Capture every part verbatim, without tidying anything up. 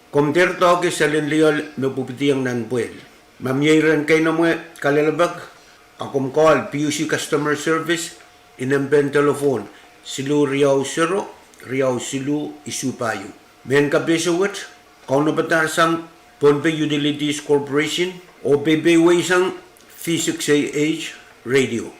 Komw dehr doahke selin lioal me pwupwidiong nan pwehl. Ma mie iren keinemwe kalelapak, a komw call P U C Customer Service, inempehn telephone siluh riau sero, riau siluh isuh pahieu. Mehn kapehse wet, kaunopada sang Pohnpei Utilities Corporation, oh peipeiweisang V six A H radio.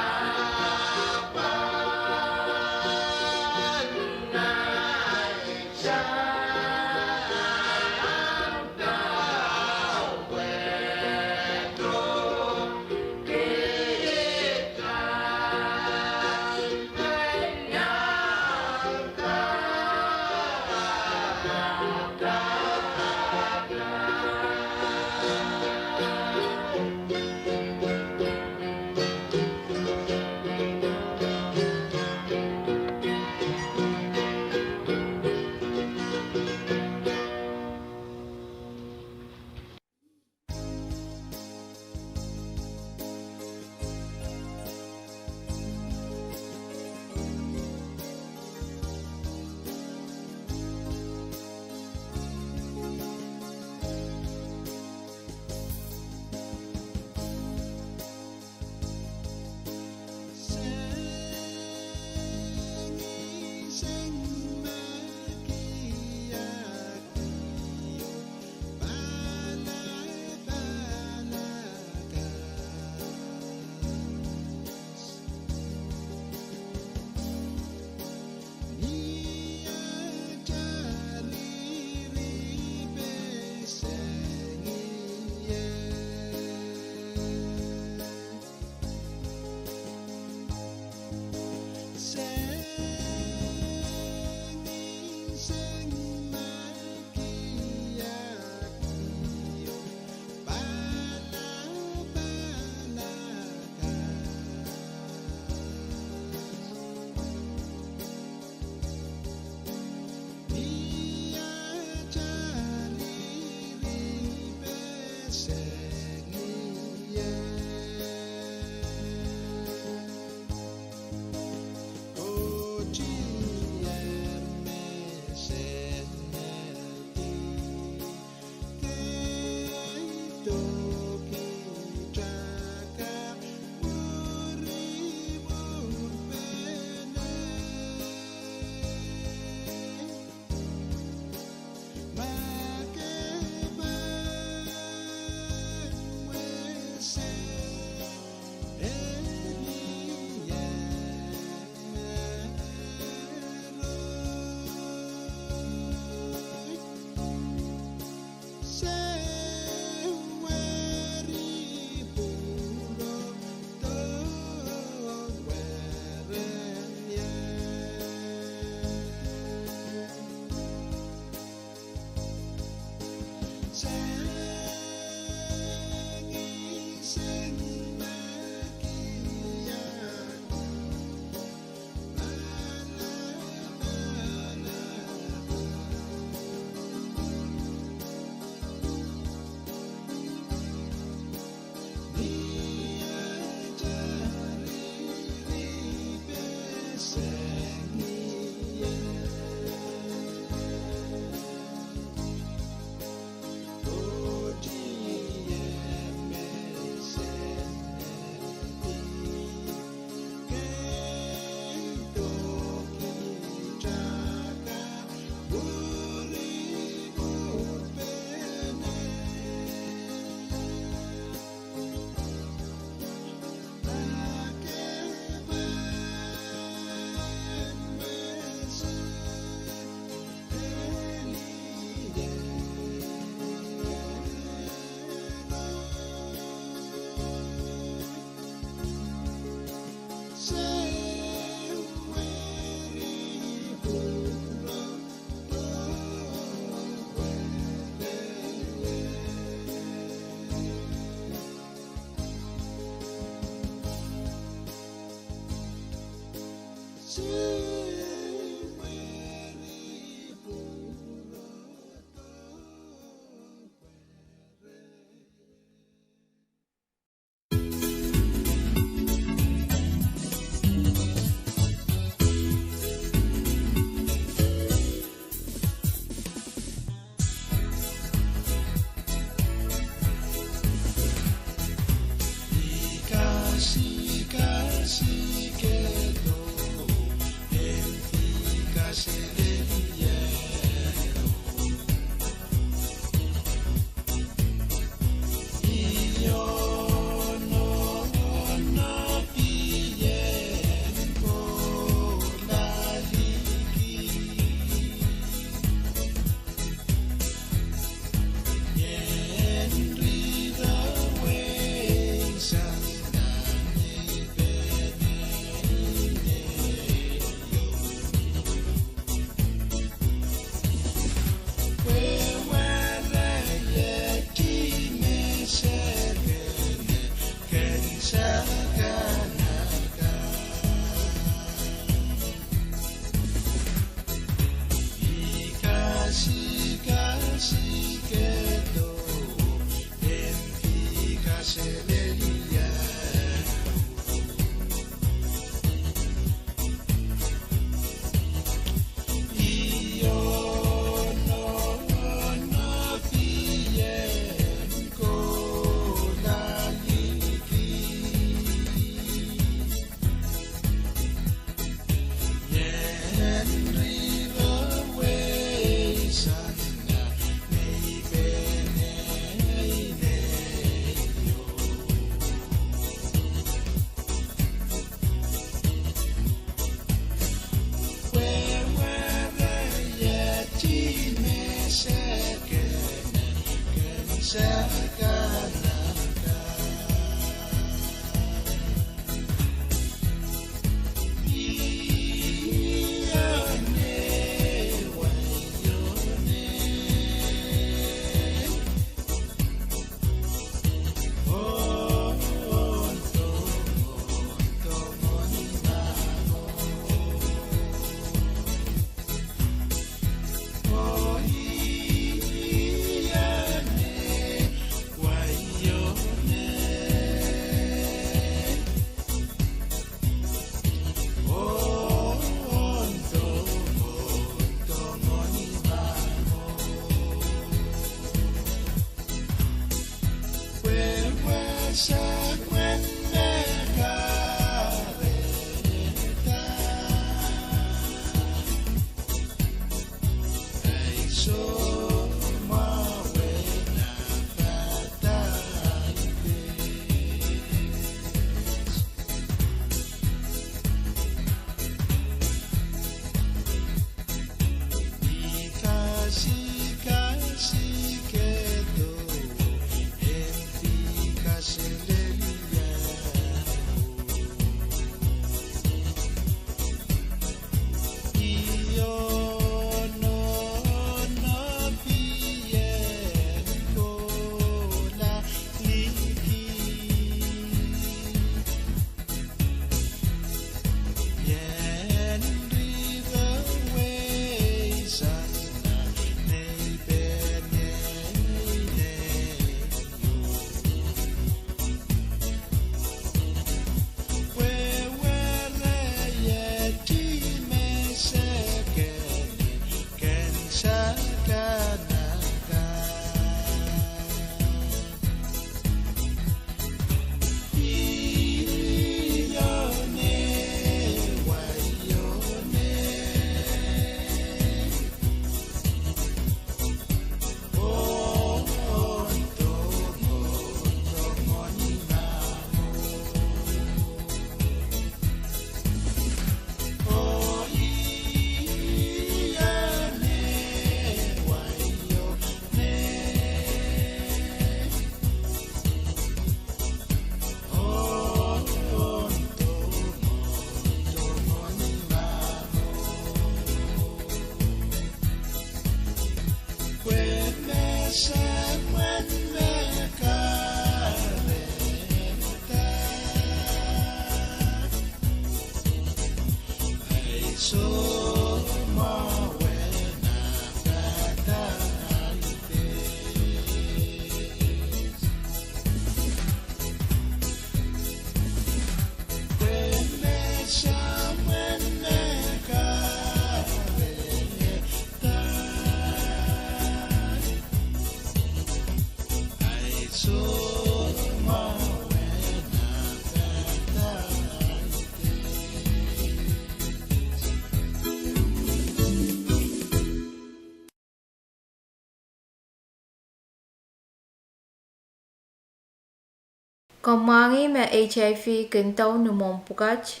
Kamwahngih me HIV kin dau ni mwohmw pwukat.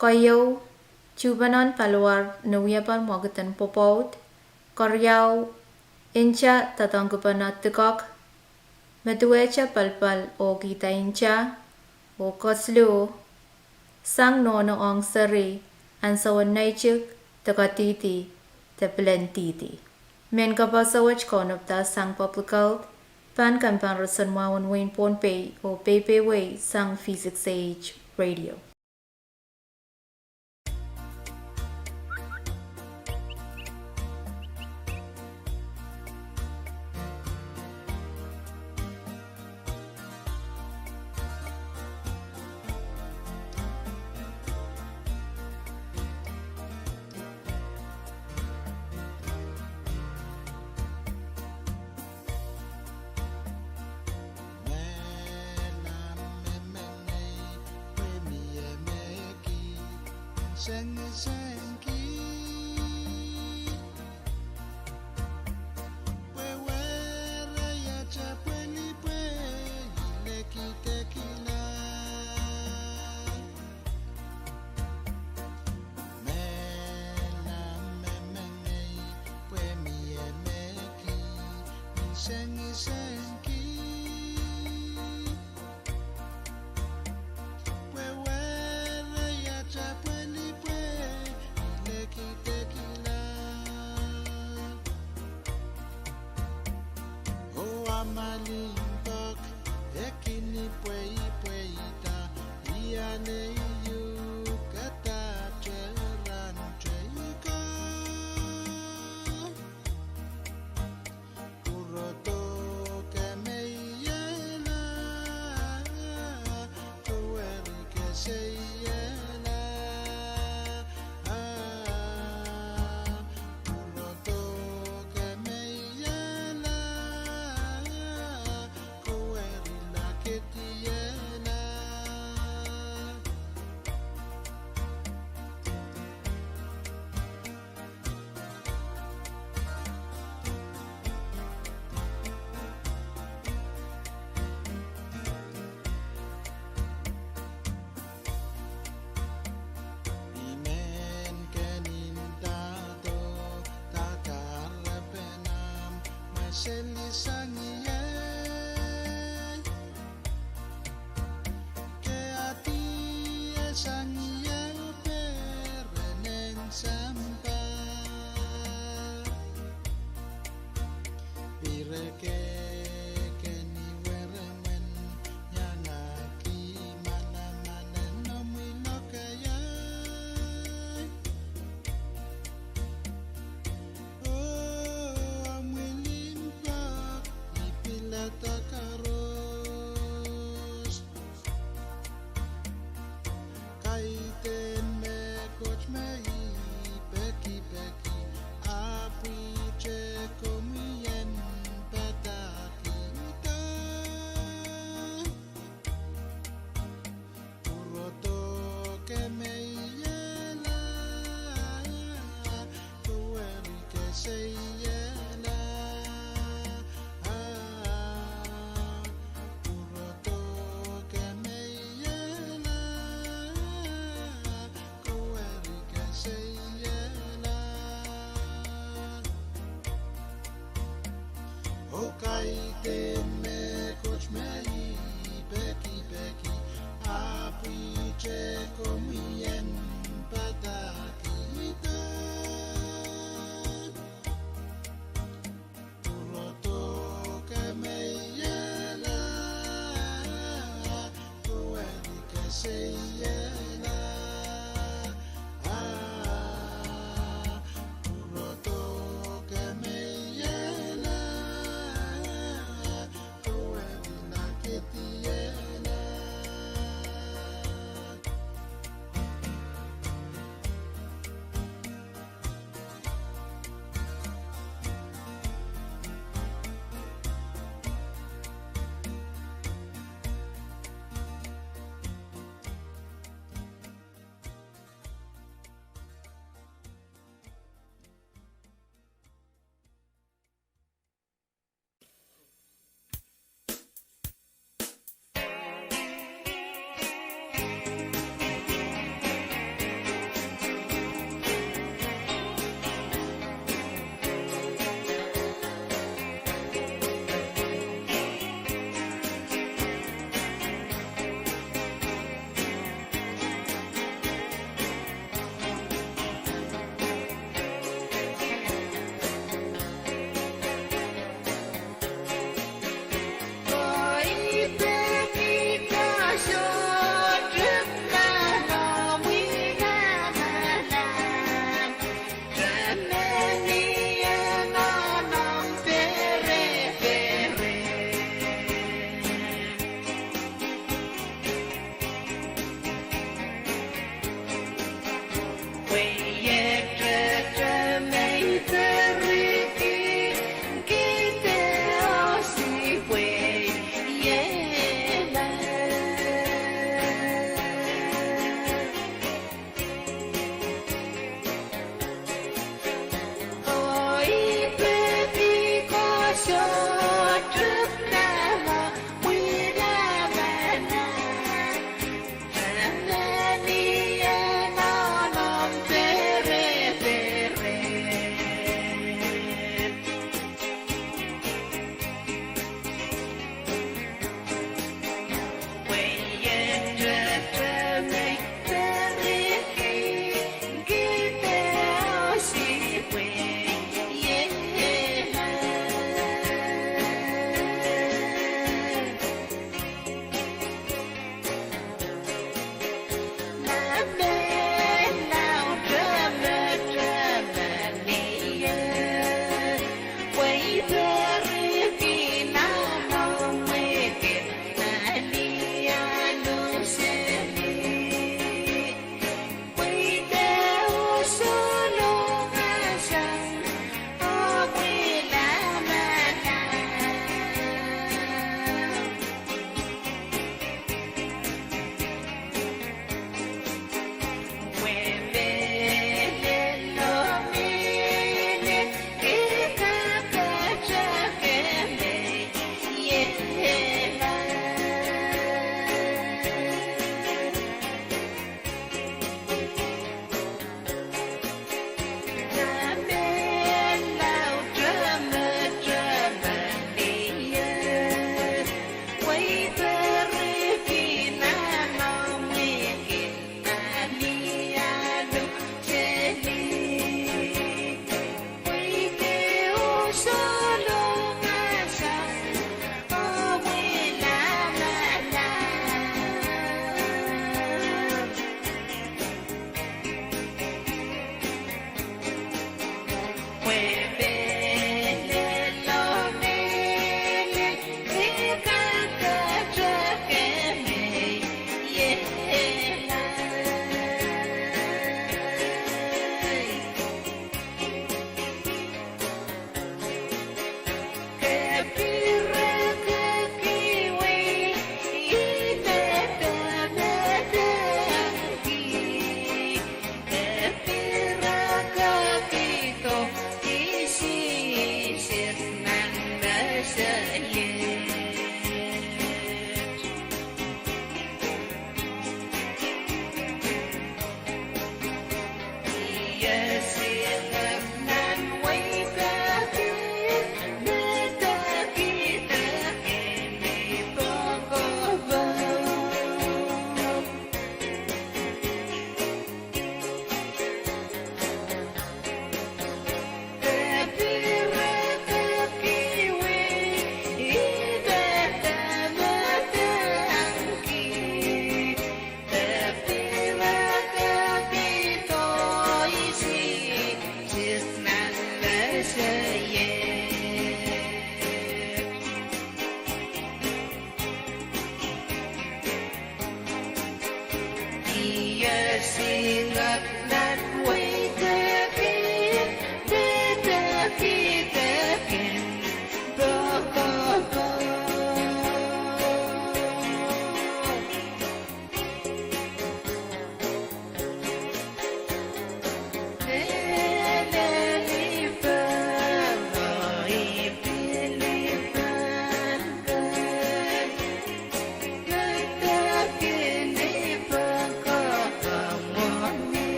Keieu, tuhpenen paliwar ni wiepen mwekid en pwopwoud. Keriau, nta doadoahngkipene dikek, me duwehte palpal oh kihda nta, oh kesiluh, sang nohno ong seri, ansoun neitik, de kadihdi, de pilen dihdi. Mehn kapaso wet kaunopda sang Public Health, pahn kempen roson mwahu en wehin Pohnpei oh peipeiewe sang V six A H Radio.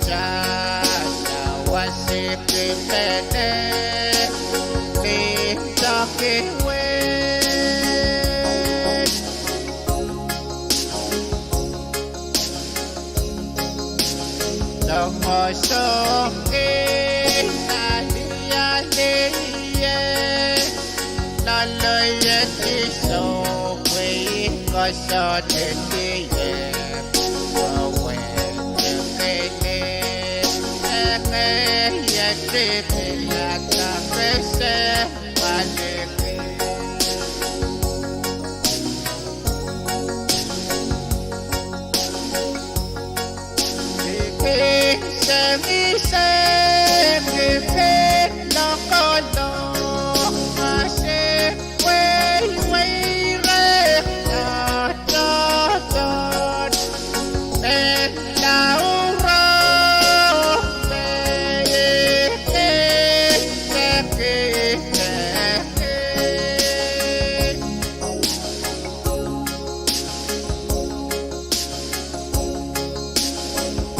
Sasa wasipipene, lihtoki wet. Tongosohki nalialie, loaloiehdi sohpwei koasoanehdi ie. Owehwehki, enge, iet, ipilada, ese, pwaliki. Ipil semisengi pil lokolok, ma se weiweire, tohtohdo, en laurok, me ipil semisengi.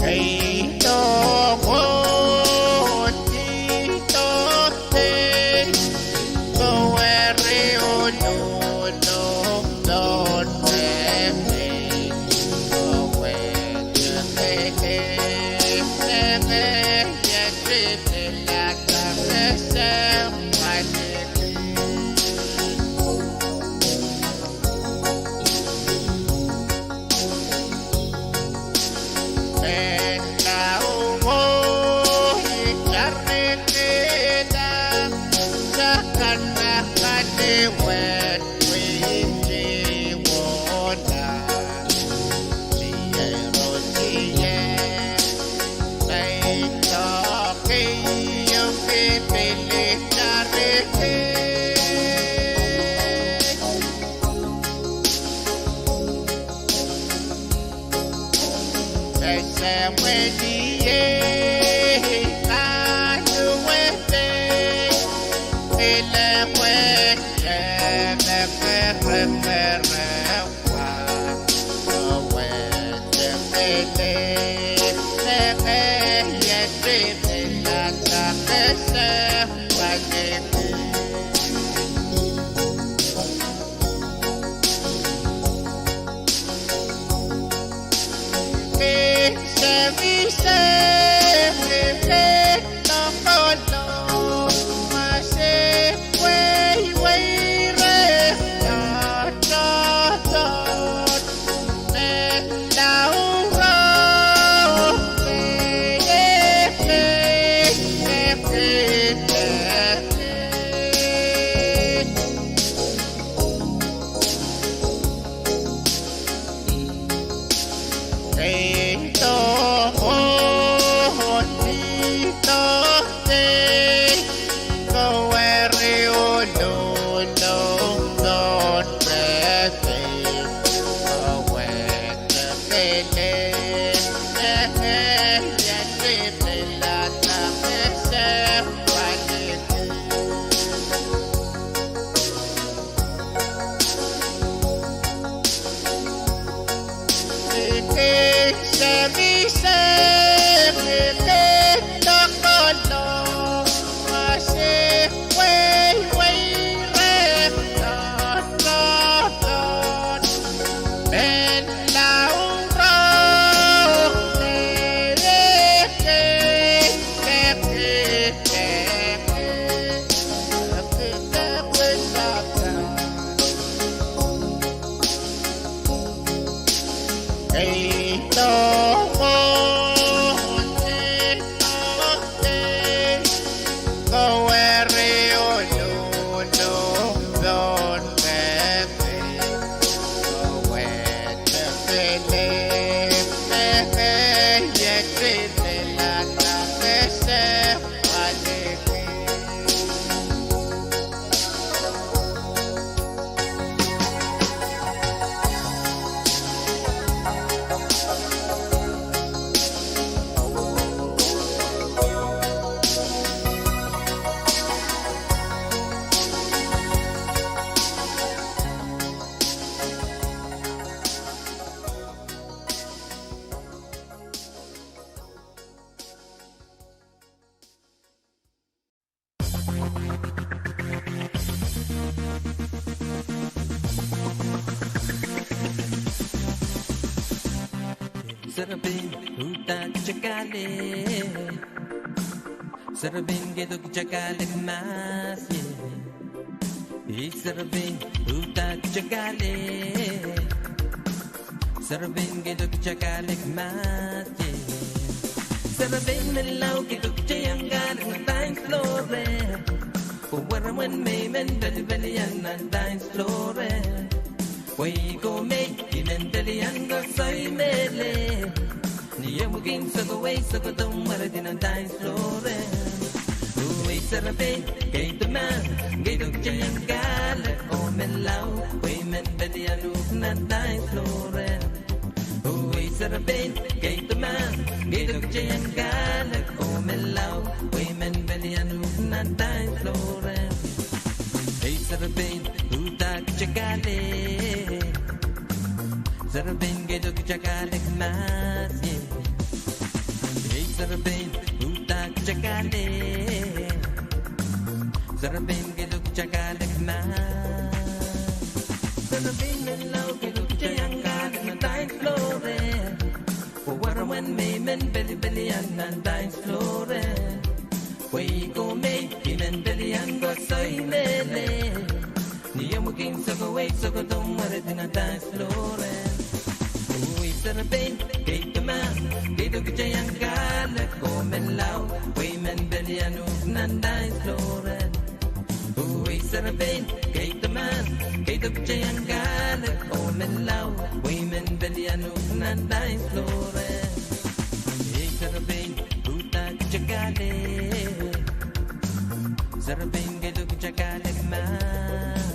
Ei, tongohdi tohpei, koweri ululong, tohn mehmei, kowehte pehpehn, enge, iet, ipilada, ese, pwaliki. Ese mweniei, kaluwete, ile pwehn, eme, pere, pere, wa, kowehte pehpehn, enge, iet, ipilada, ese, pwaliki. Ei, tongohdi Serepein uhdahn kitail kahlek. Serepein keido kitail kahlek mahs ie. Ei serepein uhdahn kitail kahlek. Serepein keido kitail kahlek mahs ie. Serepein menlau keido kitail iang kahlek nan dance floor e. Pwe weremwen me I men pelipelian nan dance floor e. Pwe I ko me I men pelian koasoi mehlel. Ni omw kin sokowei sokohdo mweredi nan dance floor e. Oh ei serepein keido mahs, keido kitail iang kahlek oh menlau, pwe I men pelian uhk nan dance floor e. Oh ei serepein keido mahs, keido kitail iang kahlek oh menlau, pwe I men pelian uhk nan dance floor e. Ei serepein uhdahn kitail kahlek. Serepein keido kitail kahlek mahs ie. Ei serepein uhdahn kitail kahlek. Serepein keido kitail kahlek mahs. Serepein menlau keido kitail iang kahlek nan dance floor e. Pwe weremwen me I men pelipelian nan dance floor e. Pwe I ko me I men pelian koasoi mehlel. Ni omw kin sokowei sokohdo mweredi nan dance floor e. Oh ei serepein keido mahs, keido kitail iang kahlek oh menlau, pwe I men pelian uhk nan dance floor e. Oh ei serepein keido mahs, keido kitail iang kahlek oh menlau, pwe I men pelian uhk nan dance floor e. Ei serepein uhdahn kitail kahlek. Serepein keido kitail kahlek mahs.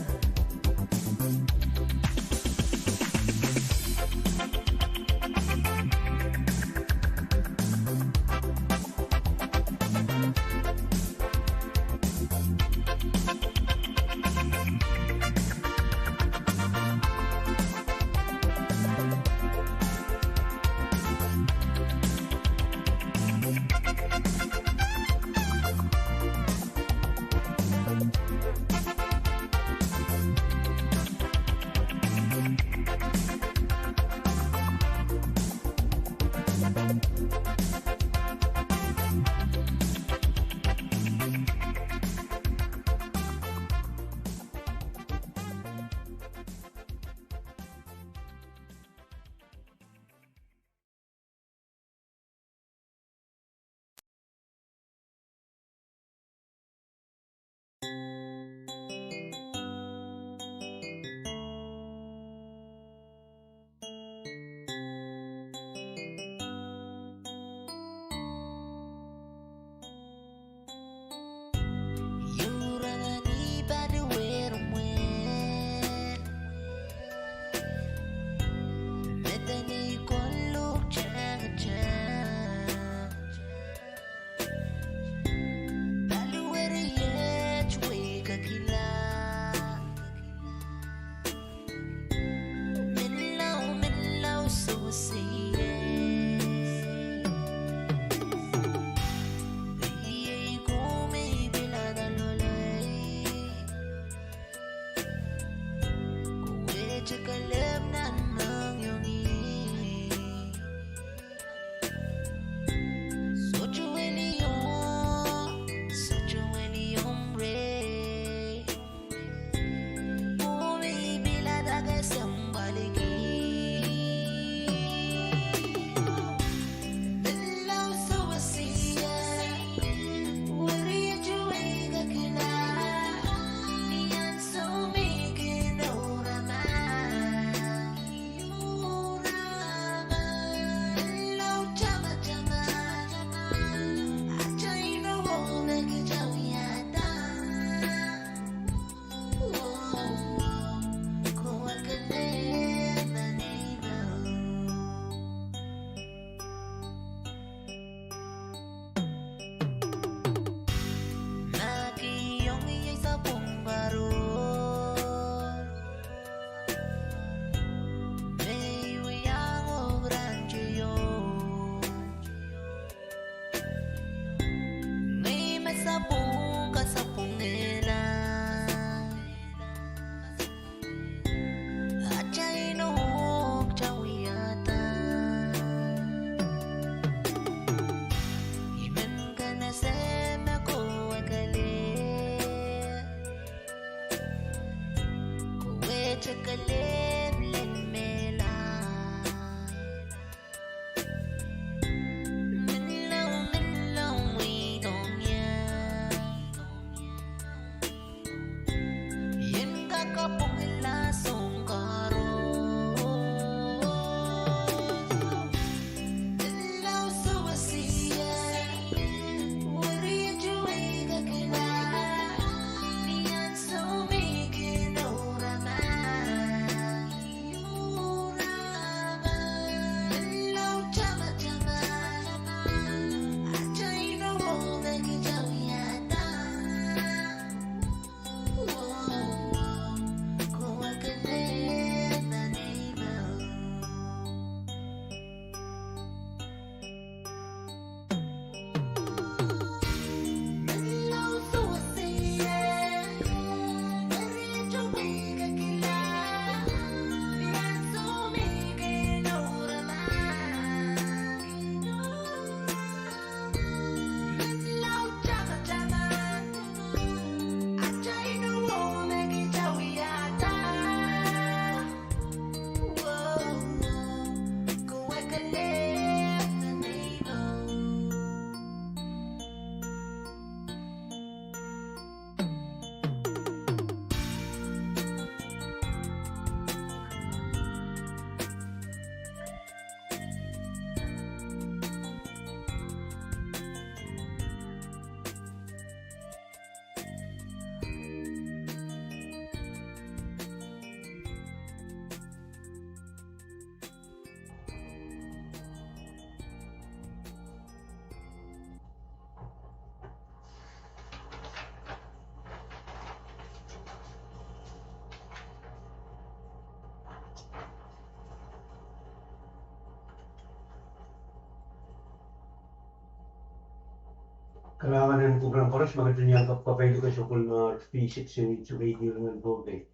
Kalahngan en kupwuren koaros, ma ke pil iang kapwakapailih kesempwal me P six unit to eight year and birthday.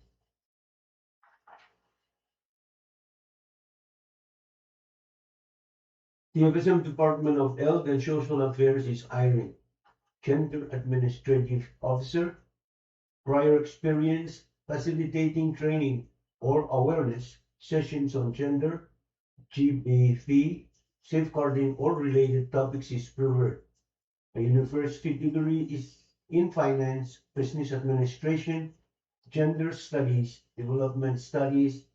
The F S M Department of Health and Social Affairs is hiring Gender Administrative Officer, prior experience facilitating training or awareness sessions on gender, G B V, safeguarding or related topics is preferred. A university degree is in finance, business administration, gender studies, development studies,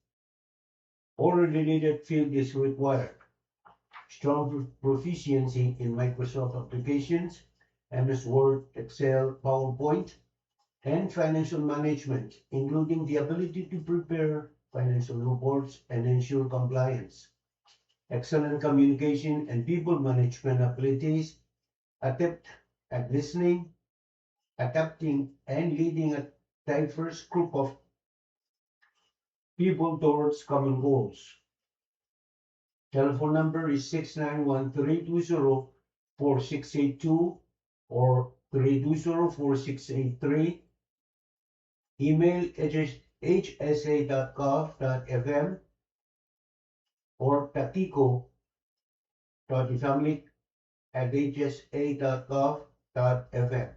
or a related field is required. Strong proficiency in Microsoft applications, M S Word, Excel, PowerPoint, and financial management, including the ability to prepare financial reports and ensure compliance. Excellent communication and people management abilities, adept at listening, adapting, and leading a diverse group of people towards common goals. Telephone number is six nine one three two zero four six eight two or three two zero four six eight three. Email H S A dot gov dot F M or takiko dot ifamlik at H S A dot gov dot F M.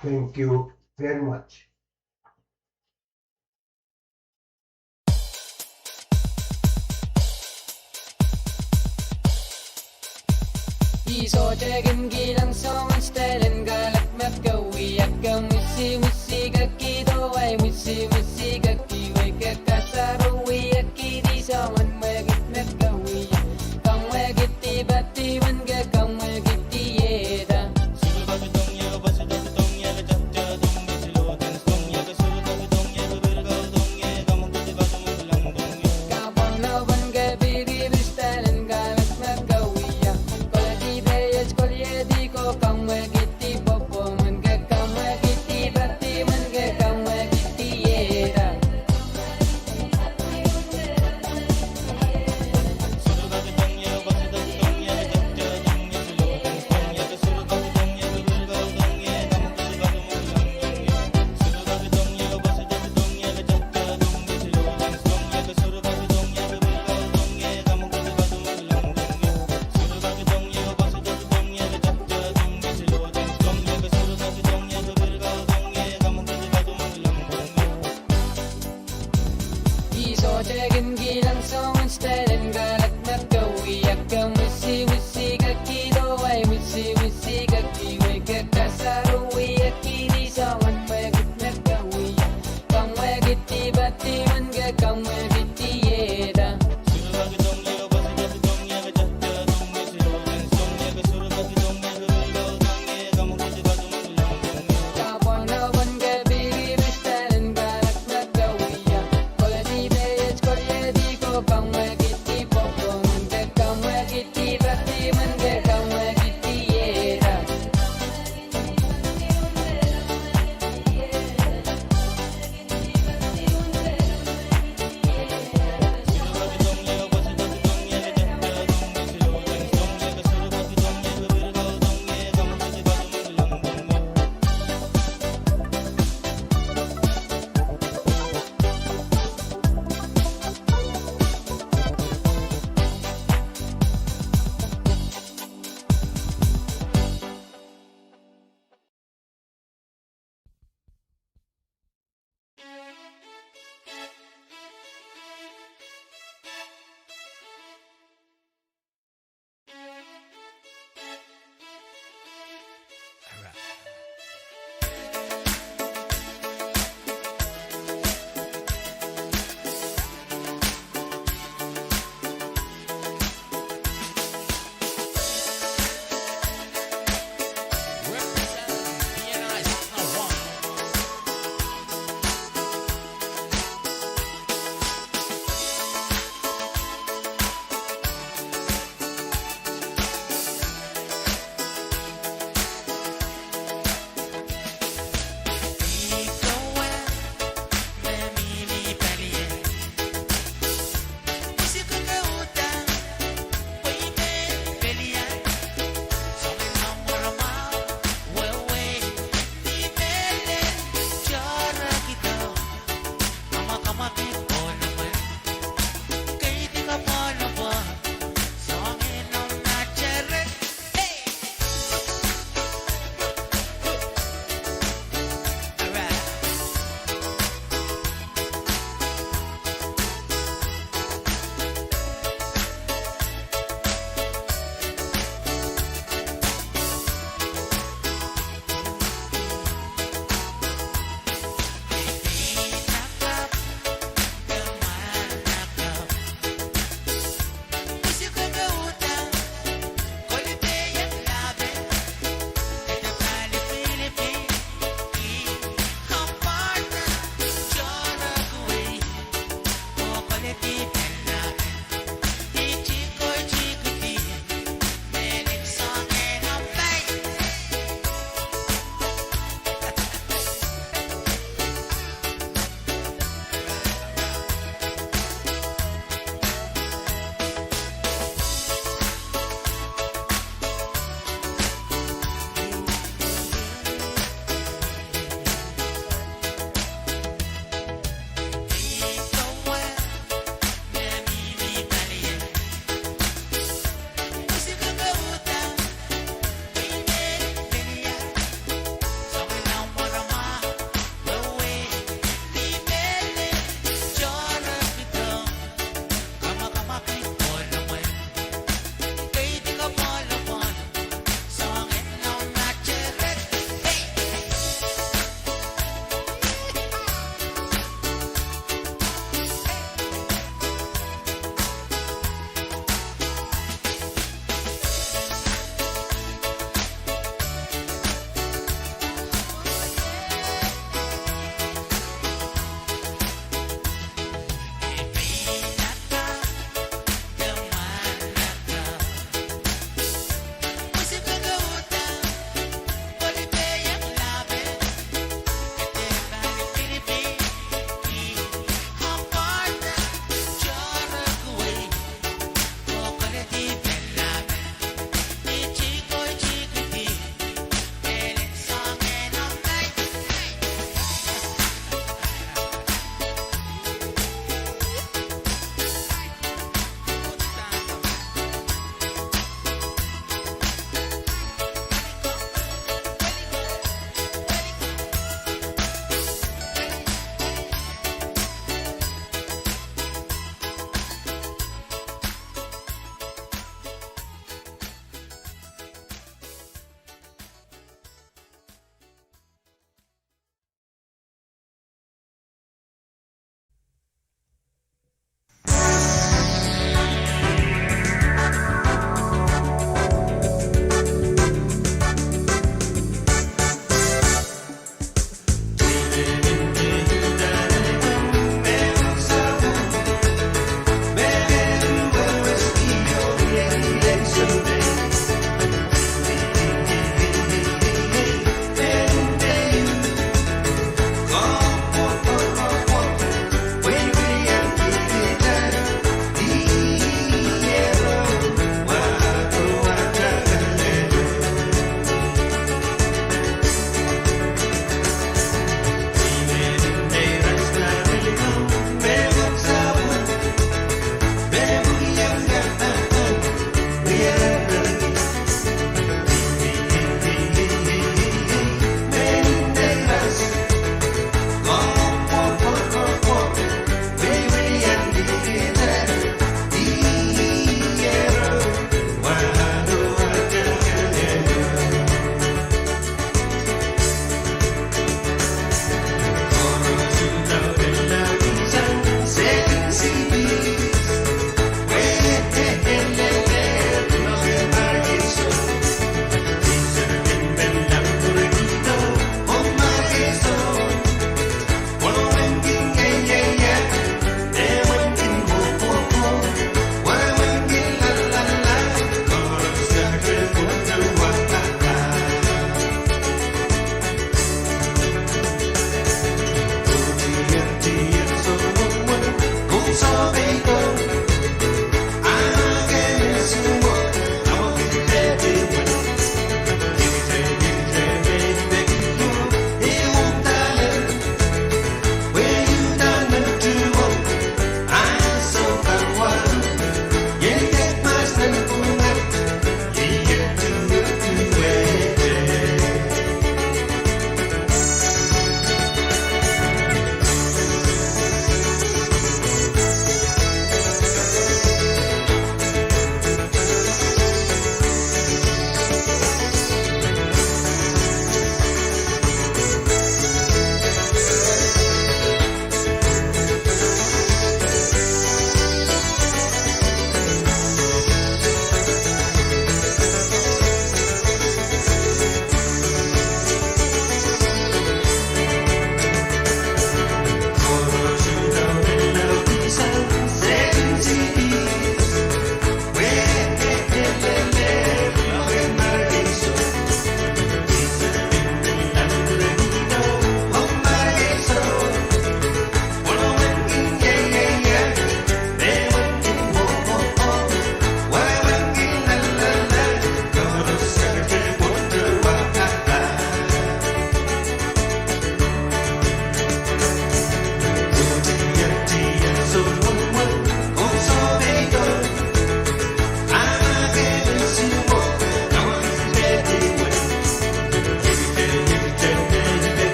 Thank you very much. I sohte kin kilang soangen style en kalak me ke wia, ke mwisi mwisi kaki doh, ai mwisi mwisi kaki wei, ke kasaro wia kidi soangen mwekid me ke wia. Kamwekidi pati wen ke kamwekidi ieda. Kapwanopen ke piri pistalen kalak me ke wia. Koledi peiet, koliedi ko kamwekidi pwopwomwen ke kamwekidi pati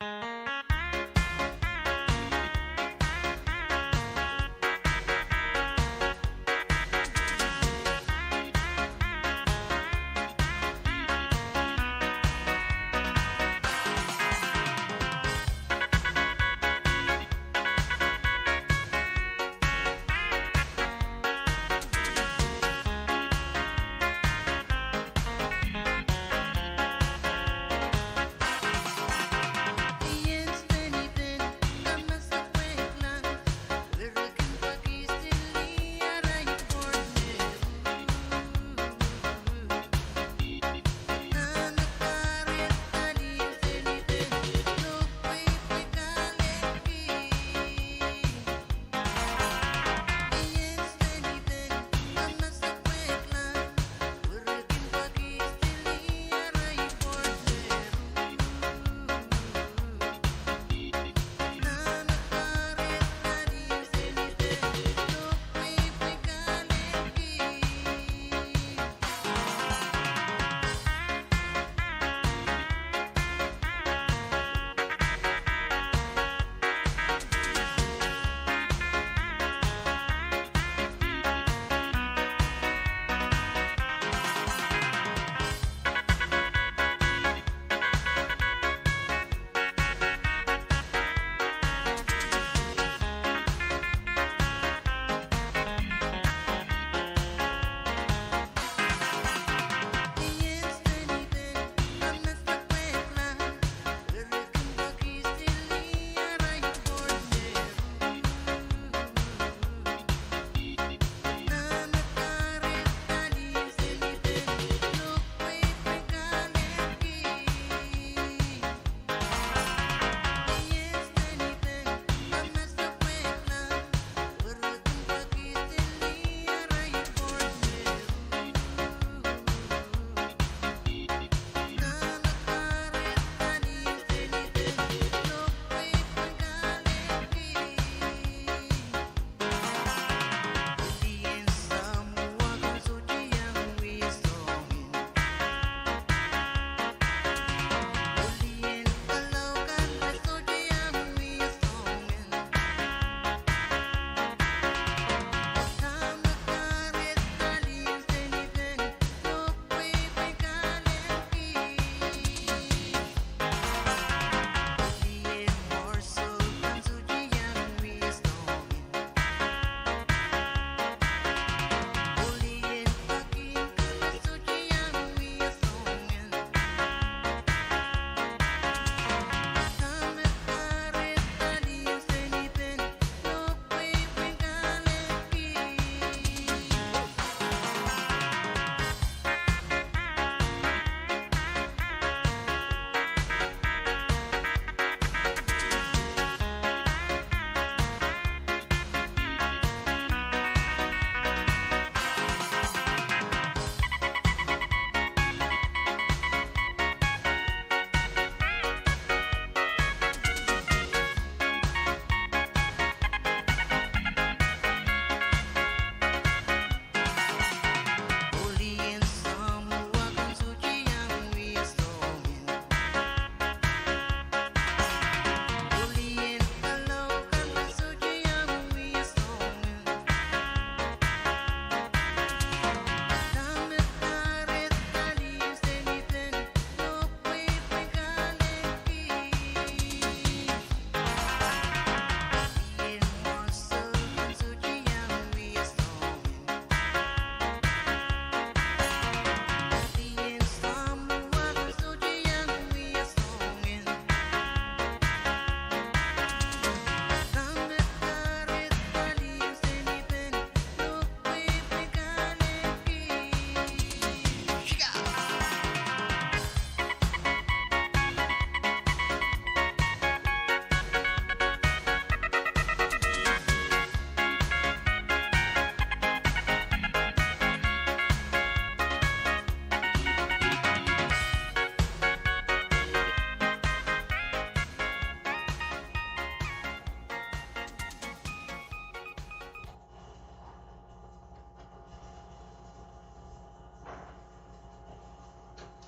Ei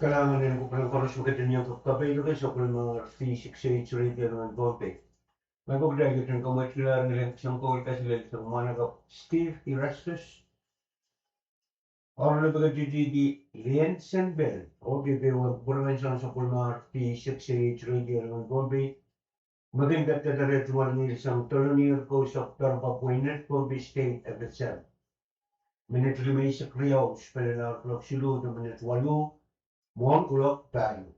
Kalahngan en kupwuren koaros me ketin iang kapaiada sapwellimomwi V six H Radio en Pohnpei. Ma kitail ketin kamwekid lel sang koul kaselel sang mwahnakapw Steve Erastus, Honorable Deputy Liensen Bell, oh pil pil wehwehki pwurehng sang sapwellimomwi V six H Radio en Pohnpei, me kin pekada rehn mwaren sang tolonir kousapw doaropwe pweinen Pohnpei State F S M. Minit limeisek riau, spelena kuloak siluh de minit waluh, mwohn kuloak pahieu.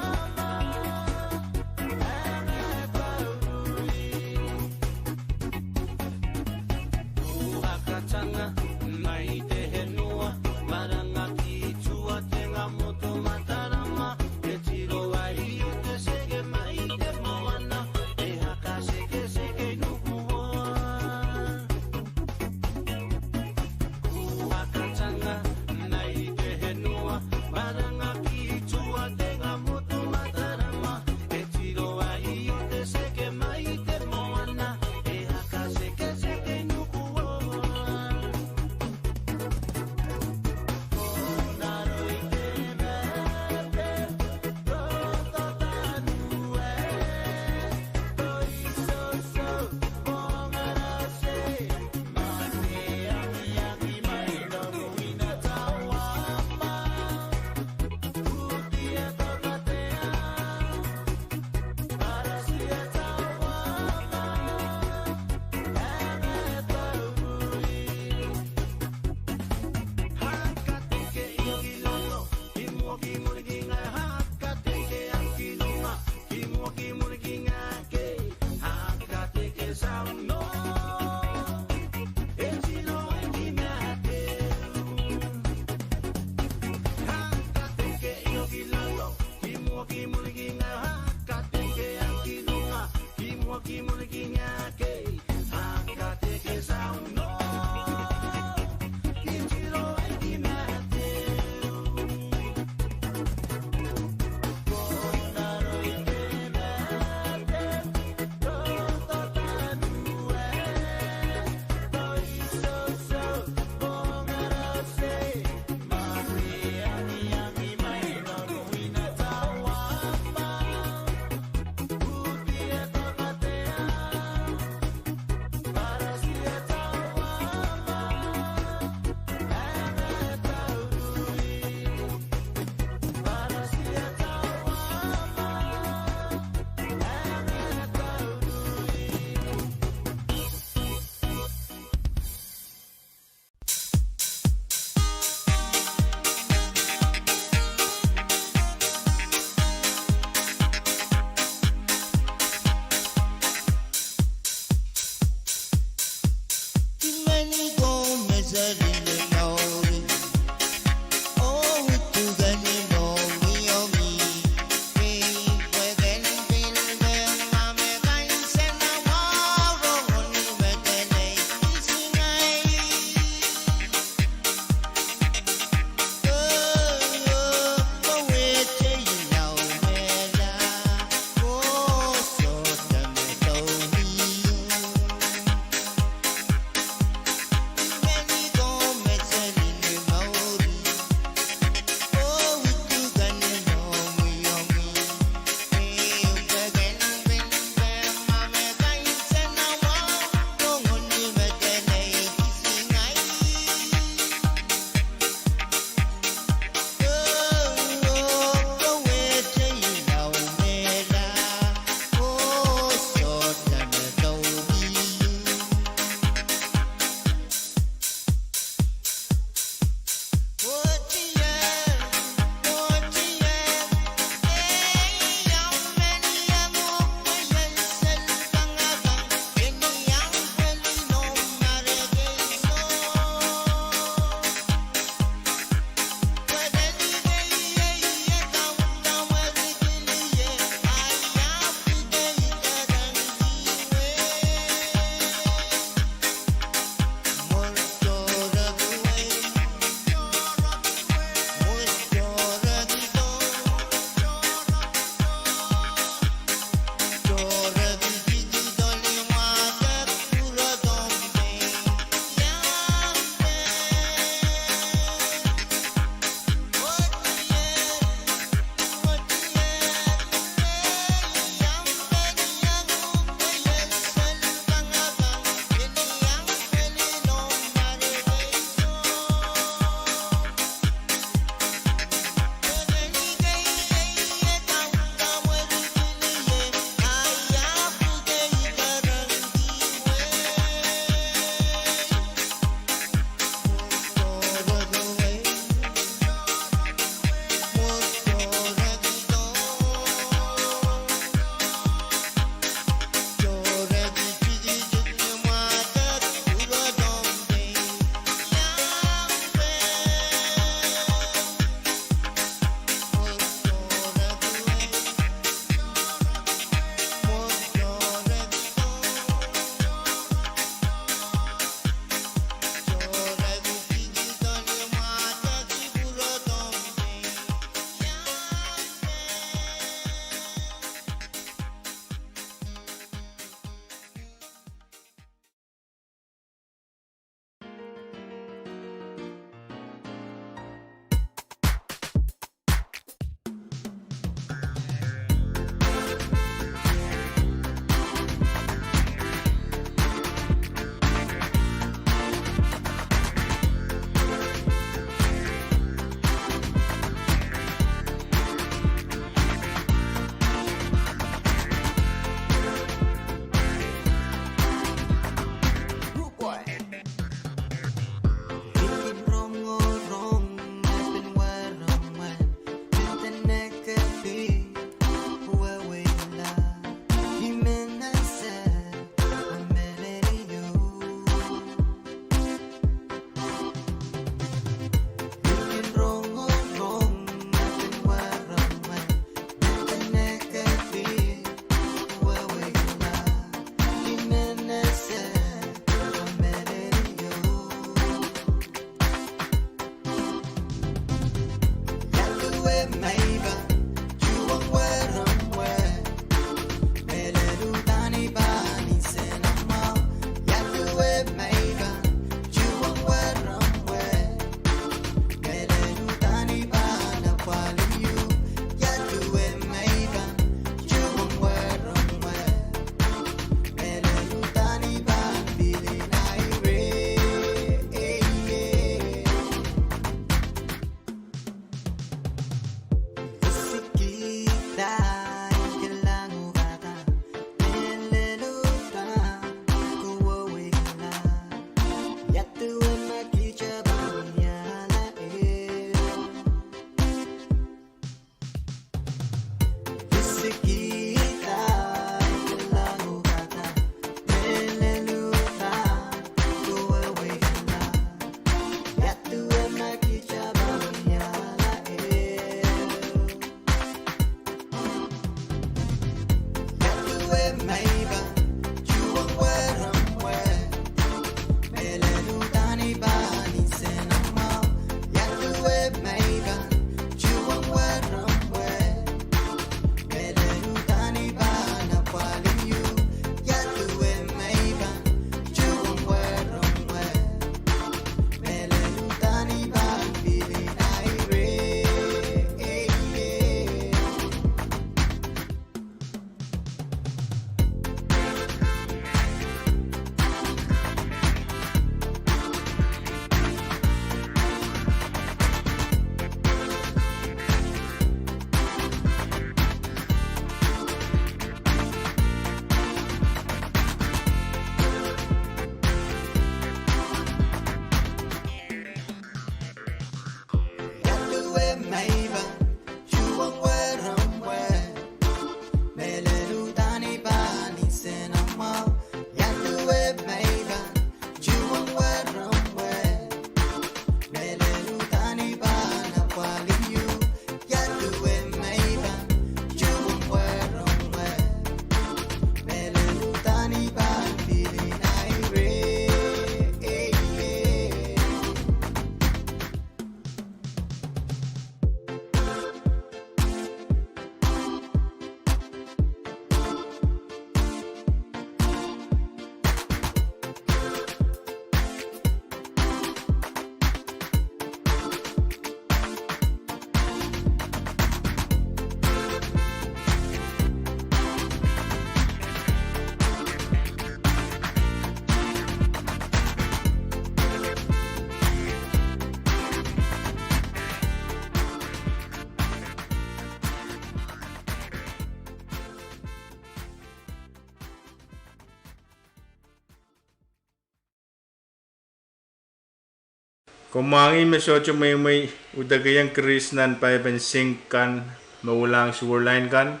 Komw mwahngih me sohte mweimwei uhdahkiong grease nan paipen sink kan me uhlahng sewer line kan?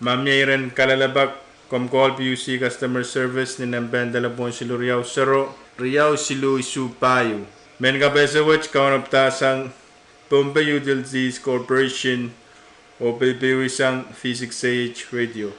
Ma mie iren kalelapak, komw call P U C Customer Service ni nempehn delepwohn siluh riau sero, riau siluh isuh pahieu. Mehn kapehse wet kaunopada sang Pohnpei Utilities Corporation oh peipeisang V six A H Radio.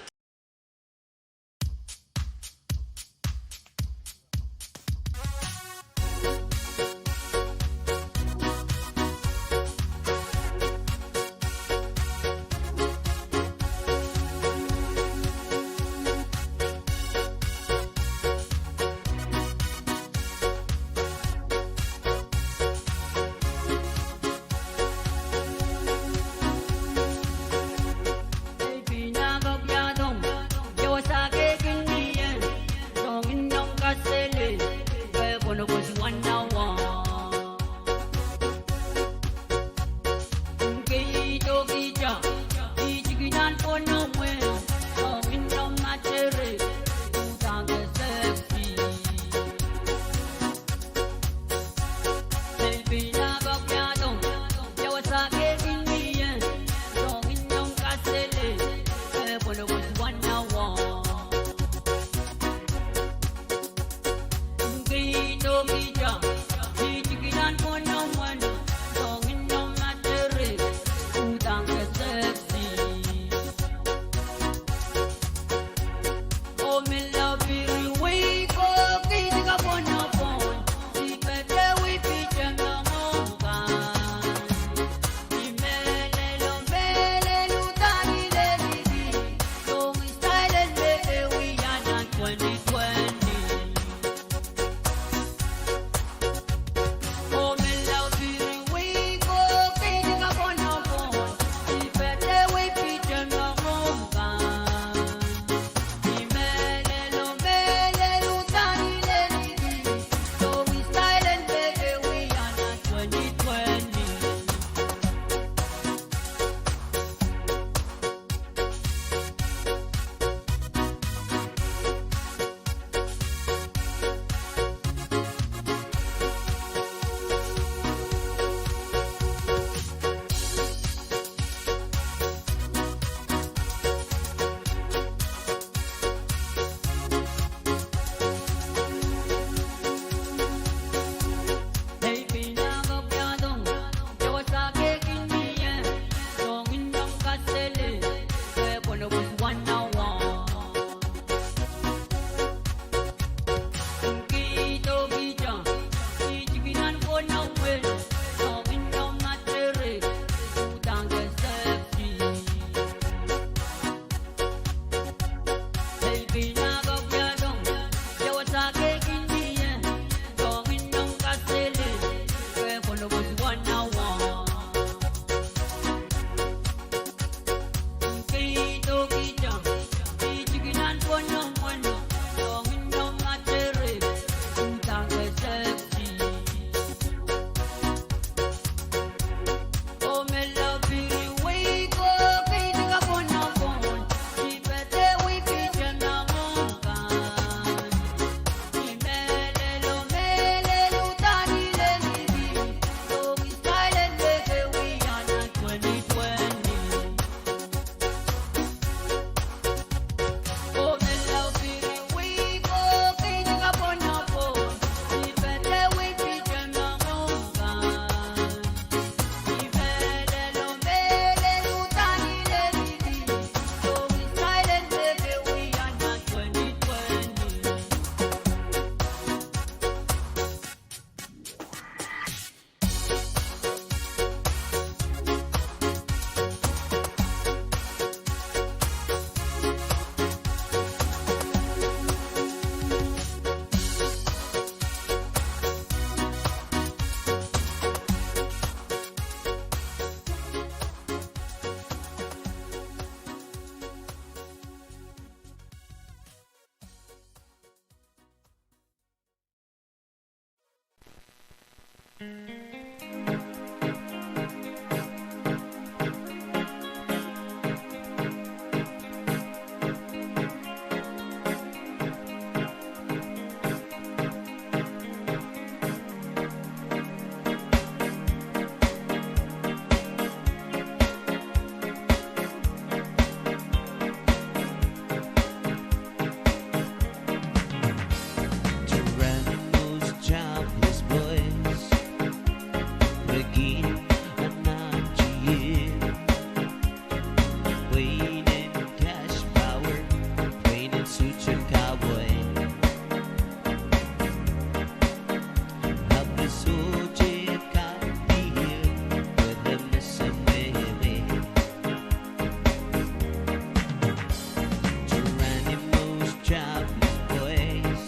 Geronimo's jobless boys, pwehki anahn tiahk, pweinen cash power, pweinen suit and cowboy. Ahpw sohte kak pil pwe re mesen wehwe. Geronimo's jobless boys,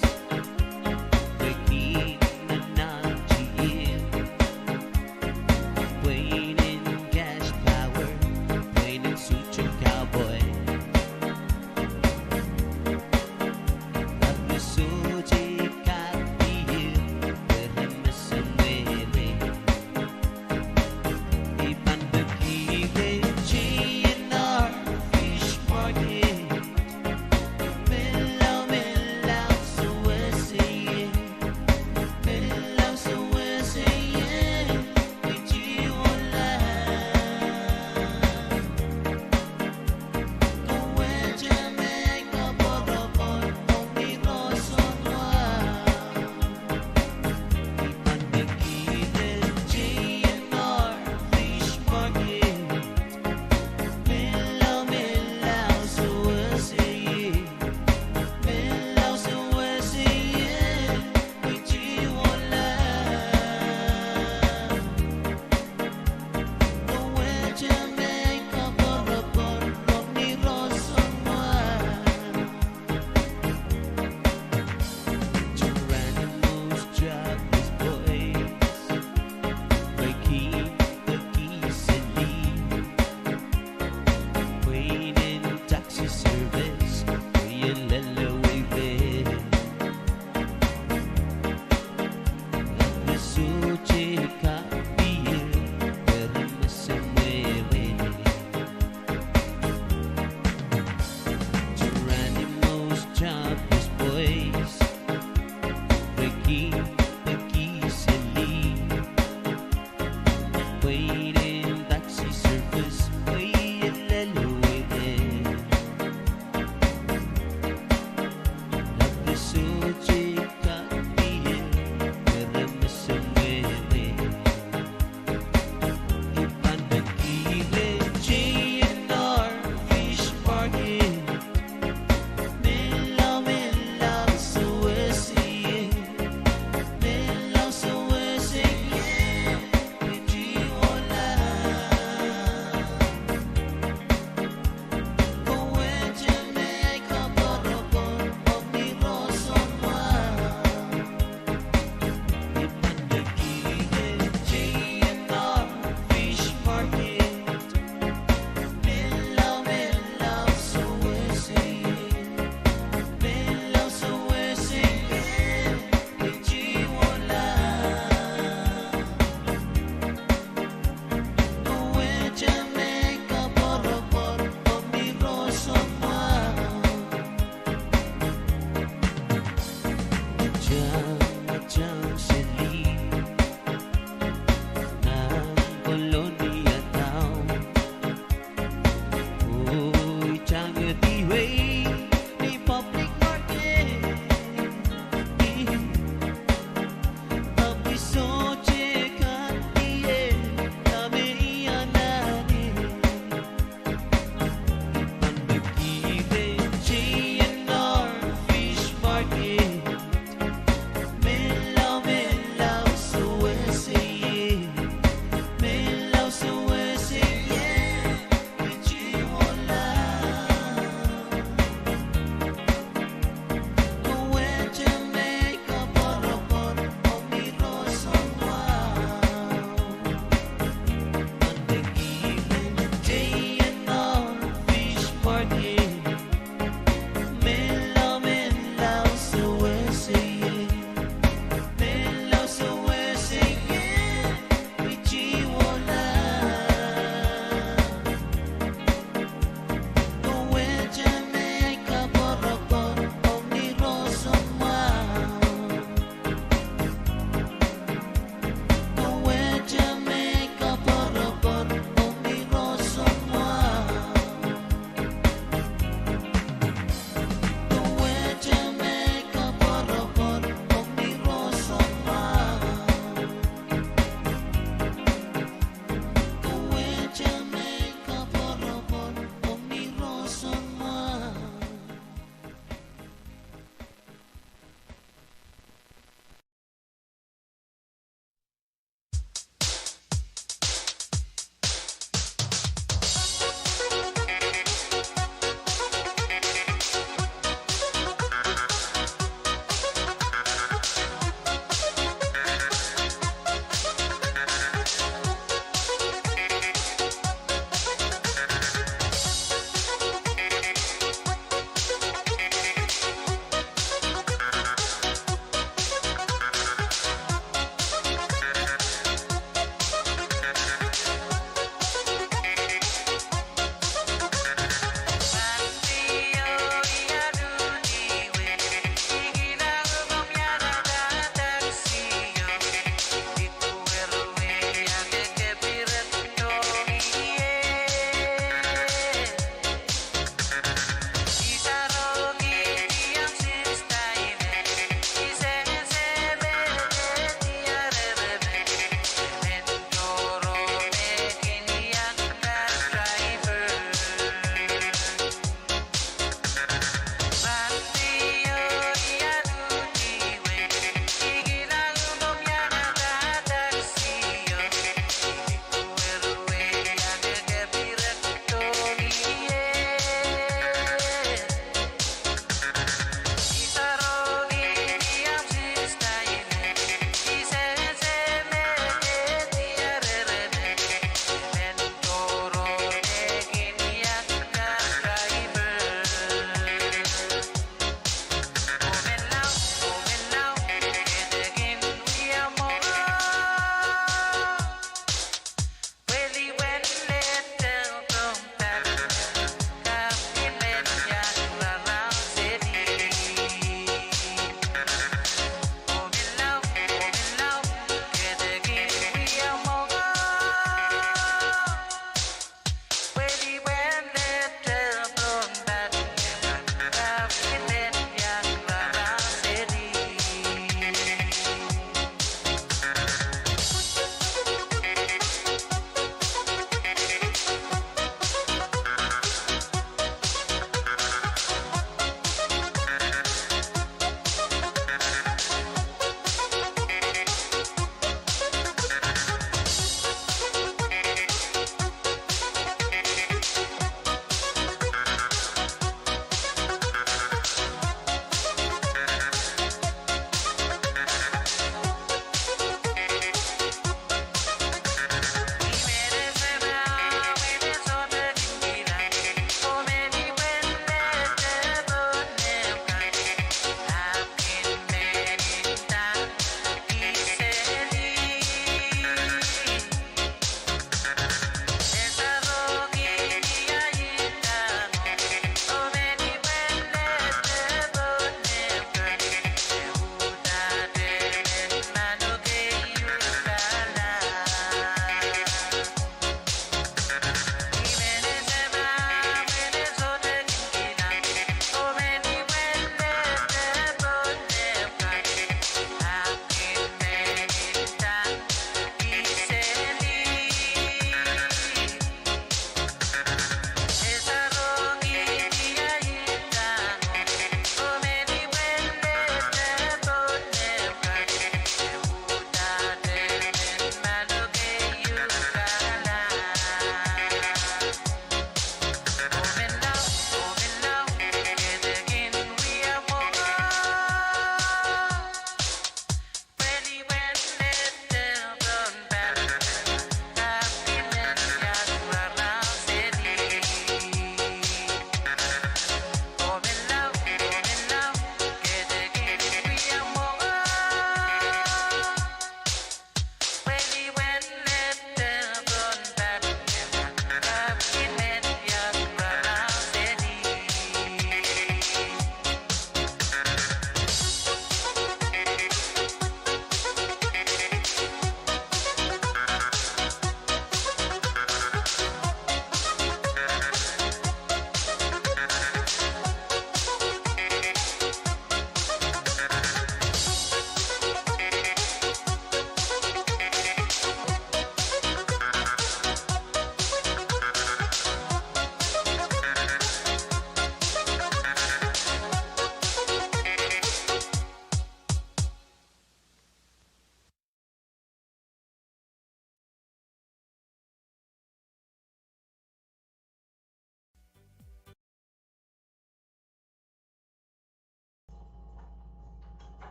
pwehki anahn tiahk, pweinen cash power, pweinen suit and cowboy. Ahpw sohte kak pil pwe re mesen wehwe. I pahn peki lehn J and R Fish Market. Menlau, menlau sewese ie. Menlau sewese ie. Iti wola. Kawehte me koapworopwor ong ni roson wa. I pahn peki lehn J and R Fish Market. Menlau, menlau sewese ie. Menlau sewese ie. Iti wola. Kawehte me koapworopwor ong ni roson wa. Geronimo's jobless boys, pwehki, pwehki seli, pweinen taxi service, pweinen lella wehwe. Ahpw sohte kak pil pwe re mesen wehwe. Geronimo's jobless boys, pwehki, pwehki seli, pweinen taxi service, pweinen lella wehwe. Ahpw sohte kak pil pwe re mesen wehwe. I pahn peki lehn J and R Fish Market. Menlau, menlau sewese ie. Menlau sewese ie. Iti wola. Kawehte me koapworopwor ong ni roson wa. I pahn peki lehn J and R Fish Market. Menlau, menlau sewese ie. Menlau sewese ie. Iti wola. Kawehte me koapworopwor ong ni roson wa. Tang, tang seli, nan Kolonia Town. Oh, I tang ieu wei ni public market. Ahpw I sohte kak pil dahme I anahne. I pahn peki lehn J and R Fish Market. Menlau, menlau sewese ie. Menlau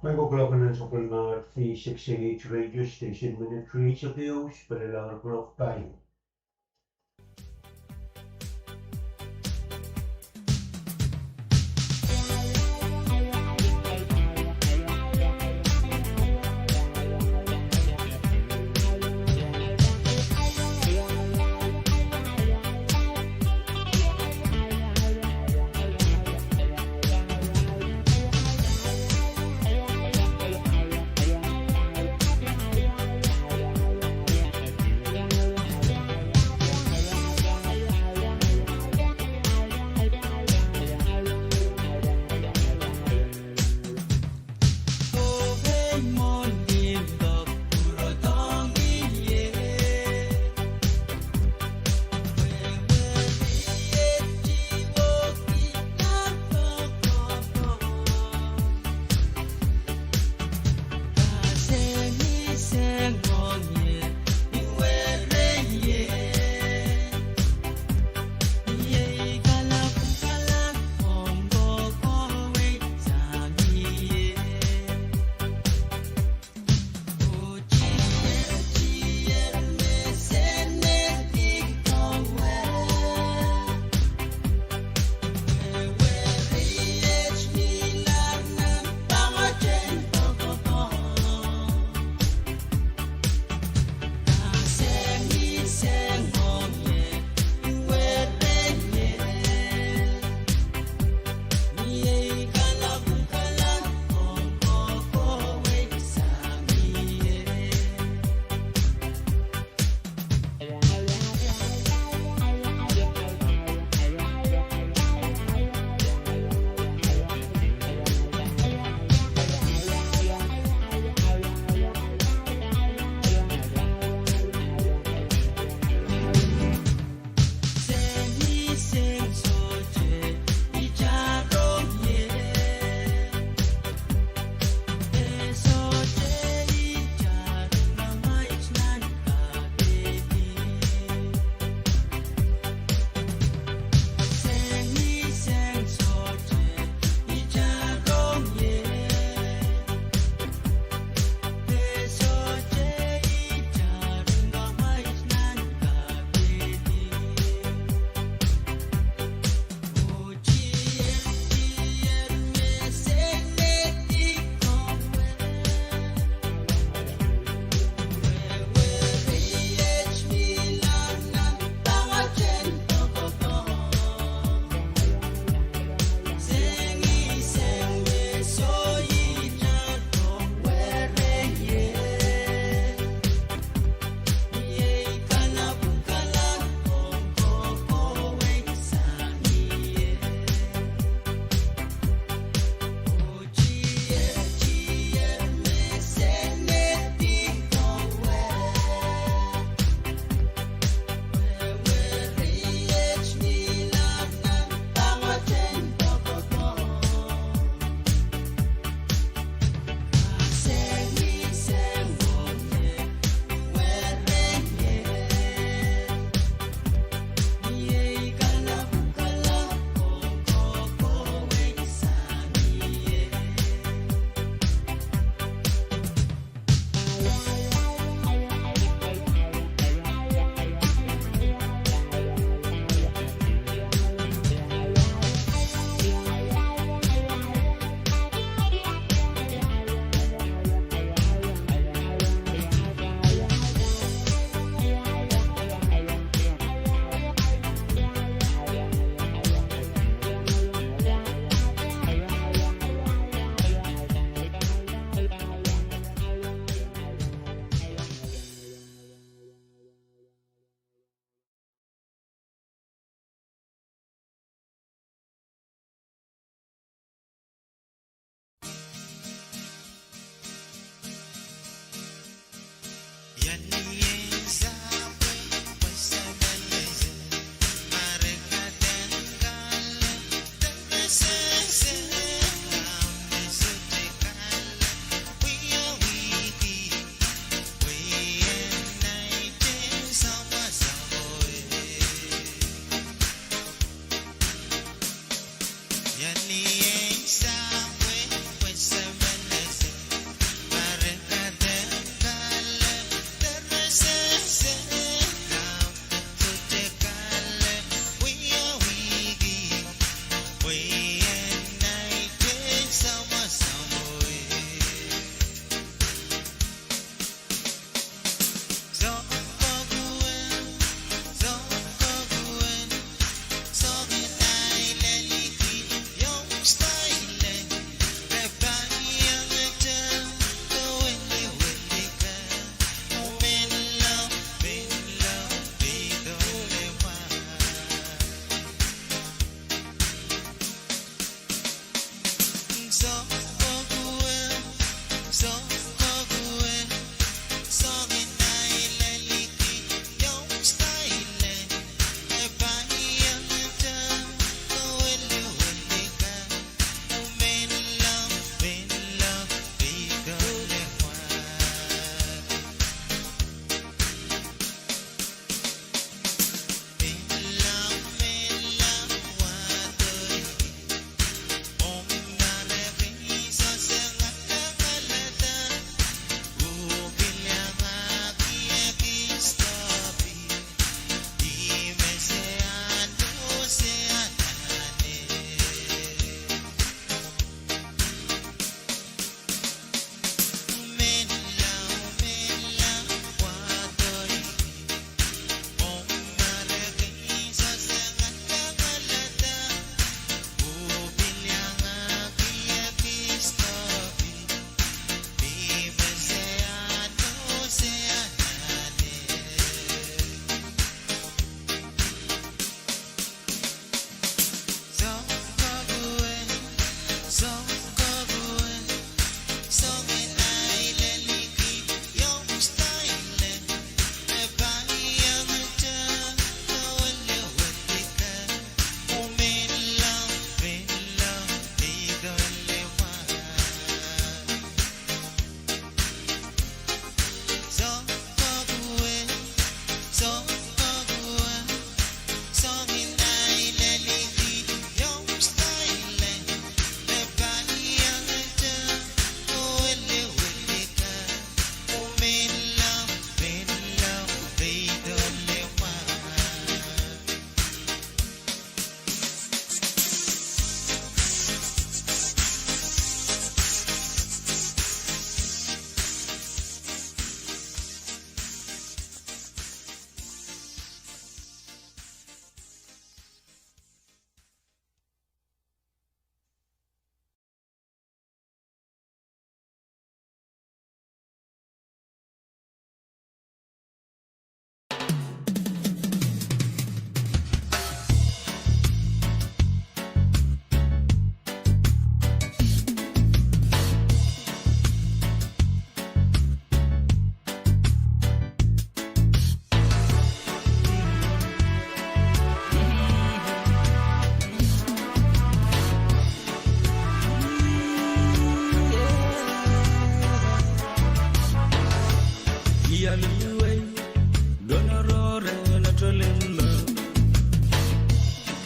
Maing ko, kuloak en Sapwellime sixty-eight radio station, minit rieisek ehu pwe lel kuloak pahieu.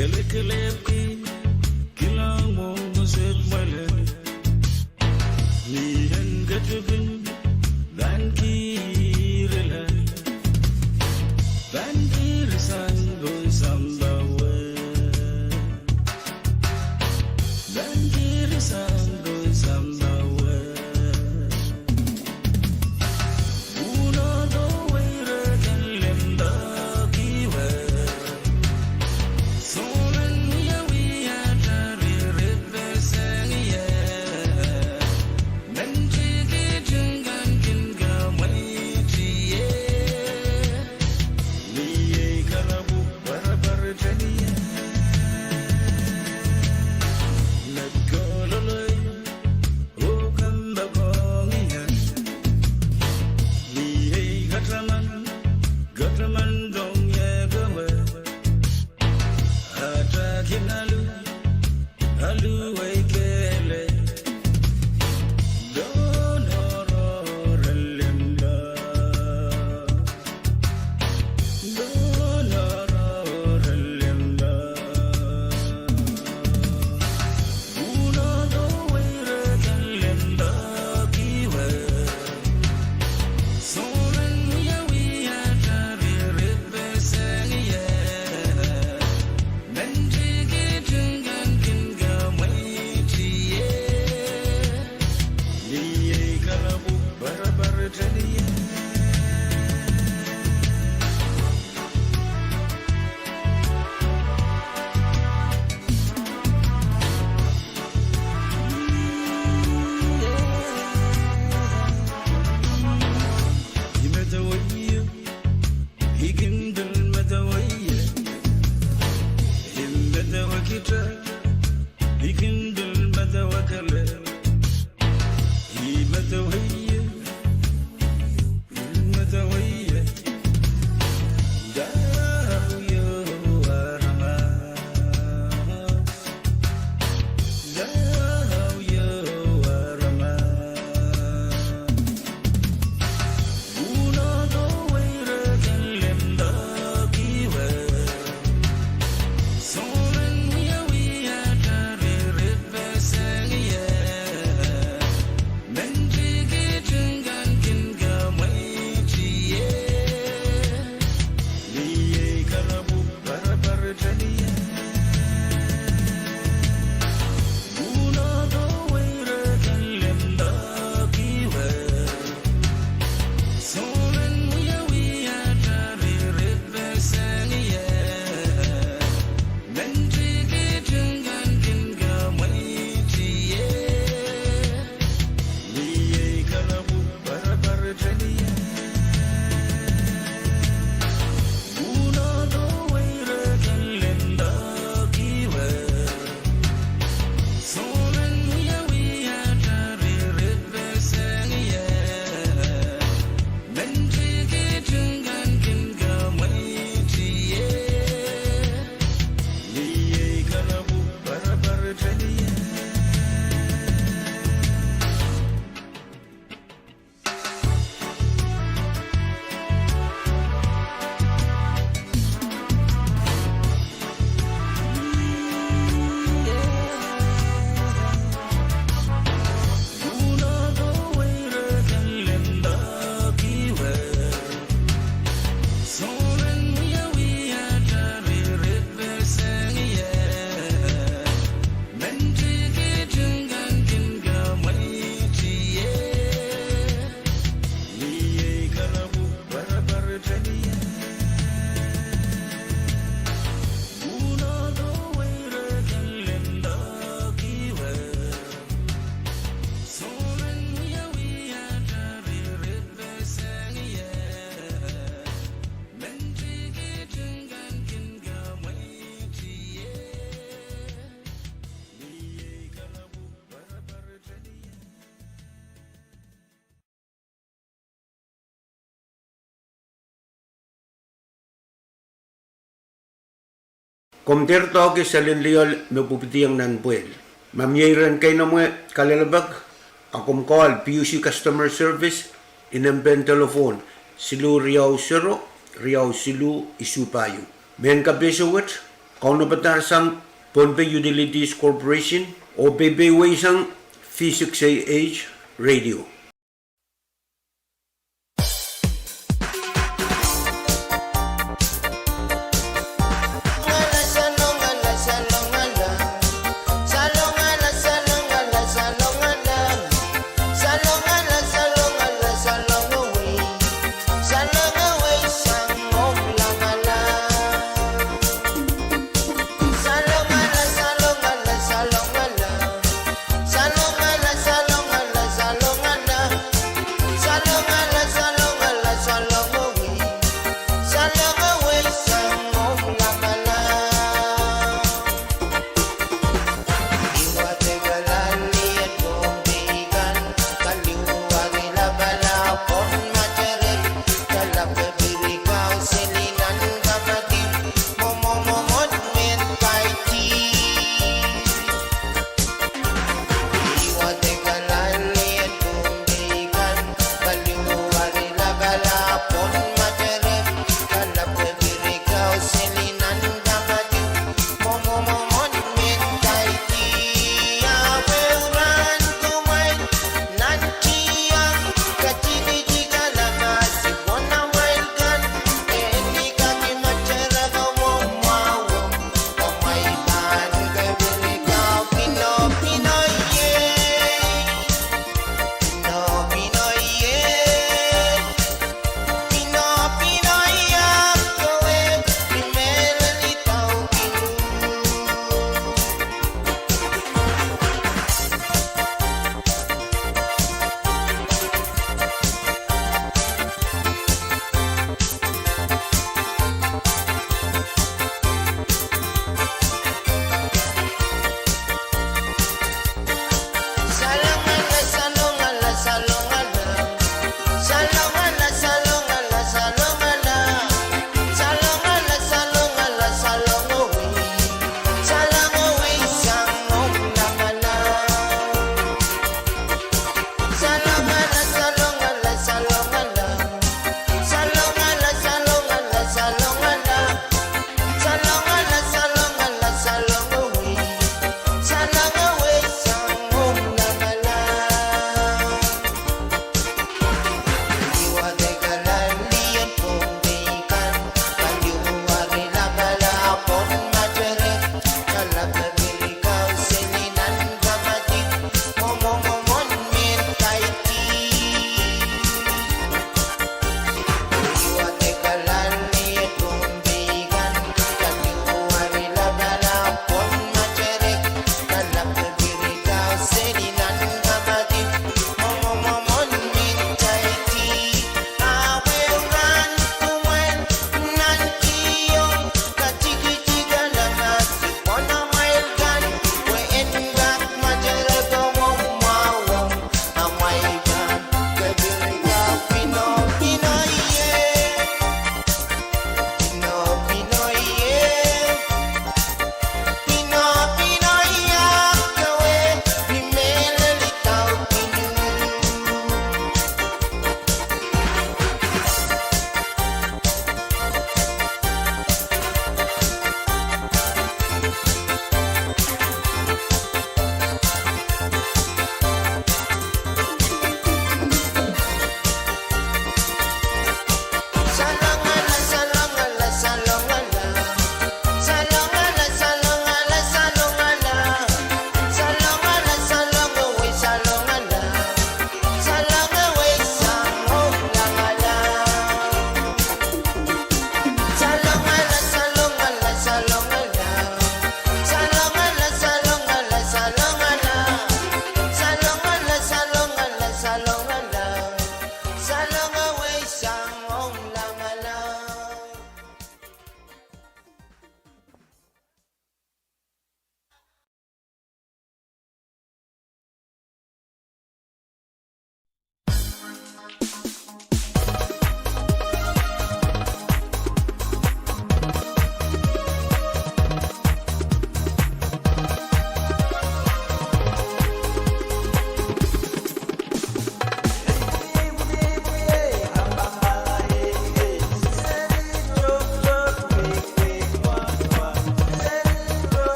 Kelekelepki, kilang mwohn ngosek mwele. Ni en ketipin, pahn kihrla. Pahn kihrsang pwe sampah wet. Pahn kihrsang pwe sampah wet. Komw dehr doahke selin lioal me pwupwidiong nan pwehl. Ma mie iren keinemwe kalelapak, a komw call P U C Customer Service, inempehn telephone siluh riau sero, riau siluh isuh pahieu. Mehn kapehse wet, Kaunopada sang Pohnpei Utilities Corporation oh peiwei sang V six A H Radio.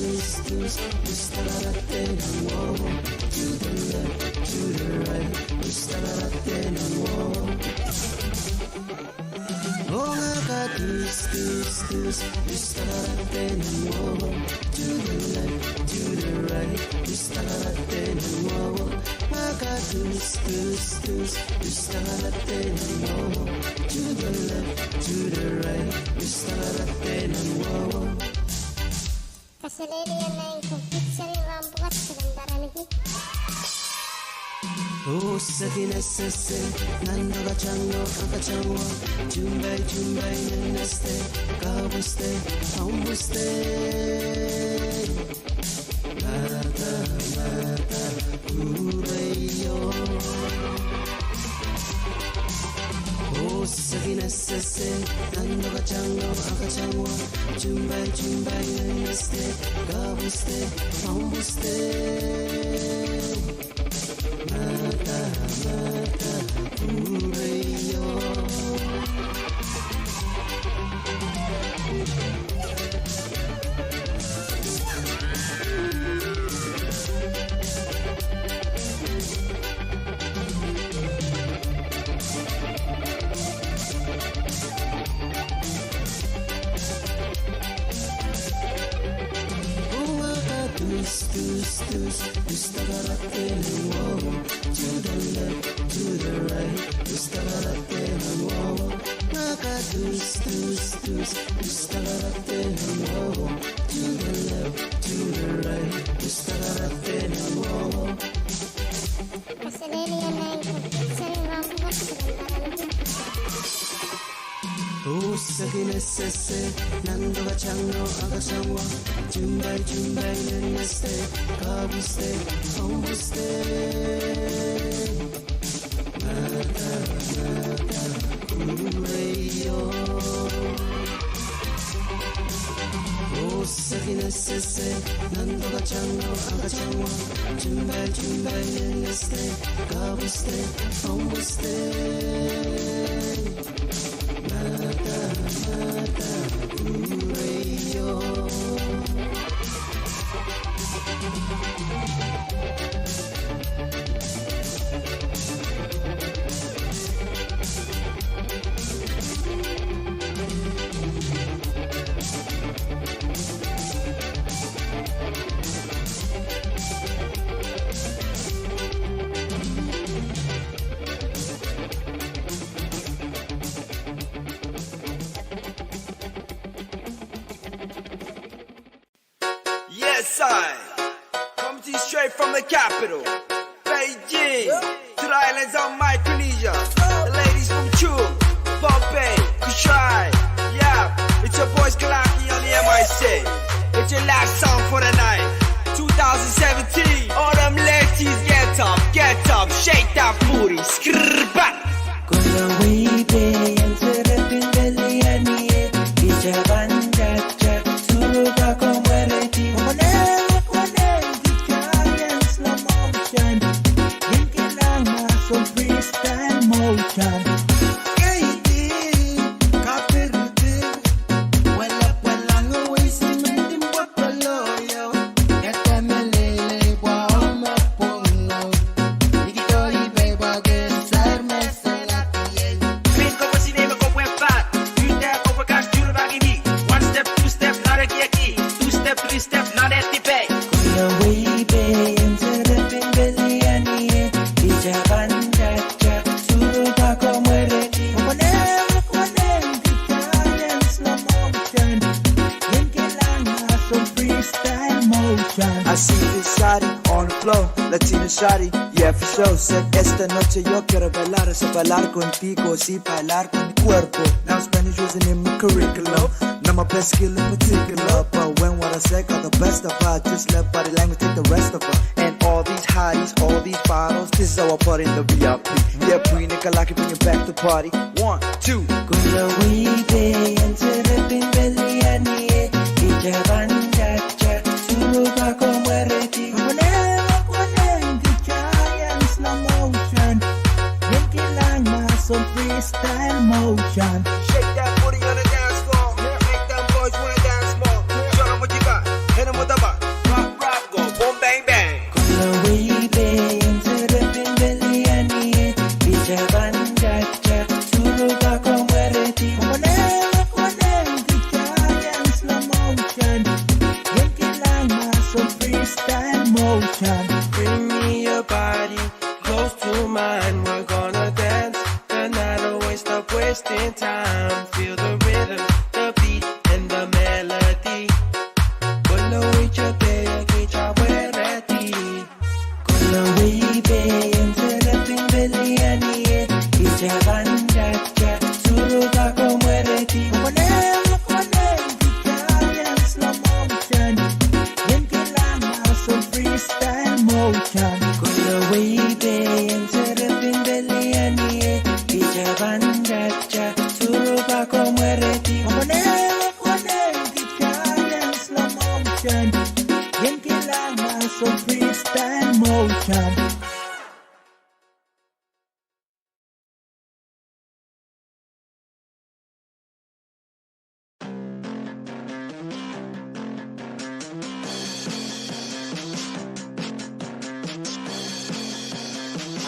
tus, tus, tus, takarate nan wowo. To the left, to the right, tus, takarate nan wowo. Oh, nga kak tus, tus, tus, tus, takarate nan wowo. To the left, to the right, tus, takarate nan wowo. Nga kak tus, tus, tus, tus, takarate nan wowo. To the left, to the right, tus, takarate nan wowo. Kaselehlie ong Nahn Koh, pitseri ram pwukat se kin perenki. Oh, sehkin esehse, nan dokatango, akatango, tumpai, tumpai, nenneste, kapwuste, aumpwuste. Mada, mada, kureio. Oh, sehkin esehse, nan dokatango, akatango, tumpai, tumpai, nenneste, kapwuste, aumpwuste. Mada, mada, kureio. Oh, nga kak tus, tus, tus, tus, takarate nan wowo. To the left, to the right, tus, takarate nan wowo. Nga kak tus, tus, tus, tus, takarate nan wowo. To the left, to the right, tus, takarate nan wowo. Kaselehlie ong Nahn Koh, pitseri ram pwukat se kin perenki. Oh, sehkin esehse, nan dokatango, akatango, tumpai, tumpai, nenneste, kapwuste, aumpwuste. Mada, mada, kureio. Oh, sehkin esehse, nan dokatango, akatango, tumpai, tumpai, nenneste, kapwuste, aumpwuste. Mada, mada, kureio. Yes, I. Coming to you straight from the capital, Beijing, to the islands of Micronesia. The ladies from Chuuk, Pohnpei, Kosrae. Yeah, it's your boys Kalaki on the M I C. It's your last song for the night. Two thousand seventeen. All them ladies, get up, get up, shake that booty. Skrrrpa. I see this shawty on the floor, Latina shawty, yeah, for sure. Said, esta noche yo quiero bailar, esa bailar contigo, sí, bailar con mi cuerpo. Now Spanish wasn't in my curriculum. Now Our best skill in particular, but when what I said got the best of her, just let body language take the rest of her. And all these hotties, all these bottles, this is our party in the V I P. Yeah, pwihn en kalahki, bring it back to party. One, two. Kolowi pei en sere pin pelianie, ija bandaja, suruh pako mweredi. Kone, kone, the giant slow motion. Yen kilang muscle freestyle motion. Shake that booty on the dance floor. Make them boys wanna dance more. Show them what you got. Hit 'em with a bop. Rock, rock, go. Boom, bang, bang. Kolowi pei en sere pin pelianie, ija bandaja, suruh pako mweredi. Kone, kone, the giant slow motion. Yen kilang muscle freestyle motion. Bring me your body close to mine. We're gonna dance the night away. Stop wasting time. Feel the rhythm, the beat, and the melody. Kolowi pei en sere pin pelianie, ija bandaja, suruh pako mweredi. Kone, kone, the giant slow motion. Yen kilang muscle freestyle motion. Kolowi pei en sere pin pelianie, ija bandaja, suruh pako mweredi. Kone, kone, the giant slow motion. Yen kilang muscle freestyle motion.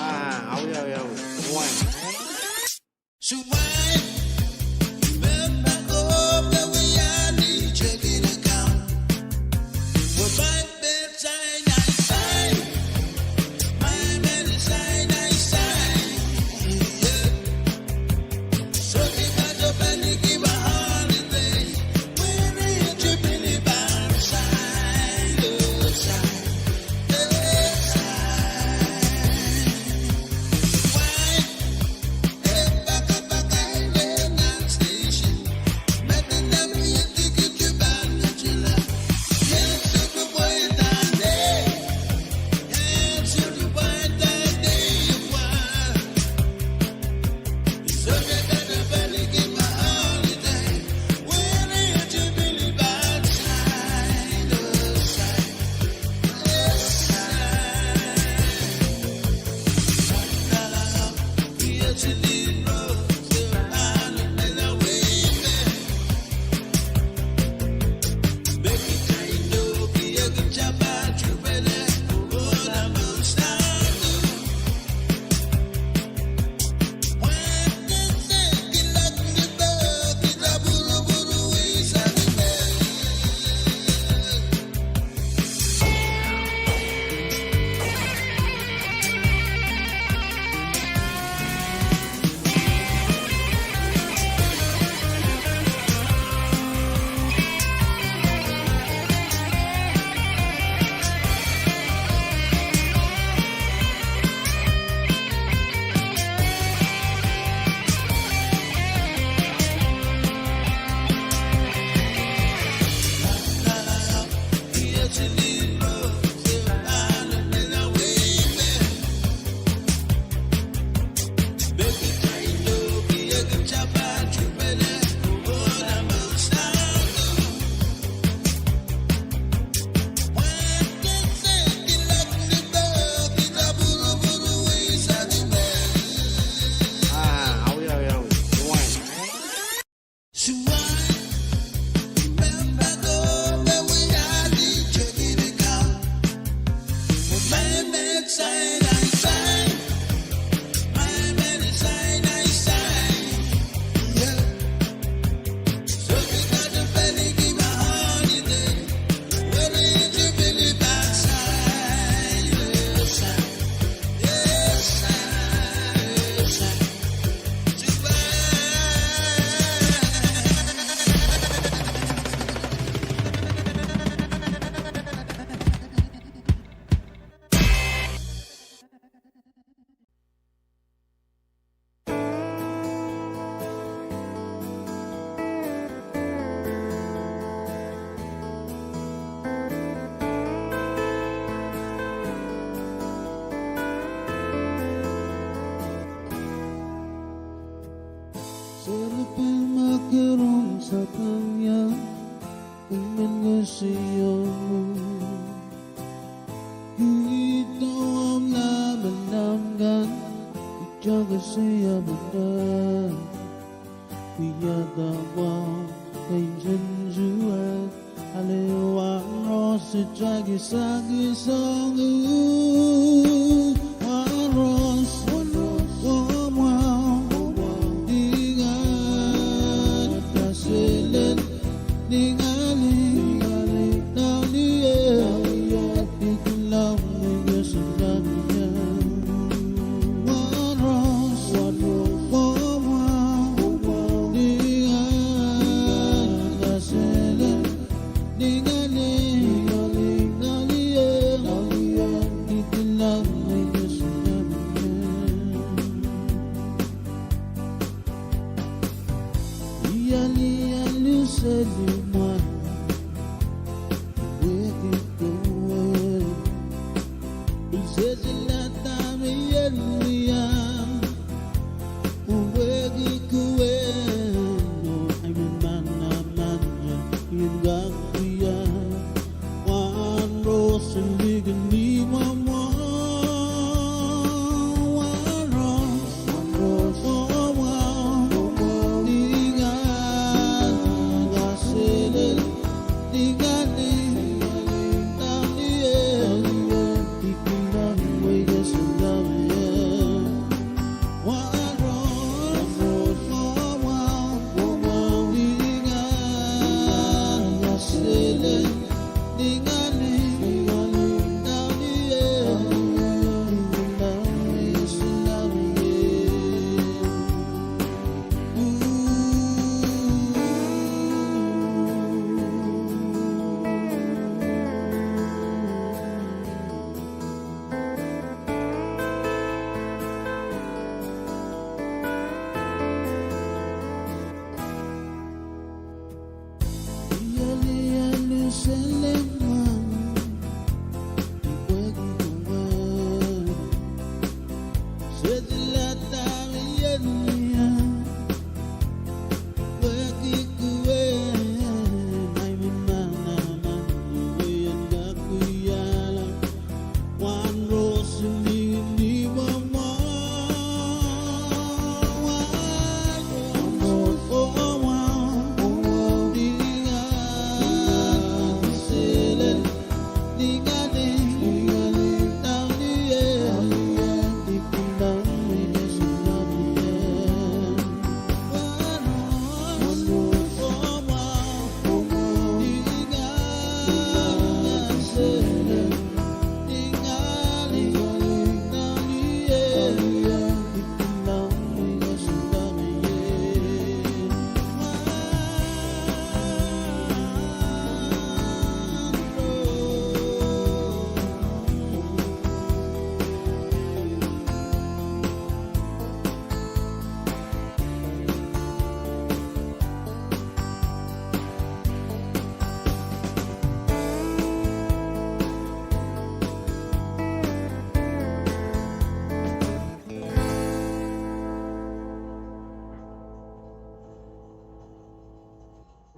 Ah, awi, awi, awi. Wine. Kaping ia, I men koasoia mwo, kihdo omw lamalam kan, I koasoia mwo, wiahda mwo, kei nsensuwed, ale Wahnporon sohte kisakis ong uhk, Wahnporon sohte kisakis ong uhk,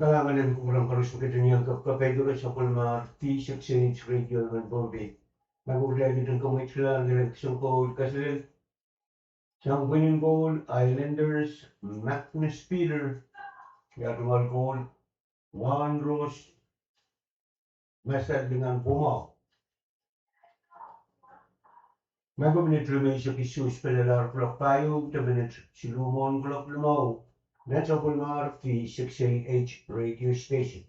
Kalahngan en kupwuramwail koaros me ketin iang kapakap, sapwellimomwi D six H Radio en Pohnpei. Ma kupwurki ketin komwekihla, ngilen kisin koul kaselel sang pwinin koul Islanders, Magnus Peter, ia tungoal koul Wahnporon Masak Lingan Pwomwahu. Ma kupwurki minit limeisek isuh, pelelar kuloak pahieu de minit siluh mwohn kuloak limau, nan sapwellimomwi D six H Radio Station.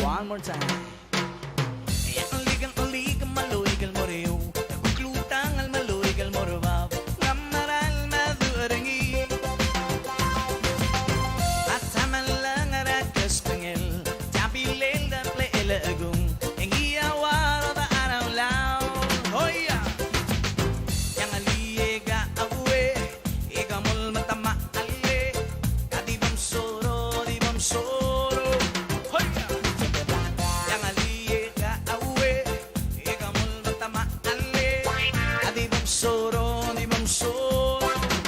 One more time.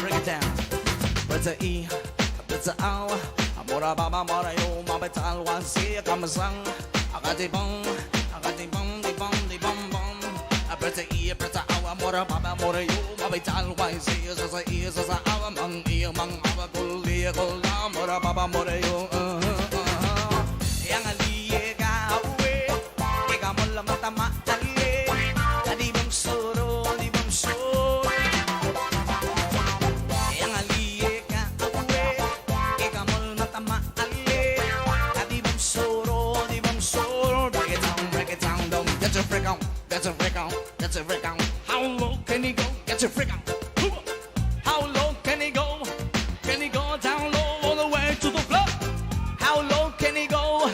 Break it down. Pete ih, pete awa, a mwohn pahpa mwohn ehu, ma pahn tal wahnsei, a kamwasang, a kadipomw, a kadipomw, dipomw, dipomw, pomw. A pete ih, pete awa, a mwohn pahpa mwohn ehu, ma pahn tal wahnsei, sasa ih, sasa awa, meng ih, meng awa, kul ih, kul awa, mwohn pahpa mwohn ehu, uh, uh, uh, uh. Break it down, break it down, don't get your freak on, get your freak on, get your freak on. How low can you go? Get your freak on. Come on. How low can you go? Can you go down low all the way to the floor? How low can you go?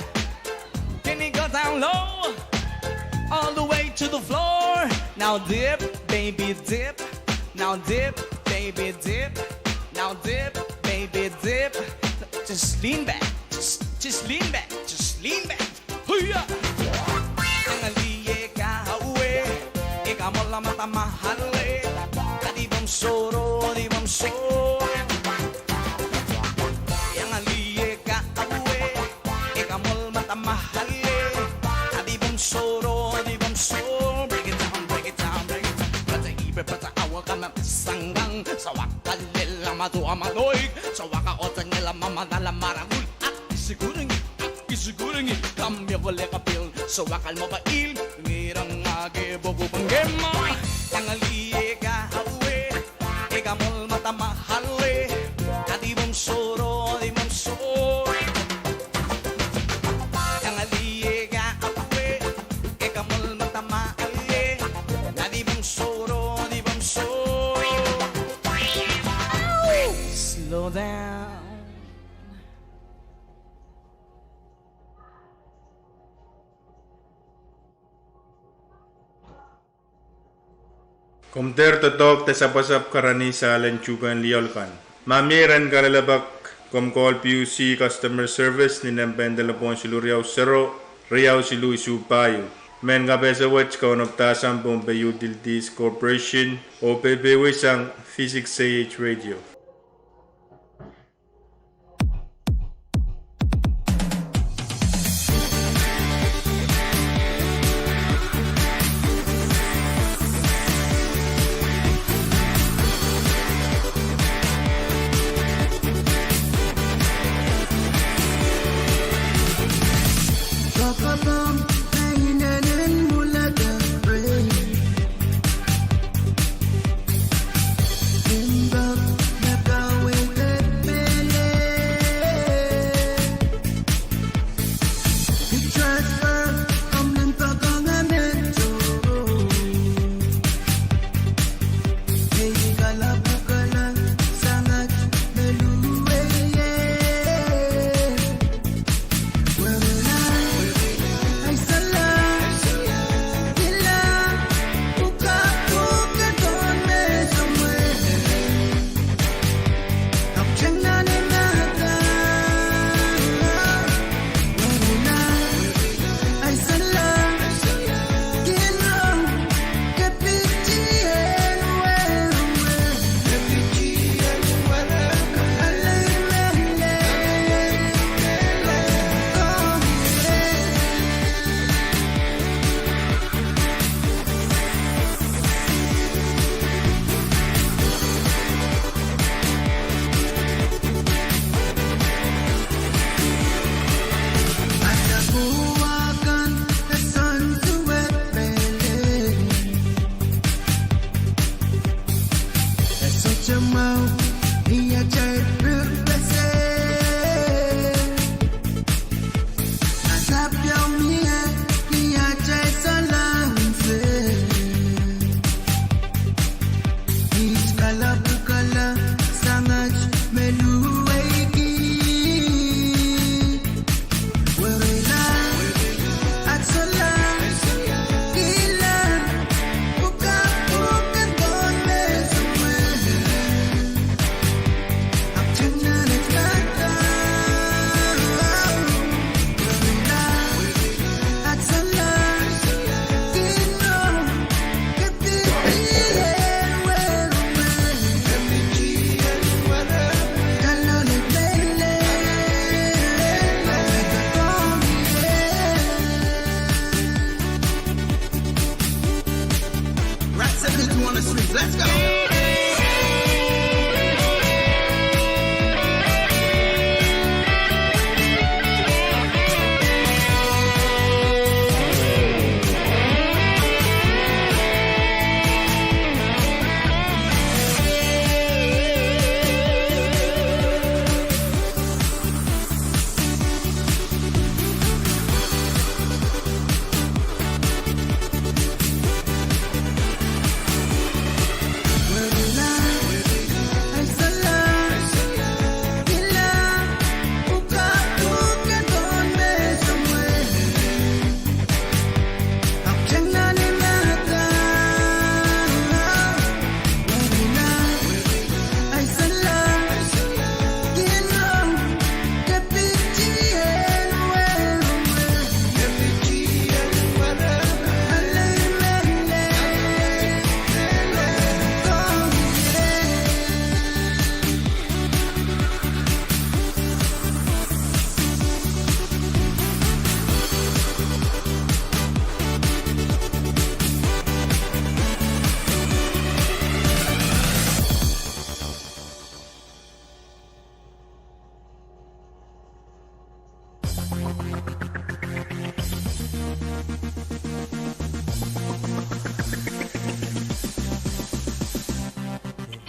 Can you go down low? All the way to the floor. Now dip, baby, dip. Now dip, baby, dip. Now dip, baby, dip. Just lean back. Just, just lean back. Just lean back. Hoo-yah! Break it down, break it down, break it down. Pete ih, pete awa, kamwasang, sawak kalel, a madu, a maloik, sawak a otengel, a mamada, a marakul, a kisukuringi, a kisukuringi, kamiokolek a pil, sawak a mobile, ngirang ake boku pengema. Slow down. Komw dehr doadoahk de sapwasapw karanih sahlen tuhkehn lioal kan. Ma mie rehn kalelapak, komw call P U C Customer Service ni nempehn delepwohn siluh riau sero, riau siluh isuh pahieu. Mehn kapehse wet Kauno Padahk Pohnpei Utilities Corporation, oh peipeisang V six A H Radio. Rat said he didn't want to sleep. Let's go.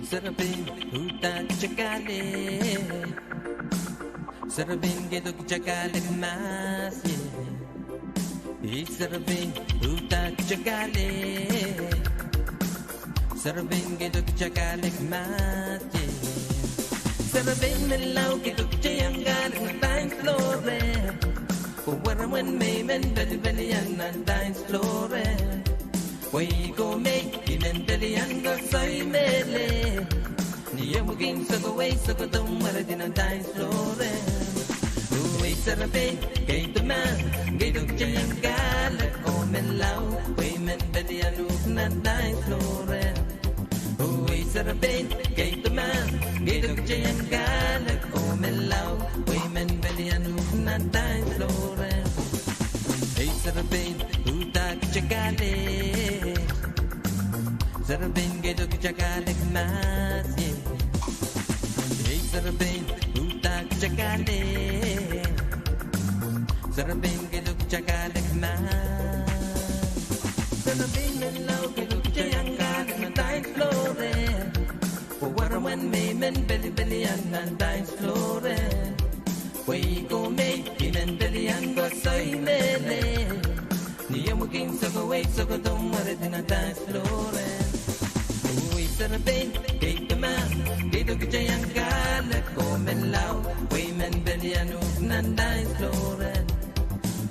Serepein uhdahn kitail kahlek. Serepein keido kitail kahlek mahs ie. Ei serepein uhdahn kitail kahlek. Serepein keido kitail kahlek mahs ie. Serepein menlau keido kitail iang kahlek nan dance floor e. Pwe weremwen me I men pelipelian nan dance floor e. Pwe I ko me I men pelian koasoi mehlel. Ni omw kin sokowei sokohdo mweredi nan dance floor e. Oh ei serepein keido mahs, keido kitail iang kahlek oh menlau, pwe I men pelian uhk nan dance floor e. Oh ei serepein keido mahs, keido kitail iang kahlek oh menlau, pwe I men pelian uhk nan dance floor e. Ei serepein uhdahn kitail kahlek. Serepein keido kitail kahlek mahs ie. Ei serepein uhdahn kitail kahlek. Serepein keido kitail kahlek mahs. Serepein menlau keido kitail iang kahlek nan dance floor e. Pwe weremwen me I men pelipelian nan dance floor e. Pwe I ko me I men pelian koasoi mehlel. Ni omw kin sokowei sokohdo mweredi nan dance floor e. Oh ei serepein keido mahs, keido kitail iang kahlek oh menlau, pwe I men pelian uhk nan dance floor e.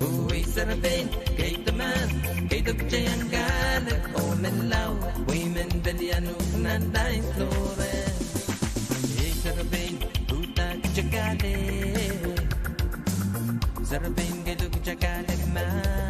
Oh ei serepein keido mahs, keido kitail iang kahlek oh menlau, pwe I men pelian uhk nan dance floor e. Ei serepein uhdahn kitail kahlek. Serepein keido kitail kahlek mahs.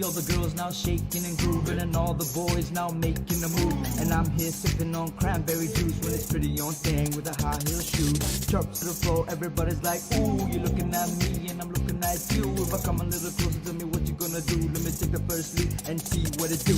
All the girls now shaking and grooving, and all the boys now making a move. And I'm here sipping on cranberry juice when it's pretty on thing with a high heel shoe. Drop to the floor, everybody's like, "Ooh, you're looking at me, and I'm looking at you. If I come a little closer, tell me what you gonna do. Let me take the first lead and see what it do."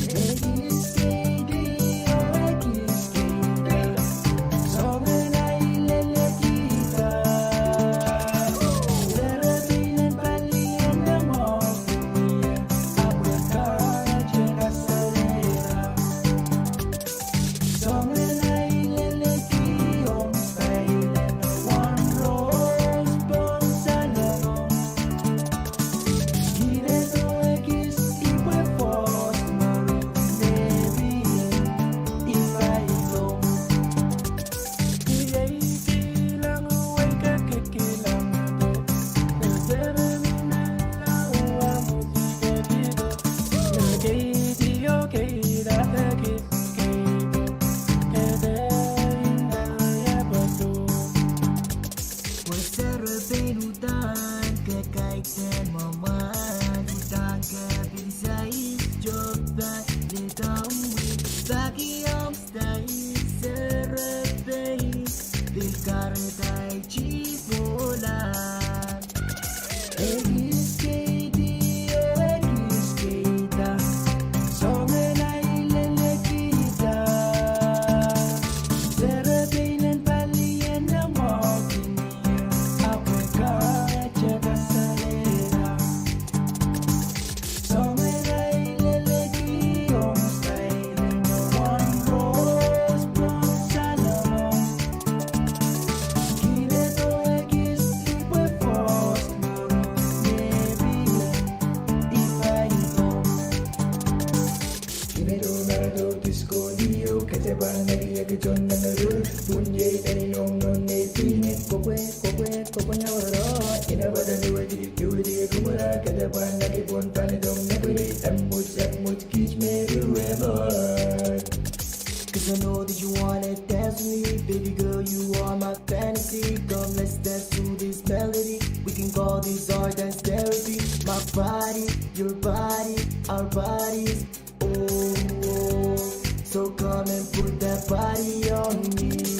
Cause I know that you wanna dance with me. Baby girl, you are my fantasy. Come, let's dance to this melody. We can call this our dance therapy. My body, your body, our bodies. Oh, oh. So come and put that body on me.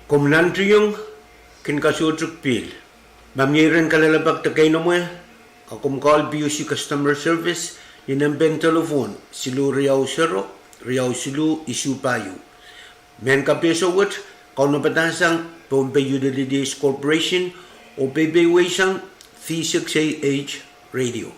Komw nantiong, kin kasohte pihl. Ma mie iren kalelapak de keinemwe, a komw call P U C Customer Service ni nempehn telephone siluh riau sero, riau siluh isuh pahieu. Mehn kapehse wet, kaunopada sang Pohnpei Utilities Corporation, oh peipeweisang V six A H Radio.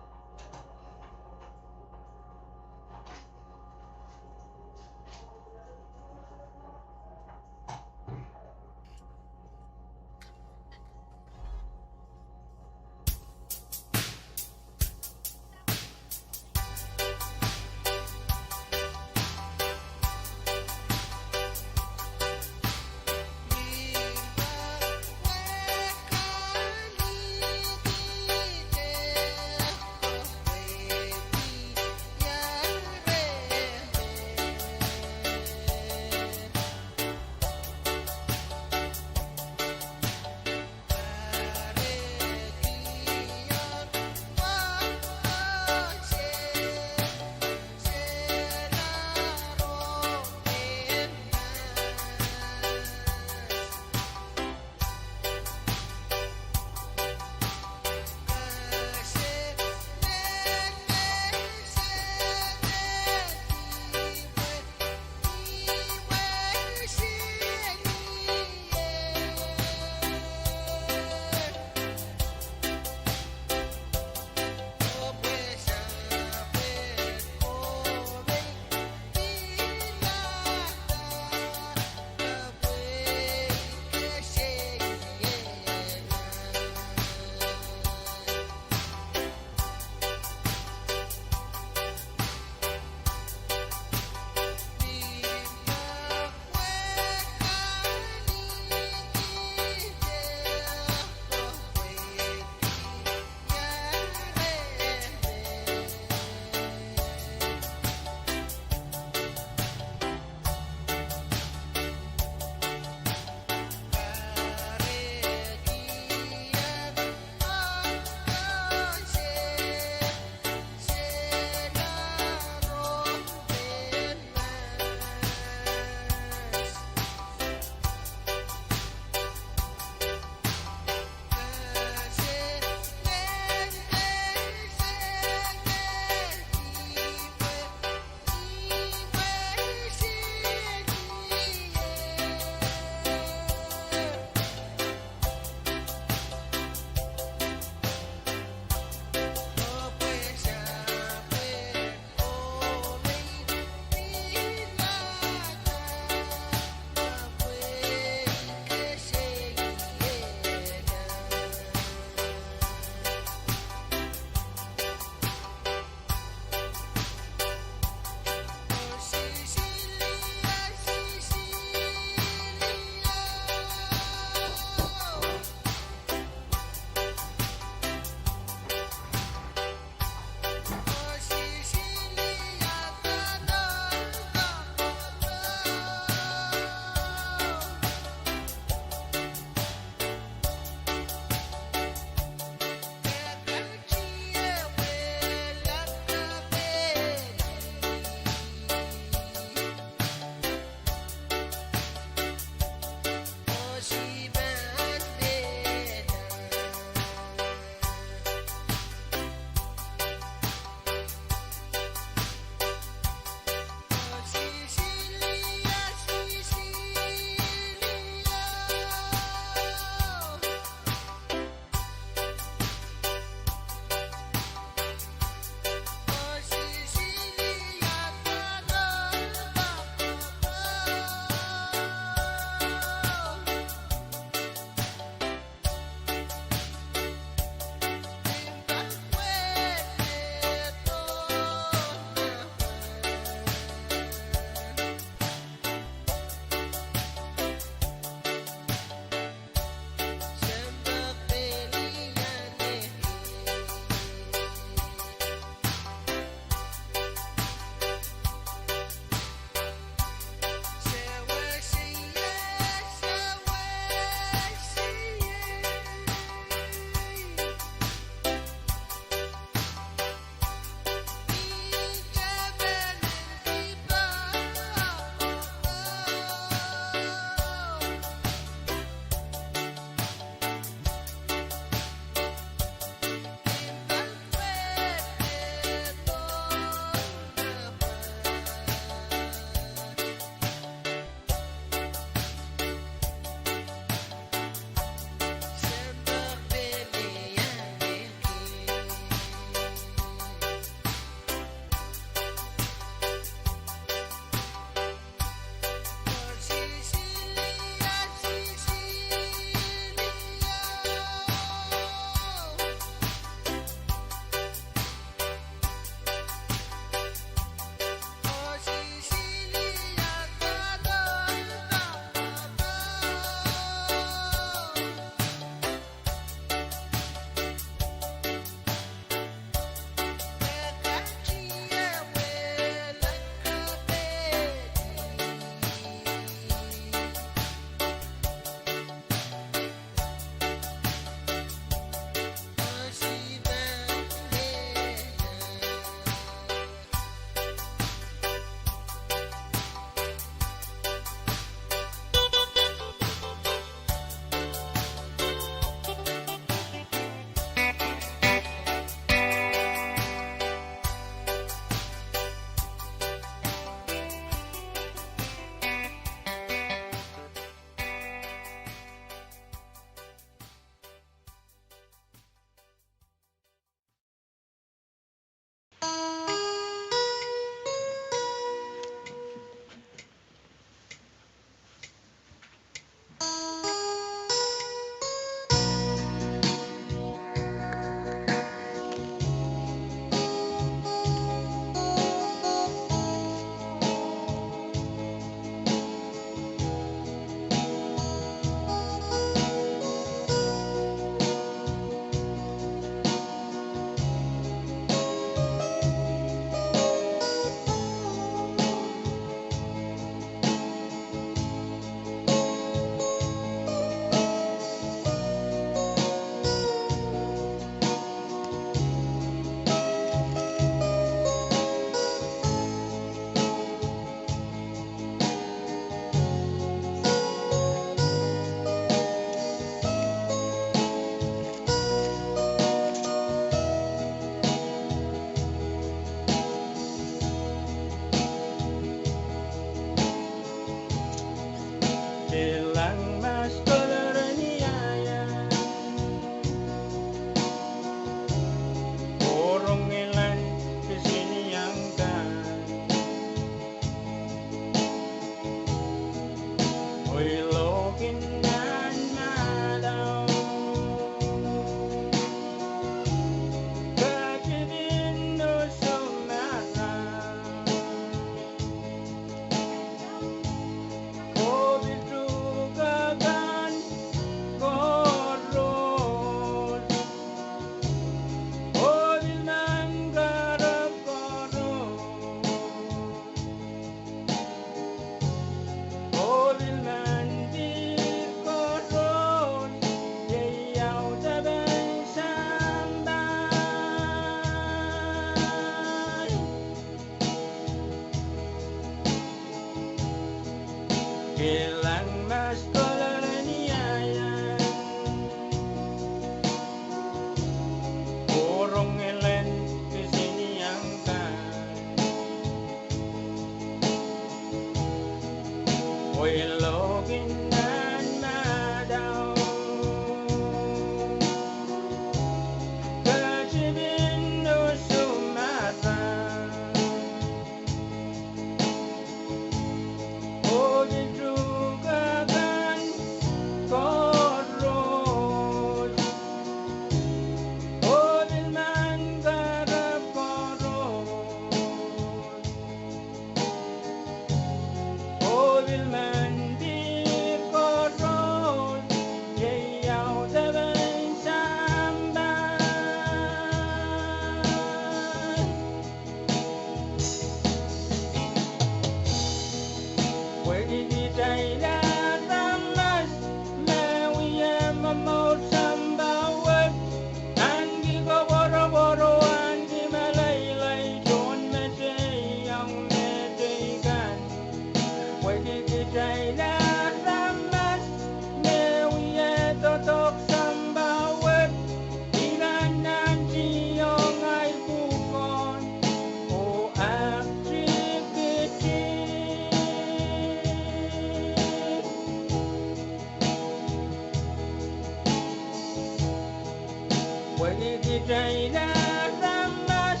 Pwehki kitail aramas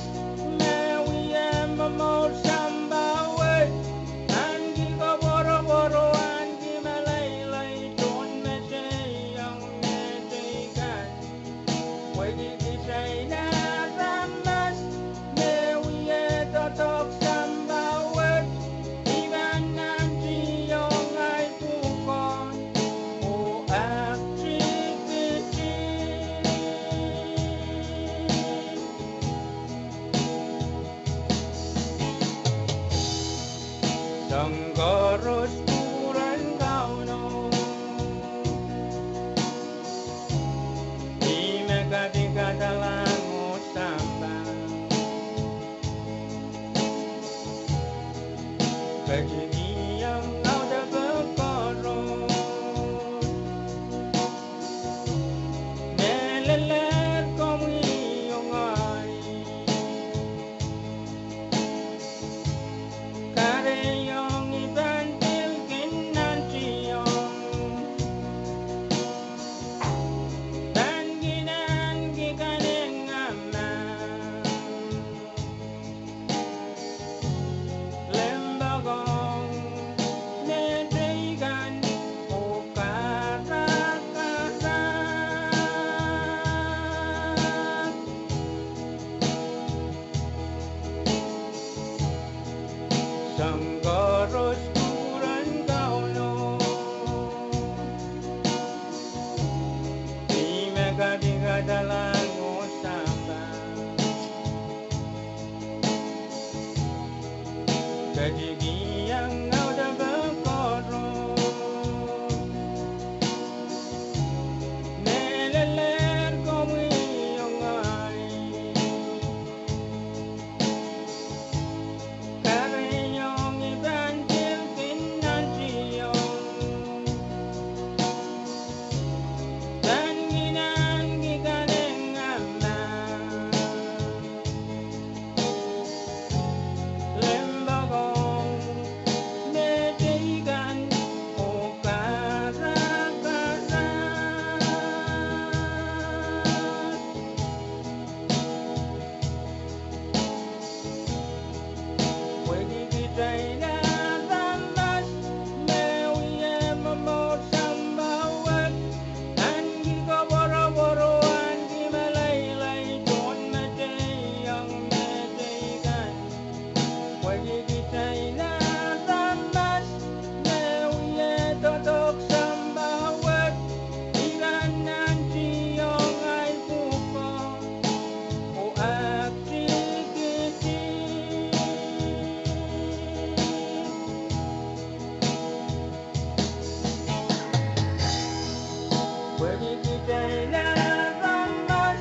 me wia momour sampah wet, ahneki koapworopwor oh ahneki meleilei tohn mehteiong mehteikan. Pwehki kitail aramas me wia doadoahk sampah wet, I pahn nantihong ahi pwukoa oh activity. Soahng koaros kupwuren Kauno, ih me kadikadalahng oh sampah. Ketikihong audepe koaros, mehleler komwi oh ngehi. Kahrehiong I pahn pil kin nantihong, pahn kin ahneki kanengamah, limpoak ong mehteikan oh karakarahk. Soahng koaros kupwuren Kauno, ih me kadikadalahng oh sampah. Ketikihong audepe koaros, mehleler komwi oh ngehi. Kahrehiong I pahn pil kin nantihong, pahn kin ahneki kanengamah, limpoak ong mehteikan oh karakarahk. Pwehki kitail aramas me wia momour sampah wet, ahneki koapworopwor oh ahneki meleilei tohn mehteiong mehteikan. Pwehki kitail aramas me wia doadoahk sampah wet, I pahn nantihong ahi pwukoa oh activity. Pwehki kitail aramas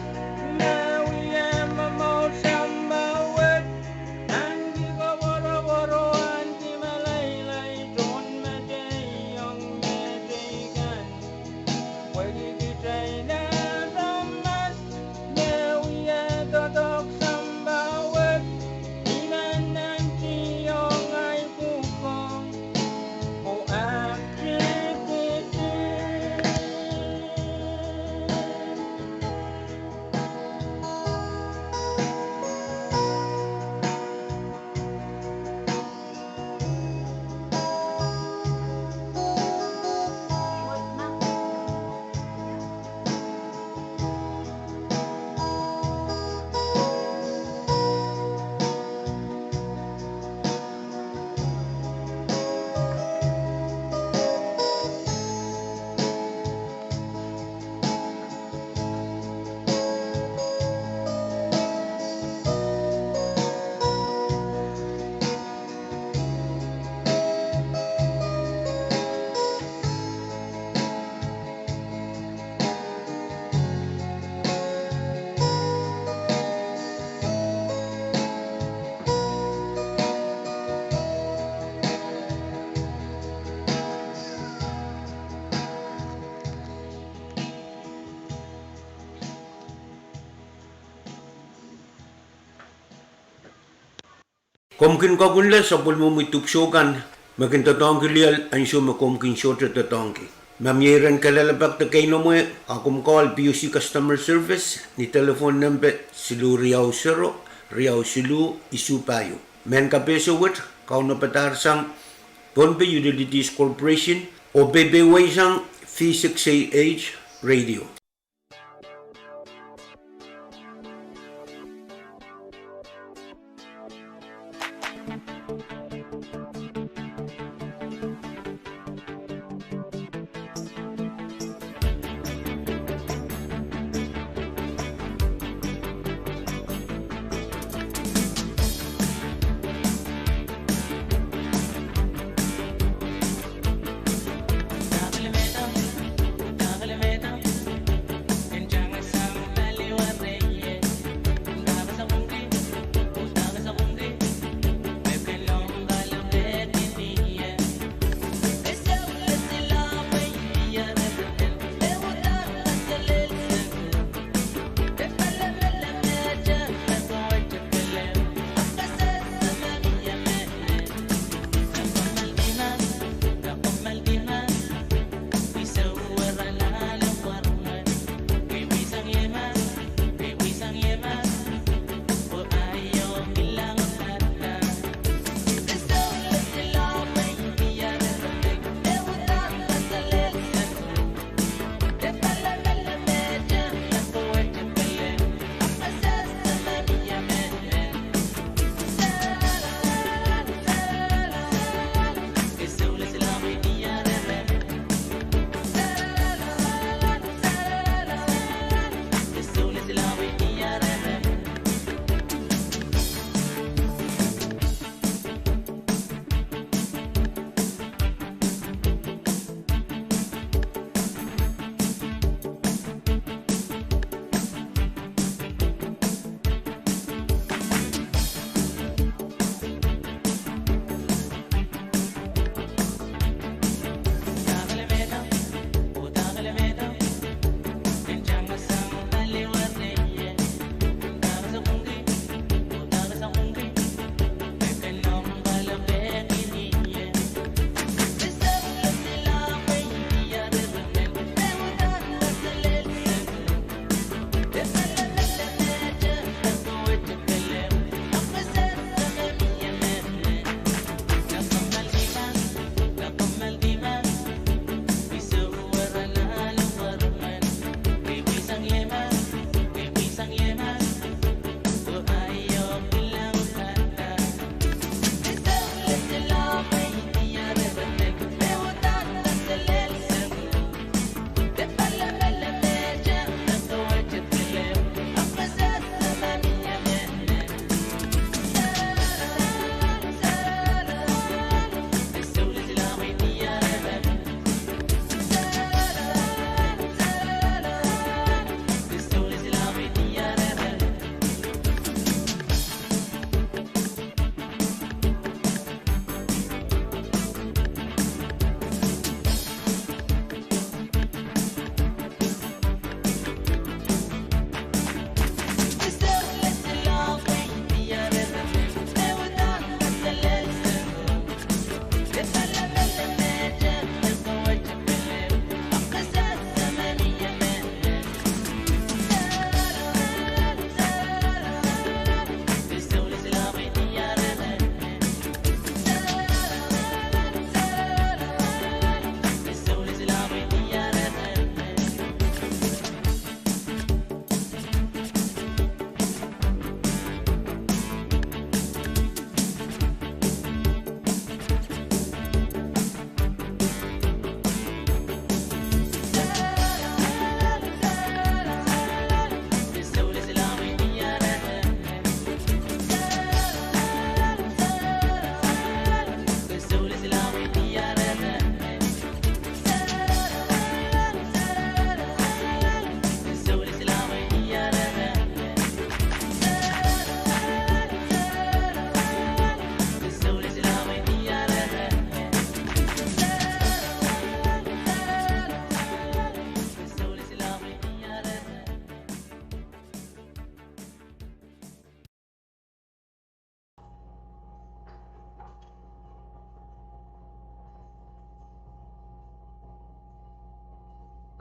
me wia momour sampah wet, ahneki koapworopwor oh ahneki meleilei tohn mehteiong mehteikan. Pwehki kitail aramas me wia doadoahk sampah wet, I pahn nantihong ahi pwukoa oh activity. Komw kin koakunla sapwellimomwi dipwisou kan me kin doadoahngki lel ansou me komw kin sohte doadoahngki. Ma mie iren kalelapak de keinemwe, a komw call P U C Customer Service ni telephone nempe siluh riau sero, riau siluh isuh pahieu. Mehn kapehse wet, kaunopadahr sang Pohnpei Utilities Corporation, oh peipeieisang V six A H Radio.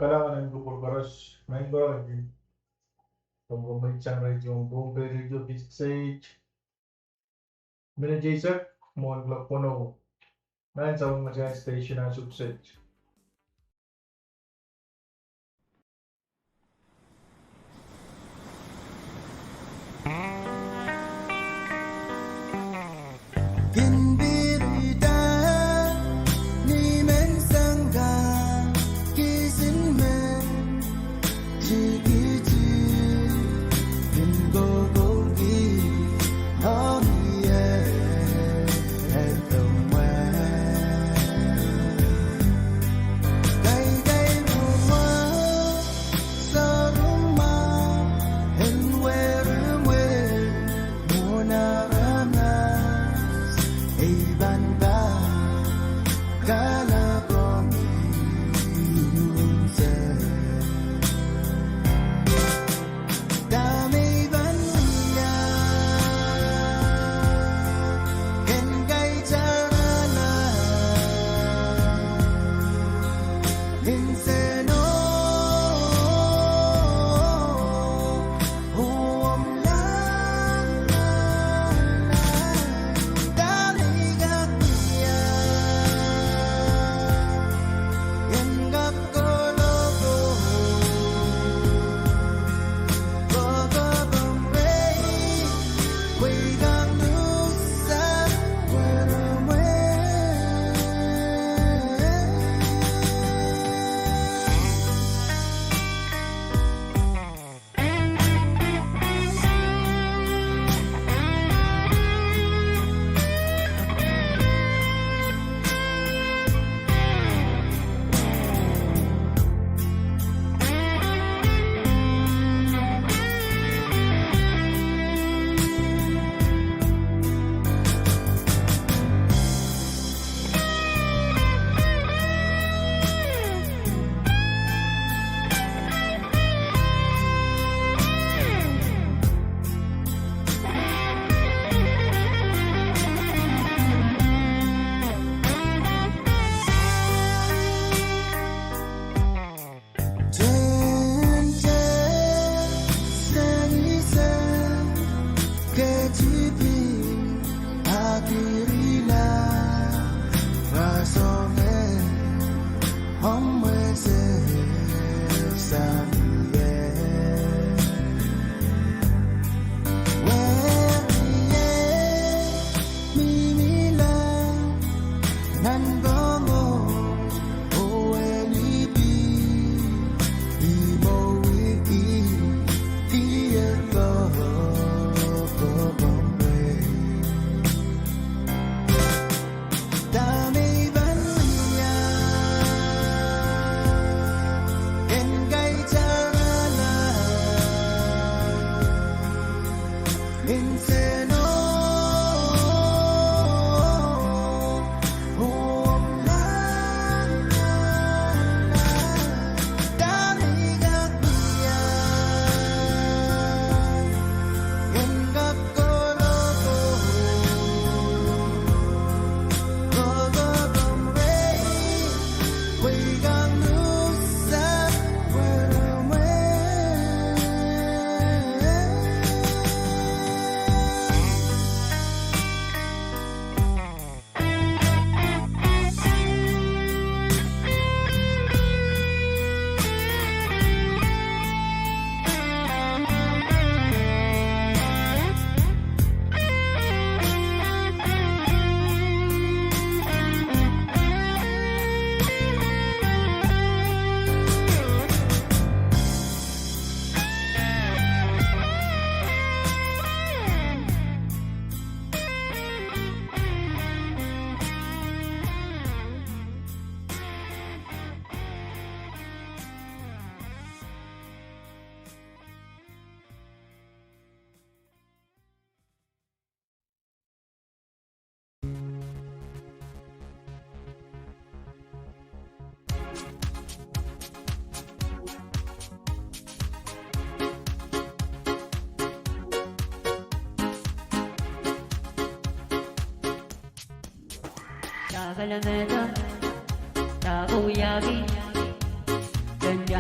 Kalahngan en kupwur koaros, maing koaros, komw mweidehng radio, Pohnpei Radio Kiskesei. Minit eisek mwohn kuloak weneu. Nan soun matail station a Sukset. Kin pirida ni menseng kan kisin me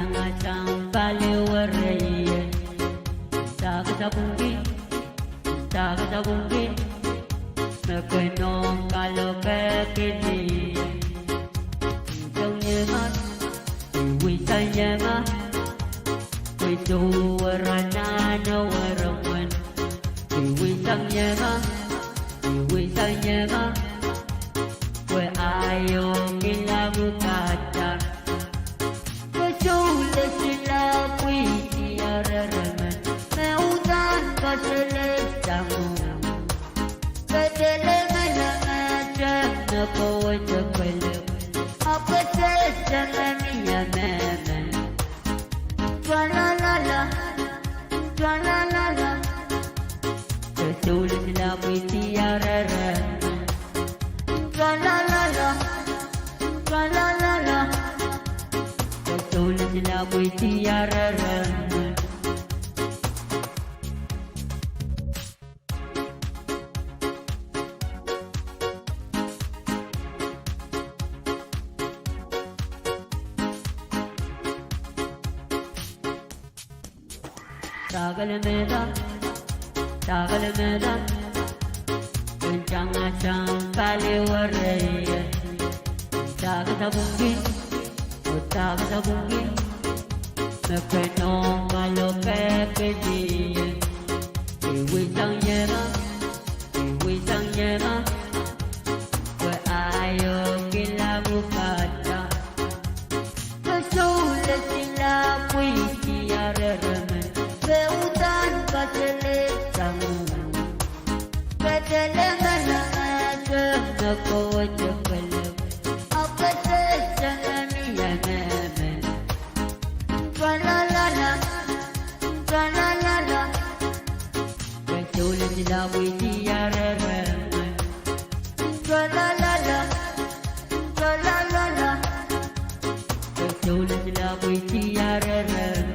Sang paliwere ie, sahkasapwungki, sahkasapwungki, me ke nohn kaloke kini ie. Sang ie ma, sang ie ma, pwe soh wera nan wera mwen. Sang ie ma, sang ie ma, pwe aio kilang ukada. Kesoulesila pwihdi areremen, me uhdahn kaselehlie sang. Kedelengelengete me kowete kelehpw, ahpw kesehse me mie mehmen. Tralalala, tralalala. Kesoulesila pwihdi areremen. Tralalala, tralalala. Kesoulesila pwihdi areremen. Takelemehda, takelemehda, ken sang sang paliwere ie. Sahkasapwungki, oh sahkasapwungki, me ke nohn kaloke kini ie. Sang ie ma, sang ie ma, pwe aio kilang ukada. Kesoulesila pwihdi areremen, me uhdahn kaselehlie sang. Kedelengelengete me kowete kelehpw, ahpw kesehse me mie mehmen. Tralalala, tralalala. Kesoulesila pwihdi areremen. Tralalala, tralalala. Kesoulesila pwihdi areremen.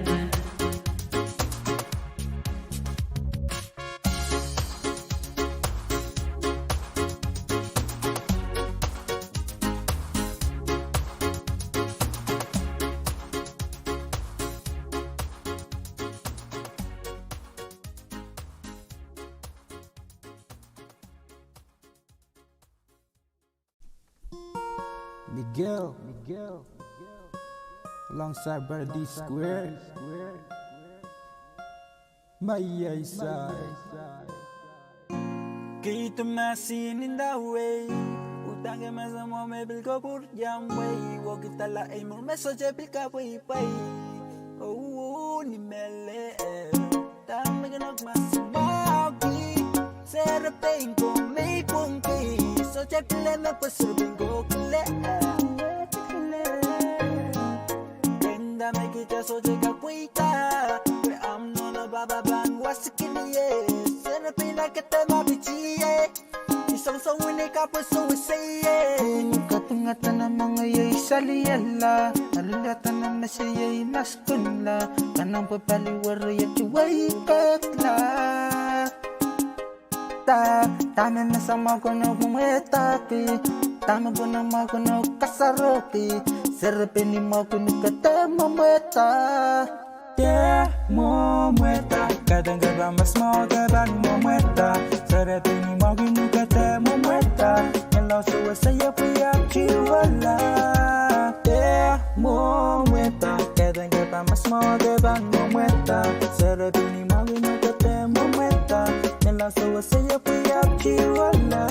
Miguel, Miguel, alongside Brother D Square. Mai aisai. Kihda mahsen inda wei, uhdahn ke mahsen mwo me pil kapwuriamwei, wekidala ei mwur me sohte pil kapweipwei. Oh, ni mele. Dahme ke nohk mahsen mwohki, serepein ko me pwungki, sohte pil me pwe serepein ko kile. Enda me kihda sohte kapweida, pwe ahmw nohno pahpa pahn wasikinie, serepein akede ma pitie. I song song wini kapwe song seie. Kapingada nan mengei ei saliala, alilada nan mesei ei maskunla, kanahn pwe paliwere ei tuwei katla. Da, dahme mahsen mwohki nohk mwomwedahki, dahme pwunod mwohki nohk kasarohki, serepein mwohki nohk kede mwomweda. Kede mwomweda, kede kehpa mas mwo ke pahn mwomweda. Serepein mwohki nohk kede mwomweda. Ngeloso wese iepwe iang tiwala. Kede mwomweda, kede kehpa mas mwo ke pahn mwomweda. Serepein mwohki nohk kede mwomweda. Ngeloso wese iepwe iang tiwala.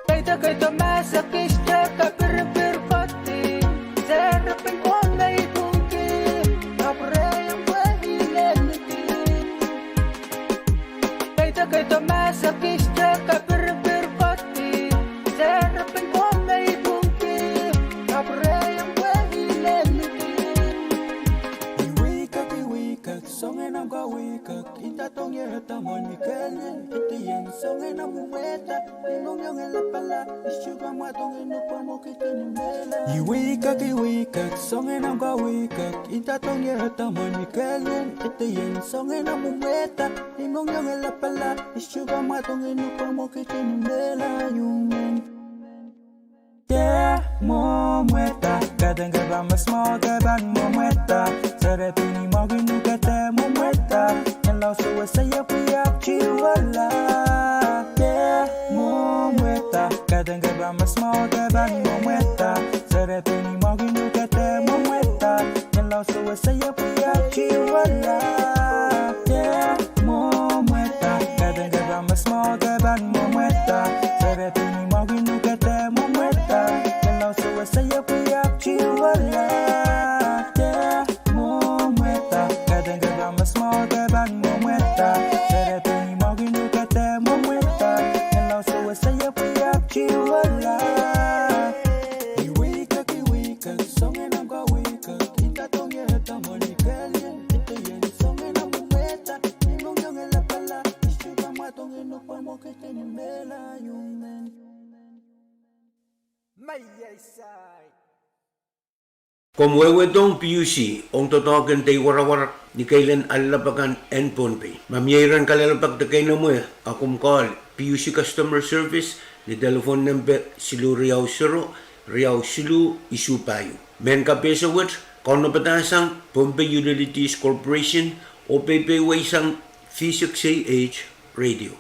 Kaidakaida mahs kihda kapirpir kohdi, serepein ko me pwungki, kapwurehiong pwe I leliki. Kaidakaida mahs kihda kapirpir kohdi, serepein ko me pwungki, kapwurehiong pwe I leliki. I weikak, I weikak, soangen ahmw kaweikak. Inda dohng ie eda mwohn mi kelien, ede ien soangen ahmw mwomweda, ni mohngiong lapala, I sohte pahn mwadong en uhk pahn mwohki dihp ni mehla. I weikak, I weikak, soangen ahmw kaweikak, inda dohng ie eda mwohn mi kelien, ede ien soangen ahmw mwomweda, ni mohngiong lapala, I sohte pahn mwadong en uhk pahn mwohki dihp ni mehla, I men. Kede mwomweda, Kaidehn kepahn mwes mwahu de pahn mwomwehda. Serepein mwahu kin uhk de mwomwehda. Ni lao sewese iepwiak tiwala de mwomwehda. Kaidehn kepahn mwes mwahu de pahn mwomwehda. Serepein mwahu kin uhk de mwomwehda. Ni lao sewese iepwiak tiwala de mwomwehda. Kaidehn kepahn mwes mwahu de pahn mwomwehda. Serepein mwahu kin uhk de mwomwehda. Ni lao sewese iepwiak tiwala de mwomwehda. Kaidehn kepahn mwes mwahu de pahn mwomwehda. Serepein mwahu kin uhk de mwomwehda. Ni lao sewese iepwiak tiwala. Iwei kak, iwei kak, soangen amw kawei kak, inda dohngie dohng ni kehl ien, ito ien, soangen amw mwomwehda, ni mohngiong lapala, isuh pahn mwadong en okpwamwokid en mehla ieu men. Komw wehwehdohng PUC ong doadoahk en dei warawar ni keilen alap akan en Pohnpei. Ma mie iren kalelapak de keinemwe, a komw call PUC Customer Service ni telephone nempe siluh riau sero, riau siluh isuh pahieu. Mehn kapehse wet kaunopada sang Pohnpei Utilities Corporation oh peipeieisang V six A H Radio.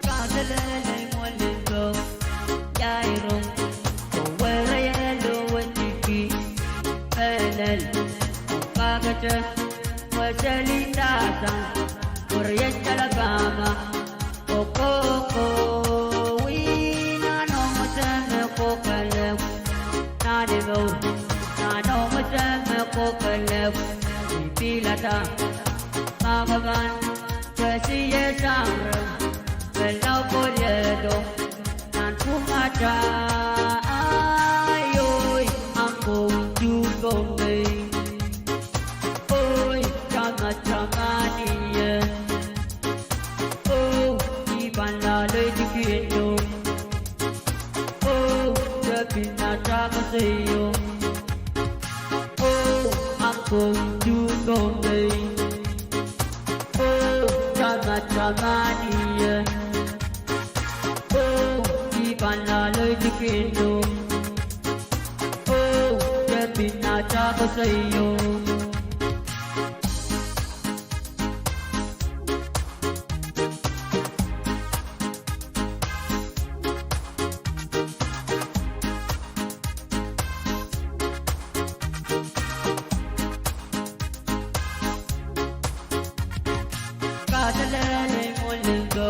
Kaselel ei mwoalen ko, iei rong, oh were ielo wetiki, pelel, oh kakete, weseli dahsang, were iet alabama, oh koko, wih, nan omw wasa me kokelek, nan imou, nan omw wasa me kokelek, I pilada, ma ke pahn kesiesang reh, me lao koliedo, nan pwungatail, oi, I'm going to Bombay. Oi, tamataman ie. Oh, I pahn loale dikino. Oh, tepin atail koasoio. Oh, I'm going to Bombay. Oh, tamataman ie. Oh, I pahn loale dikino. Oh, tepin atail koasoio. Kaselel ei mwoalen ko,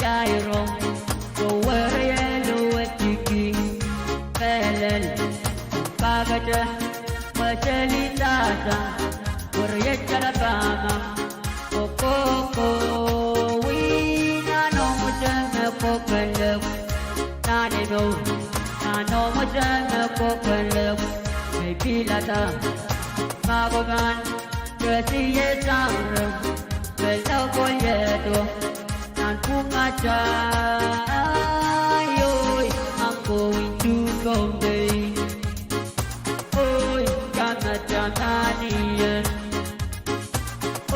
iei rong, oh were ielo wetiki, pelel, kakete, weseli dahsang, were iet alabama, oh koko, wih, nan omw wasa me kokelek, nan imou, nan omw wasa me kokelek, me I pilada, ma ke pahn kesiesang reh, me lao koliedo, nan pwungatail, oi, I'm going to Bombay. Oi, tamataman ie.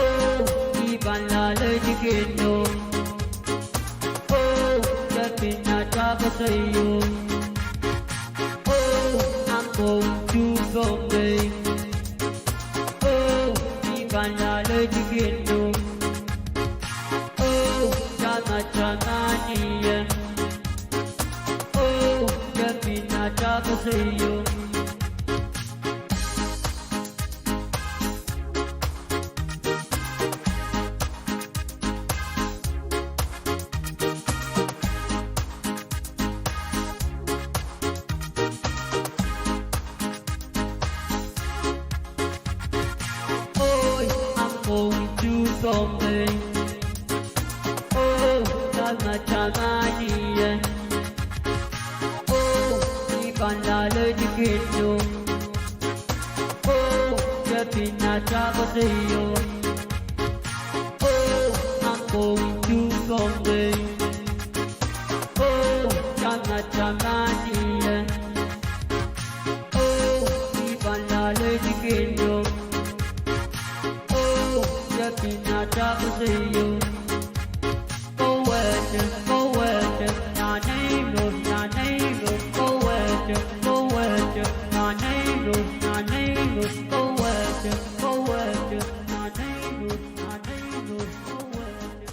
Oh, I pahn loale dikino. Oh, tepin atail koasoio. Oh, I'm going to Bombay. Oh, I pahn loale dikino. Oh, tamataman ie. Oh, tepin atail koasoio. Oi, I'm going to Bombay. Oh, tamataman ie. Oh, I pahn loale dikino. Oh, tepin atail koasoio. Oh, I'm going to Bombay. Oh, tamataman ie. Oh, I pahn loale dikino. Oh, tepin atail koasoio. Kowehte, kowehte, nan imou, nan imou, kowehte, kowehte, nan imou, nan imou, kowehte, kowehte, nan imou, nan imou, kowehte, kowehte.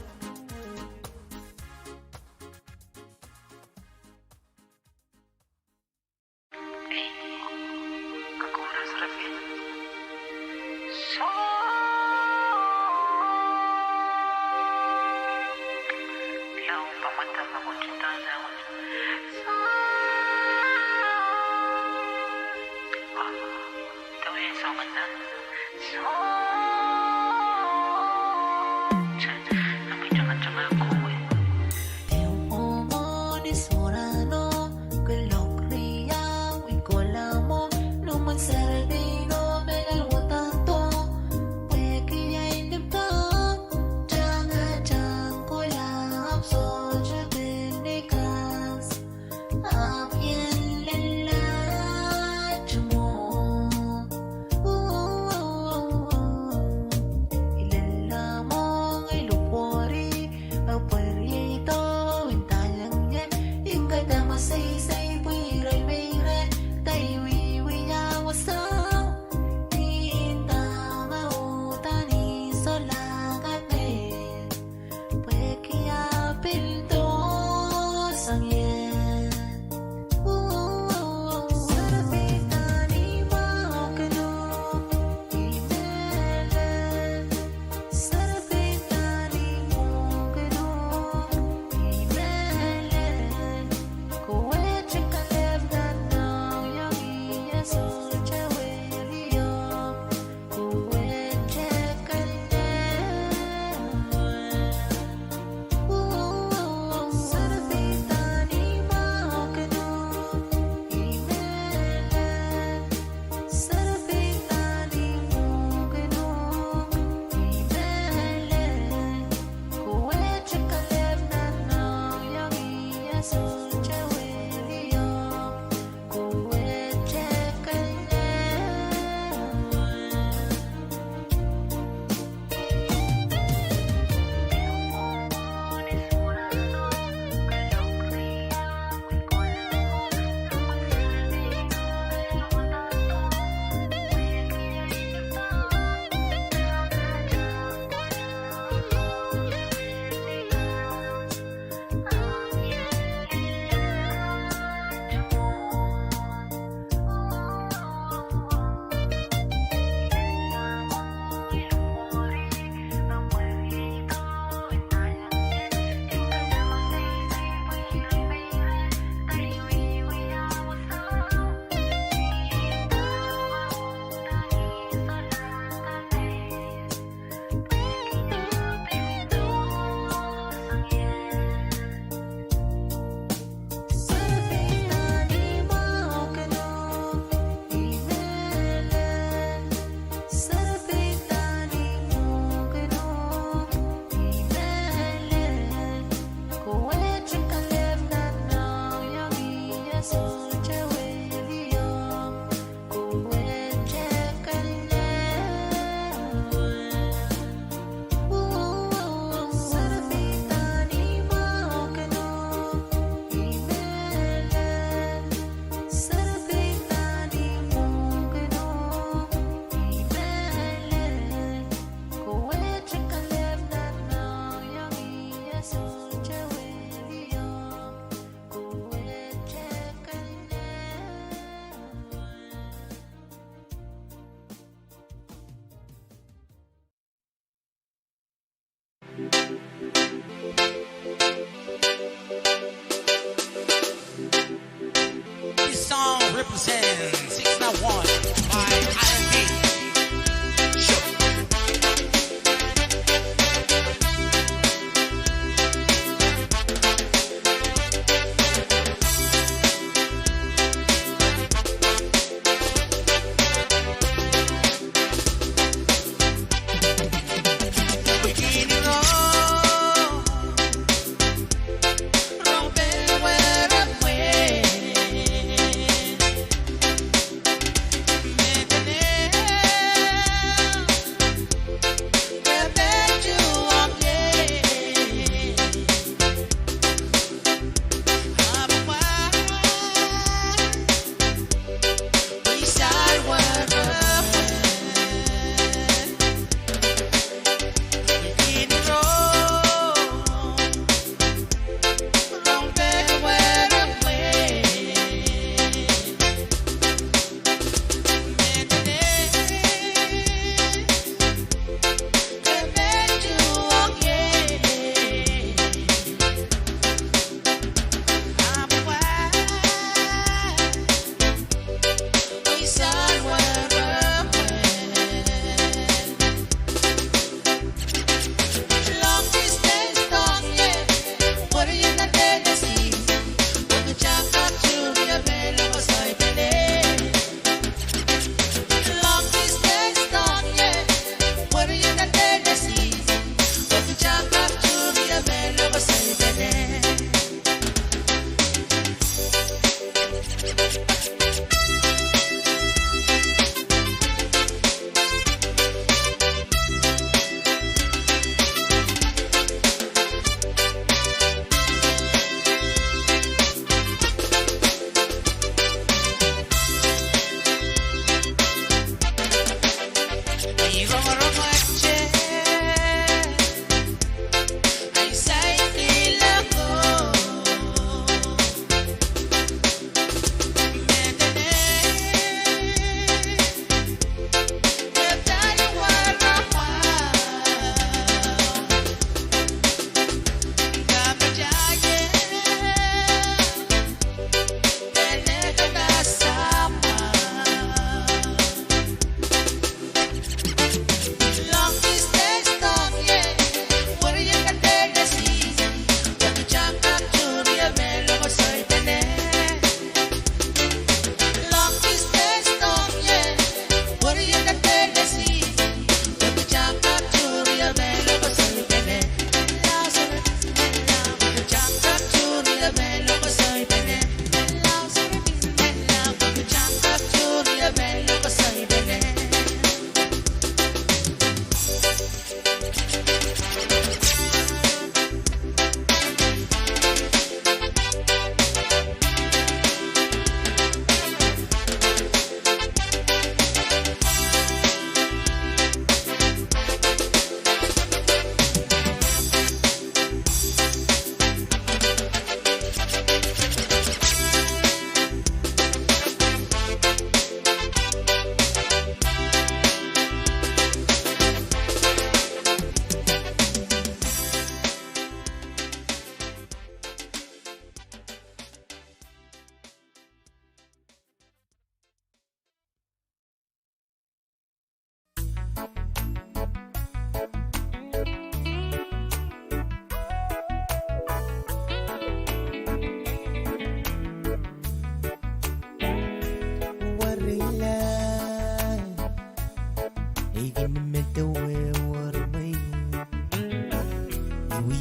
This song represents Six Not One by I M B.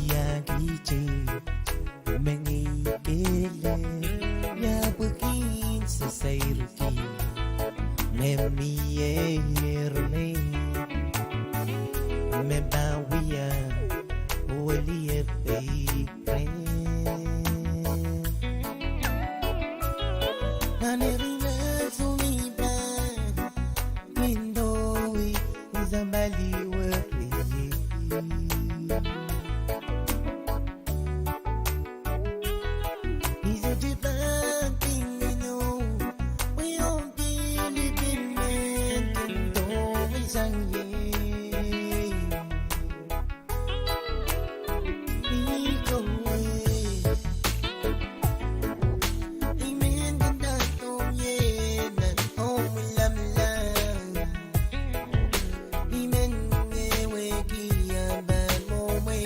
Wiahkihte mengei ele, ia pwehki sairki me miehier me, me pahn wia weliepei reh. Nan eri me sohte pahn kin dohwei sampah liwere. I sohte pahn kin inou, pwe ong pilipil men kin dohwei sang ie. I kowe, I men kin dohdohng ie nan omw lamlam. I men wehwehki ahmw pahn mwomwe.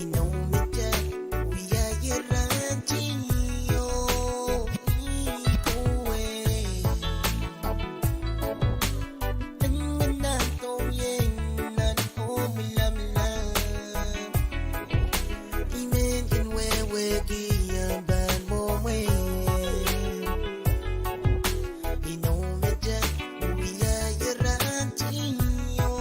Inou me kitail wia irail teio, I kowe. I men kin dohdohng ie nan omw lamlam. I men kin wehwehki ahmw pahn mwomwe. Inou me kitail wia irail teio.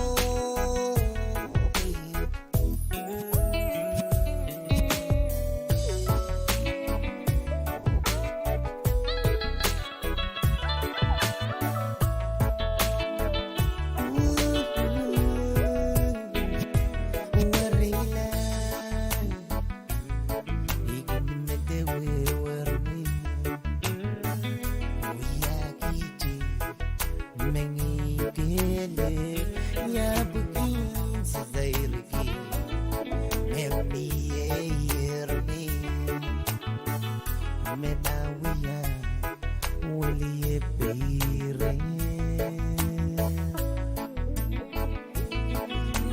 Mengei ele, ia pwehki sairki me miehier me, me pahn wia weliepei reh.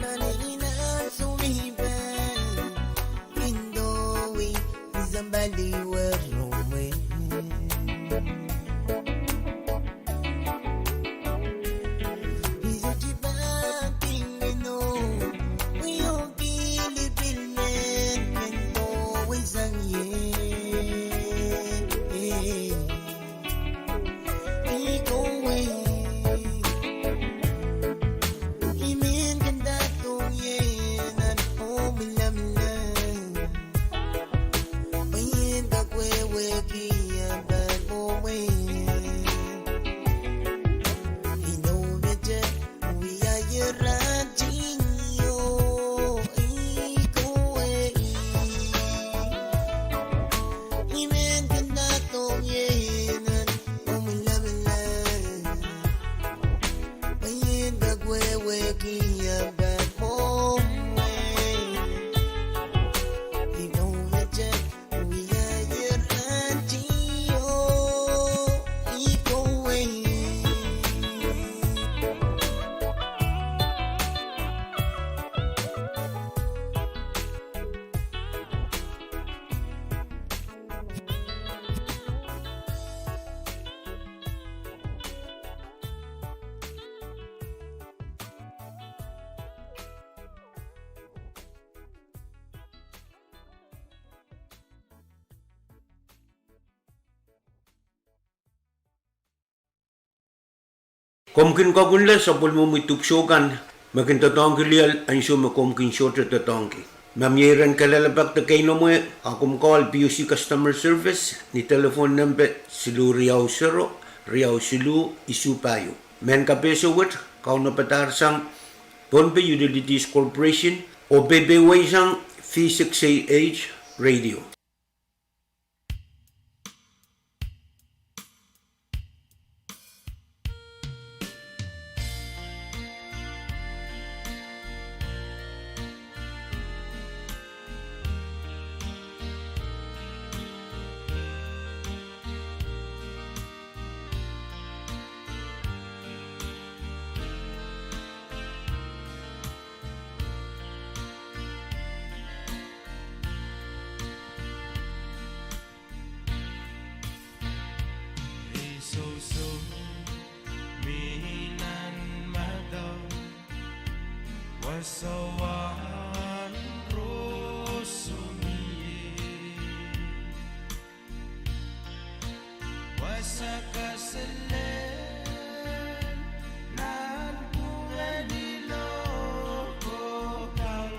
Nan eri me sohte pahn kin dohwei sampah liwere. I sohte pahn kin inou, pwe ong pilipil men kin dohwei sang ie. I kowe, I men kin dohdohng ie nan omw lamlam. Pwe I en kak wehwehki ahmw pahn mwomwe. Inou me kitail wia irail teio, I kowe. I men kin dohdohng ie nan omw lamlam. Pwe I en kak wehwehki ahmw pahn mwomwe. Inou me kitail wia irail teio, I kowe. Komw kin kakunla sapwellimomwi dipwisou kan me kin doadoahngki lioal ansou me komw kin sohte doadoahngki. Ma mie iren kalelapak de keinemwe, a komw call P U C Customer Service ni telephone nempe siluh riau sero, riau siluh, isuh pahieu. Mehn kapehse wet, kaunopadahr sang Pohnpei Utilities Corporation, oh peipeieisang V six A H Radio. Soan roson mie. Wasa kaselel nan pwungen iloko pahn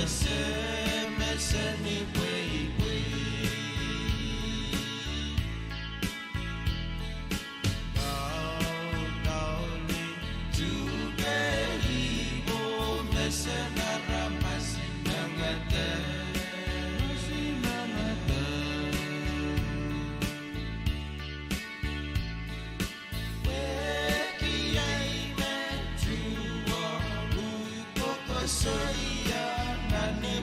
Se me seni pweipwei. Kaukauli, tuhke ih mwo mesen aramas inengete. Pwehki ei me tuhwong, uhk koasoia nan ei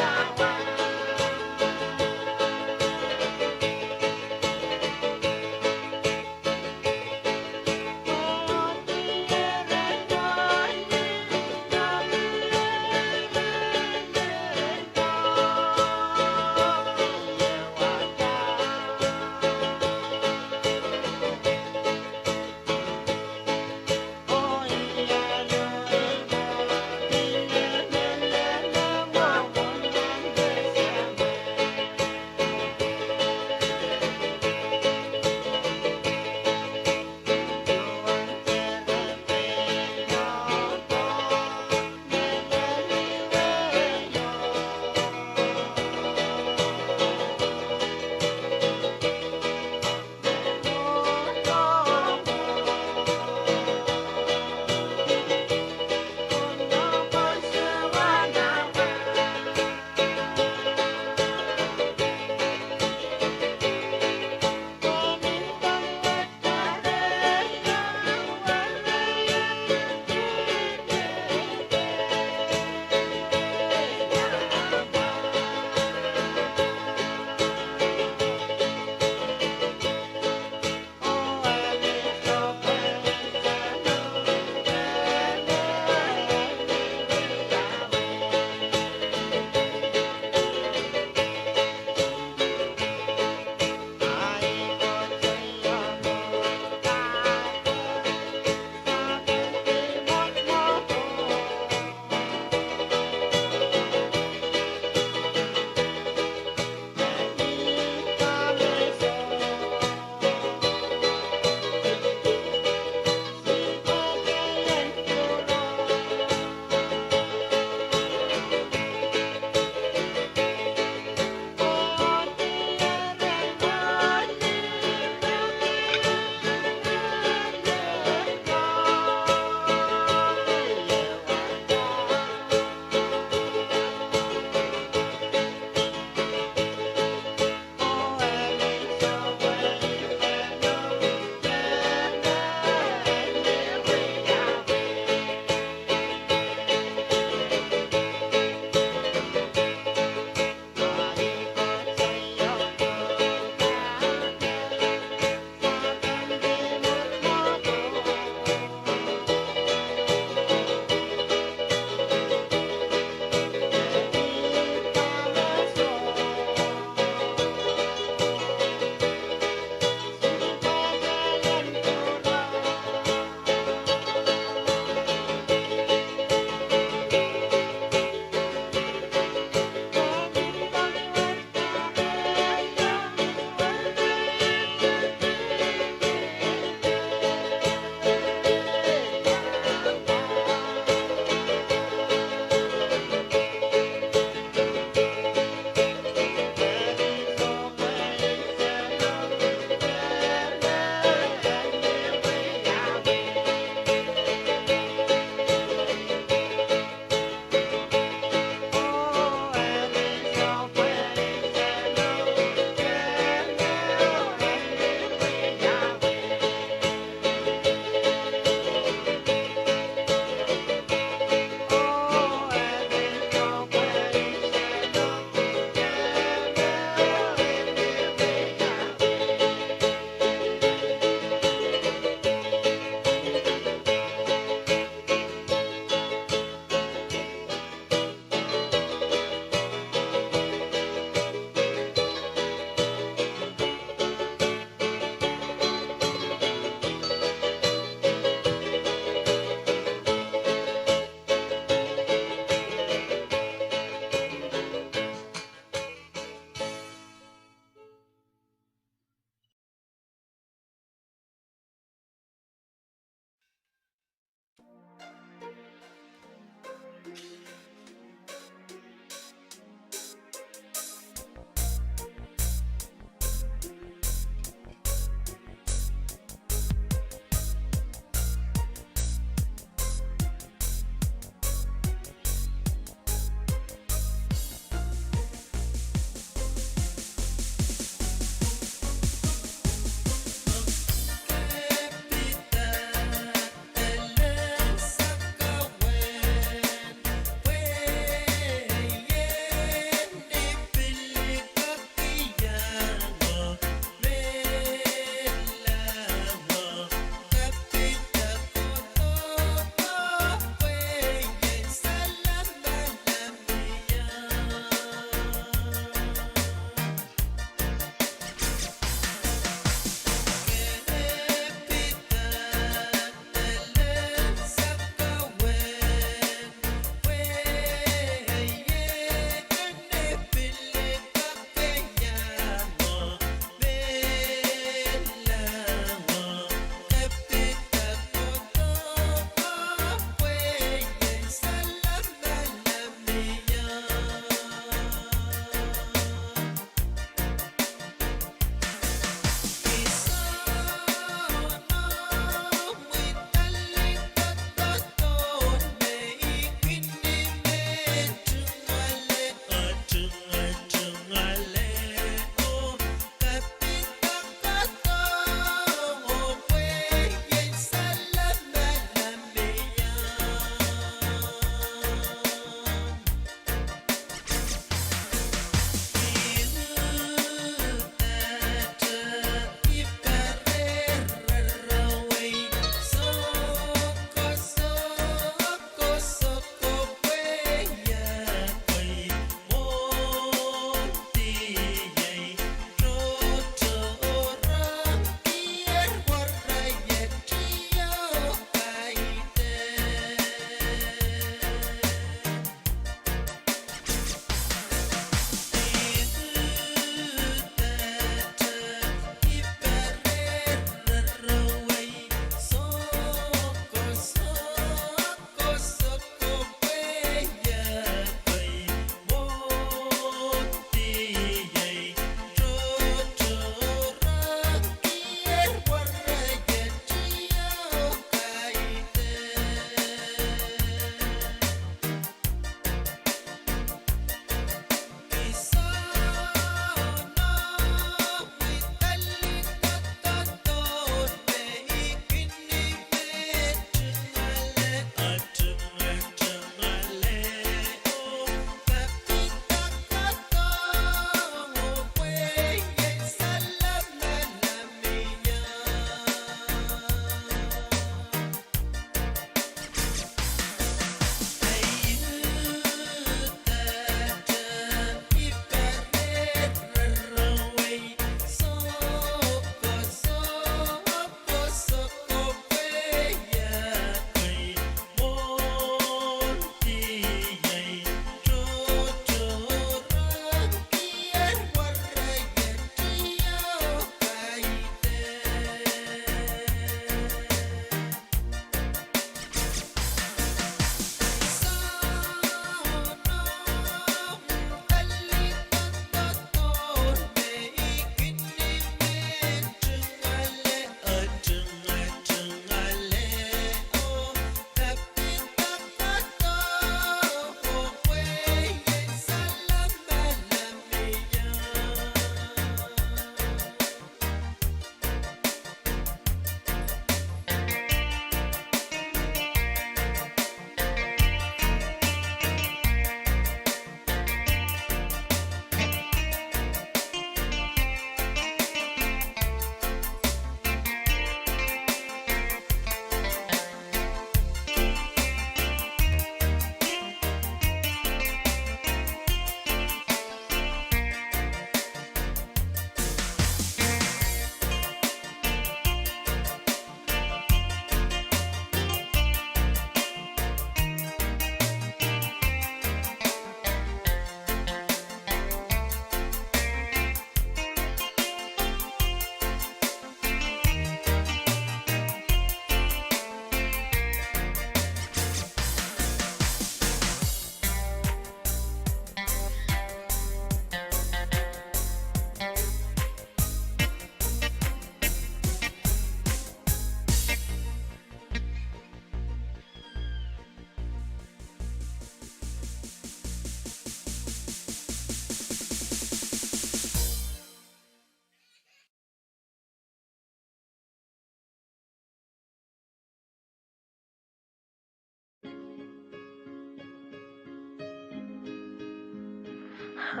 You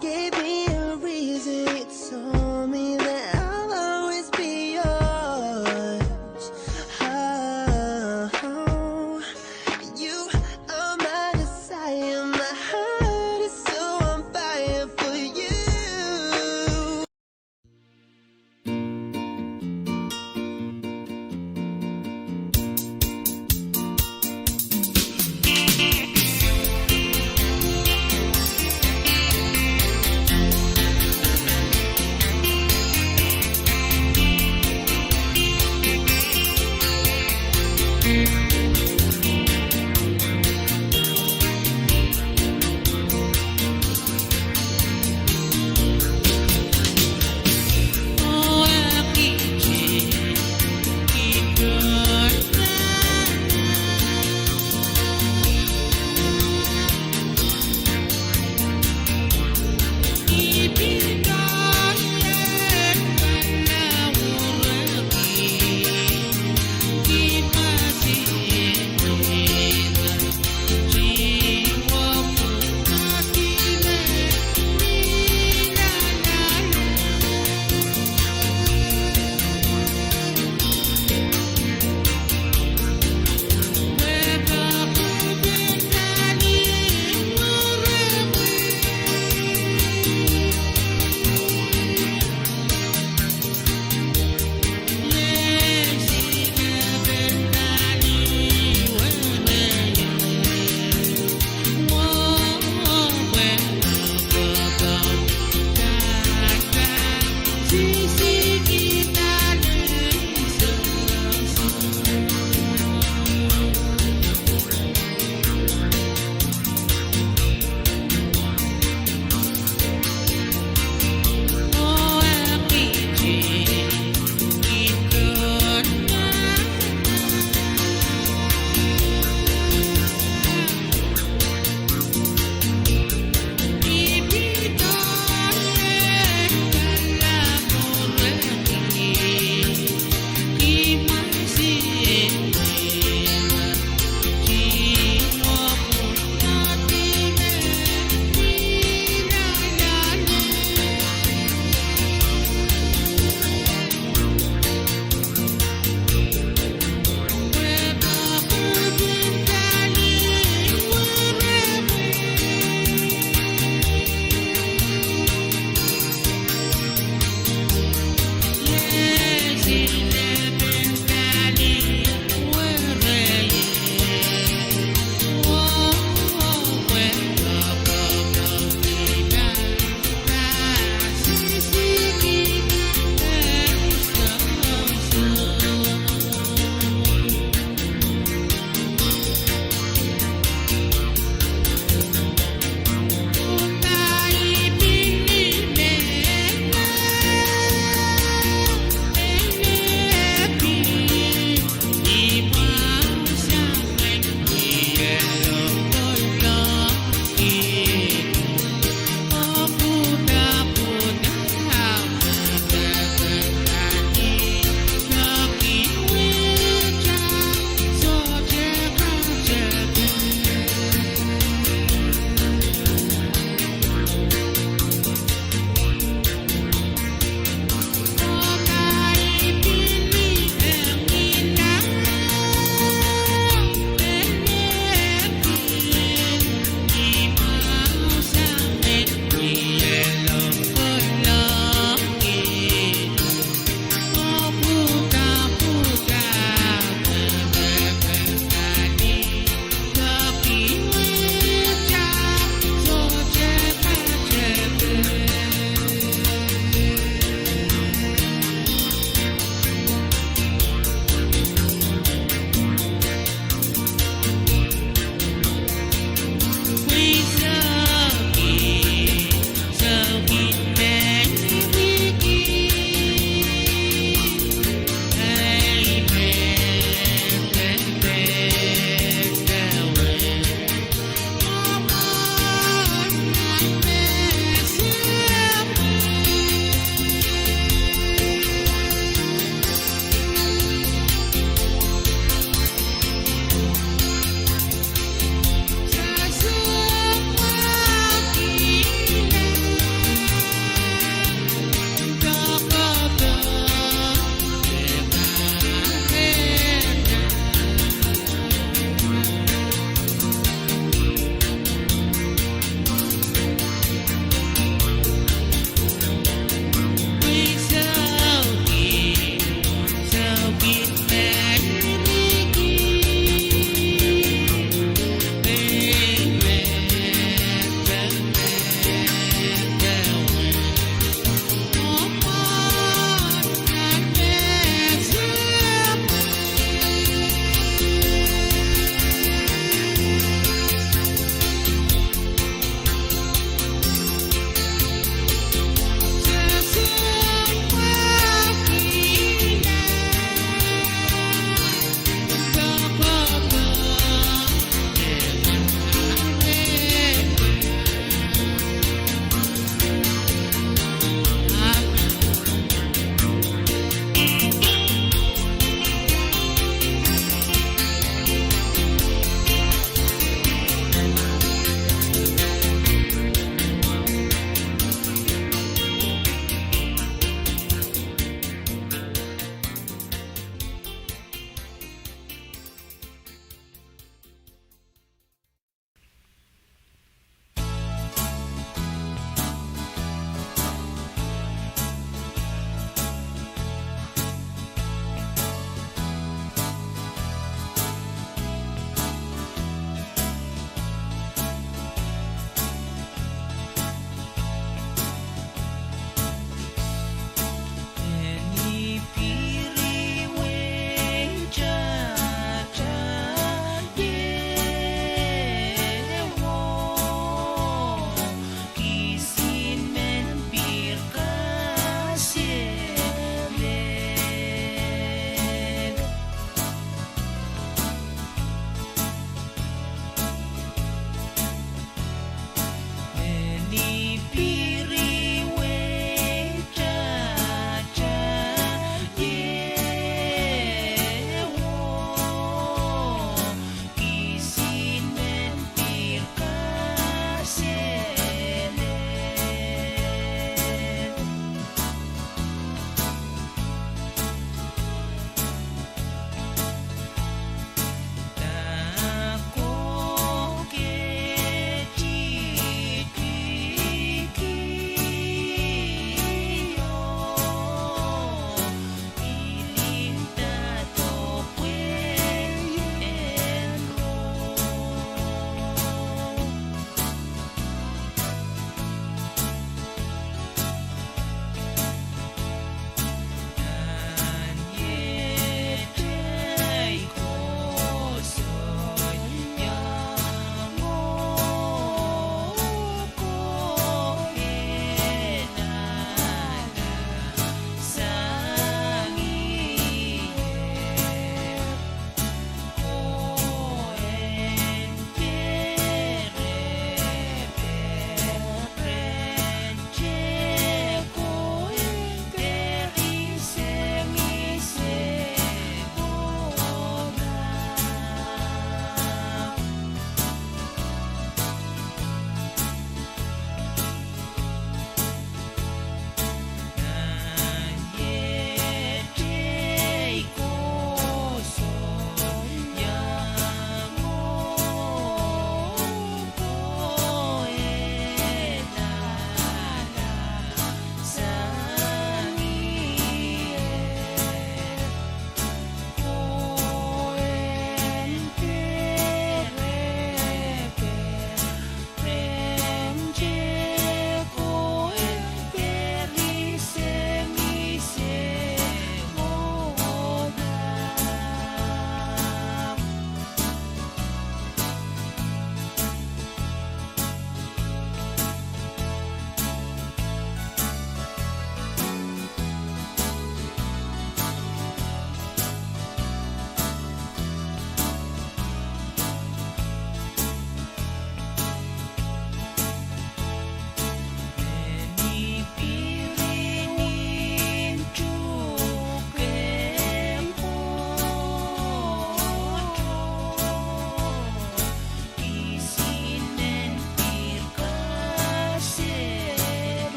gave me a reason, you told me that I'll always be yours. Oh, you are my desire, my heart is so on fire for you.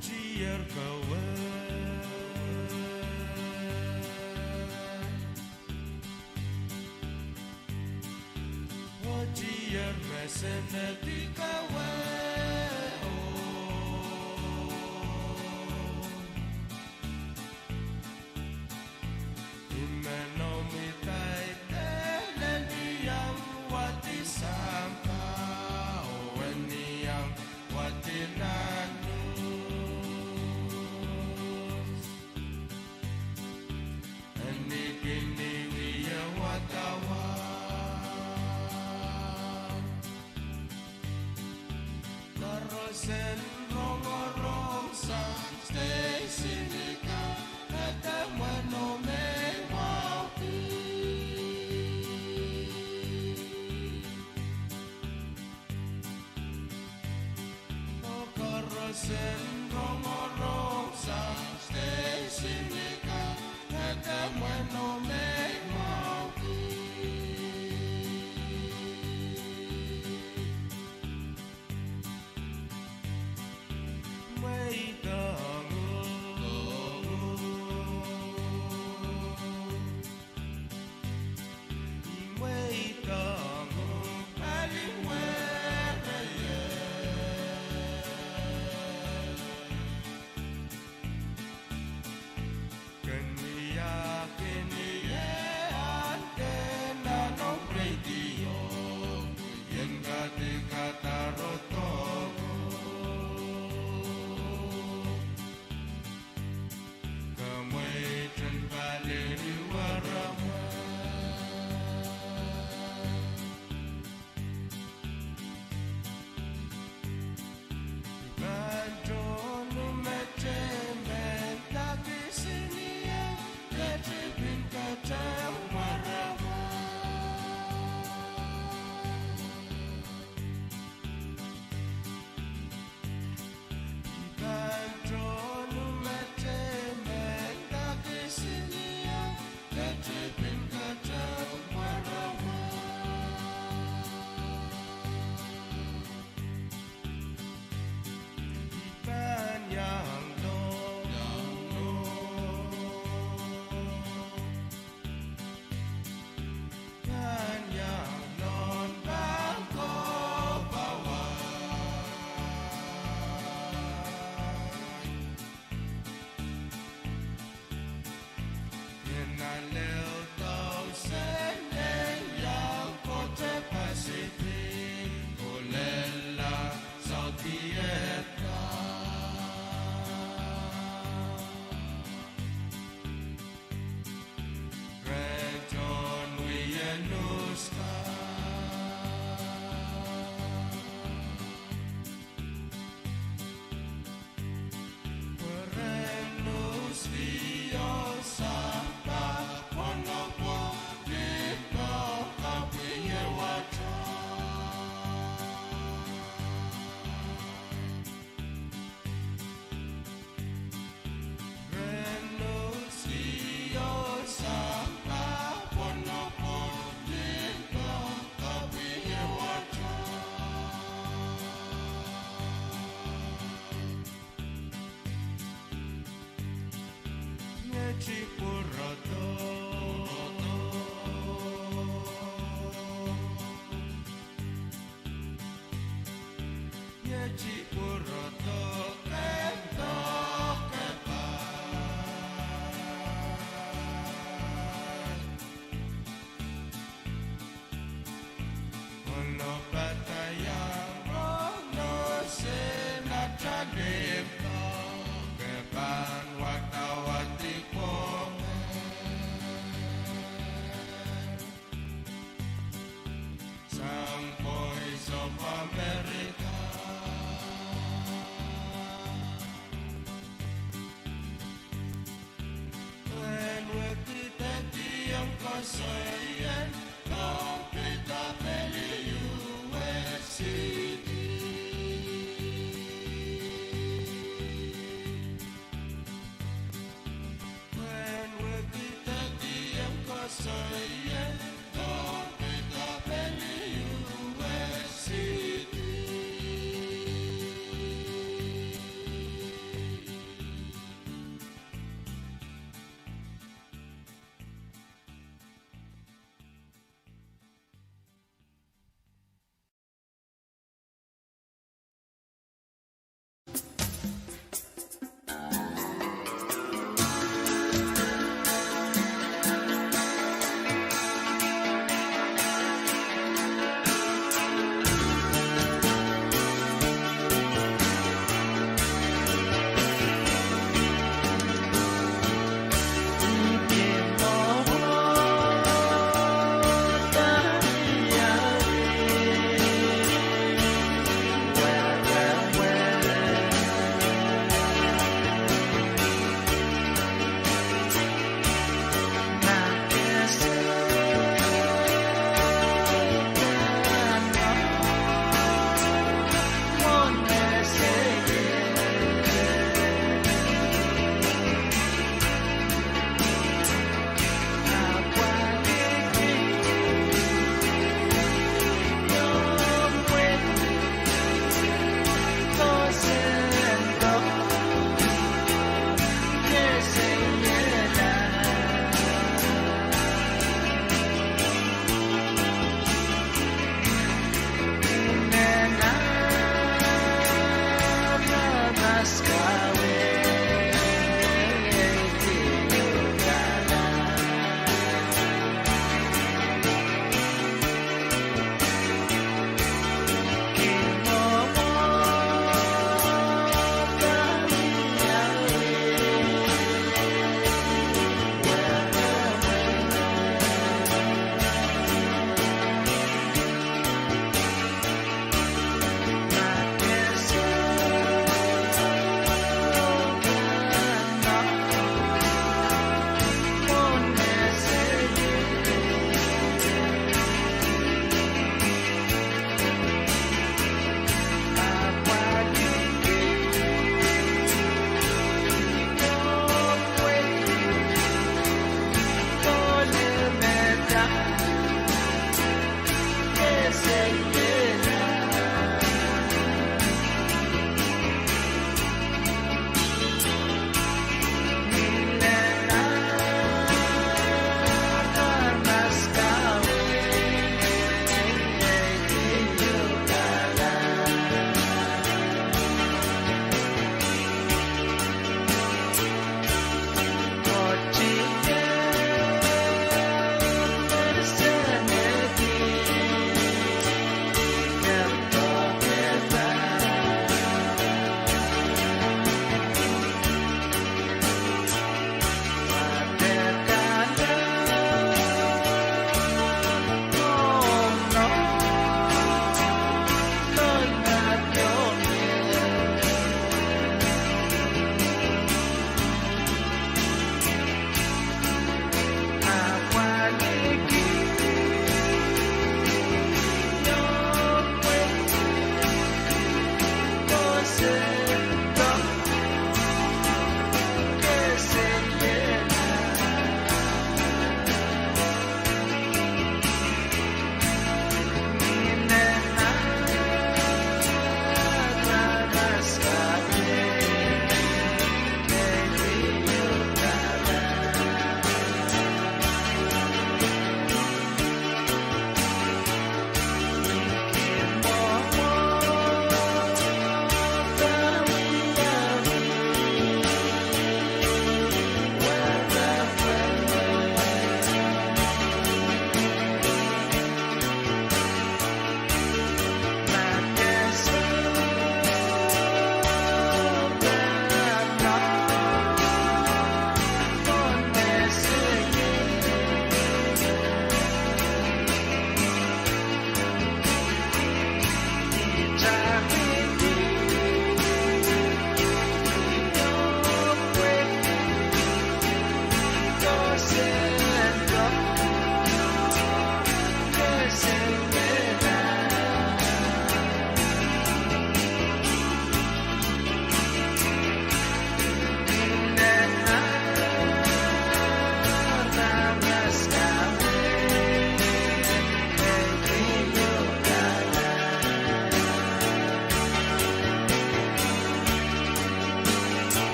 Tier kawe. Oh, tier me senedi kawe. Oh. I men omwi pai telen iang wadi sampah, oh, en iang wadi nan news. En kin wie wadawad. Koaros en rongorong sang station ika, e dehr mweno mehn wahu ki. Oh, koaros en rongorong sang station ika, e dehr mweno mehn wahu ki. Mweidohng. Mweidohng, pali mwehre ie. Ken wia kin ie ahneki nan radio, ien kadi kadarodohng. Kamweiten pali ni waramwa. Pahn tohn met me dahkihsang ie, keti pin kadarodohng waramwa. I pahn tohn met me dahkihsang ie, keti pin kadarodohng waramwa. I pahn iang loan. Pahn iang loan pahn koapworopwor. Ien alehda sene iang kohte Pacific, kolella South Vietnam. Rehn tohn wia news ka. Pwe rehn news wia sampah pwonopo, limpoak kapwaiada. Rehn news wia sampah pwonopo, limpoak kapwaiada. Ngeti pwurodo. Ngeti pwurodo kempoake pahn. Ono pata iang ono sena talim pahn wadawad ipwong. Sang Voice of America. Wen wekidekihong koasoaien, Pohnpei W S C D. Wen wekidekihong koasoaien, Pohnpei W S C D.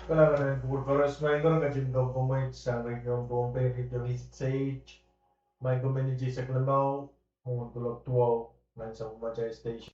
Kalahngan en kupwur koaros, maing, ketin kompoakohng sang Radio Pohnpei, Radio Visit Sage, maing, community sek limau, mwohn kuloak duwau, nan sapwellimatail station.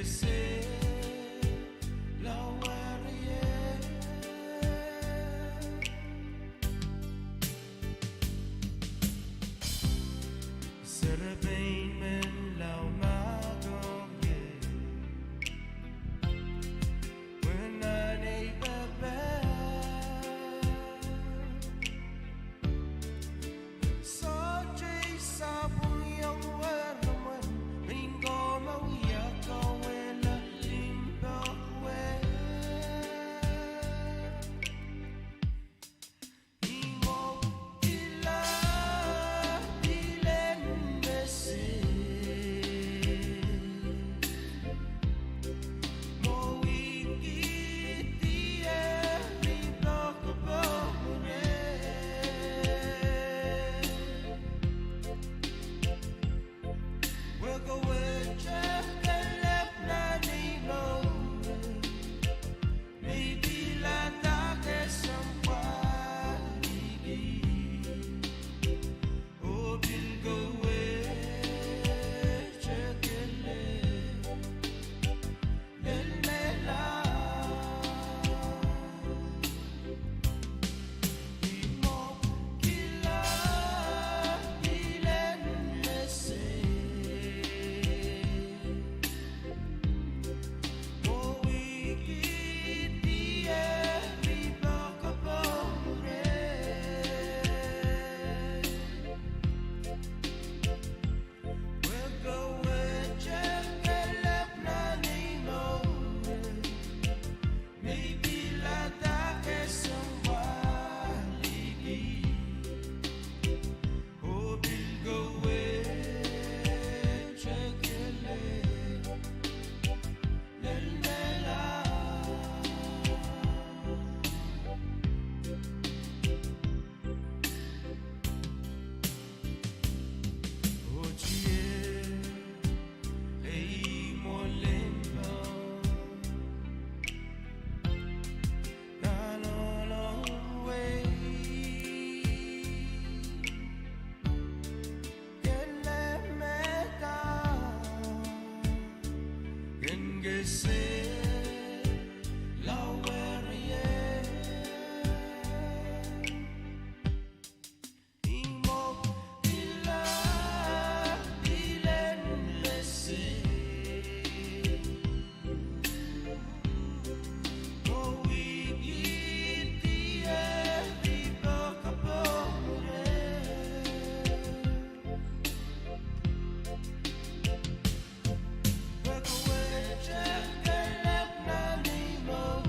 Ese, lao weriei. Serepein men lao mahkohng ie. Pwe nan ei pepe. Sohte sapwung iong weremwen, nin ko me wia kawehla limpoak wet. Ni mwo kila pilen mese. Mwo wikidi eri poakpoak re. Wekewehte kelehpw nan ei mour. Me I pilada kesempwaliki. Oh pil kawehte kelehpw. Lel me la. Ni mwo kila pilen mese. Mwo wikidi eri poakpoak re. Wekewehte kelehpw nan ei mour. Me I pilada kesempwaliki. Oh pil kawehte kelehpw. Lel me la. Otie, ei mwo limpoak. Kalohngohng wei. Kelehpw me da. Ken kese lao weriei. Ni mwo kila pilen mese. Mwo wikidi eri poakpoak re. Wekewehte kelehpw nan ei mour.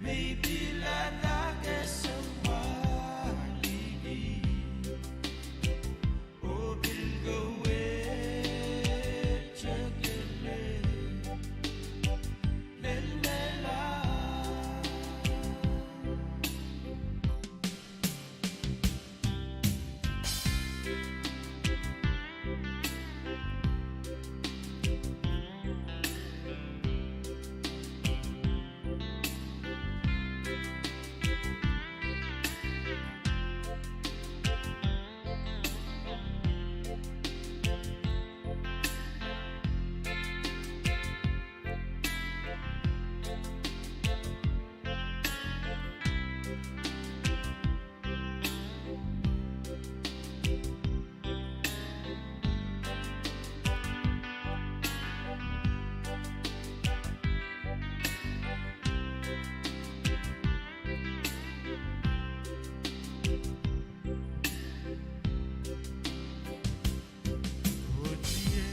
Me I pilada kesempwaliki. Oh pil kawehte kelehpw. Lel me la. Otie,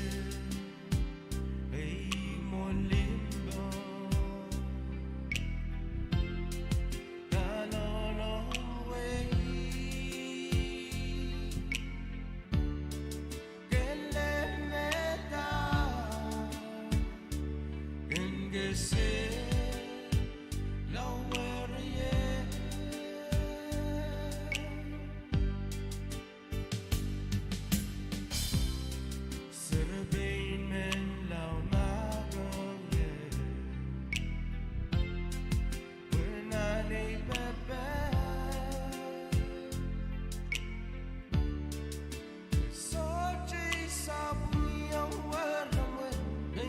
ei mwo limpoak. Kalohngohng wei. Kelehpw me da. Ken kese lao weriei. Serepein men lao mahkohng ie. Pwe nan ei pepe. Sohte sapwung iong weremwen. Me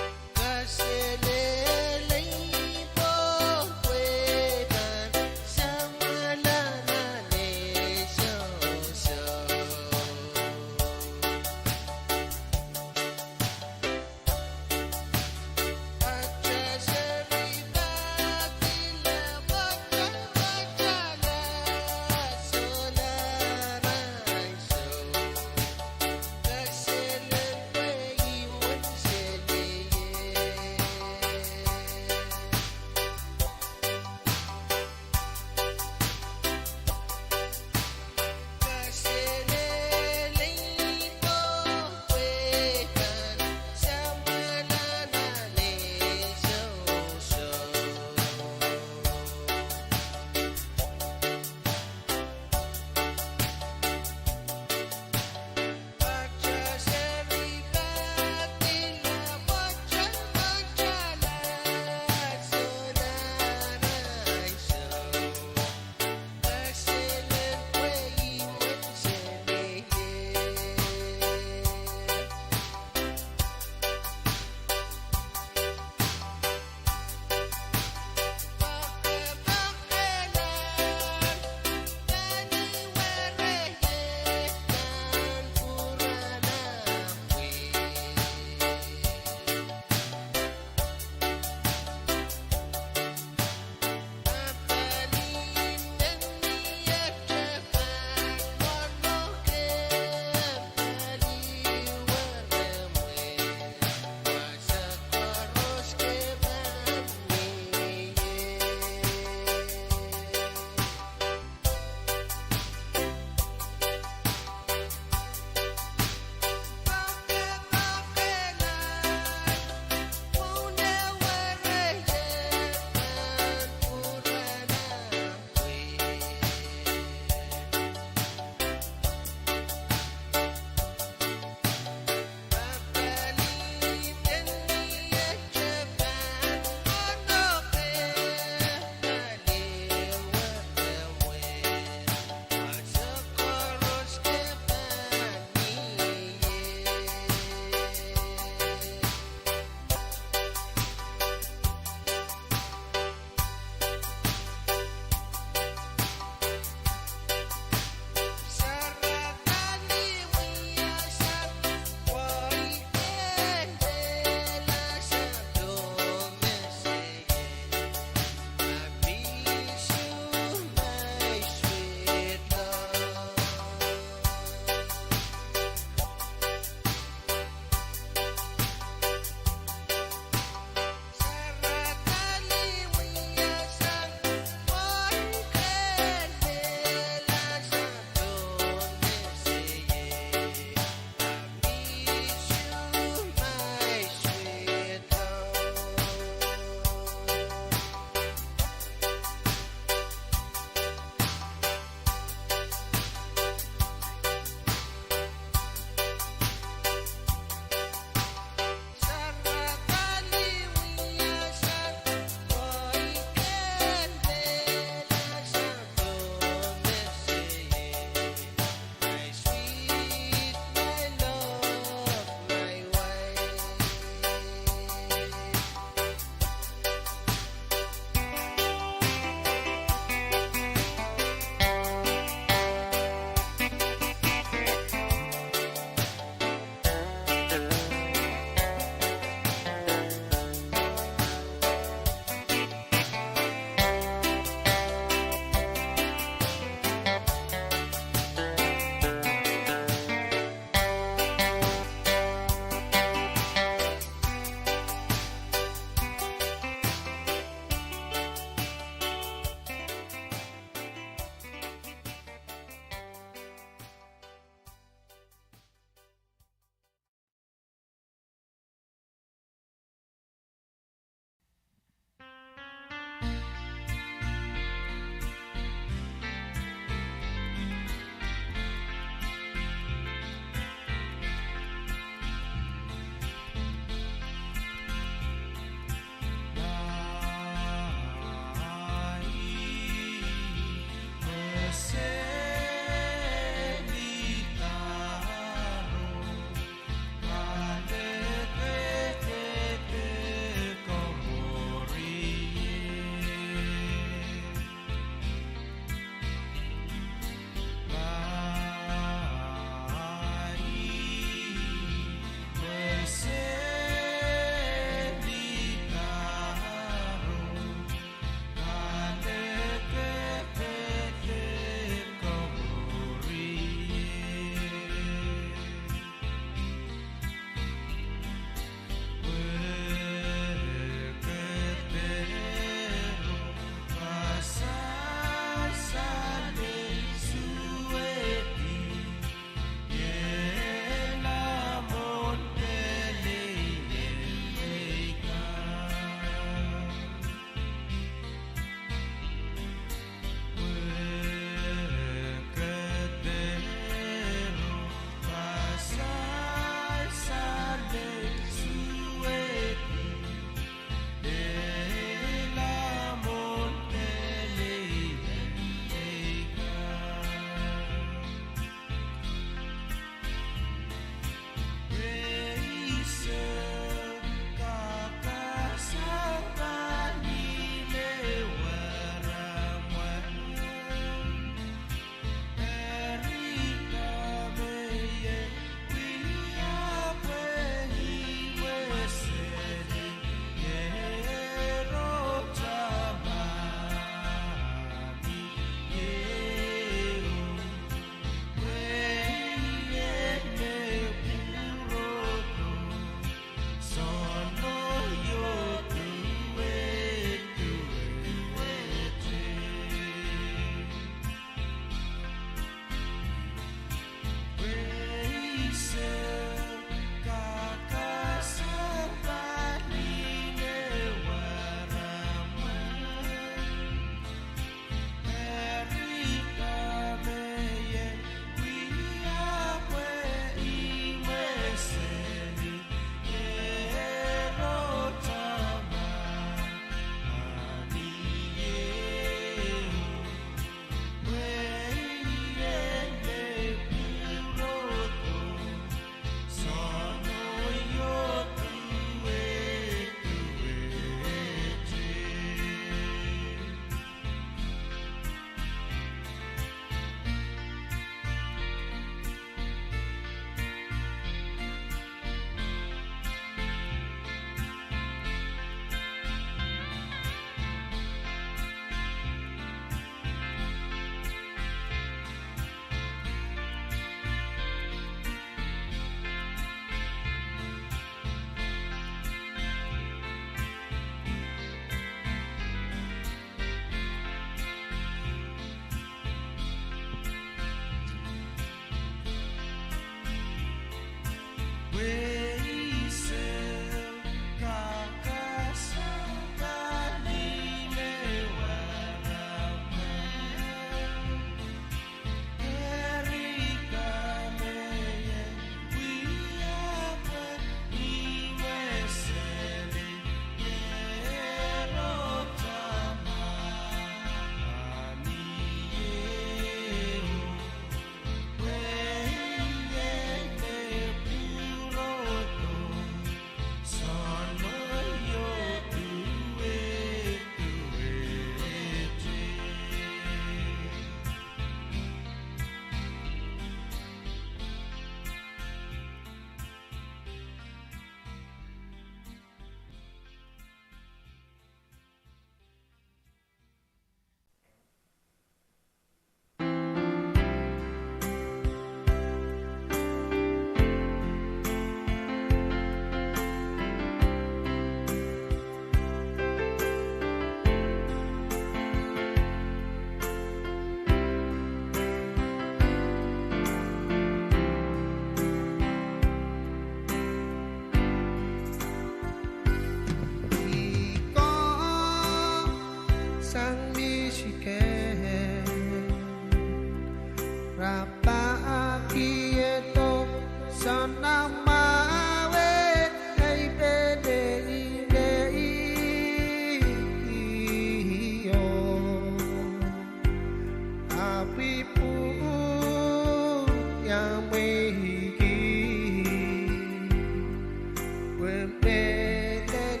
Mehlel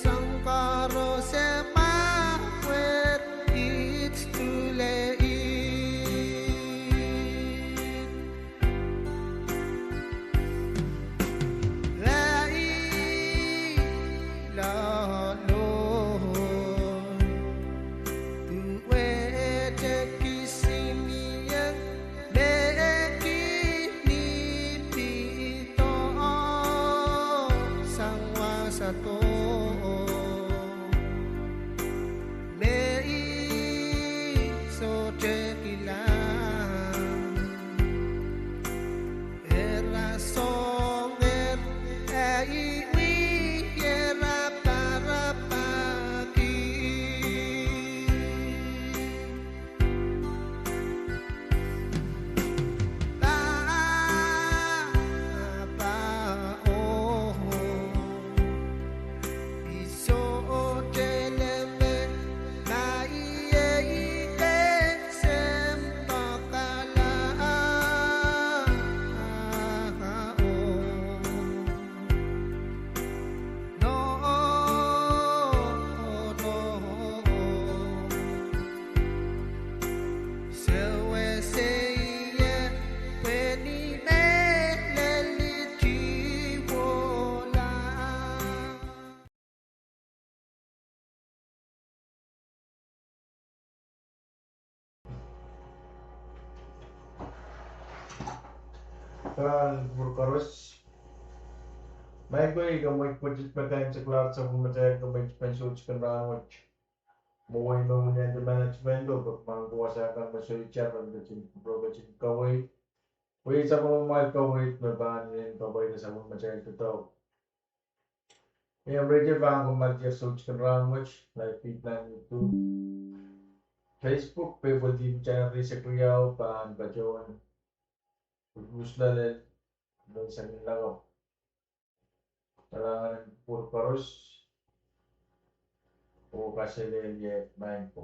soang koaros e mwahu wet, it too late. Ahi loalloal, duwehte kisinieng me kin pid sang wasa doh, me I sohte kilang. Ira soangen ahi wia raparapahki. Pahpa oh, I sohte leme ma I iei kesempwal oh. No, no. Sewese ie pwe ni mehlel I tiwohla. Kalahngan en kupwur koaros. Maing ko, I kamwekid pwehki me kaimwiseklahr sapwellimatail, kamwekid pahn sohte kin rahnwet. Mwowe me wini ante management oh pekmahn wasa kan me sohte kin ketin, pwe ketin kaweid. Pwe sapwellimamwail kaweid me pahn nin kapwaiada sapwellimatail doadoahk. Iei radio pahn kumwail diar sohte kin rahnwet, live feed nan YouTube, Facebook, pwe pwehki channel riehsek riau pahn patohwan pwuhs loale, loale sang lakapw. Kalahngan en kupwur koaros, oh kaselehlie maing ko.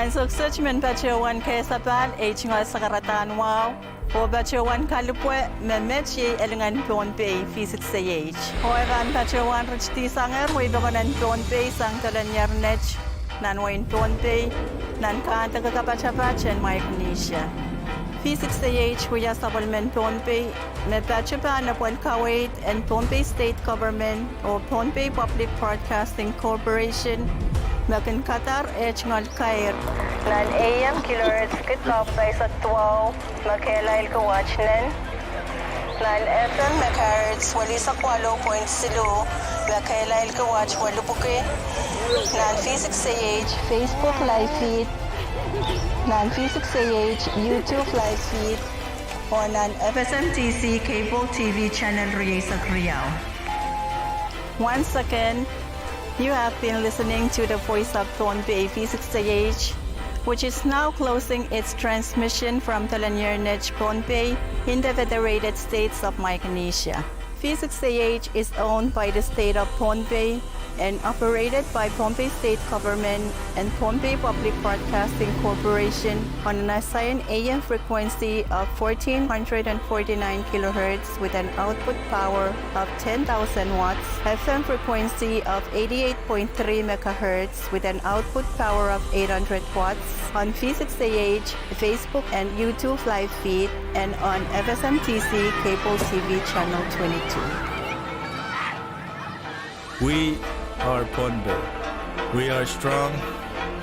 Sohksohte men patohwan kehlail ei tungoal sakaradahn wahu, oh patohwan kalipwe me met iei elingan Pohnpei V six A H. Oh e pahn patohwan ritidi sang wehi pokon en Pohnpei sang dolanier net, nan wehin Pohnpei, nan kahndeke kapatapat en Micronesia. V six A H wia sapwellimen Pohnpei, me patopato nan pwel kaweid en Pohnpei State Government oh Pohnpei Public Broadcasting Corporation, me kin kadar eh tungoal kair. Nan A M kilohertz kid kau paisek duwau, me kehlail kiwat nen. Nan F M megahertz welisek waluh point siluh, me kehlail kiwat welipwiki. Nan V six A H Facebook live feed, nan V six A H YouTube live feed, oh nan F S M T C cable T V channel rieisek riau. Once again, you have been listening to the Voice of Pohnpei V six A H, which is now closing its transmission from Telanier Net, Pohnpei, in the Federated States of Micronesia. V six A H is owned by the State of Pohnpei and operated by Pohnpei State Government and Pohnpei Public Broadcasting Corporation on an assigned A M frequency of fourteen hundred and forty-nine kilohertz with an output power of ten thousand watts, F M frequency of eighty-eight point three megahertz with an output power of eight hundred watts, on V six A H Facebook and YouTube live feed, and on F S M T C cable T V channel twenty-two. We are Pohnpei. We are strong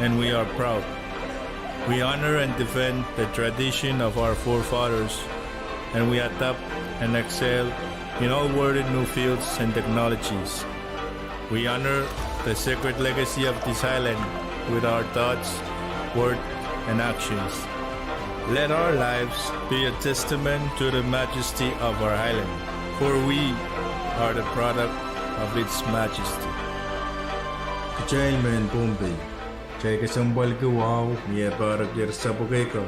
and we are proud. We honor and defend the tradition of our forefathers, and we adapt and excel in all worthy new fields and technologies. We honor the sacred legacy of this island with our thoughts, word, and actions. Let our lives be a testament to the majesty of our island, for we are the product of its majesty. Kitail mehn Pohnpei, kitail kesempwalki wahu ni eh pahrek ier sapwukei kan,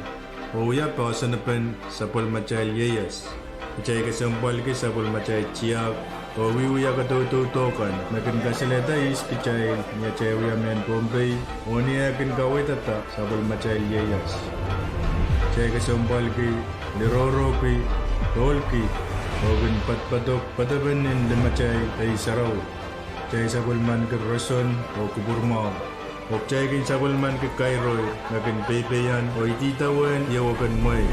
oh wia poahsoan en sapwellimatail ieias. Kitail kesempwalki sapwellimatail tiahk oh wiewia kadaudohdo kan me kin kasalehda ihs kitail ni atail wia mehn Pohnpei, oh ni eh kin kaweidada sapwellimatail ieias. Kitail kesempwalki, lirohrohki, dohlki, oh kin poadopoadok poadopen en limatail Pei Sarawi. Kitail sapwellimanki roson oh kupwurmwahu, oh kitail kin sapwellimanki kairoi me kin peipeian oh ididawehn iewoken mwehi.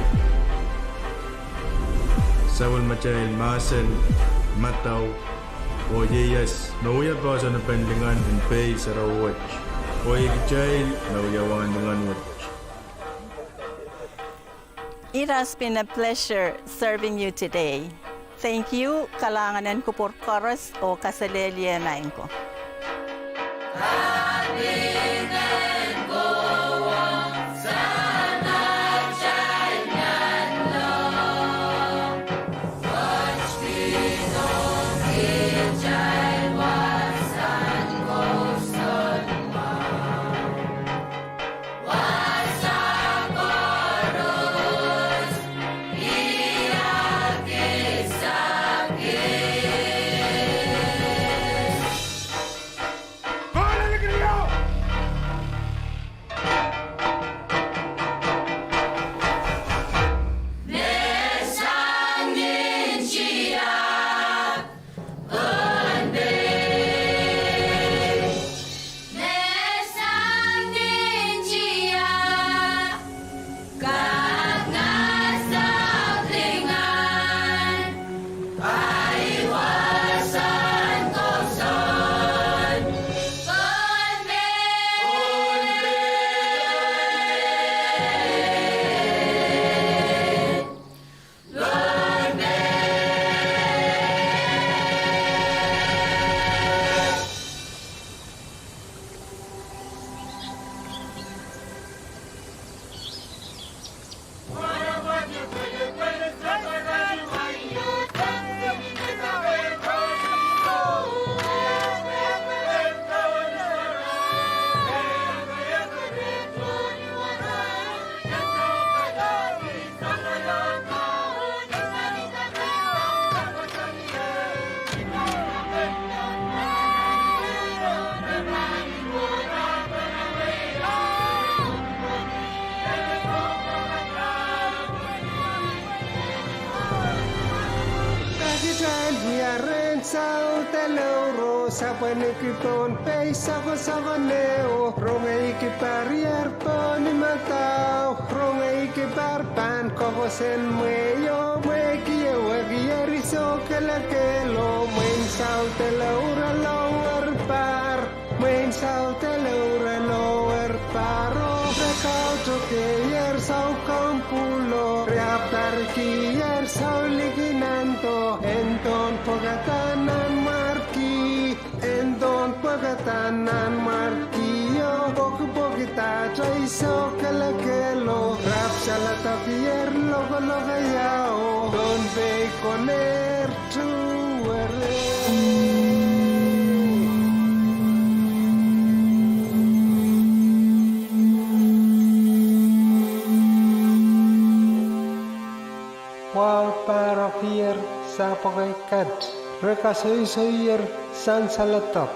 Sapwellimatail mahsen, madau, oh ieias me wia poahsoan en lingan en Pei Sarawi wet, oh iei kitail me wia wahn lingan wet. It has been a pleasure serving you today. Thank you, kalahngan en kupwur koaros oh kaselehlie maing ko. Saut elouo, sapweniki pohn pei sokosoko neho, rongeiki parier pohn ni madau, rongeiki par pahn koakoasoan mweio, mweiki e wekier iso kelekelo, mwein saut elouo lower par. Mwein saut elouo lower paro, re kautokehier sau kompulo, re aparikier sau liki nando, en dohn pwekada nan mwarki, en dohn pwekada nan mwarkio, pwekipwekidahte iso kelekelo, re apwsaladahkier lokolokaiao, pohn pei konehr. Wahu parokier sapwekei kat, re kasoisoier sansaladek.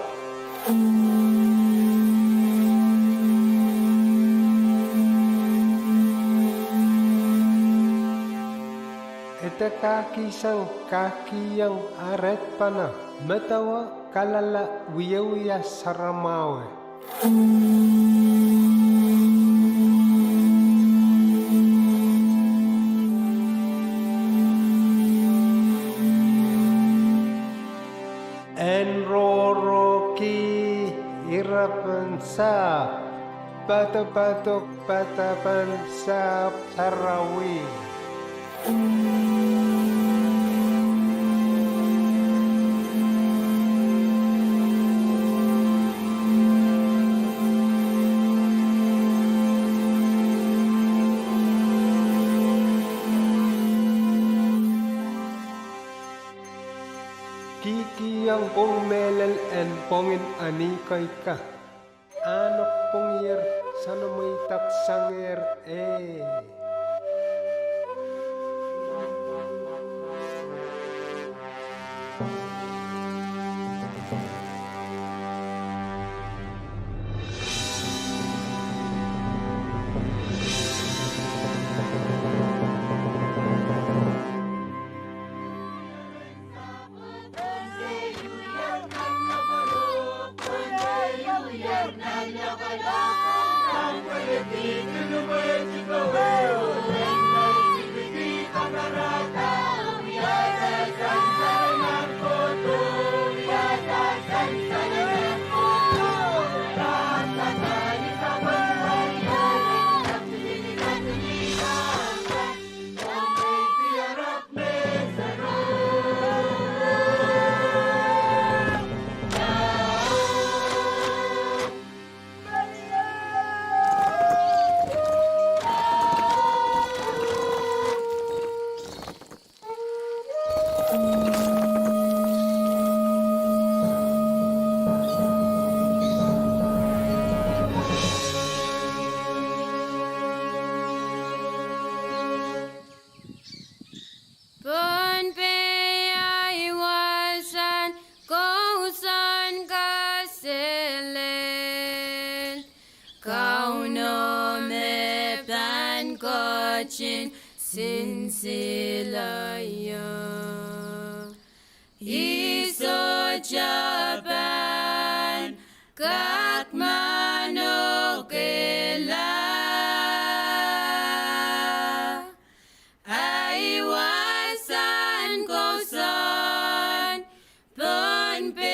Ede kahkihsang kahkihieng ahr edpene, medewe kalala wiewia saramwahu. En rohrohki irepen sahpw, padapadok padapan sahpw sarawi. Kihkihong pwung mehlel en pwongin Anihkoi ka. Ahneki pwungier soanamweidek sangehr, eh. Pohnpei ahi wasahn kousoan kaselel, Kauno me pahn ketin sinsile ie. Ih sohte pahn kak manokehla. Ahi wasahn kousoan Pohnpei.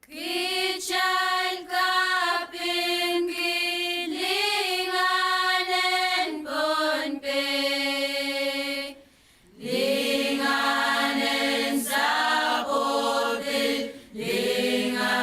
Kitail kapingki lingan en Pohnpei, lingan en sapwopil, lingan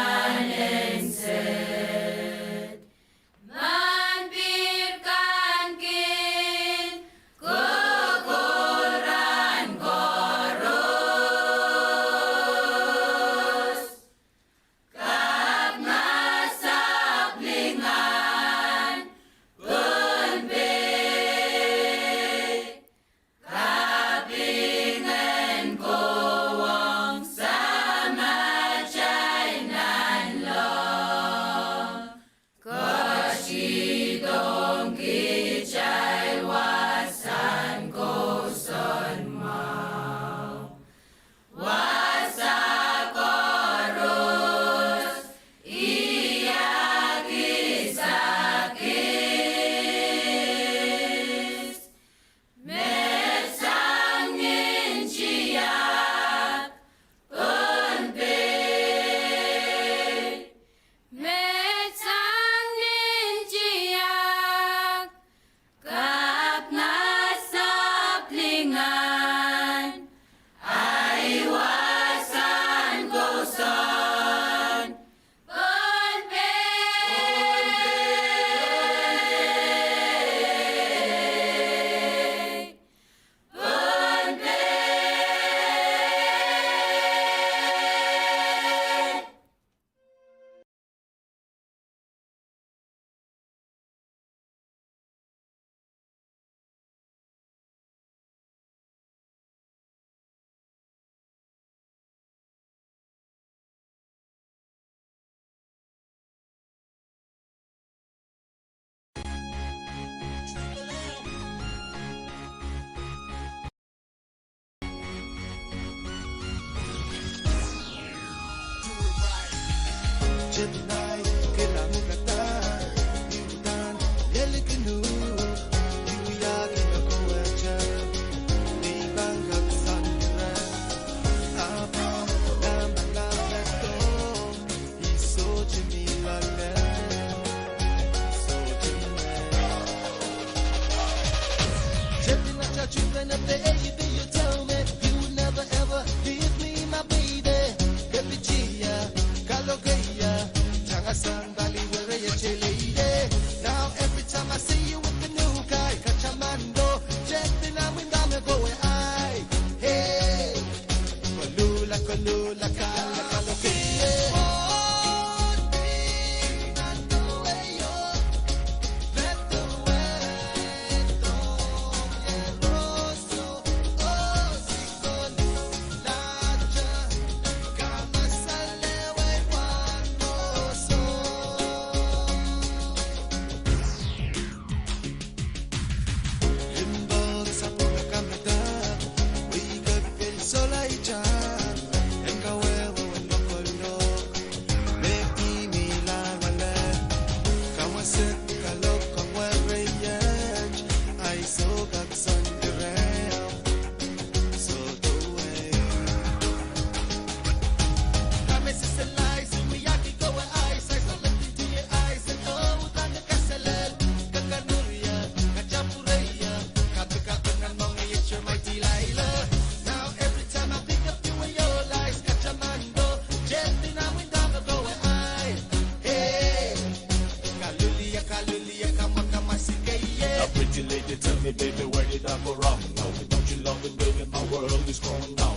A pretty lady tell me, "Baby, where did I go wrong? Now without your loving, baby, my world is going down."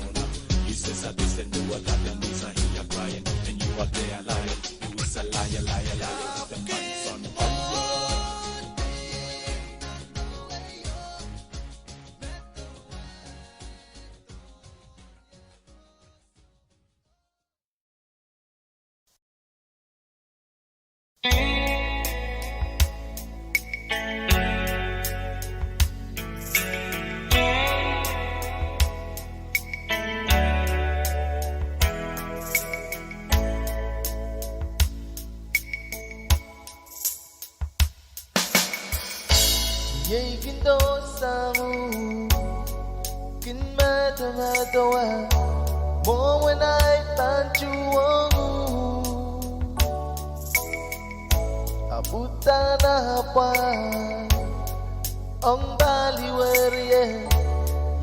He says, "I listen to a lot and these are here crying, and you are there lying. You is a liar, liar, liar, with the pants on fire." Iei kin dohsang uhk, kin medemedewe, mwohmw en ahi pahn tuhwong uhk. Ahpw uhdahn apwal ong pali weriei,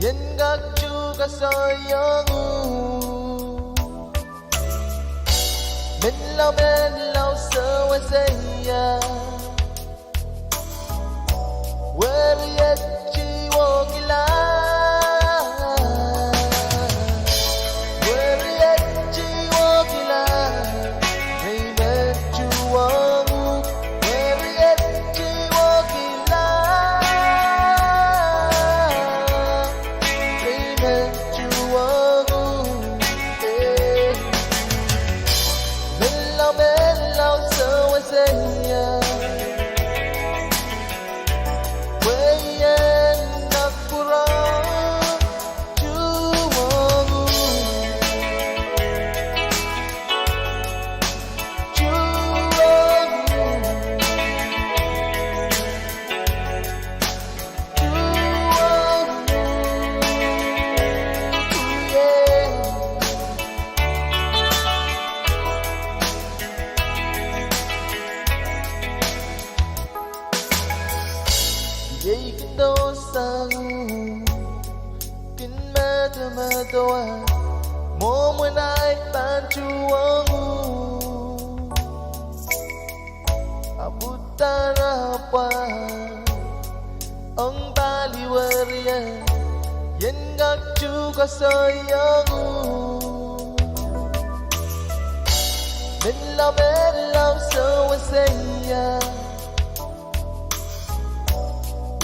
I en kak tuhke soaiong uhk. Menlau, menlau, sewese ia. Weriei, tuhwong kila. Weriei, tuhwong kila. Nei men tuhwong uhk. Weriei, tuhwong kila. Nei men tuhwong uhk. Eh. Menlau, menlau, sewese ia. Wehin Nakpurong, tuhwong uhk. Tuhwong uhk. Tuhwong uhk. Oh, yeah. Iei kin dohsang uhk, kin medemedewe, mwohmw en ahi pahn tuhwong uhk. Ahpw uhdahn apwal ong pali weriei, I en kak tuhke soaiong uhk. Menlau, menlau, sewese ia.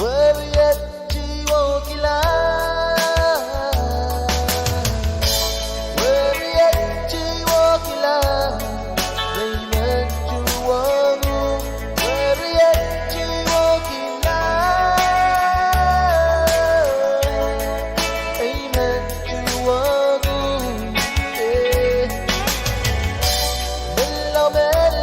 Weriei, tuhwong kila. Weriei, tuhwong kila. Nei men tuhwong uhk. Weriei, tuhwong kila. Nei men tuhwong uhk. Eh. Menlau, men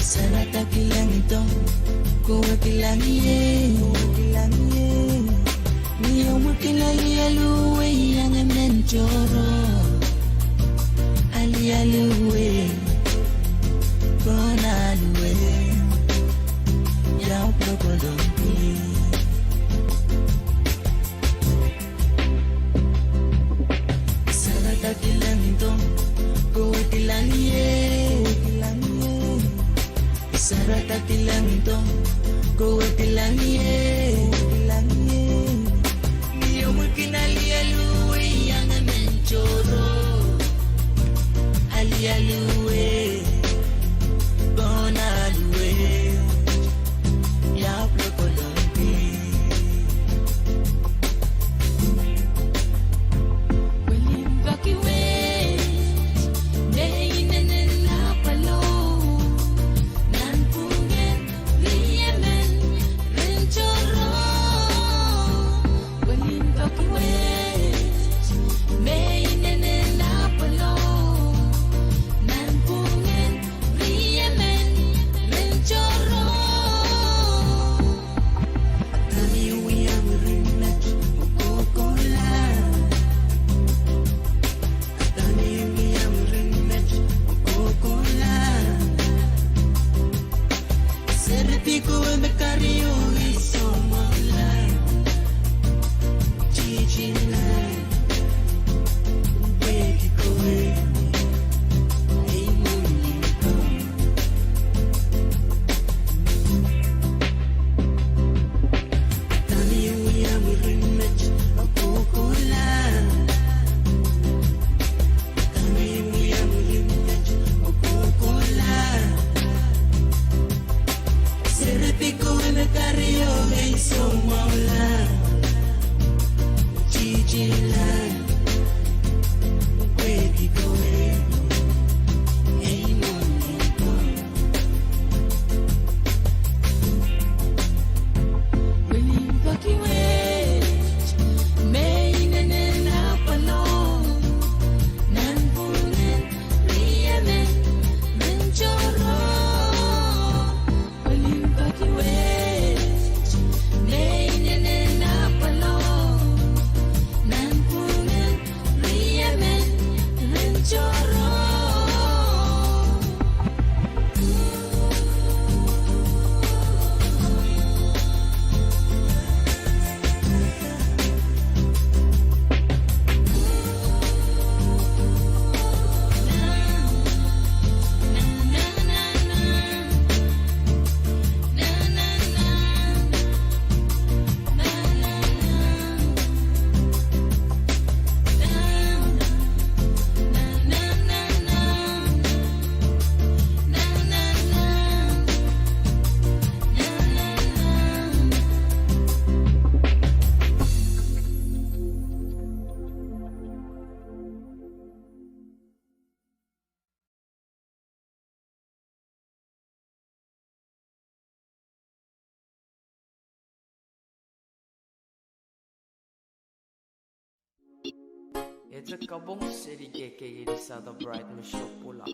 Sarada kilangdo, kowe kilang ie. Ni omw kin alialu wei iang emen tohrohr. Alialu wei, pwon alu wei, iang pwokolo pwili. Sarada kilangdo, kowe kilang ie. Sarada kilangdo, kowe kilang ie. Ni omw kin alialu wei iang emen tohrohr. Alialu wei, pwon alu wei, iang pwokolo pwili. Ete kapong seli kehkehdi Sahda Bright me sohla.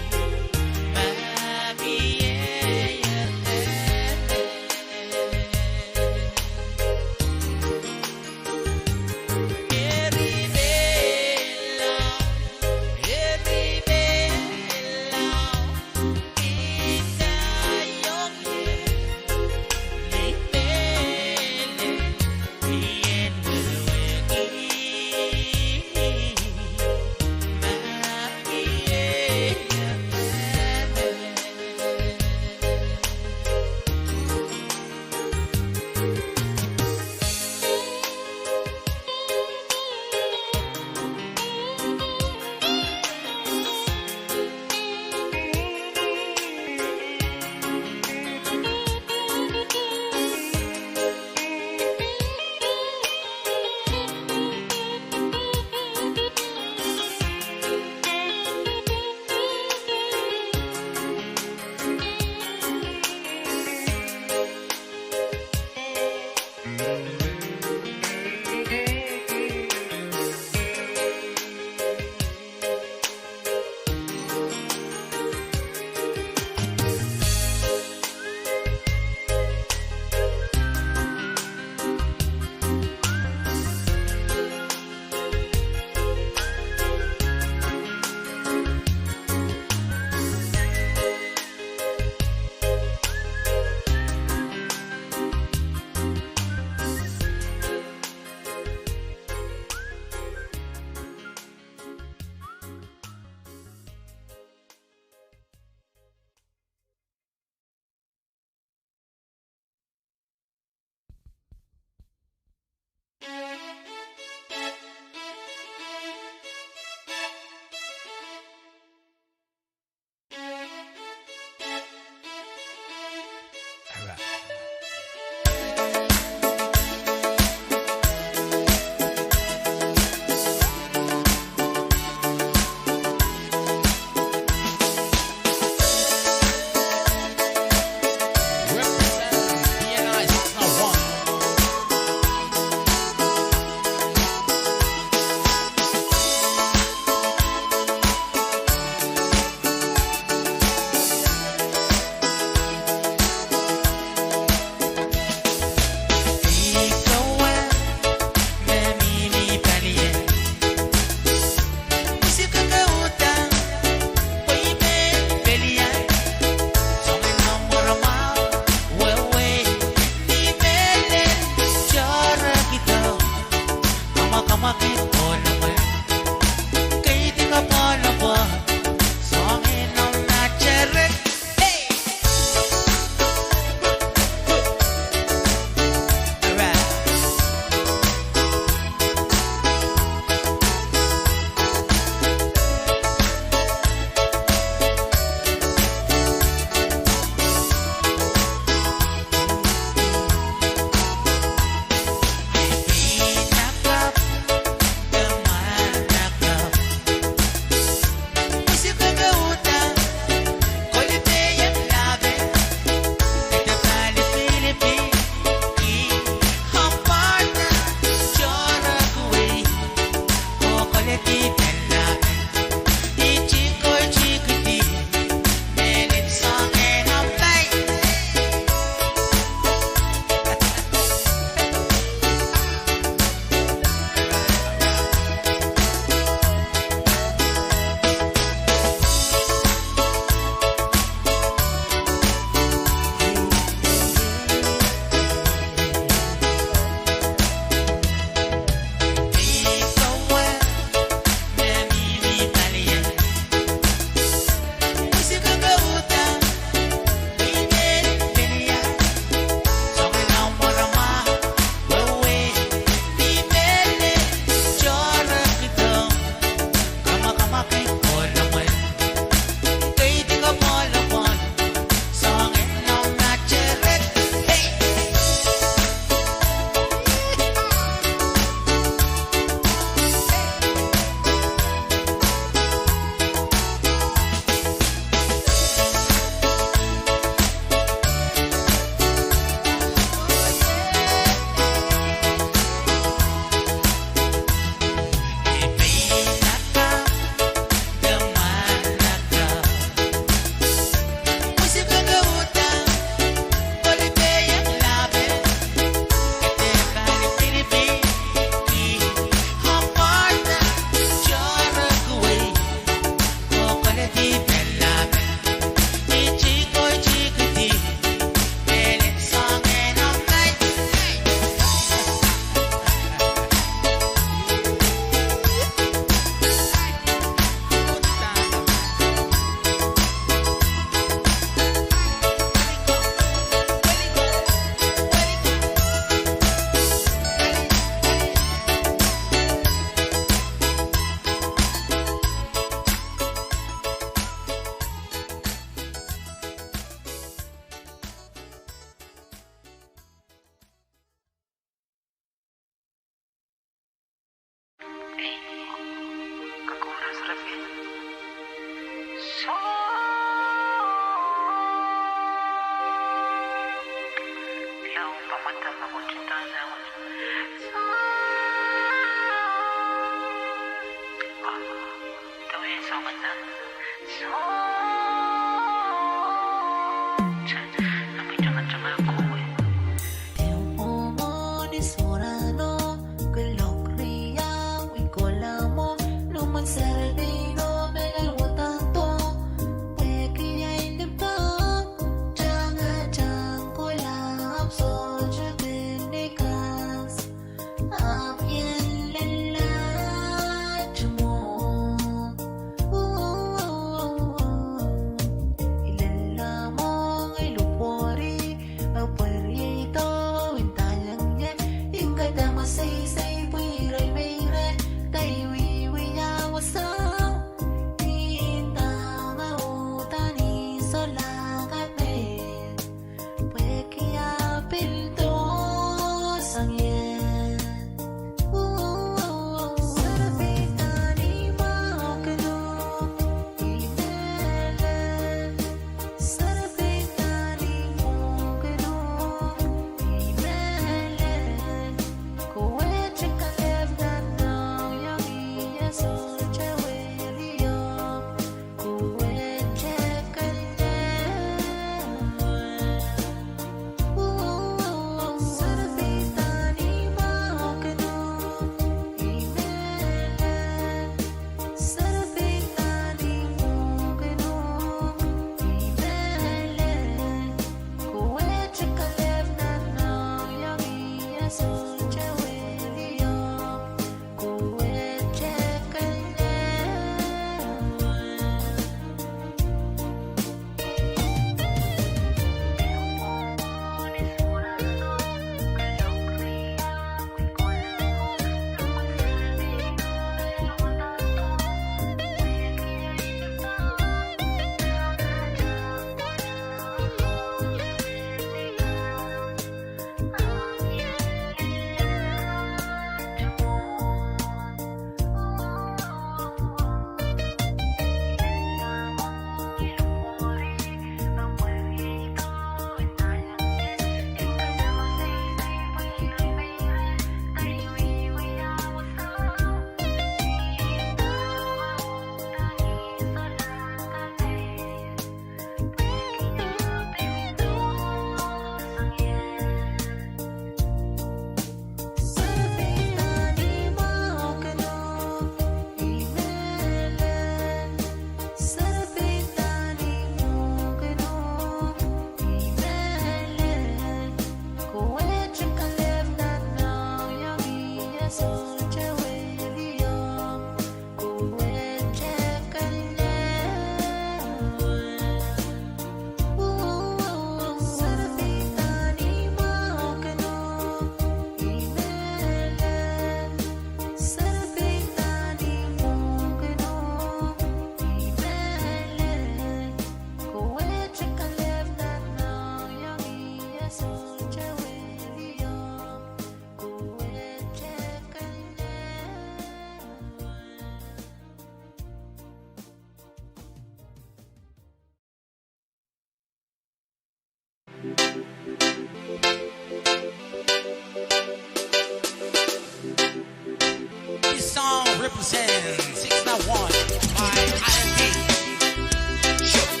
This song represents six one by R and B. Sure.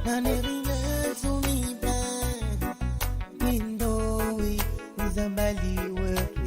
Nan eri nan sounpar, indowi sampah liweri.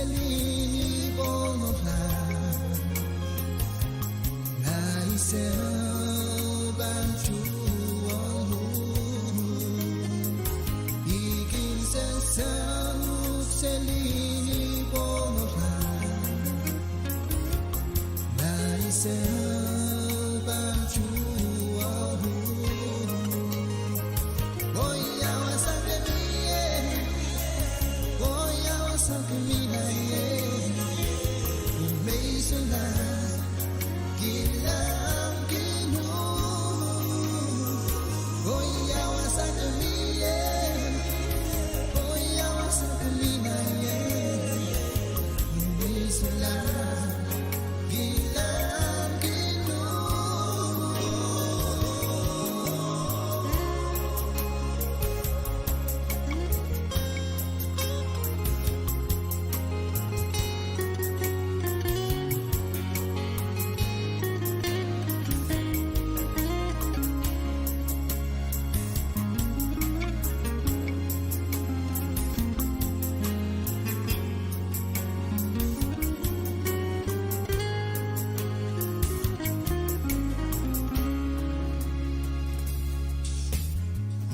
Seli ni pwongo pahn, ma I sou pahn tuhwong uhk. I kin sehse uhk seli ni pwongo pahn, ma I sou pahn tuhwong uhk. Oh, ia wasa ke mie, oh, ia wasa ke mie ie, me I solahr kilang kin uhk. Oh, ia wasa ke mie, oh, ia wasa ke mie ie, me I solahr kilang kin uhk.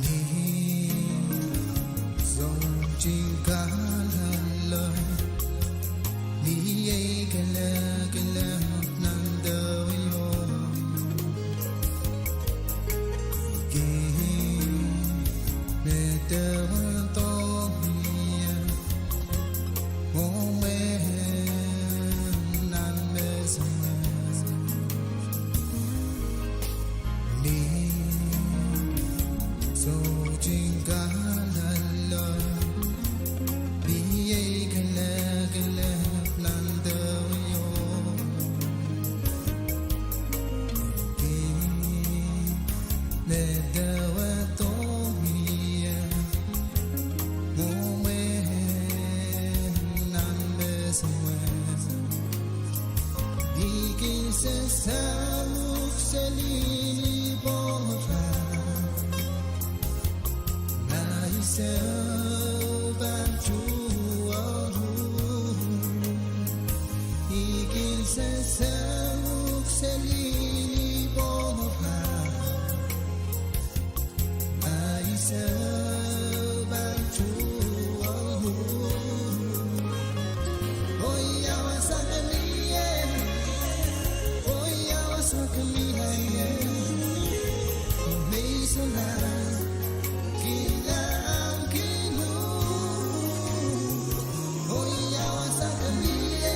Ni sounting kahlahlo, ni ei kelehkelehpw nan dewe o, I kin medewedohng ie, oh, mwomwen nan me soumwahu. Ni sounting kahlahlo, ni ei kelehkelehpw nan dewe o, I kin medewedohng ie, mwomwen nan me soumwahu. I kin sehse uhk seli ni pwongo pahn, ma I sou pahn tuhwong uhk. I kin sehse uhk seli ni pwongo pahn, ma I sou pahn tuhwong uhk. Oh, ia wasa ke mie, oh, ia wasa ke mie ie, me I solahr kilang kin uhk. Oh, ia wasa ke mie,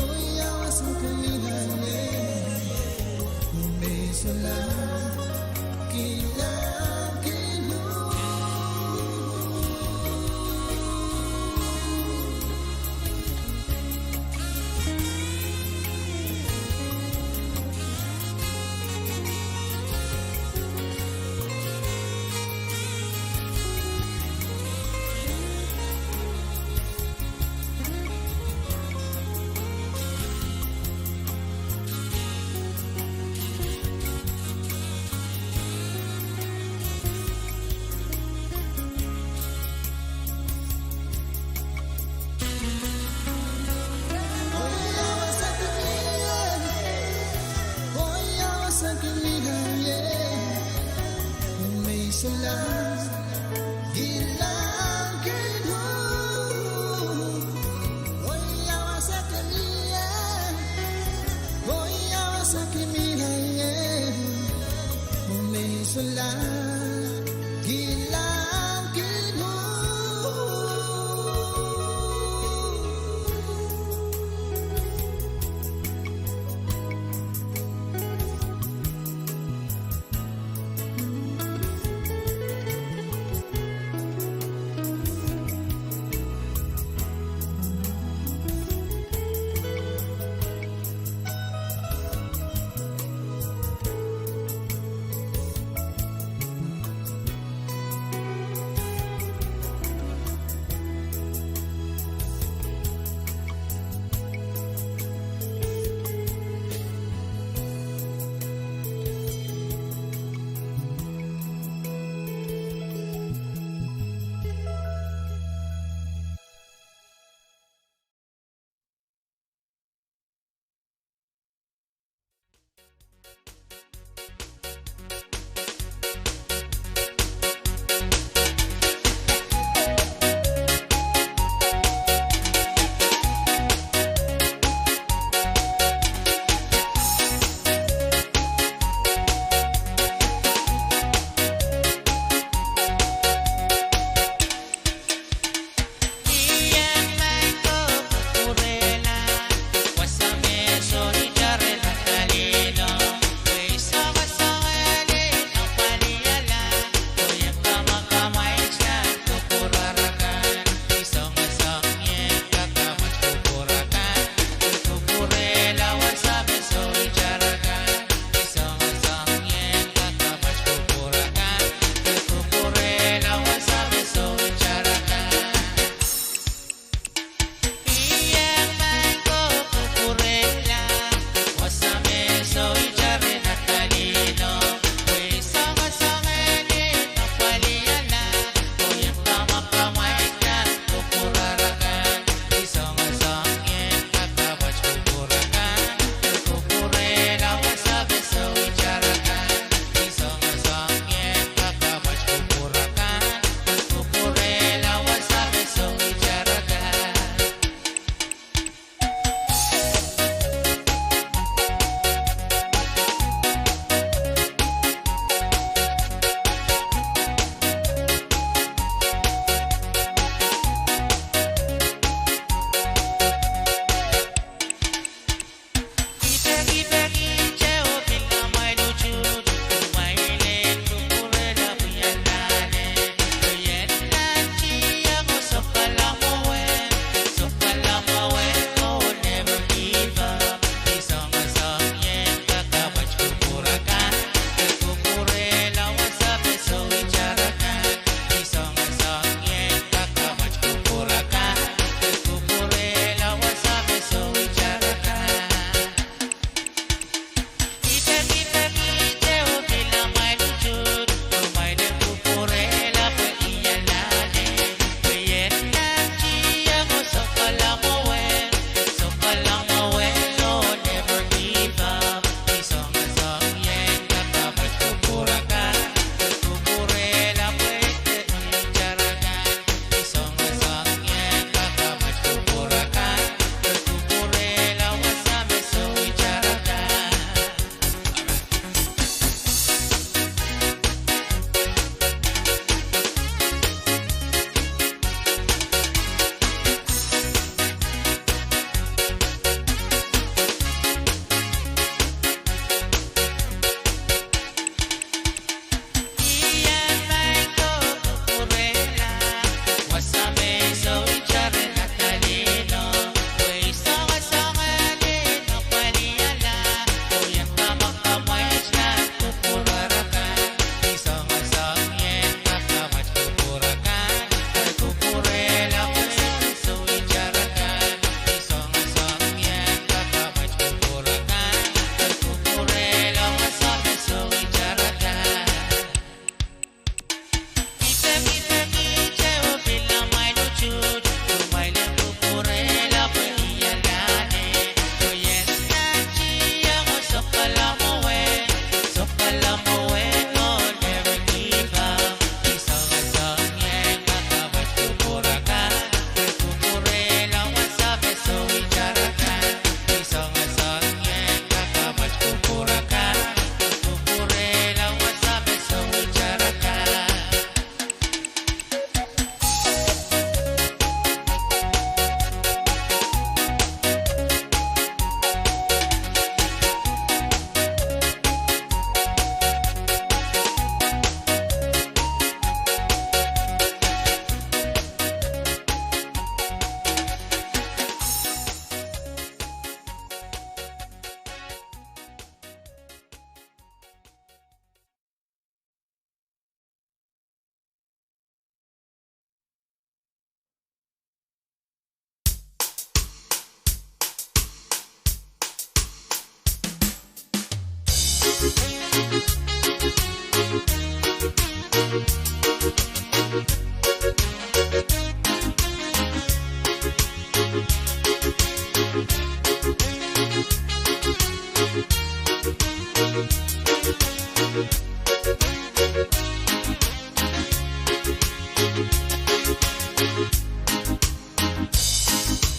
oh, ia wasa ke mie ie, me I solahr kilang kin uhk.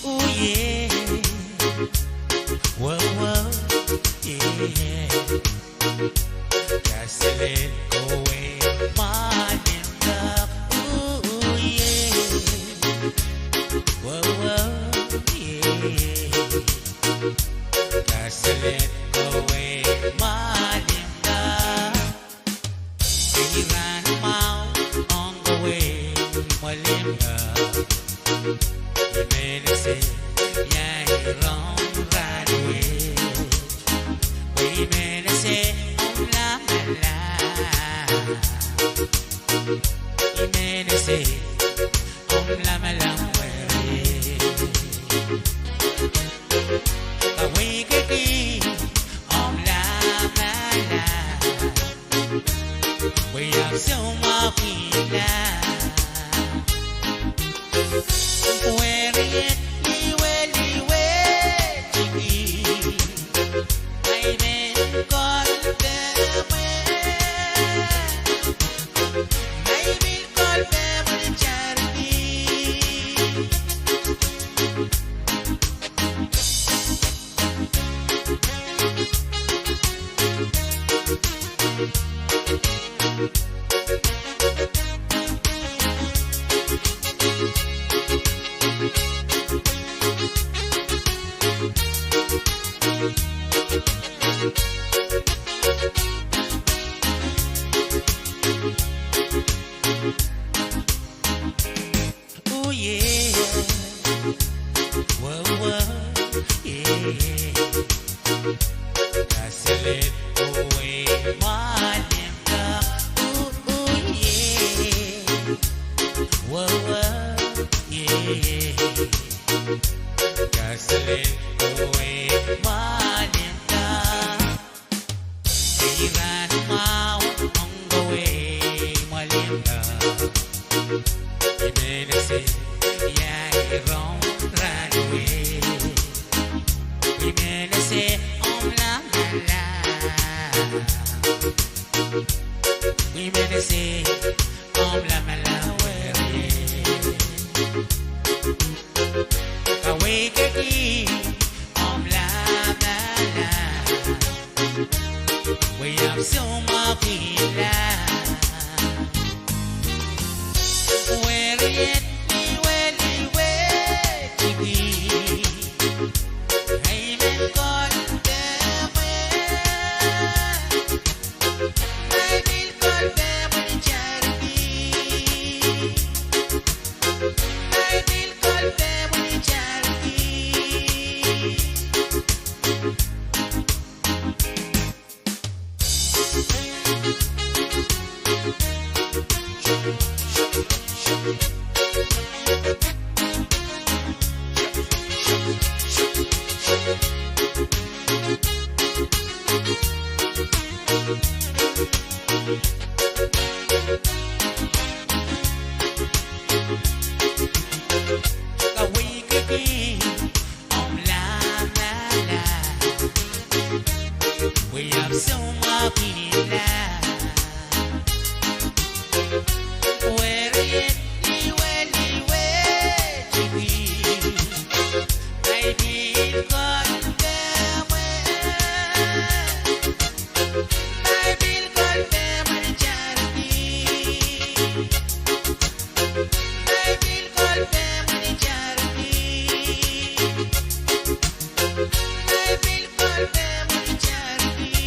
Ooh, yeah. Whoa, whoa, yeah. Kaselel kowe mwalim doadoahk, ooh, yeah. Whoa, whoa, yeah. Kaselel kowe mwalim doadoahk. Ei rahn mwahu ong kowe mwalim doadoahk. I men ese ia I rong rahnwet. Pwe I men ese omw lamalam. I men ese omw lamalam weri. Kaweidki omw lamalam. Pwe I ahpw soumwahu pwihla. Werien liweliwe tiki. Mai men kolpemwe. Mai men kolpemwe ni tariki. Ooh, yeah. Whoa, whoa, yeah. Kaselel kowe mwalim doadoahk. Ooh, ooh, yeah. Whoa, whoa, yeah. Kaselel kowe mwalim doadoahk. Ei rahn mwahu ong kowe mwalim doadoahk. I men ese ia I rong rahnwet. I men ese omw lamalam. I men ese omw lamalam weri. Kaweidki omw lamalam. Pwe I ahpw soumwahu pwihla. Werien liweliwe tiki. Mai men kolpemwe. Mai men kolpemwe ni tariki. Mai men kolpemwe ni tariki. Kaweidki omw lamalam. Pwe I ahpw soumwahu pwihla. Werien liweliwe tiki. Mai men kolpemwe. Mai men kolpemwe ni tariki. Mai men kolpemwe ni tariki. Mai men kolpemwe ni tariki.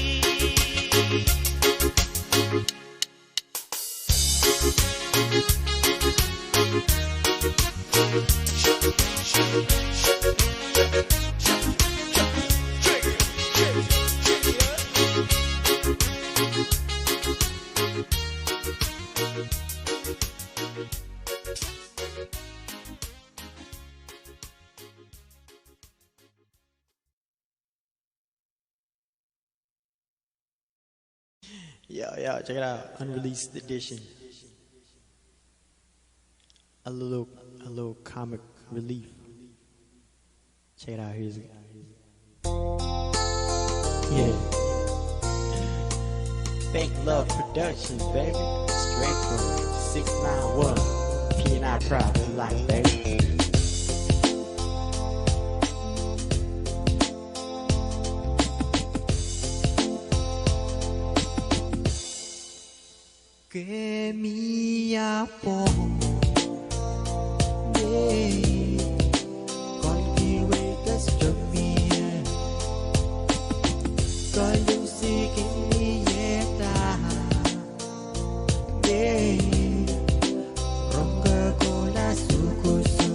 Yeah, yeah, check it out. Unreleased edition. A little, a little comic relief. Check it out. Here's it. Yeah. Fake Love Production, baby. Straight from six nine one P and I Private Life, baby. Kemia pwong, nei, kolki wei kestomie, koluhsi kiniehda, nei, rongko kohla sukusu.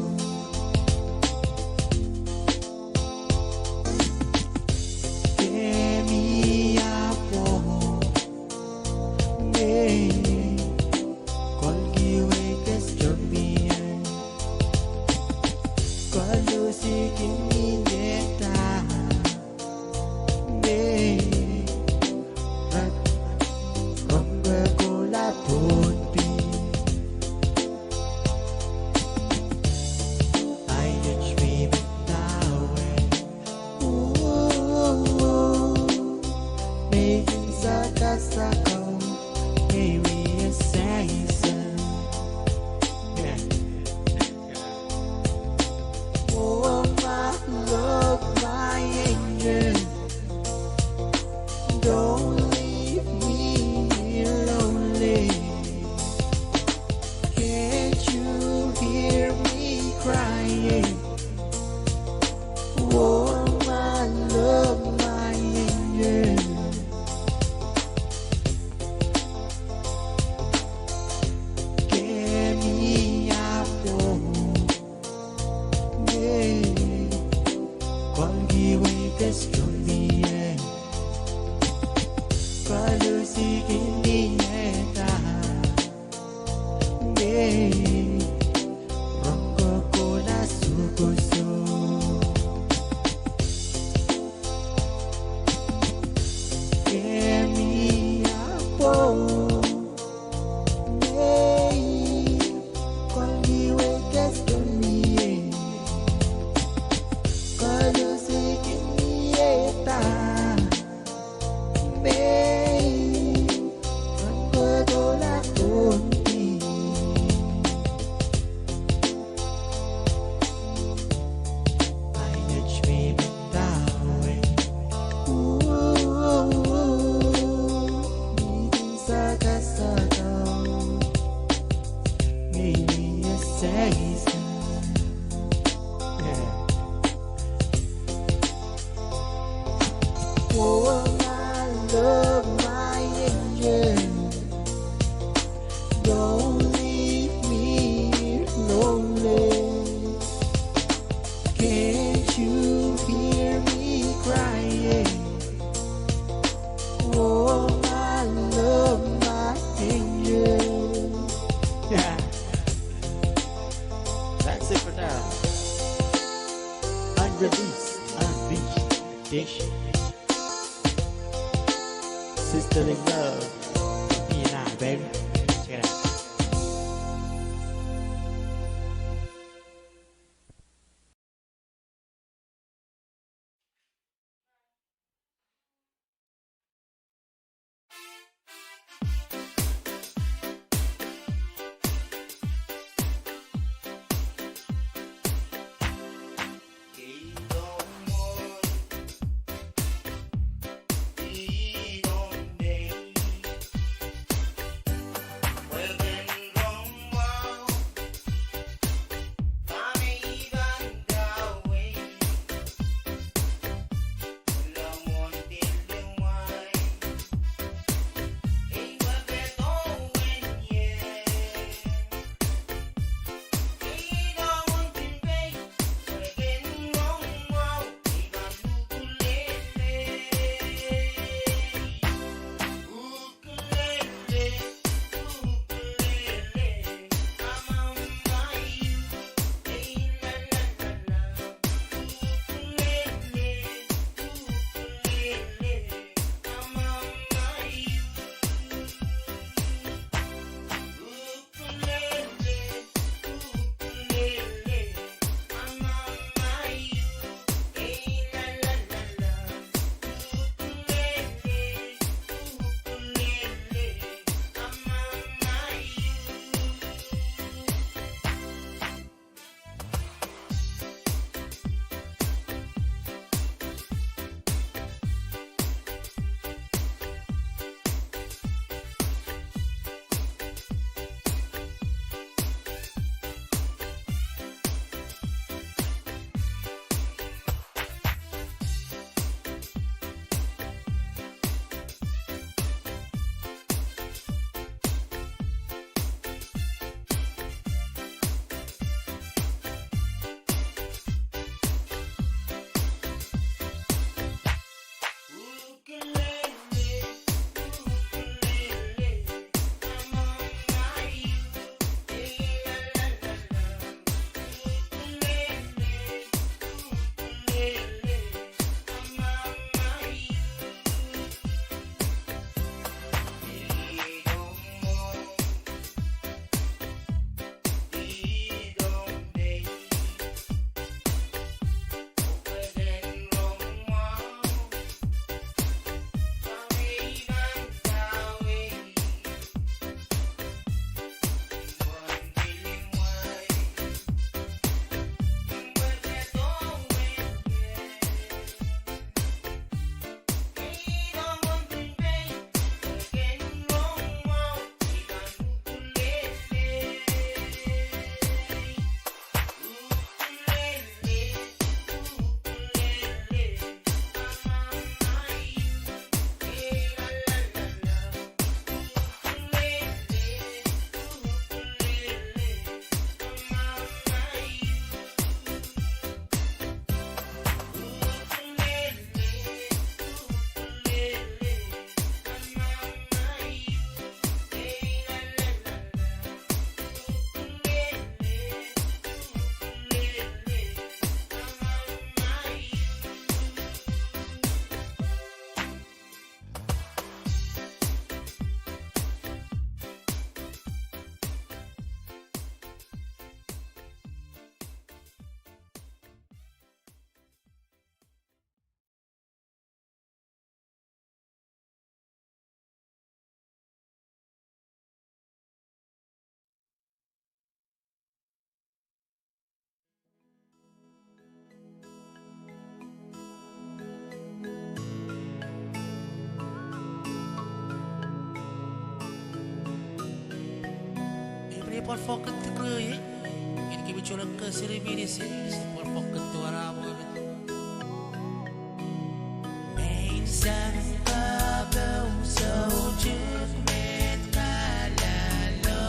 Kemia pwong, nei, kolki wei kestomie, koluhsi kiniehda, nei, rat, rongko kohla pwong pi. Ai et mi me dawe. Ooh, me kin sakasako, me wie saisa. Yeah. Oh, my love, my angel, don't leave me lonely. Can't you hear me crying? Oh, my love, my angel. Kemia pwong, nei, kolki wei kestomie, koluhsi kiniehda, nei, rongko kohla sukusu. Kemia pwong, nei, kolki wei kestomie, koluhsi kiniehda, nei, rongko kohla pwong pi. Ai et mi me dawe. Ooh, me kin sakasako, me wie saisa. Yeah. Oh, my love, my angel, don't leave me lonely. Can't you hear me crying? Oh, my love, my angel. Yeah. That's it for now. Unreleased, unleashed edition. Sisterly love. P and I, baby. Check it out. Pwal fokin dike, I kin kihpw tolong kehseri meinisin, pwal fokin duwehte aramas. Menseng kapehse soutuk me kalahlo.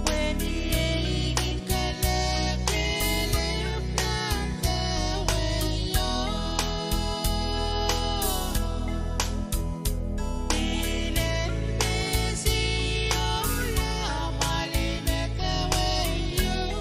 Pwe ni ei kin kalekehla nan deweo. Pil en me siohla mwahli me deweo.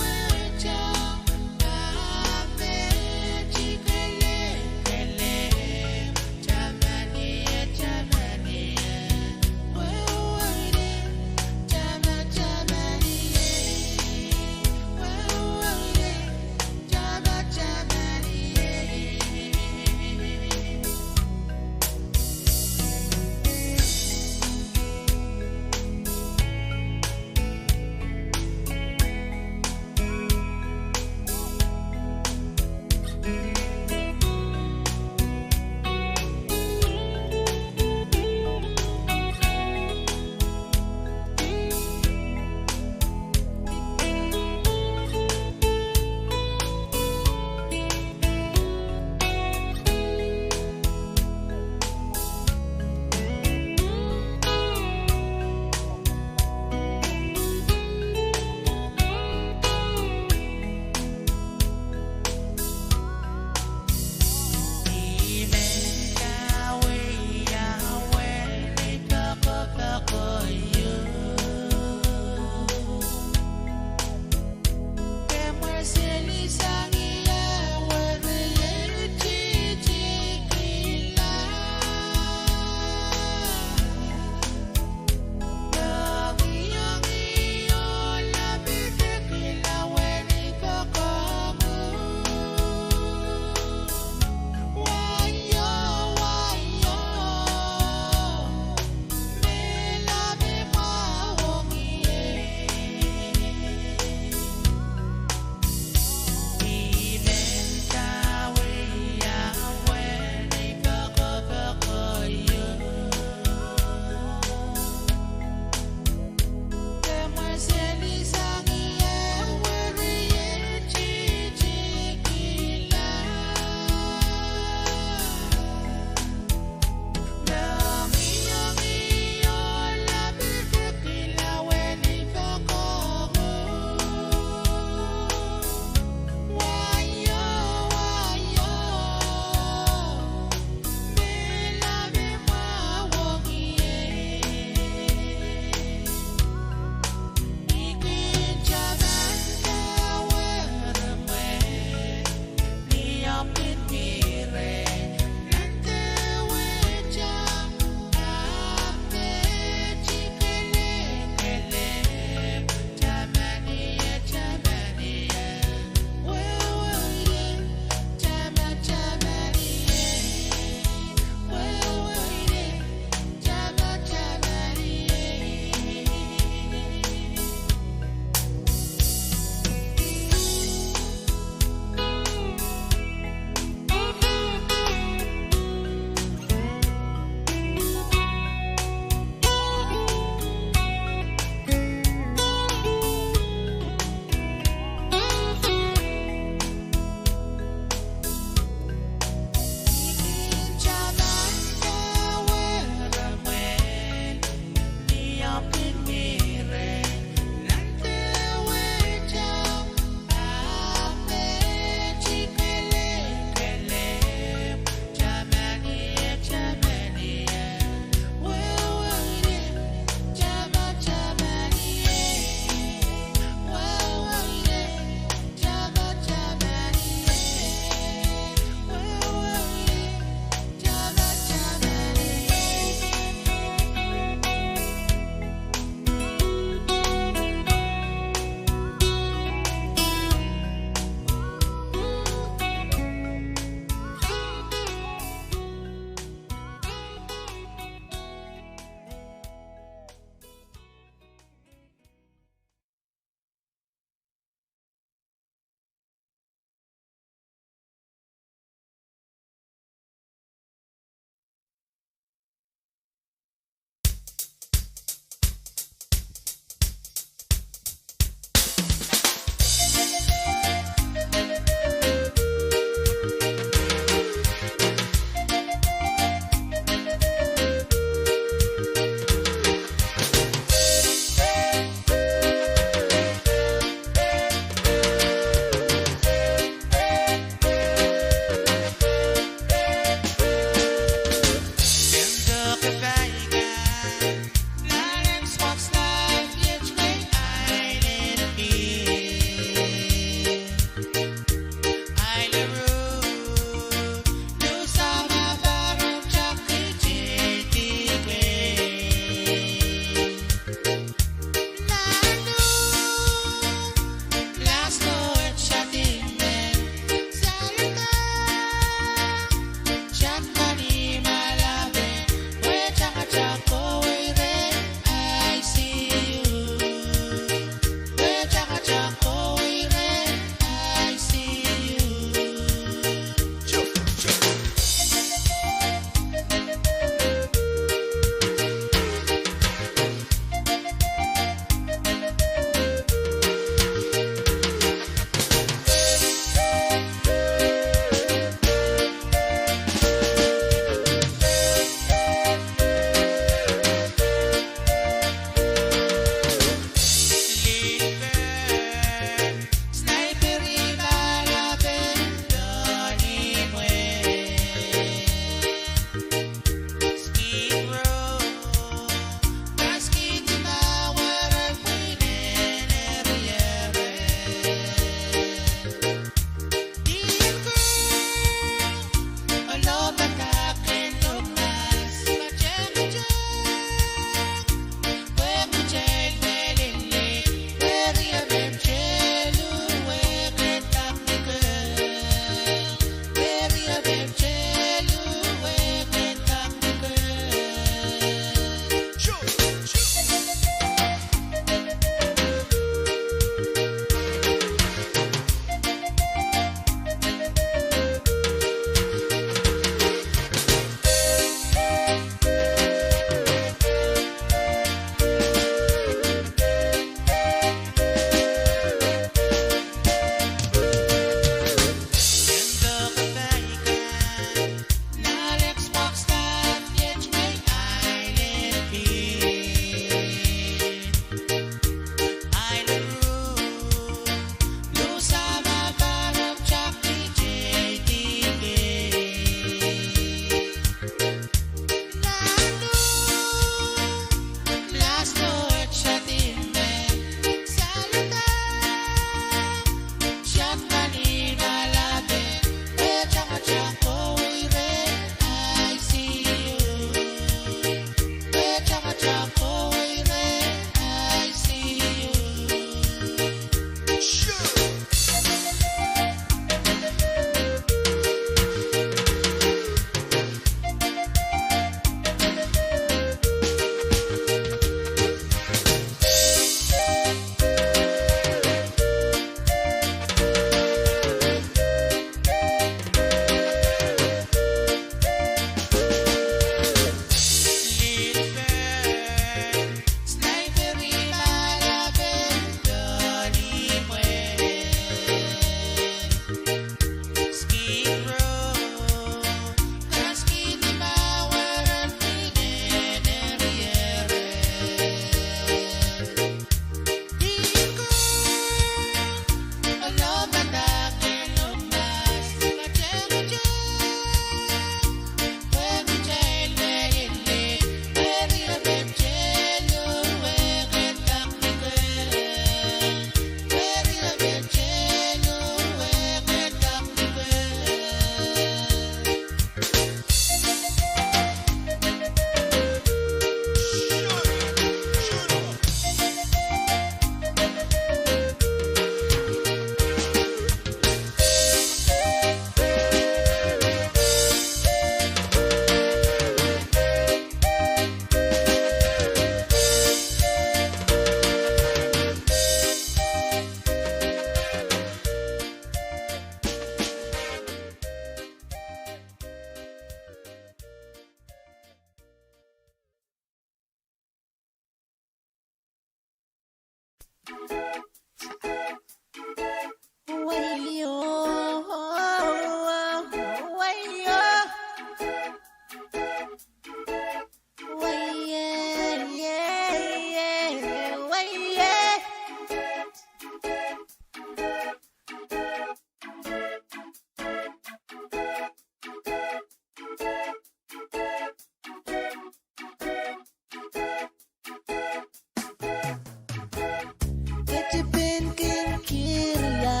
Ketipin kin kihrla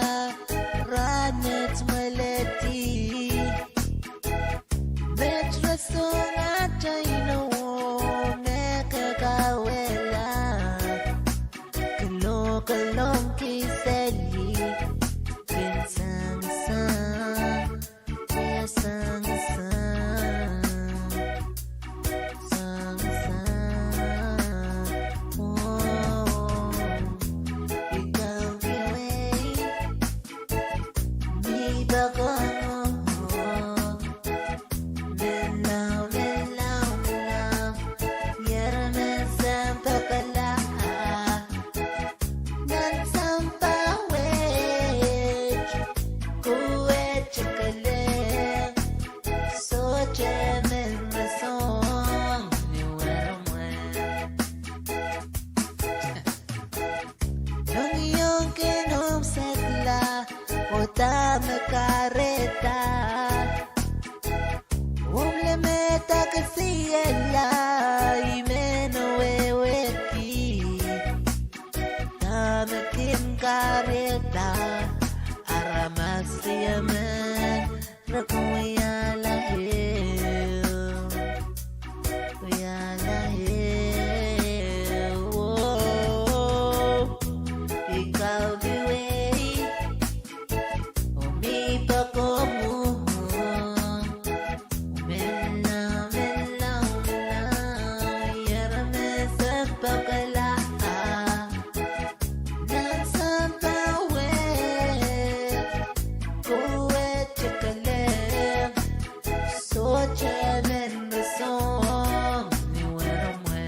rahnwet me ledi. Met re song atail nohno me kekawehla. Kalokolong kiseli kin sangsang. Sangsang, sangsang, oh, I kau kiwei, mi poakohng, oh, menlau, menlau, menlau, ier me sampah kala. Nan sampah wet, kuwet kelehpw, sohte men rasehng ni weremwe. Nangiong kin omw sekla, oh dahme kahrehda. Omw lemehda kesiehla, I men wehwehki. Dahme kin kahrehda, aramas riemen, re kin wiahla ehu, wiahla ehu, oh, I kau kiwei. Oh, mi poakohng, oh, menlau, menlau, menlau, ier me sampah kala. Nan sampah wet, kuwet kelehpw, sohte men rasehng ni weremwe.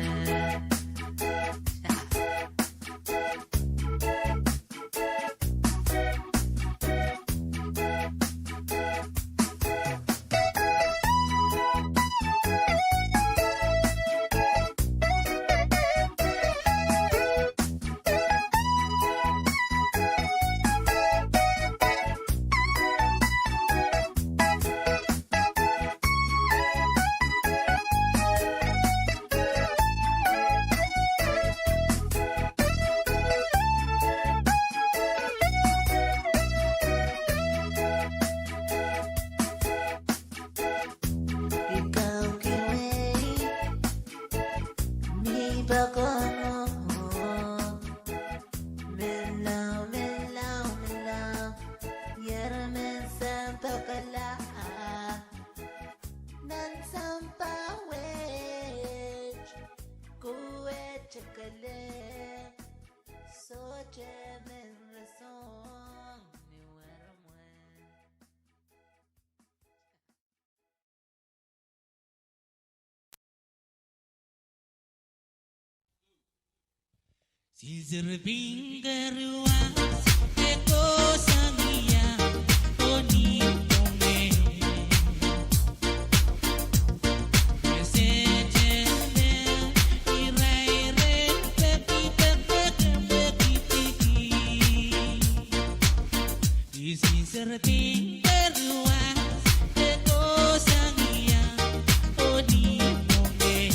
I kau kiwei, mi poakohng, oh, menlau, menlau, menlau, ier me sampah kala. Nan sampah wet, kuwet kelehpw, sohte men rasehng ni weremwe. Sinsir pingkeriwas e kohsang ia, oh ni mwomwen. Ese teme irair en peki, peki, peki, peki, peki. Sinsir pingkeriwas e kohsang ia, oh ni mwomwen.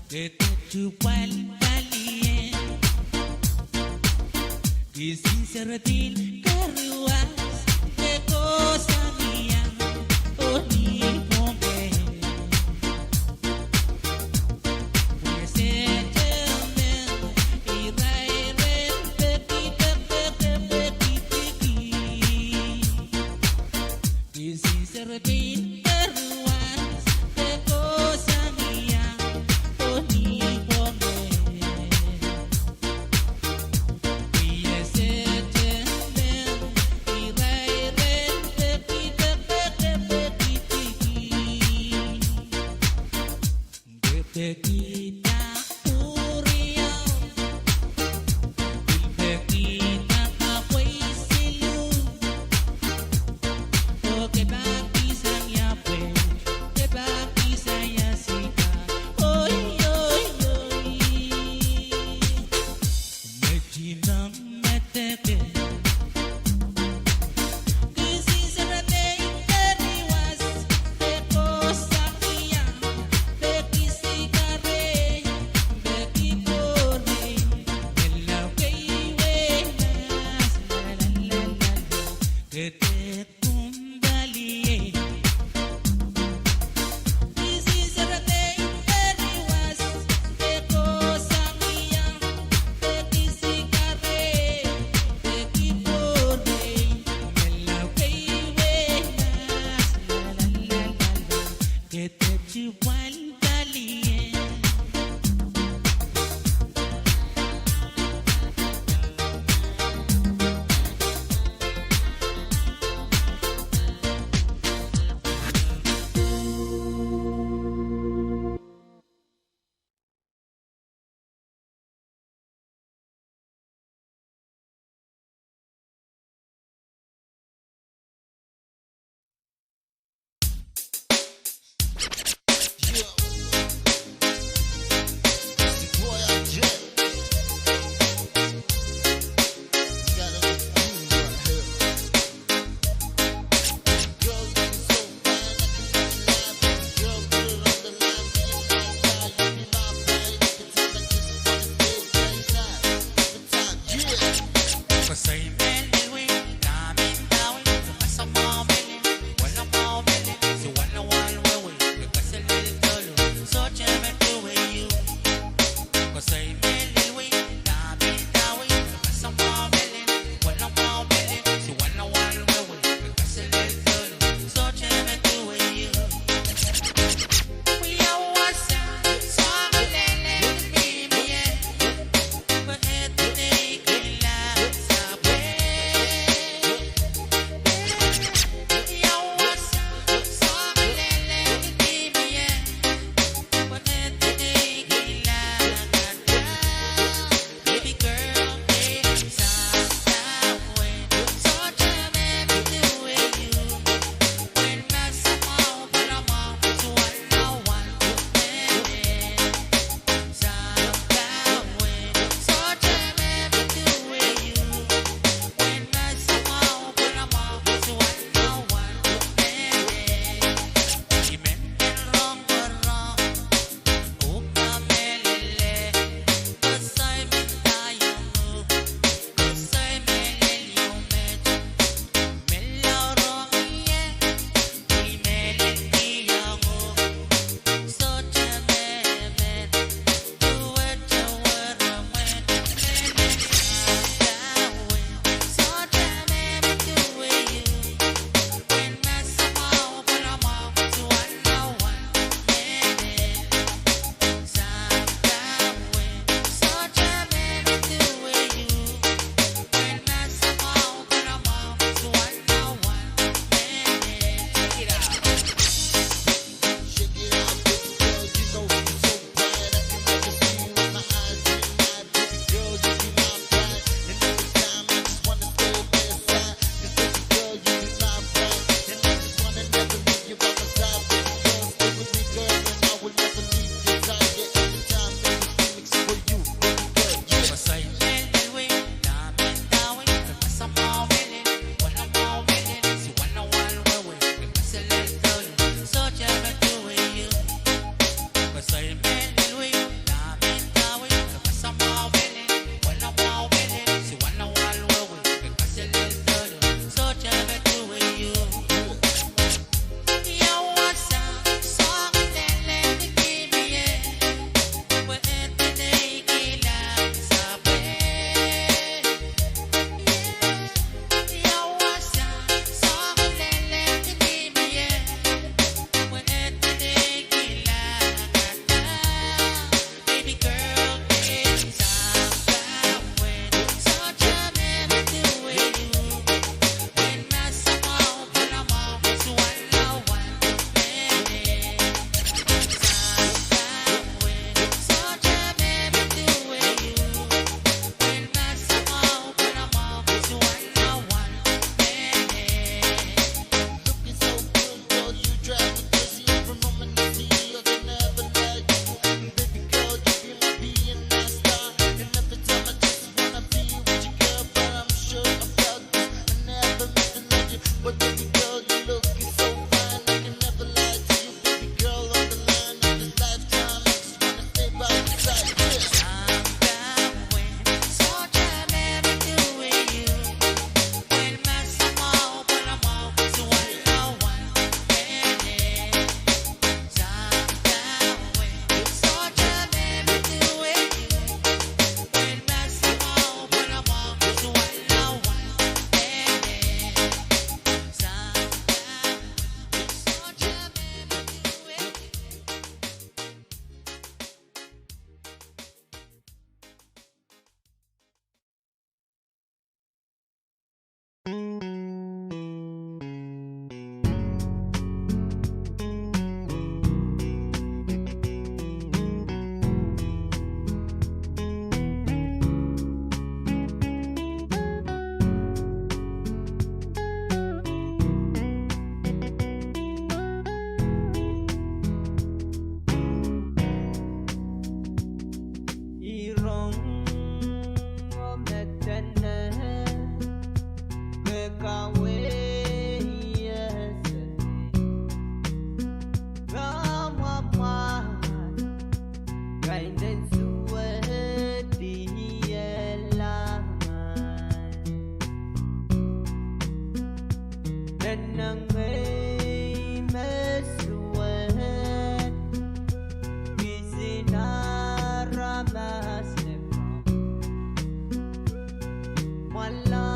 Ke ketin pwal palien kisin serepein koaros, de kohsang ia, oh ni pwong ke. Pwe se teme irair en peki, peki, peki, peki. Kisin serepein koaros, de kohsang ia, oh ni pwong ke. Pwe se teme irair en peki, peki, peki, peki, peki. Ke pekihda uriau, pil pekihda kapwei siluh. Oh ke pahkisang ia pwehn, ke pahkisang ia sika. Oi, oi, oi. Metin ong medek. Kisin serepein koaros, de kohsang ia, peki sika re Kaidehn suwediehla. Nan ngei me suwed, kisin aramas me mwala,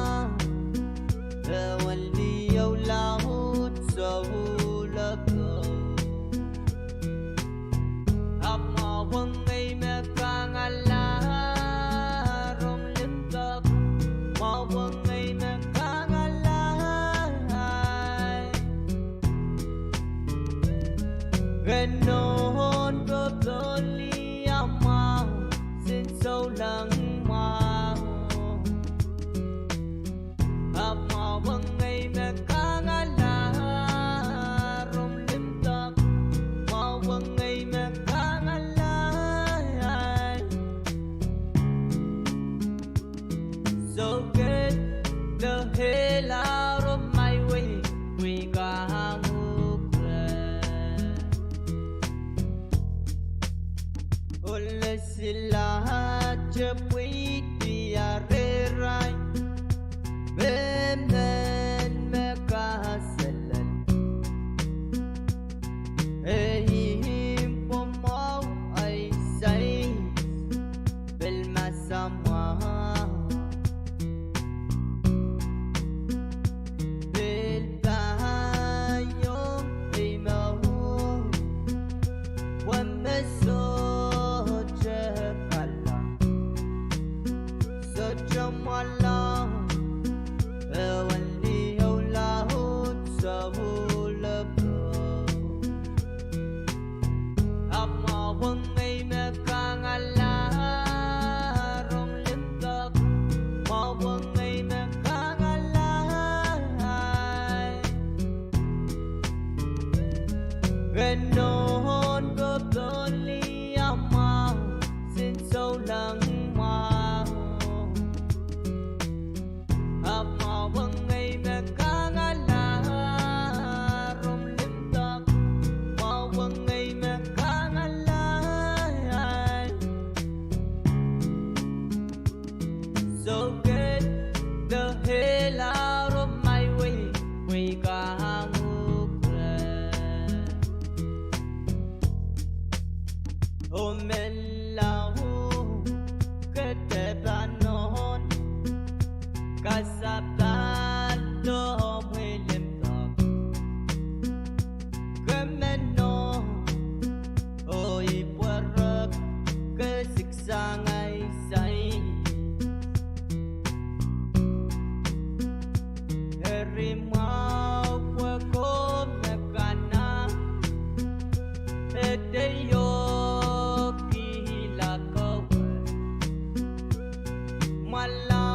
ewen liol laud souloko. Ahpw mwahu ngehi me kangala, rong limpoak, mwahu ngehi me kangala. Ngehn nohn popohl ni mwahu, sin souleng mwahu. Ahpw mwahu ngehi me kangala, rong limpoak, mwahu ngehi me kangala. Sohte de hela rong mai wei, wei kangukre. Ole sila te pweidi arerai, me men me kaselel. E ih pwomwahu ai sai, pil masamwa. Pil pahiong ei mour, weme sohte kala, sohte mwala, ewen liol laud souloko. Ahpw mwahu ngehi me kangala, rong limpoak, mwahu ngehi me kangala. Ngehn nohn popohl ni mwahu, sin souleng mwahu. Ahpw mwahu ngehi me kangala, rong limpoak, mwahu ngehi me kangala. Sohte de hela rong mai wei, wei kangukre. O men lao, ke dehr pahn nohn, kasapahl oh mwein limpoak. Ke men nohn, oh ih pwerek, ke siksang ai sai. Eri mwahu pwe komw me kana, e dehr iohkihla kowe. Mwala,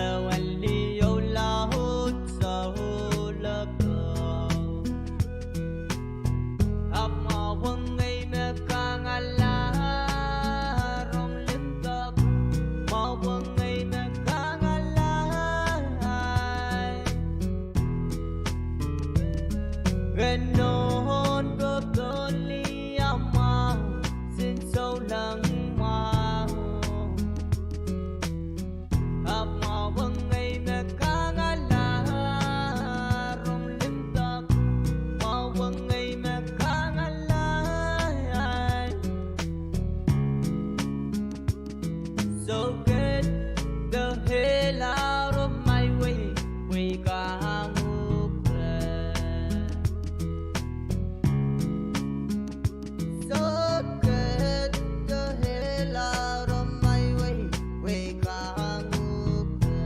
ewen liol laud souloko. Ahpw mwahu ngehi me kangala, rong limpoak, mwahu ngehi me kangala. Ngehn nohn popohl ni mwahu, sin souleng mwahu. Ahpw mwahu ngehi me kangala, rong limpoak, mwahu ngehi me kangala. Sohte de hela rong mai wei, wei kangukre. Sohte de hela rong mai wei, wei kangukre.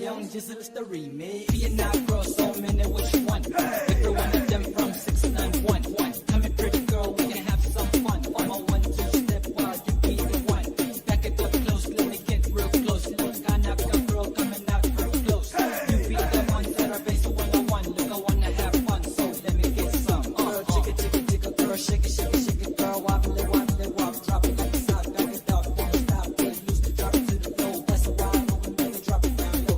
Young Jizzle is the remix. Be a night girl, so many what you want. Every one of them from six nine one one. Come here, pretty girl, we can have some fun. I'm a one two step while you be the one. Back it up close, let me get real close. Look, I knock the girl coming out real close. You be the one that I base one on one. Look, I wanna have fun, so let me get some. Uh, girl, chicka, chicka, chicka, girl, shake it, shake it, shake it, girl, wobble it, wobble it, wobble, drop it like it's hot, back it up, don't stop it, use the drop it to the floor, that's a wild, no one better drop it down low.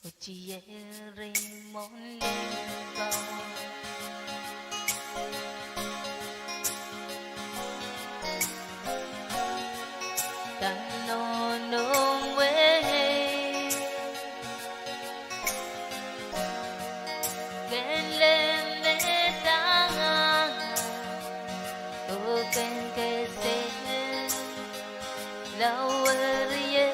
Otieri mwohn limpoak, pahn nohno wehi, ken leme dahme, oh ken kese, lao eri ie.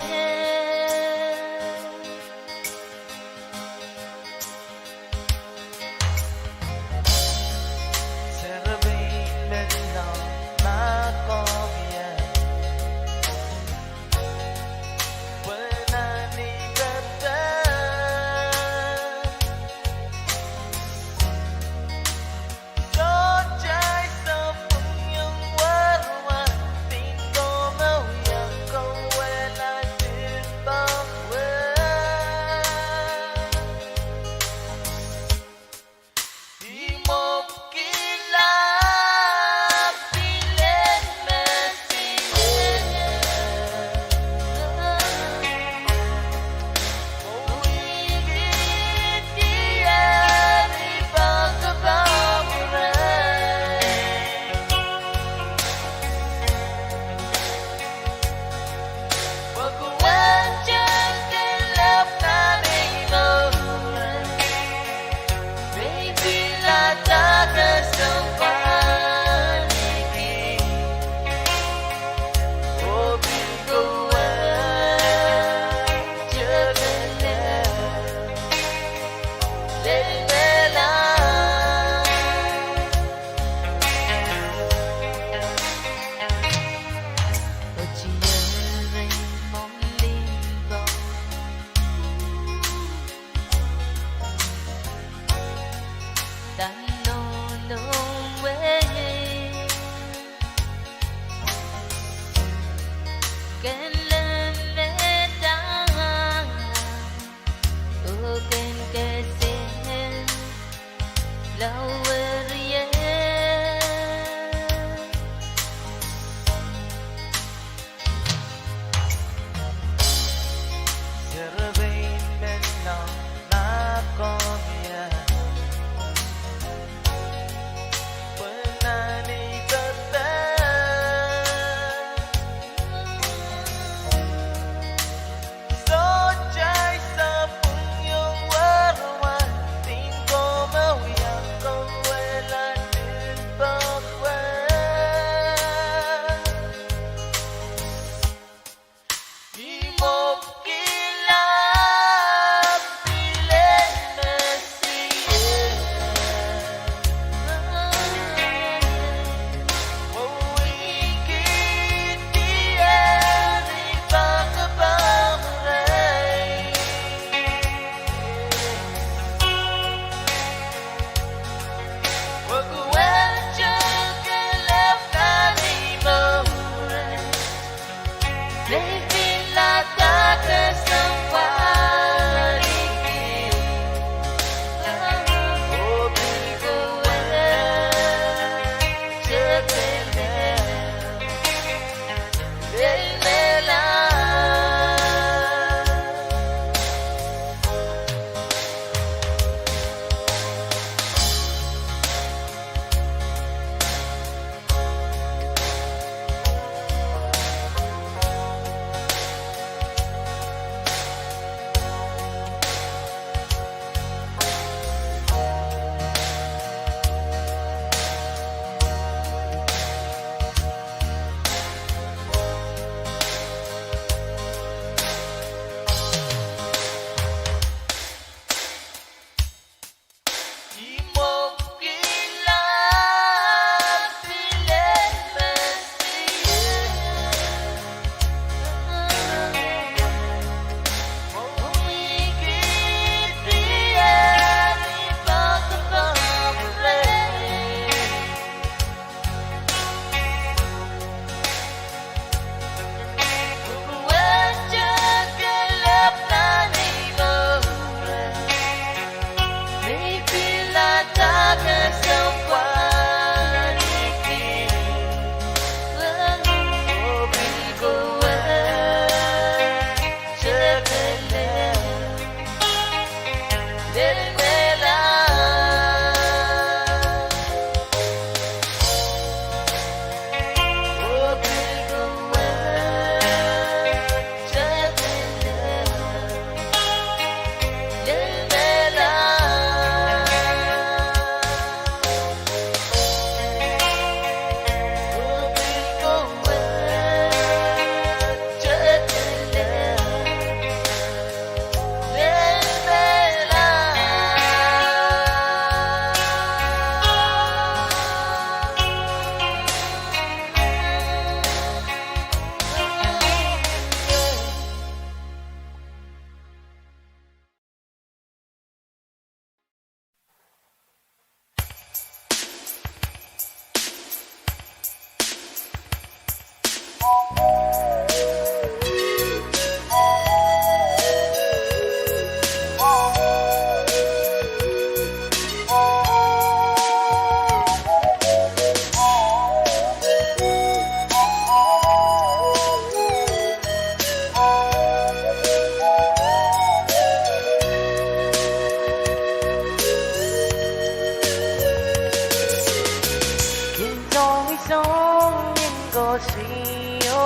Kin tohng soangen koasoio,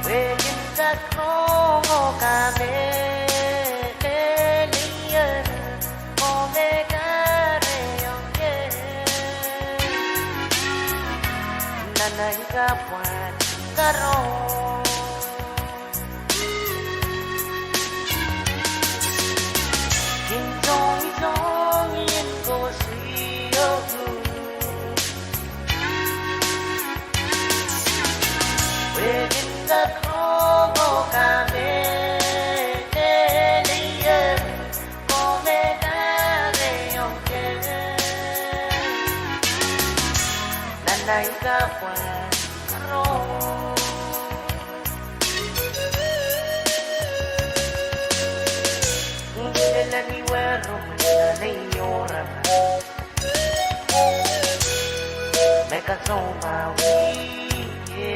pwe kin kak rong oh kamehlele, oh me kahrehiong ie nan ahi kapw en karoh. Kin tohng soangen koasoio, pwe kin kak rong oh kamehlele, oh me kahrehiong ie nan ahi kapw en karoh. Ngilen ni werohng nan ei ohrala, me kasomwahwih ie,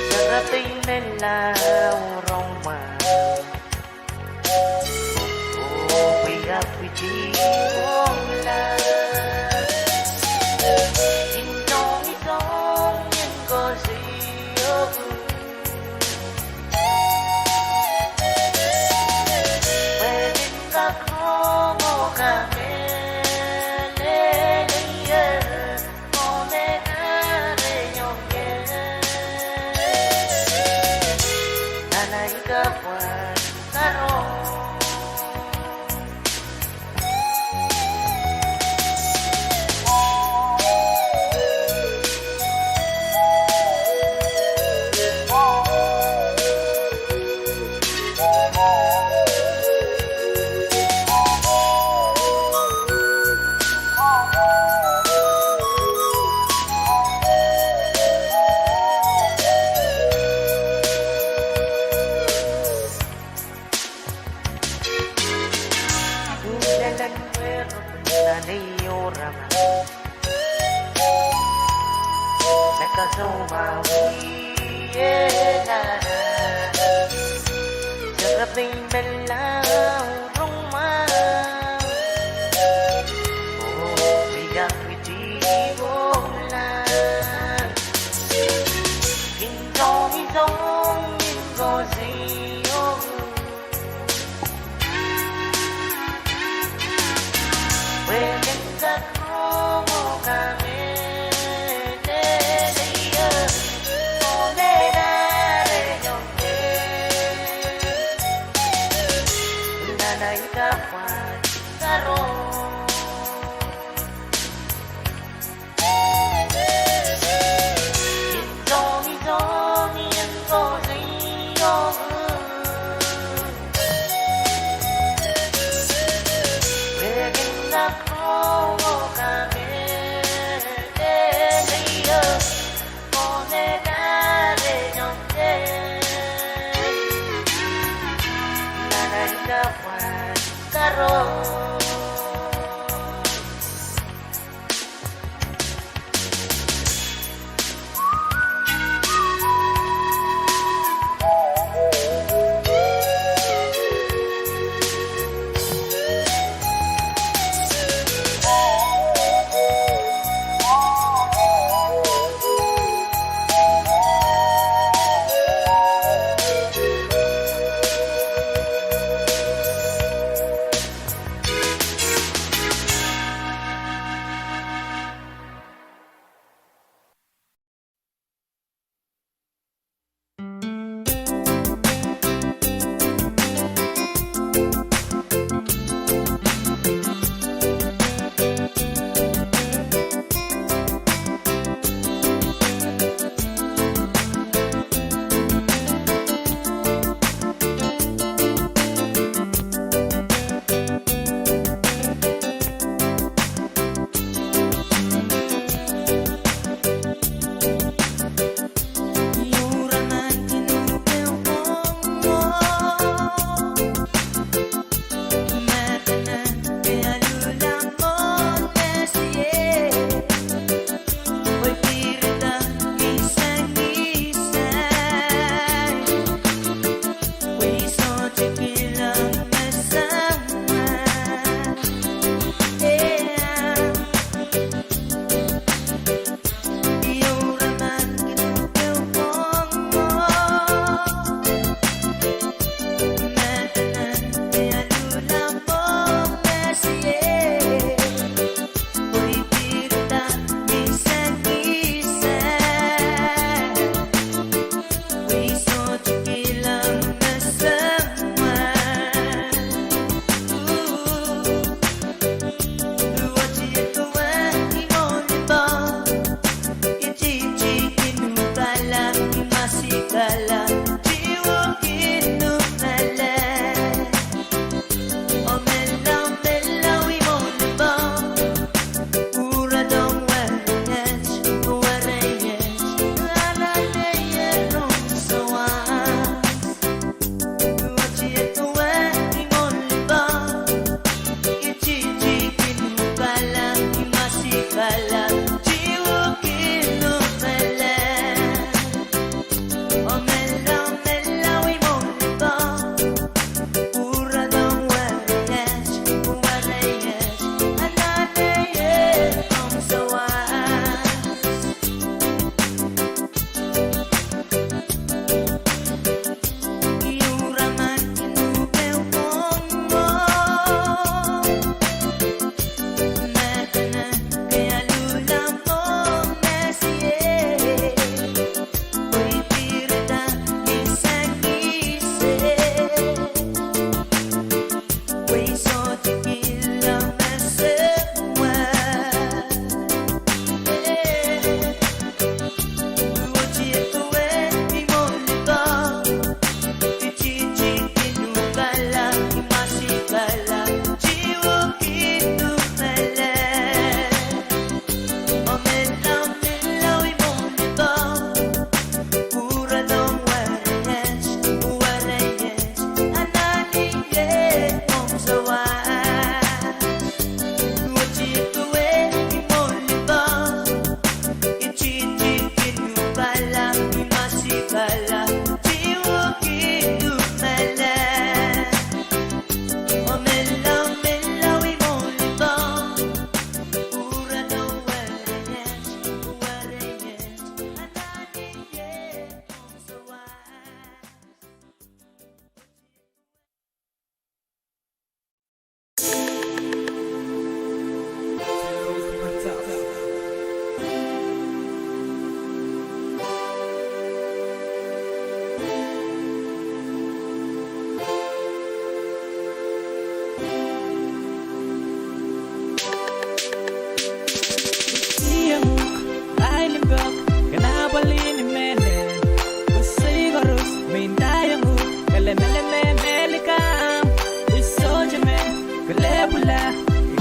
serepei me lao rong mwahu, oh pwihkapwidi ong la. Kin tohng soangen koasoio, pwe kin kak rong oh kamehlele, oh me kahrehiong ie nan ahi kapw en karoh. Ngilen ni werohng nan ei ohrala, me kasomwahwih ie, serepei me lao rong mwahu, oh pwihkapwidi ong la. Kin tohng soangen koasoio, pwe kin kak rong oh kamehlele, oh me kahrehiong ie nan ahi kapw en karoh. Kin tohng soangen koasoio, pwe kin kak rong oh kamehlele, oh me kahrehiong ie nan ahi kapw en karoh.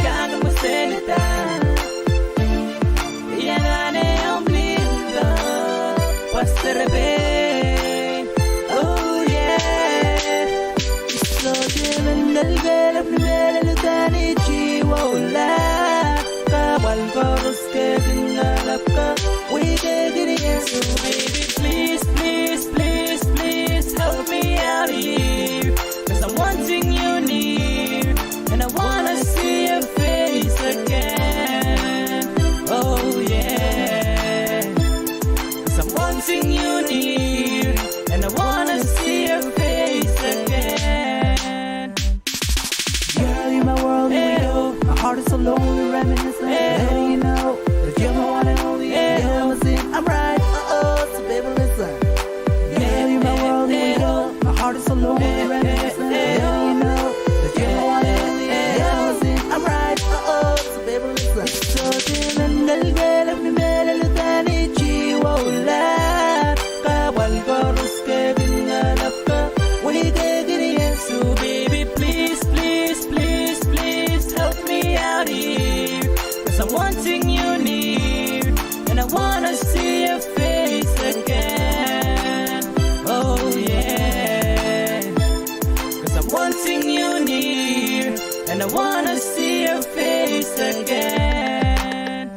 Kak mwesenida. Iang anahne omw lihda. Pwe serepein. Oh yeah. Sohte men ngelkel ahpw ni mehlel udahn I tiwoulah. Kahpwal koaros kehdi ngalap ka. Wehwehki ni ansou. Baby, please, please, please, please help me out here. 'Cause I'm wanting you near, and I wanna see your face again. Oh yeah. 'Cause I'm wanting you near, and I wanna see your face again. Girl, you're my world, here we go. My heart is so lonely, reminiscing, letting you know that you're my one and only, and you're my sin. I'm right, uh-oh, so baby, listen. Girl, you're my world, here we go. My heart is so lonely, reminiscing, letting you know that you're my one and only, and you're my sin. I'm right, uh-oh, so baby, listen. Sohte men ngelkel ahpw ni mehlel udahn I tiwoulah. Kahpwal koaros kehdi ngalap ka. Wehwehki ni ansou. Baby, please, please, please, please help me out here. 'Cause I'm wanting you near, and I wanna see your face again. Oh yeah. 'Cause I'm wanting you near, and I wanna see your face again.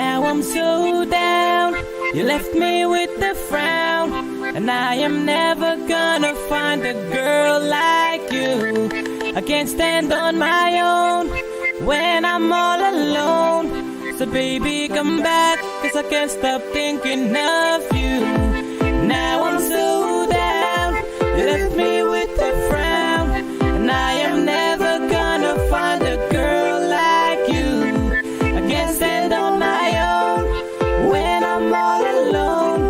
Now I'm so down, you left me with a frown. And I am never gonna find a girl like you. I can't stand on my own when I'm all alone. So baby, come back, 'cause I can't stop thinking of you. Now I'm so down, you left me with a frown. And I am never gonna find a girl like you. I can't stand on my own when I'm all alone.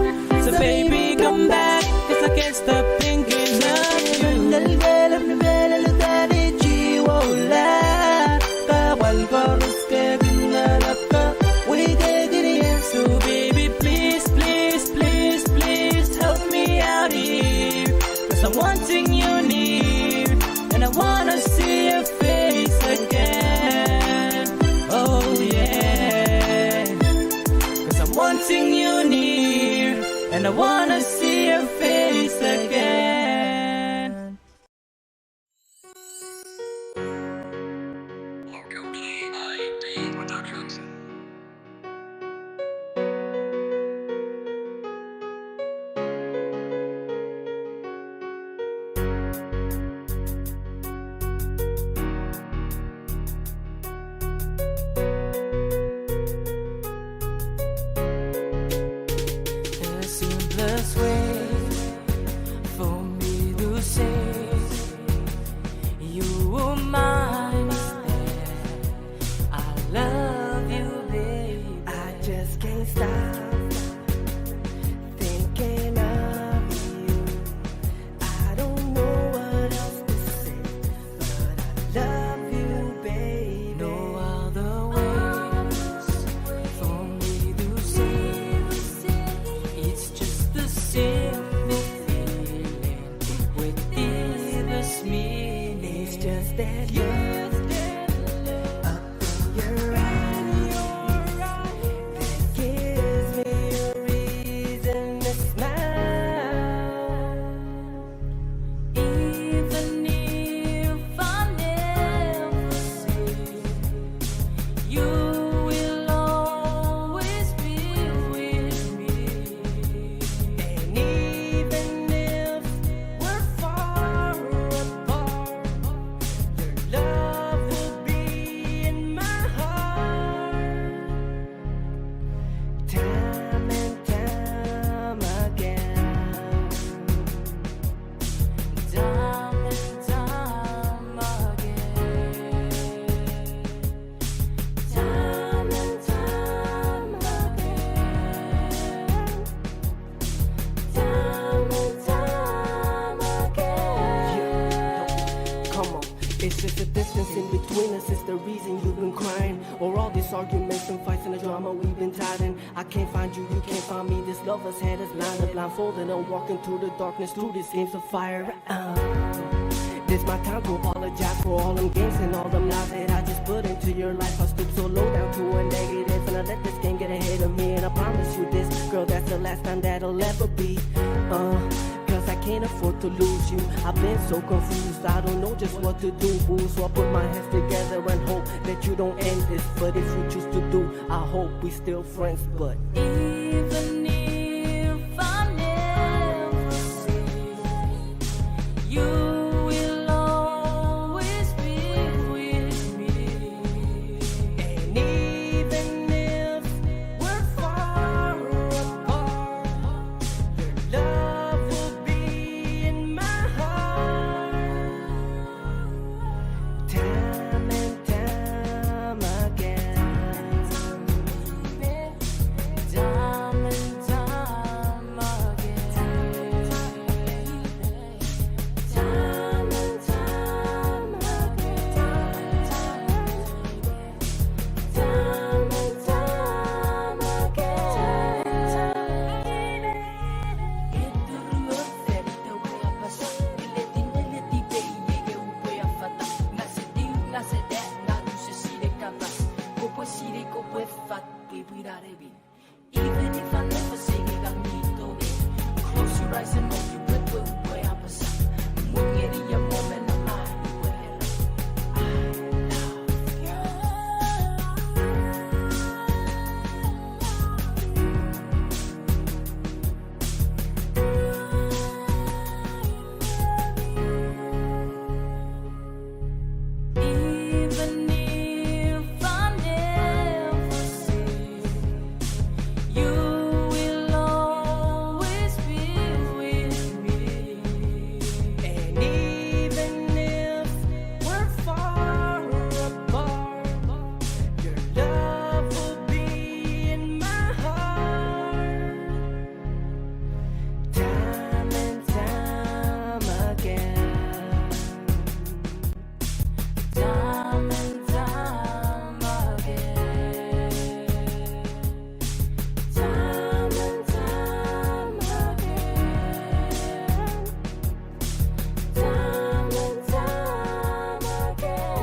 So baby, come back, 'cause I can't stop thinking of you. Ngelkel ahpw ni mehlel udahn I tiwoulah. Kahpwal koaros kehdi ngalap ka. Wehwehki ni ansou. Baby, please, please, please, please help me out here. 'Cause I'm wanting you near, and I wanna see your face again. Oh yeah. 'Cause I'm wanting you near, and I wanna see your face again. The simplest way for me to say you were mine is that I love you, baby. I just can't stop thinking of you. I don't know what else to say, but I love you, baby. No other ways for me to say it's just the same feeling with this meaning. It's just that look up in your eyes that gives me a reason to smile. Even if I never say, you will always be with me. And even if we're far apart, your love It's just the distance in between us is the reason you've been crying. Or all these arguments and fights and the drama we've been tied in. I can't find you, you can't find me. This love has had us lined up, blindfolded and walking through the darkness, through these games of fire. Uh, this my time to apologize for all them games and all them lies that I just put into your life. I stoop so low down to a negative and I let this game get ahead of me. And I promise you this, girl, that's the last time that'll ever be. Uh, 'Cause I can't afford to lose you. I've been so confused, I don't know just what to do. Ooh, so I put my hands together and hope that you don't end this. But if you choose to do, I hope we still friends. But even if I never see you, you will always be with me. And even if we're far apart, your love will be in my heart. Time and time again. Time and time again. Time and time again. Time and time again. Even if I never say it, I mean it. Close your eyes and hold your breath, where, where I was. Mwenge ni a moment of life, where I love you. Even if I never see you, you will always be with me. And even if we're far apart, your love will be in my heart. Time and time again. Time and time again. Time and time again. Time and time again.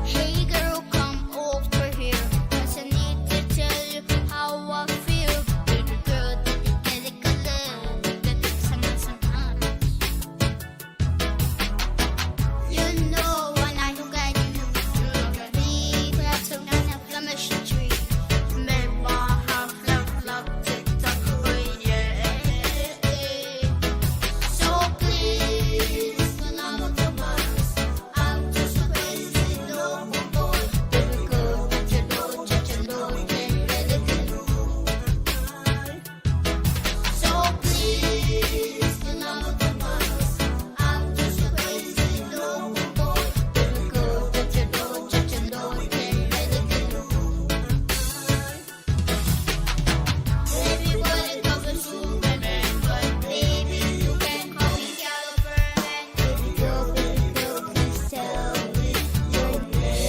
Hey girl, come over here, 'cause I need to tell you how I feel. Baby girl, did you get it, color? Did you get it, some, some, uh. You know when I look at you, you look at me, we have some kind of chemistry. Make my heart flop, flop, tick tock, oh yeah. So please, don't look at us. I'm just a crazy local boy. Baby girl, don't you know, don't you know, we can really get along. So please, don't look at us. I'm just a crazy local boy. Baby girl, don't you know, don't you know, we can really get along. Everybody come to school, man, but baby, you can call me California. Baby girl, baby girl, please tell me your name.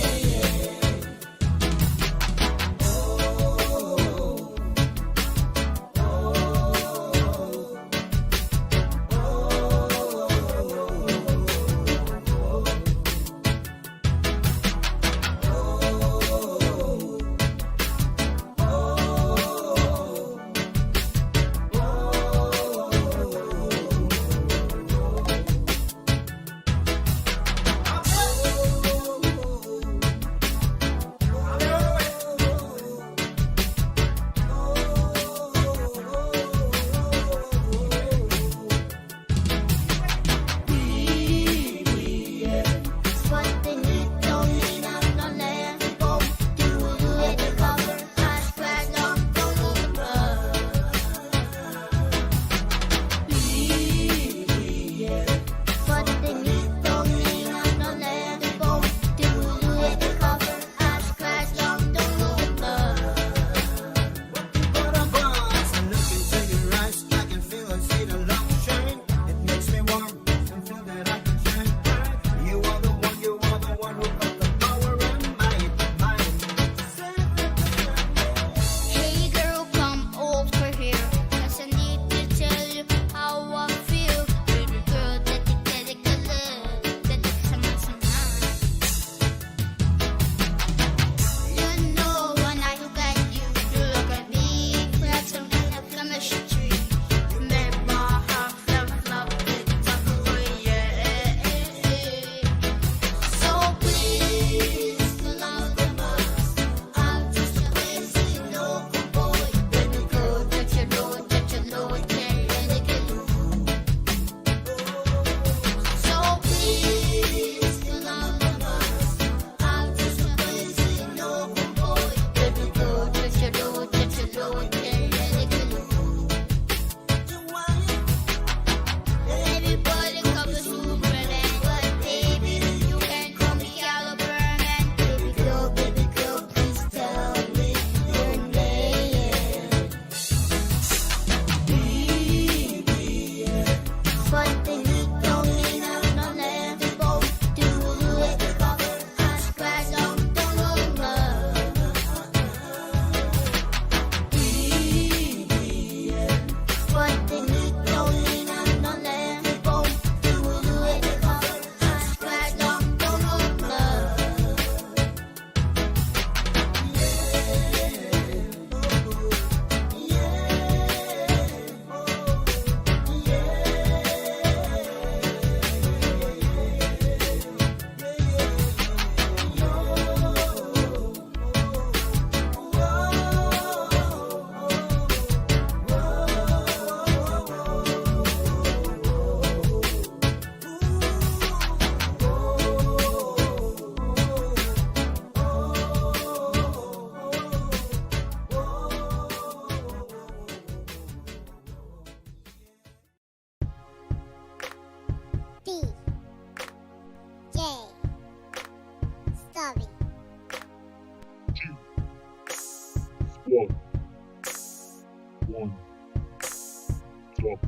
Hey girl, come over here, 'cause I need to tell you how I feel. Baby girl, take it, take it, take it, take it, come on, come on. You know when I look at you, you look at me, we have some kind of chemistry. You make my heart flop, flop, tick tock, oh yeah. So please, don't look at us. I'm just a crazy local boy. Baby girl, don't you know, don't you know, we can really get along. So please, don't look at us. I'm just a crazy local boy. Baby girl, don't you know, don't you know, we can really get along. Everybody come to school, but baby, you can call me California. Baby girl, baby girl, please tell me your name. D J Stubby. One. One. Drop.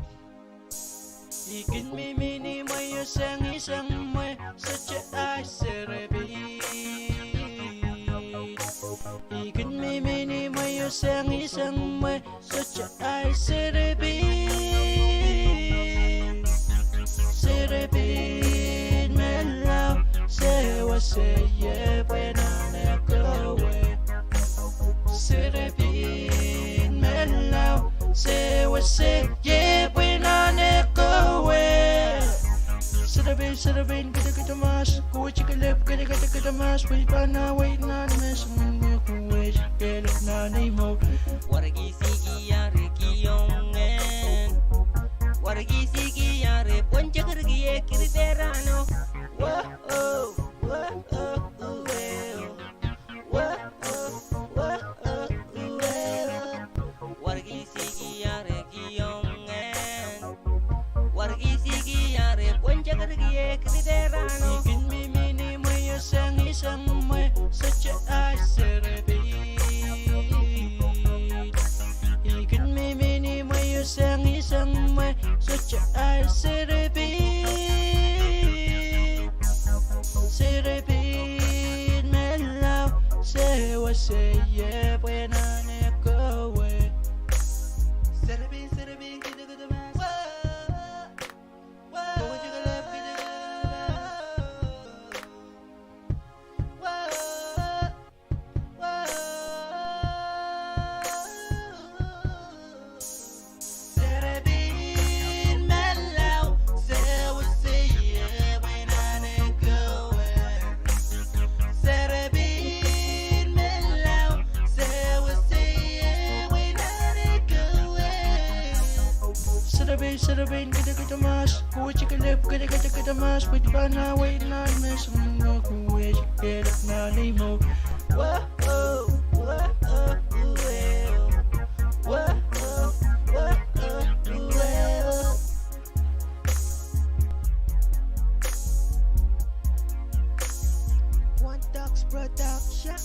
I kin mihmi ni mwehi sang sang mwe, sohte ahi serepein. I kin mihmi ni mwehi sang sang mwe, sohte ahi serepein. Sehse, iepwe nan ekewe. Siripin me lao, sehse, iepwe nan ekewe. Siripin, siripin, kete kete mas, kuhti kelehpw, kete kete kete mas, pwe I pahn wia nan menseng, kuhti kelehpw nan ei mour. Warki siki are kiong en. Warki siki are pwon chekerki e kiri perano. Whoa, oh, whoa, oh, oh, eh, oh. Whoa, oh, whoa, oh, oh, eh, oh. Warki siki are kiong en. Warki siki are pwon chekerki e kiri perano. I kin mihmi ni mwehi sang, sang mwehi, sohte ahi siripin. I kin mihmi ni mwehi sang, sang mwehi, sohte ahi siripin. Siripin me lao, sehse, iepwe nan ekewe. Siripin, siripin, kete kete mas. Whoa, whoa, whoa. Siripin me lao, sehse, iepwe nan ekewe. Siripin me lao, sehse, iepwe nan ekewe. Siripin, siripin, kete kete mas, kuhti kelehpw, kete kete kete mas, pwe I pahn wia nan menseng, kuhti kelehpw nan ei mour. Whoa, oh, whoa, oh, oh, eh, oh. Whoa, oh, whoa, oh, oh, eh, oh. One Talks Production.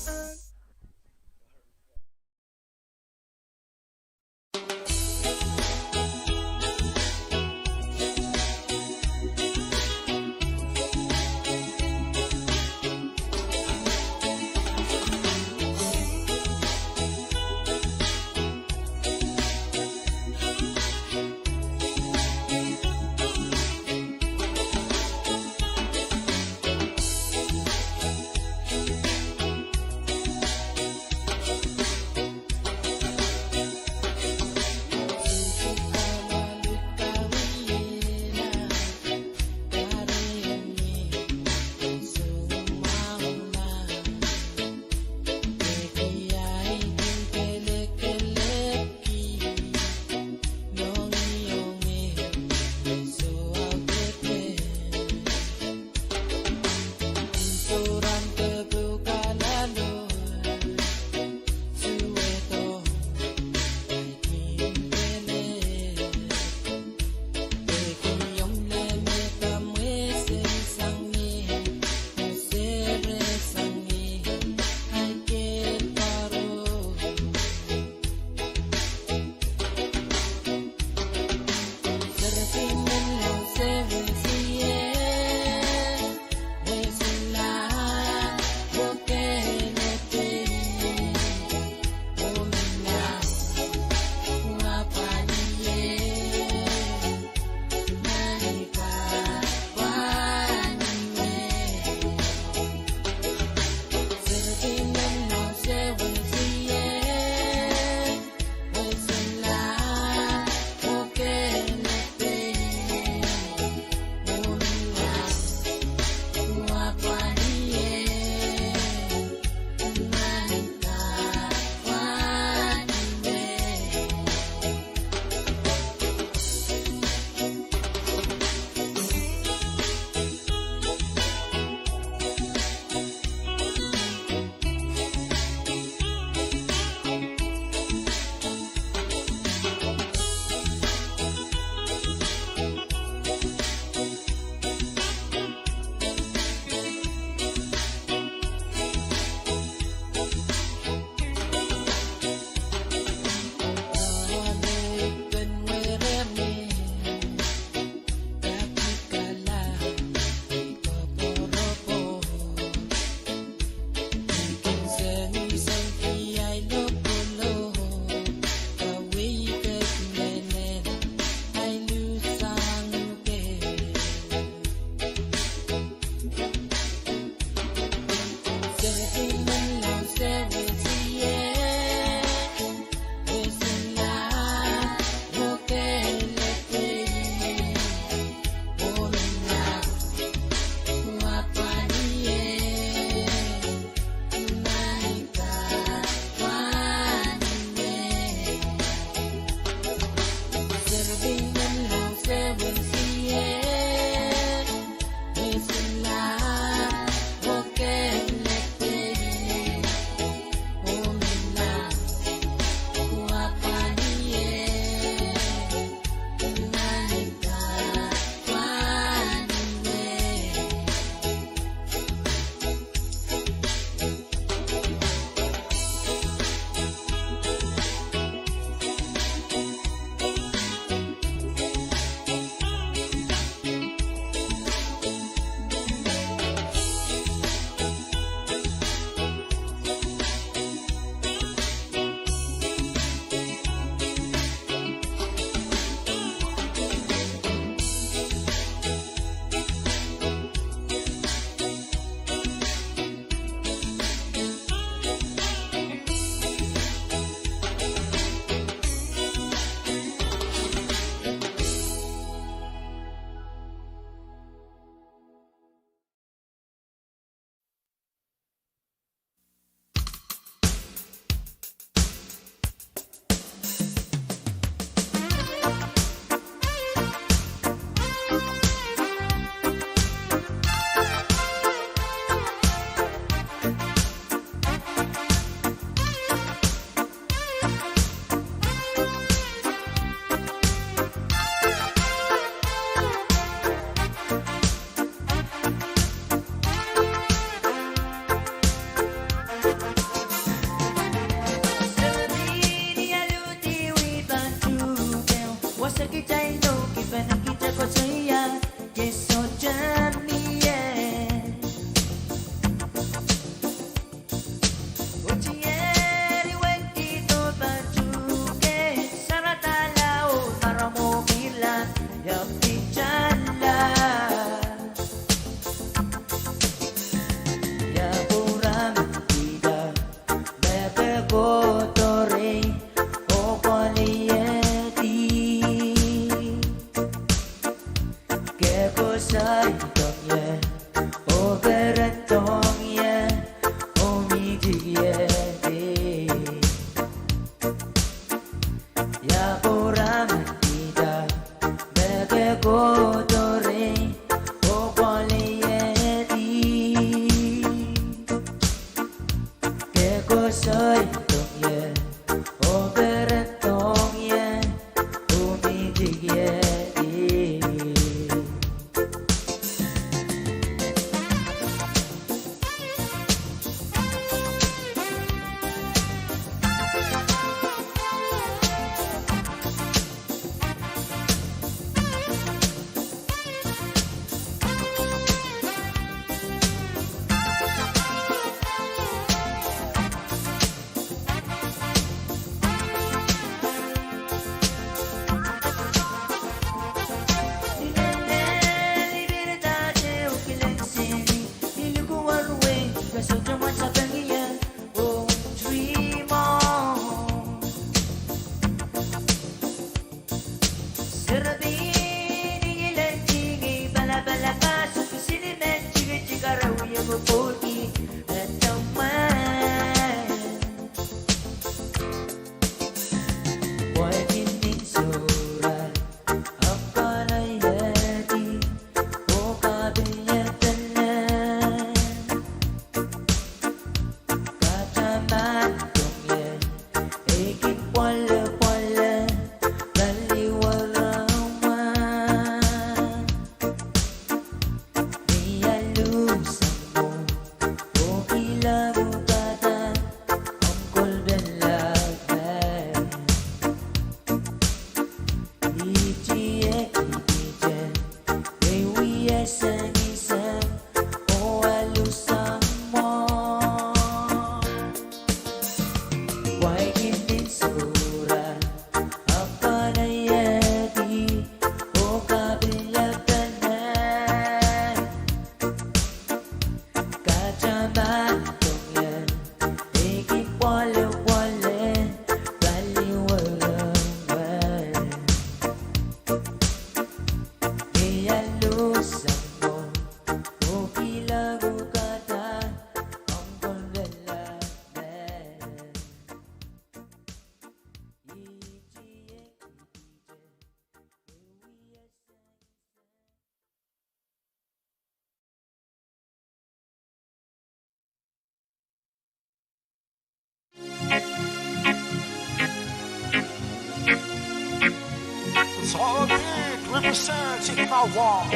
Sound Beat representing my one.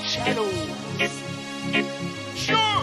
Shadows. Sure.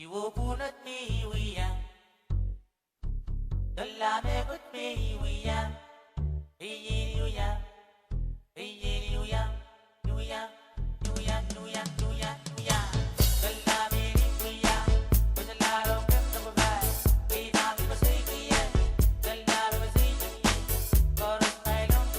Iwo punot mi wia. Dolla me pwut mi wia. Iyin wia. Iyin wia. Wia. Wia. Wia. Wia. Wia. Dolla me ni wia. Pwut la lo kem no ba. Wia mi pwut wia. Dolla me pwut wia. Koaros kailong.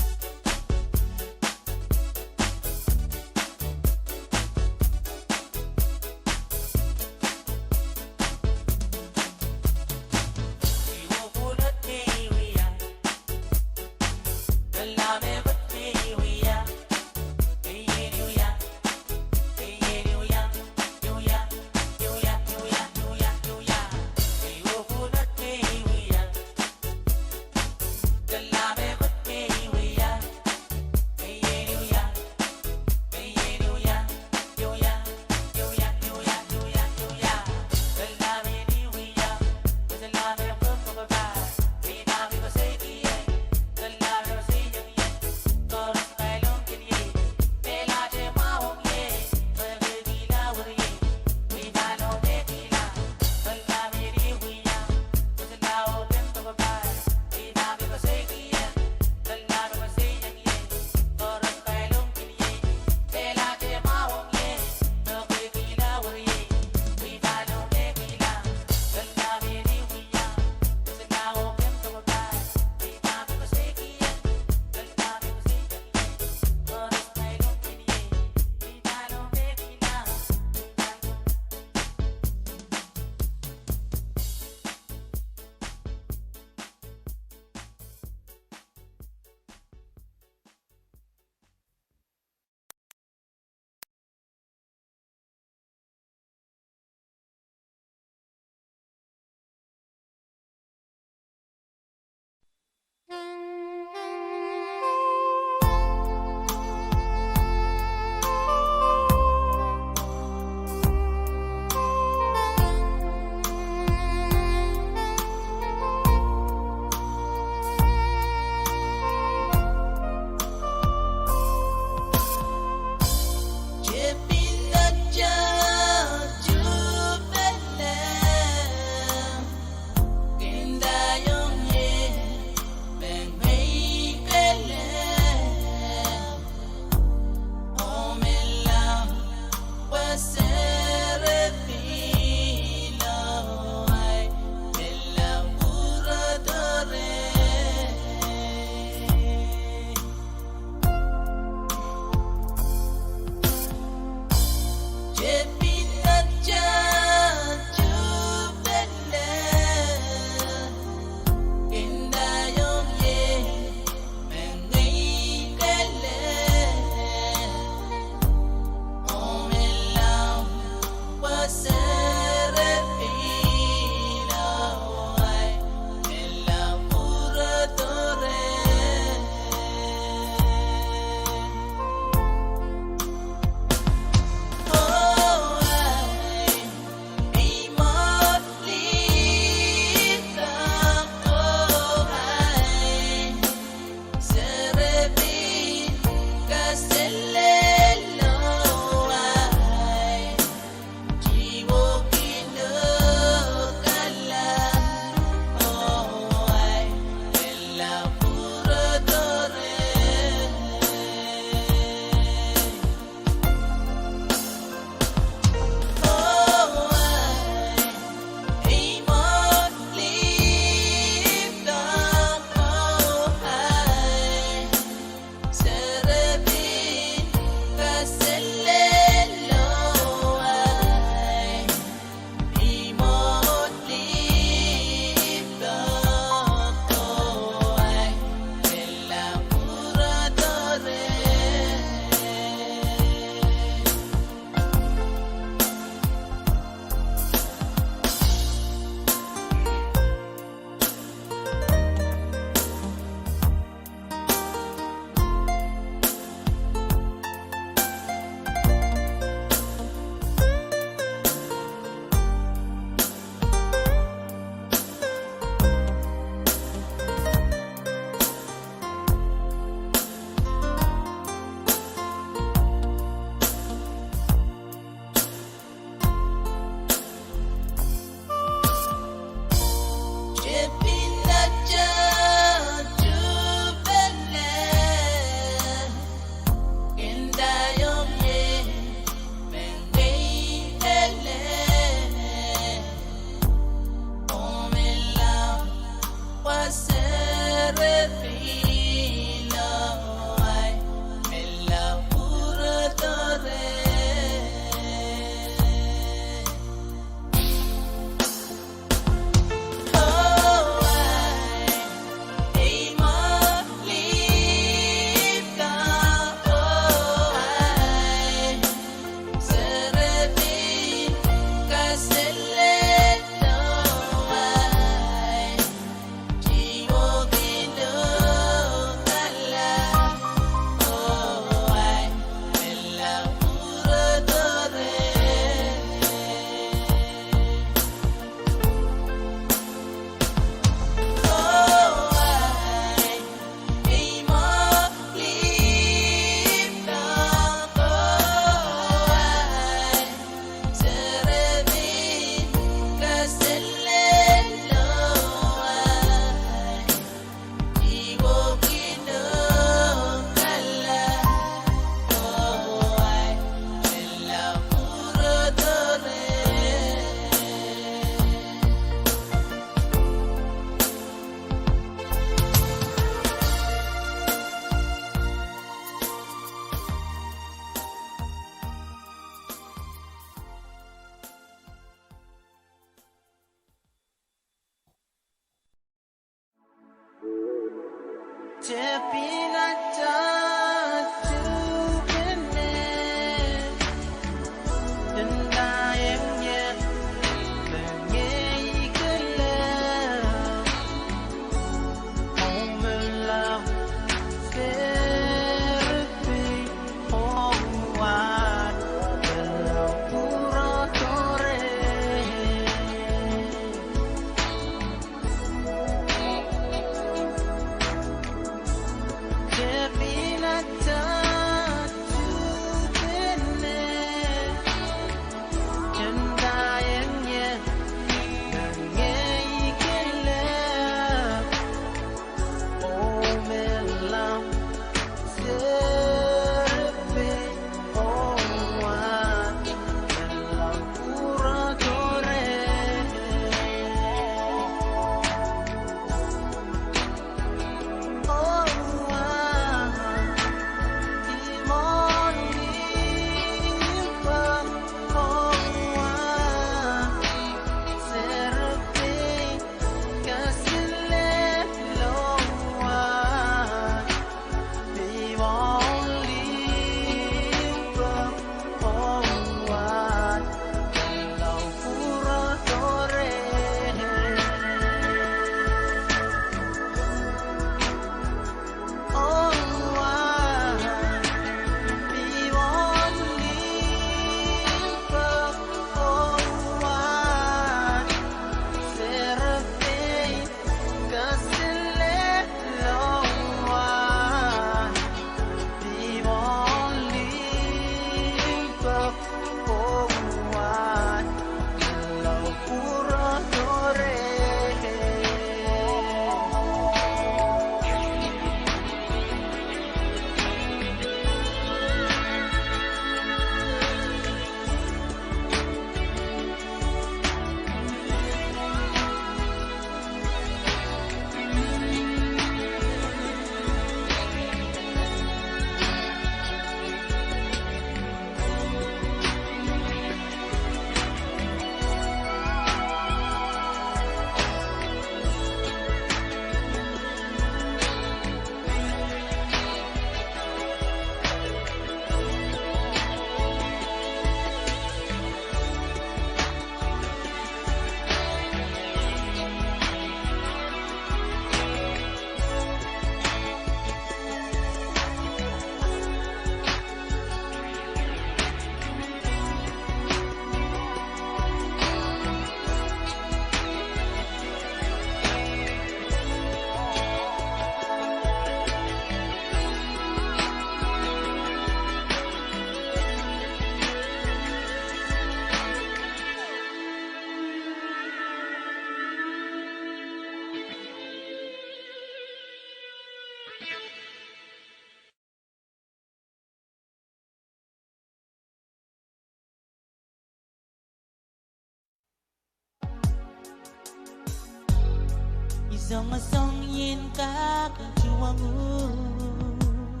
I songosong ien kak tuhwong uhk,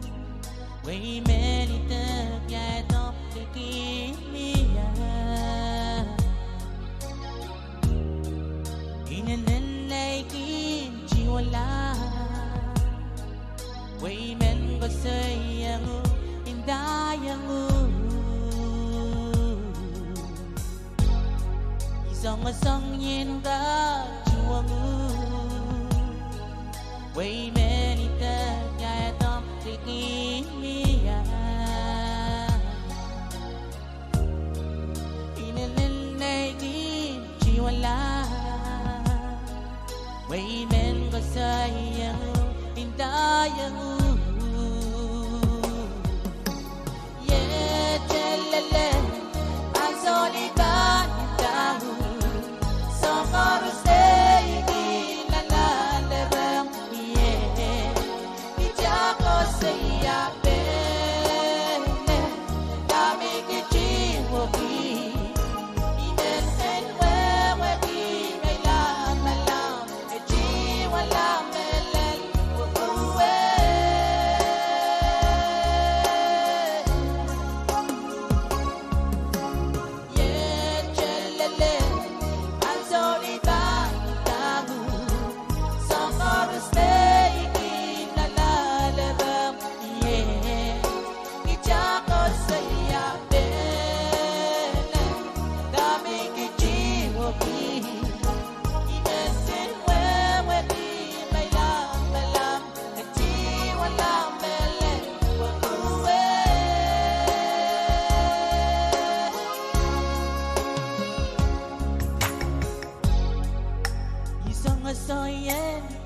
pwe I men idek ia doadoahk likin mie. I inenen laiki tuhwong uhk, pwe I men koasoiong uhk, I ndaiong uhk. I songosong ien kak tuhwong uhk, pwe I men idek ia doadoahk likin mie. I inenen laiki tuhwong uhk, pwe I men koasoiong uhk, I ndaiong uhk. Ie telele, ansou I pahn ndahng uhk, soahng koaros laiki lalalepeng ie.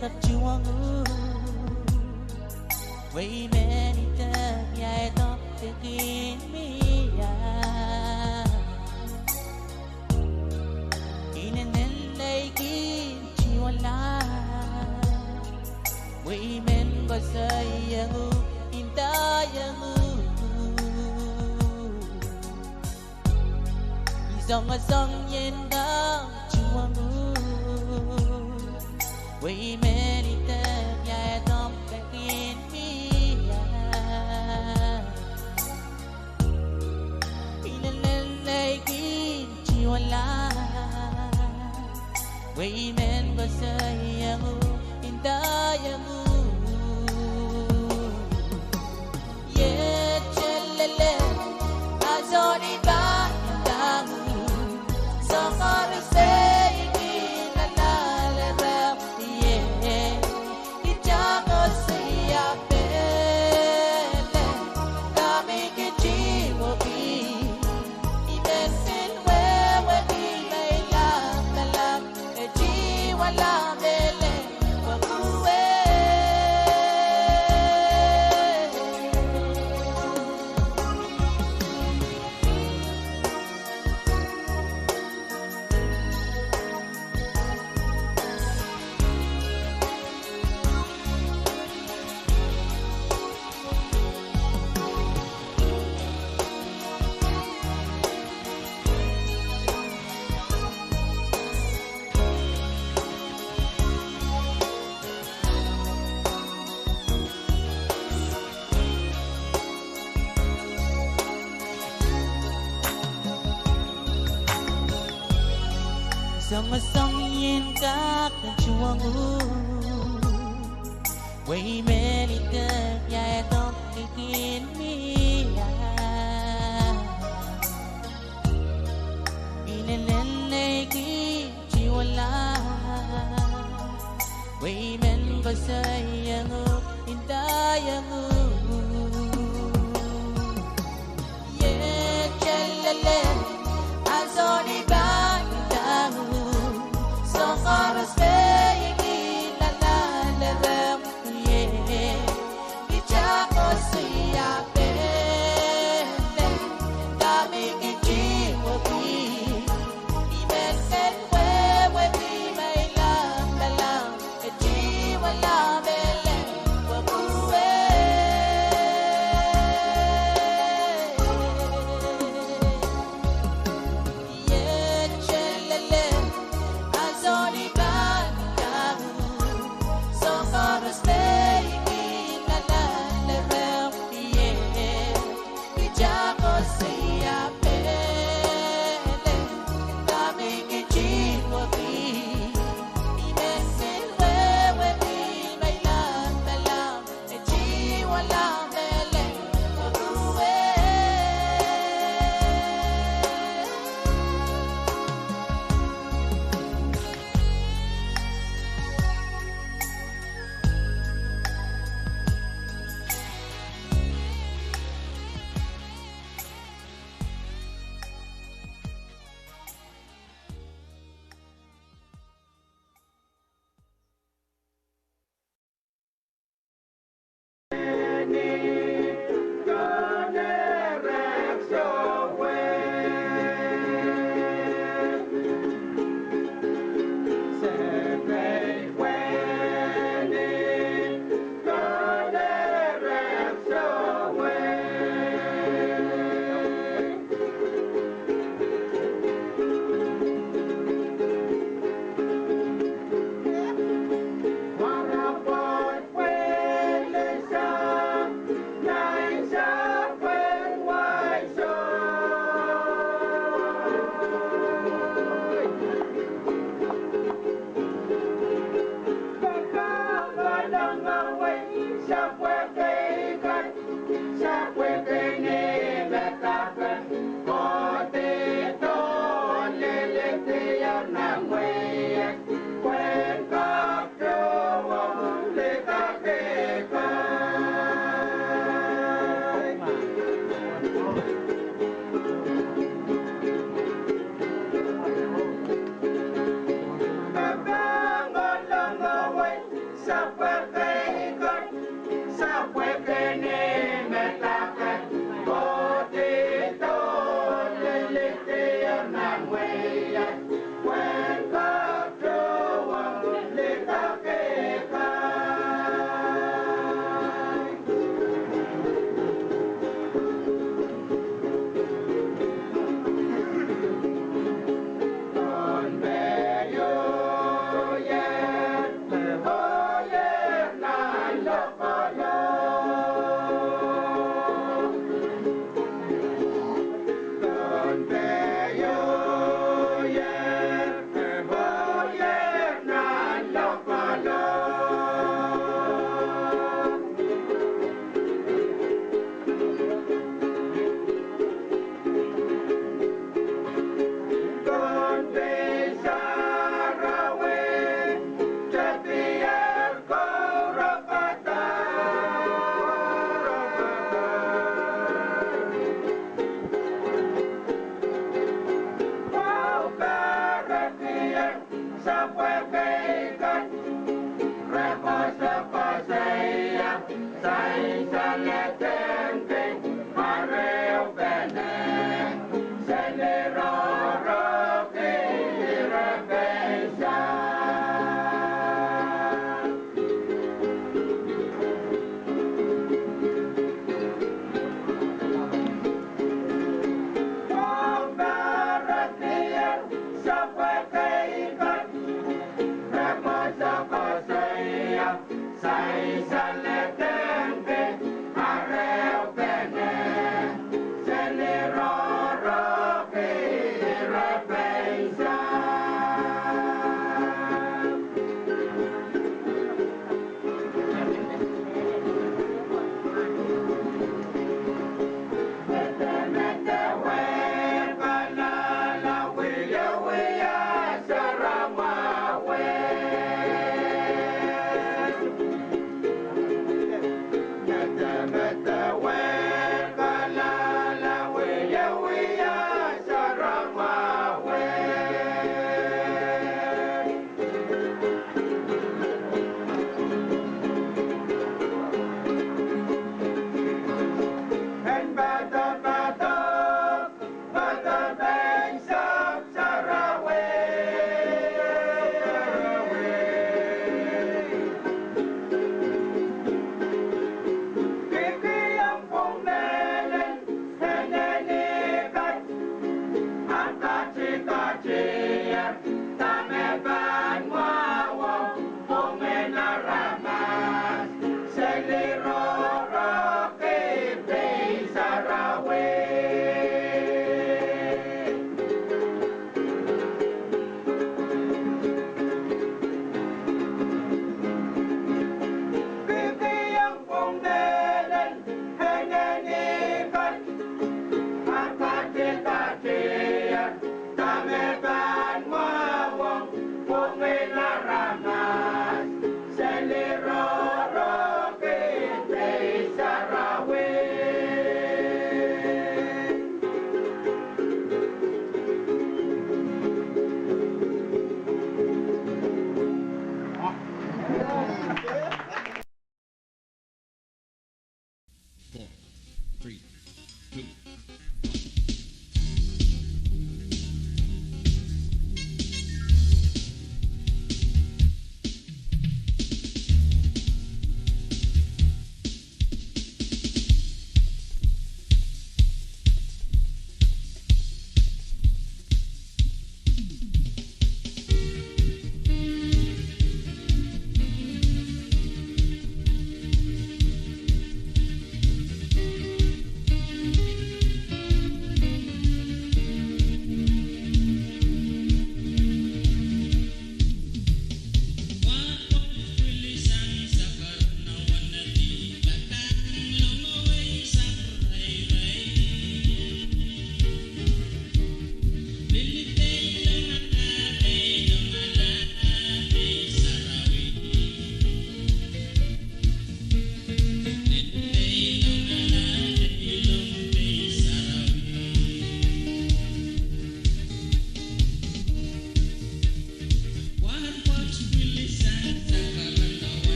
Kak tuhwong uhk, wehi men idek iaedohng peki mie. Inenen lei kin tuhwong la, wehi men koasoiong uhk, indaiong uhk. I songosong ien kak tuhwong uhk, wehi men idek iaedohng peki mie. Inenen lei kin tuhwong la, wehi men koasoiong uhk, indaiong uhk. Ie, telele, a sohte pahn indaiong uhk, soang koaros e kin lalahl rehmw ie. I koasoia pele, dahme ke tuhwong ie, I men wehwehki me I lamalam, e tuhwong la pele, wekuwe. Songosong ien kak tuhwong uhk, wehi men idek iaedohng peki mie. Inenen lei kin tuhwong la, wehi men koasoiong uhk, indaiong uhk. Ie, telele, a sohte pahn indaiong uhk, soang koaros e kin lalahl rehmw ie. I koasoia pele, dahme ke tuhwong ie, I men wehwehki me I lamalam, e tuhwong la pele, wekuwe.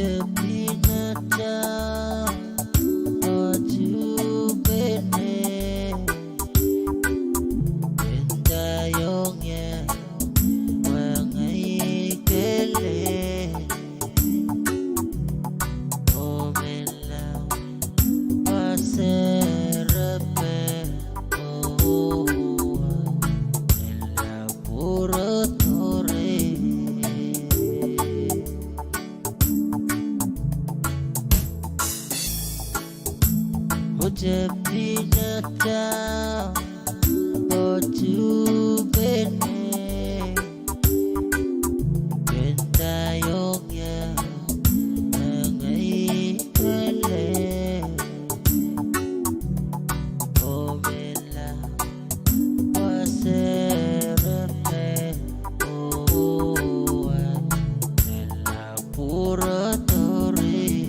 Pinata, oh tuhpene, ndaiongehwei ngehi kelehpw. Oh mehla, waserepe, oh, mehla pwurodo reh. Ute pinata, oh tuhpene, ndaiongehwei ngehi kelehpw. Oh mehla, waserepe, oh, mehla pwurodo reh.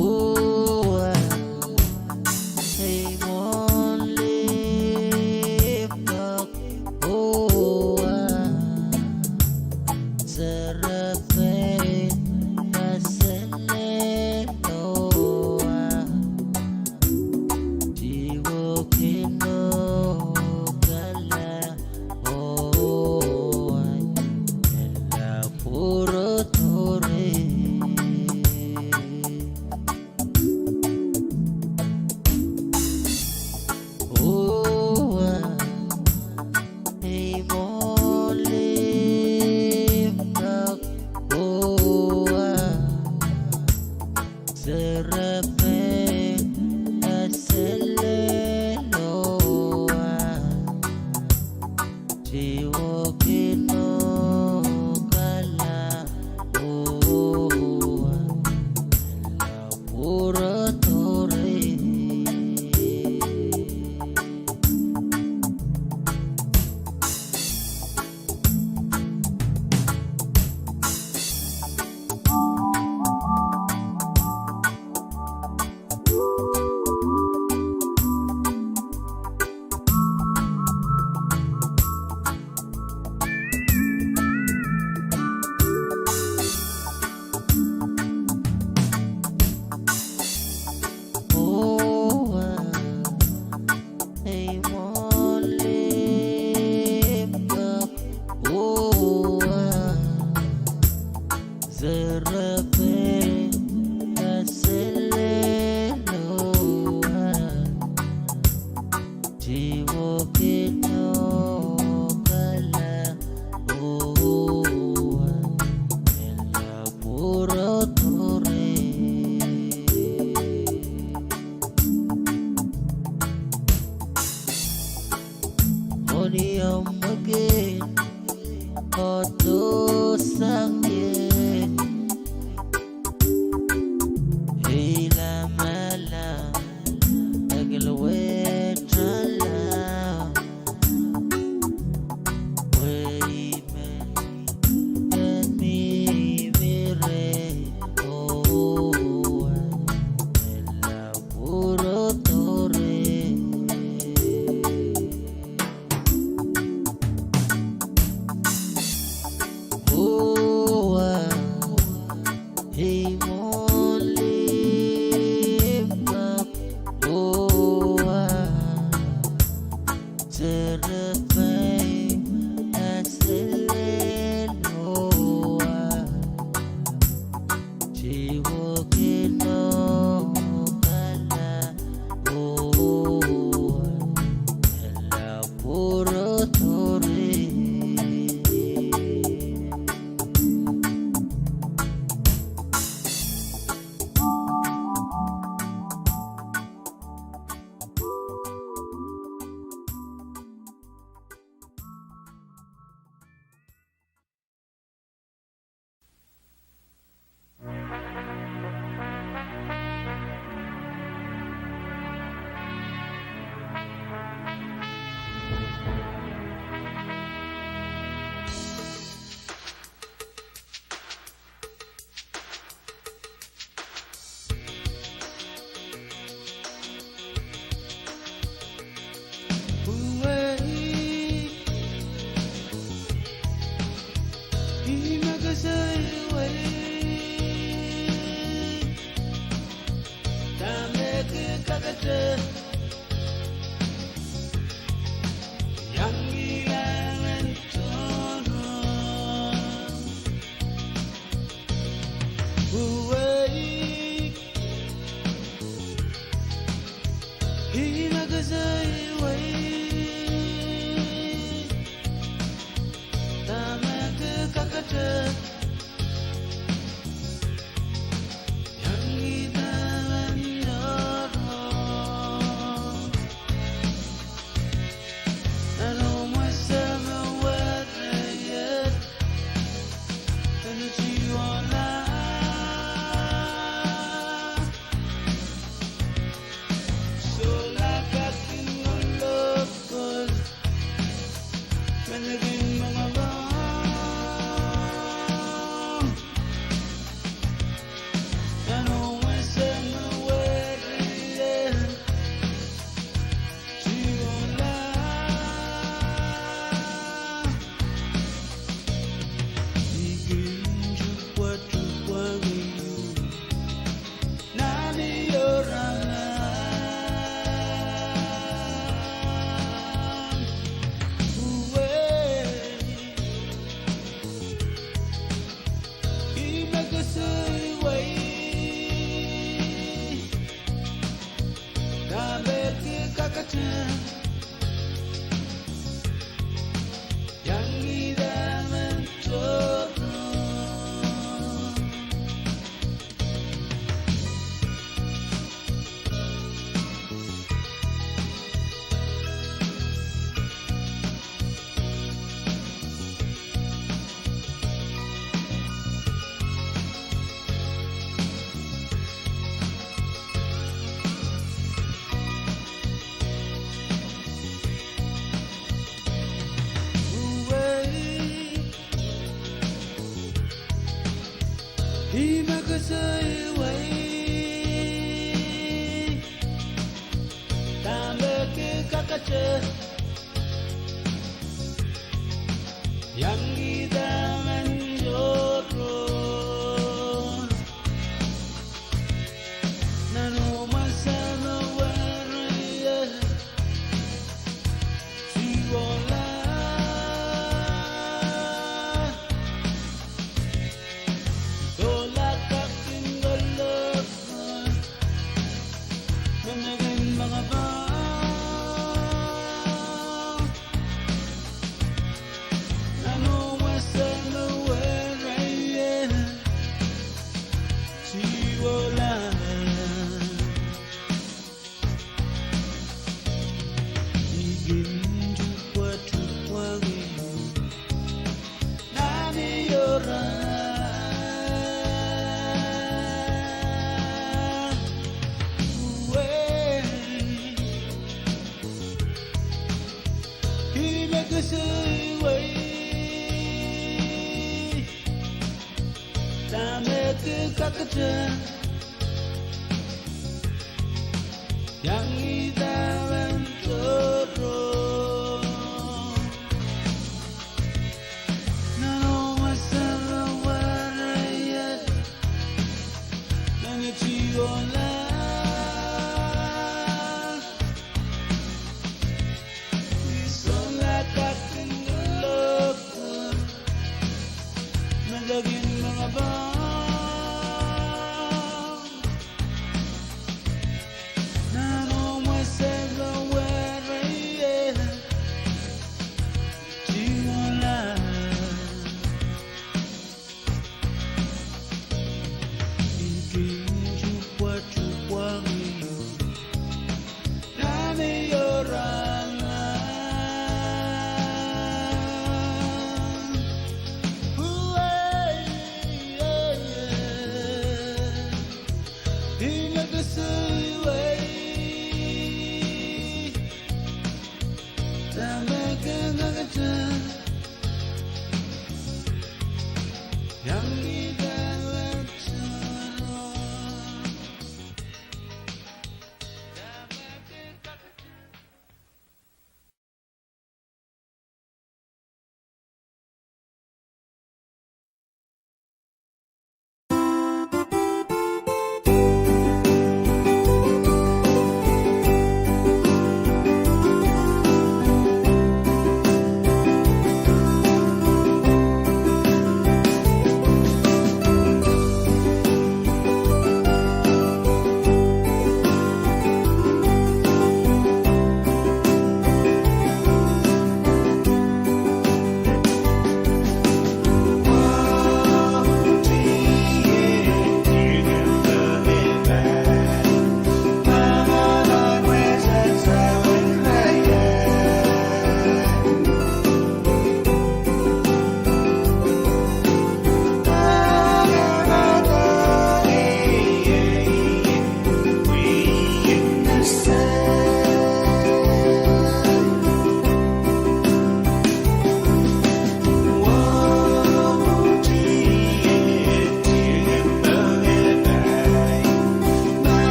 Oh, ei mwohn limpoak, oh, serepein kaselel, oh, tiwokin oh kala, oh, mehla pwurodo reh. Oh, ei mwohn limpoak, oh, serepein kaselel, oh, tiwokin oh kala, oh, mehla pwurodo reh. Oh, ei mwohn limpoak, oh, serepein kaselel, oh, tiwokin oh kala, oh, mehla pwurodo reh. Mwohni omw mwekid, oh dohsang ie. Ei lamalam, ekil wehwehla. Wehi me, en mihmi reh, oh, mehla pwurodo reh. Oh, ei mwohn limpoak, oh, serepein kaselel, oh, tiwokin oh kala, oh, mehla pwurodo reh. Uwei, ih me koasoiwei, dahme ke kakete iang idahn tohrohr. Nan omw wasa me werei, e netiwala. Solahr kak kin kolokol, mendahki mengepahng. Nan omw wasa me werei, e netiwala. I kin tupwatupwangih nan iorana. Uwei, ih me koasoiwei, dahme ke kakete iang idahn tohrohr. Uwei, ih me koasoiwei, dahme ke kakete iang idahn tohrohr. Nan omw wasa me werei, e netiwala. Solahr kak kin kolokol, mendahki mengepahng. Nan omw wasa me werei, e netiwala. I kin tupwatupwangih nan iorana. Uwei, ih me koasoiwei, dahme ke kakete iang idahn tohrohr. Nan omw wasa me werei, e netiwala. Solahr kak kin kolokol, mendahki mengepahng. Nan omw wasa me werei, e netiwala. I kin tupwatupwangih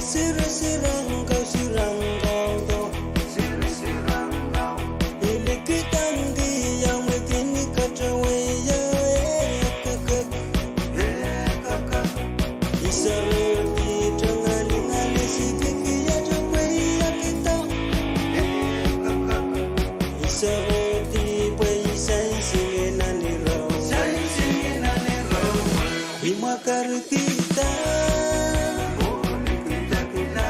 Sirasirangkau, sirangkau do. Sirasirangkau. I likidangki ia me kin kataweio eh kekek. Eh kekek. I sarohdi te ngalingali sikiki ia te pweiakida. Eh kekek. I sarohdi pwe i sansal nan irou. Sansal nan irou. I mwakarkihda. Mwakarkihda kina.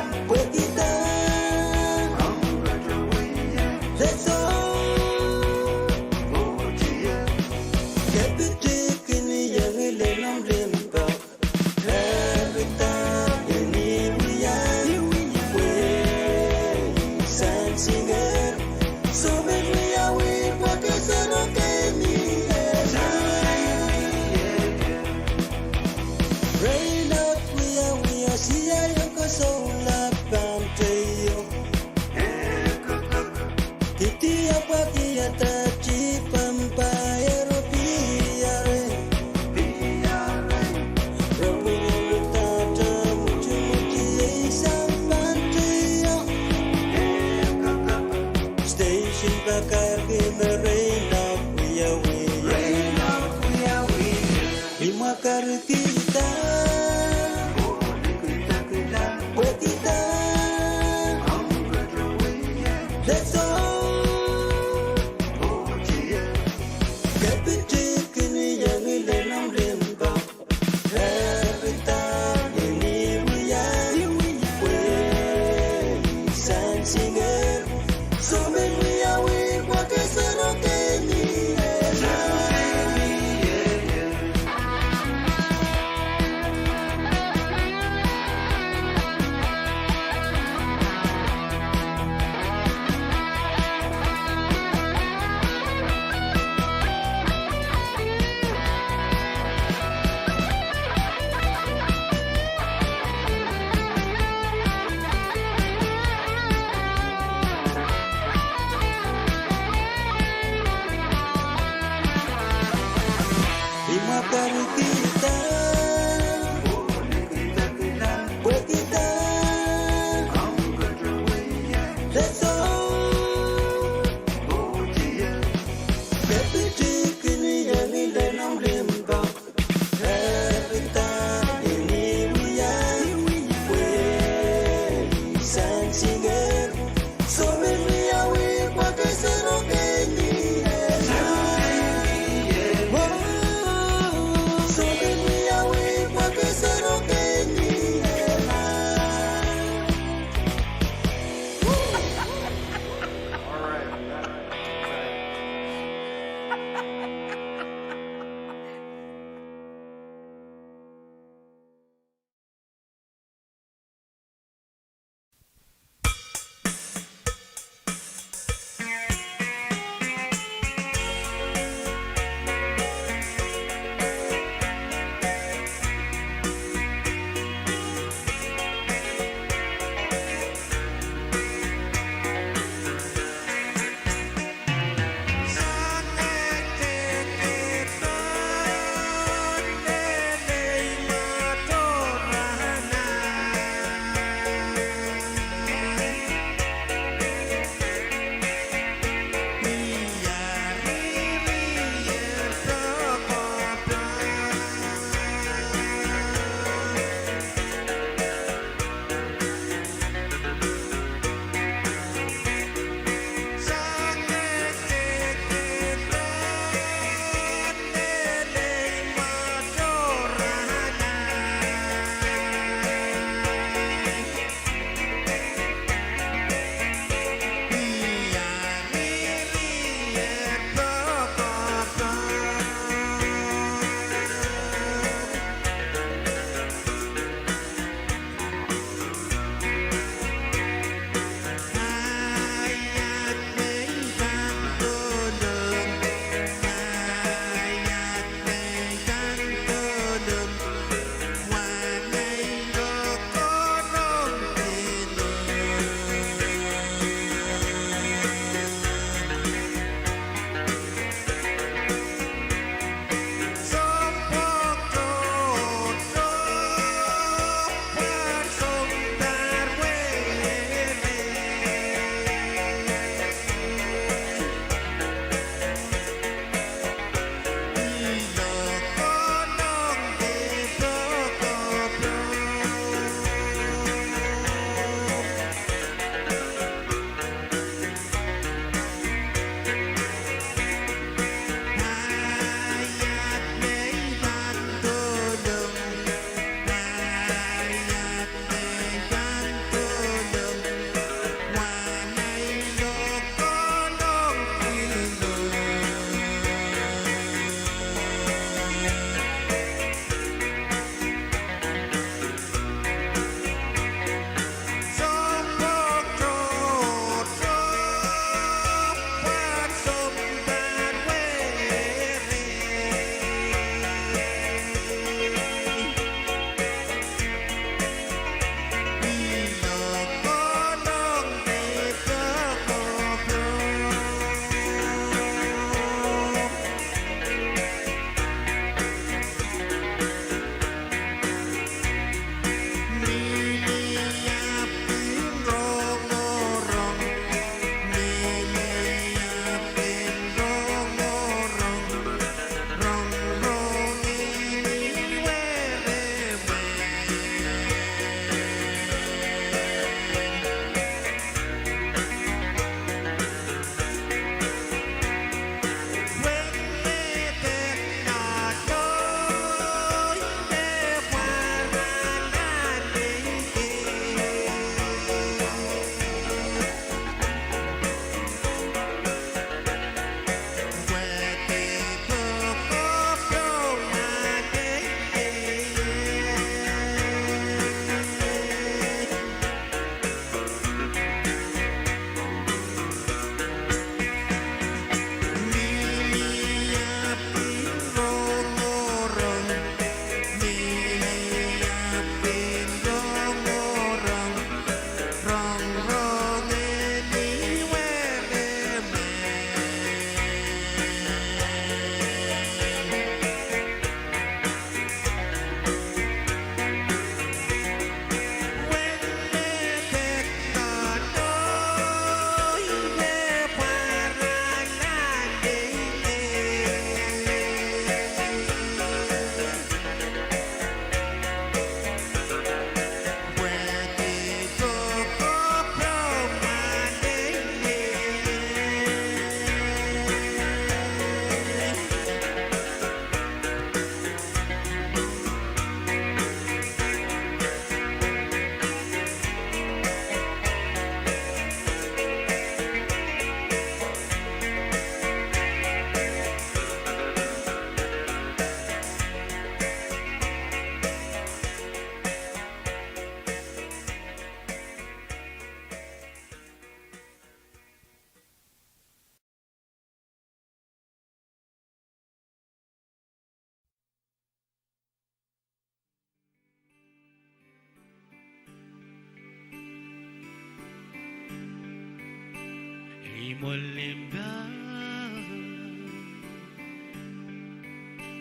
Mwoalimpa,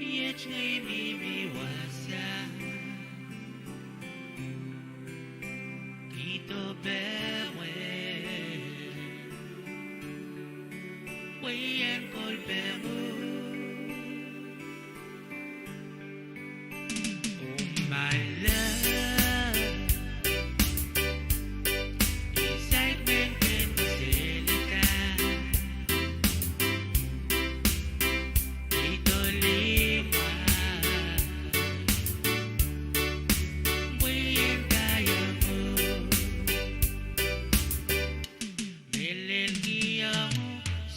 iet ngehi mihmi wasa, kihdo pehmw, pwe I en kolpehmw. Oh my love, I saik men ken kaselehda, I doh limwahki, pwe I en kaiomw. Mehlel kihong,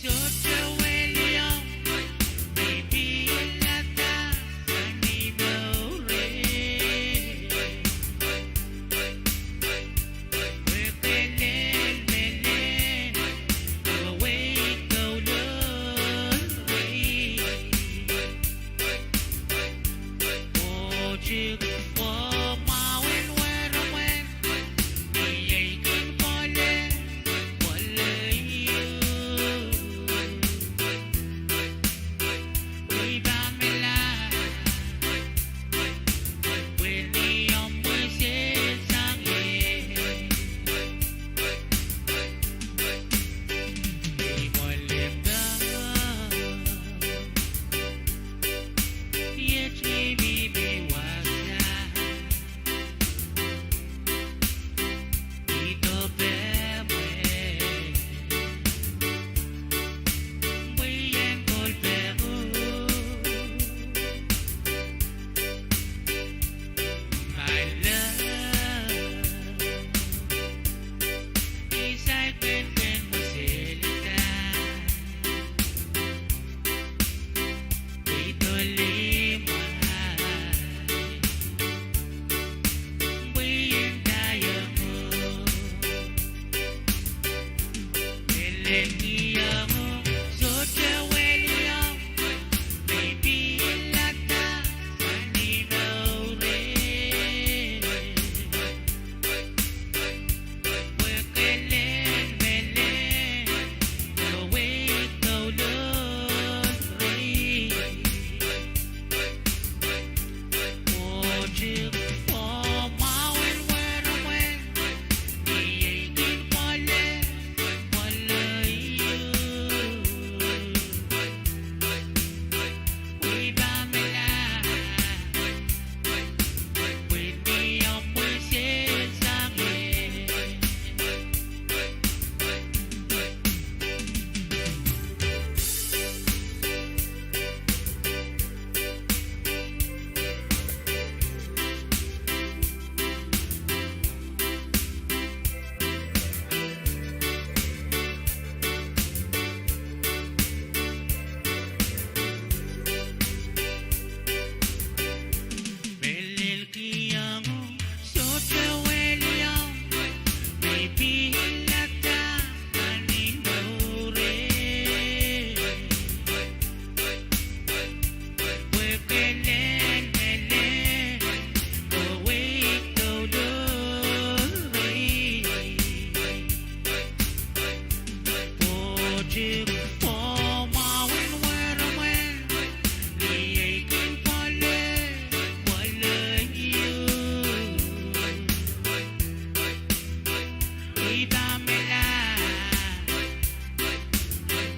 sohte weliong, me I pilada nan ei mour. Pwe kelehn mehlel, kaweid koulel rehi. Pwohtik oh mwahwin weremwen, iei kin pwoale, pwoale ieu. Pwe I pahn mela, pwe ni omw wehwehki sang ie. Mwoalimpa, iet ngehi mihmi wasa, I doh pehmw, pwe I en kolpehmw. My love, I saik men ken kaselehda, I doh limwahki, pwe I en kaiomw. Mehlel kihong, sohte weliong, me I pilada nan ei mour. Pwe kelehn mehlel, kaweid koulel rehi. Pwohtik oh mwahwin weremwen, iei kin pwoale, pwoale ieu. Pwe I pahn mela, pwe ni omw wehwehki sang ie. Mehlel kihong, sohte weliong, me I pilada nan ei mour. Pwe kelehn mehlel, kaweid koulel rehi. Pwohtik oh mwahwin weremwen, iei kin pwoale, pwoale ieu. I pahn mela,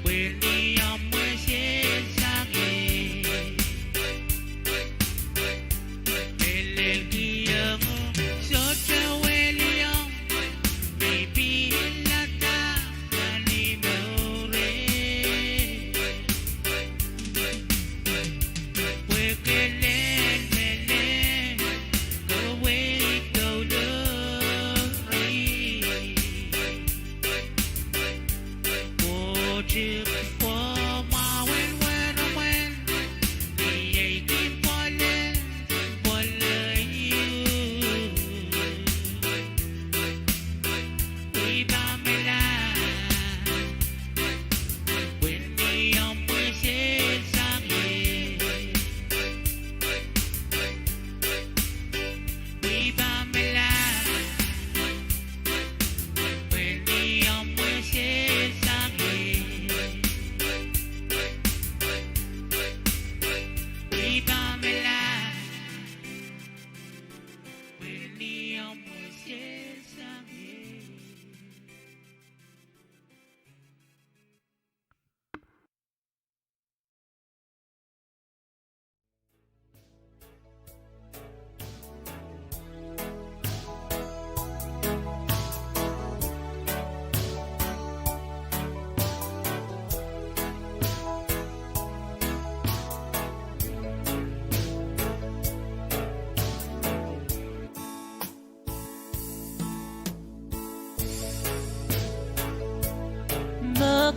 pwe ni omw wehwehki sang ie. Mehlel kihong, sohte weliong, me I pilada nan ei mour. Pwe kelehn mehlel, kaweid koulel rehi.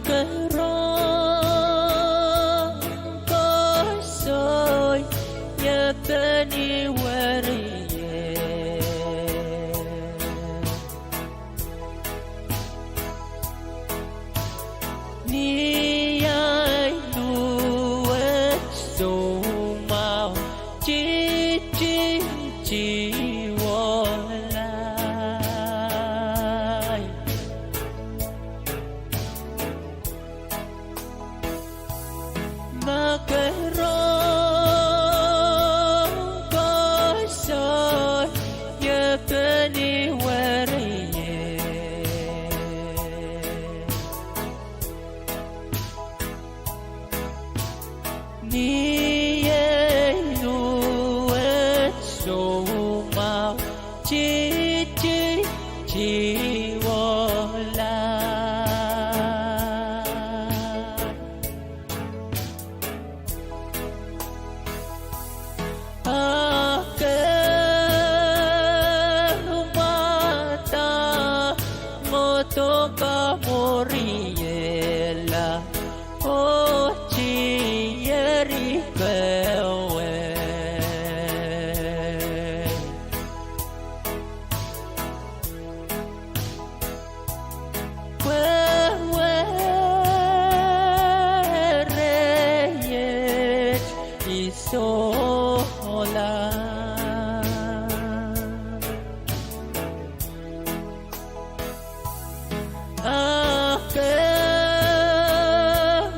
Kerong koasoai, ie peni weriei. Ni ahi luwet soumwahu, titi tiwolai. Ma kerong koasoai, ie peni weriei. Ni ahi luwet soumwahu, titi tiwolai. A ke mwahda, ngodo kamwuriela, oh tieri kewe. Pwe weriei iei sohla. A ke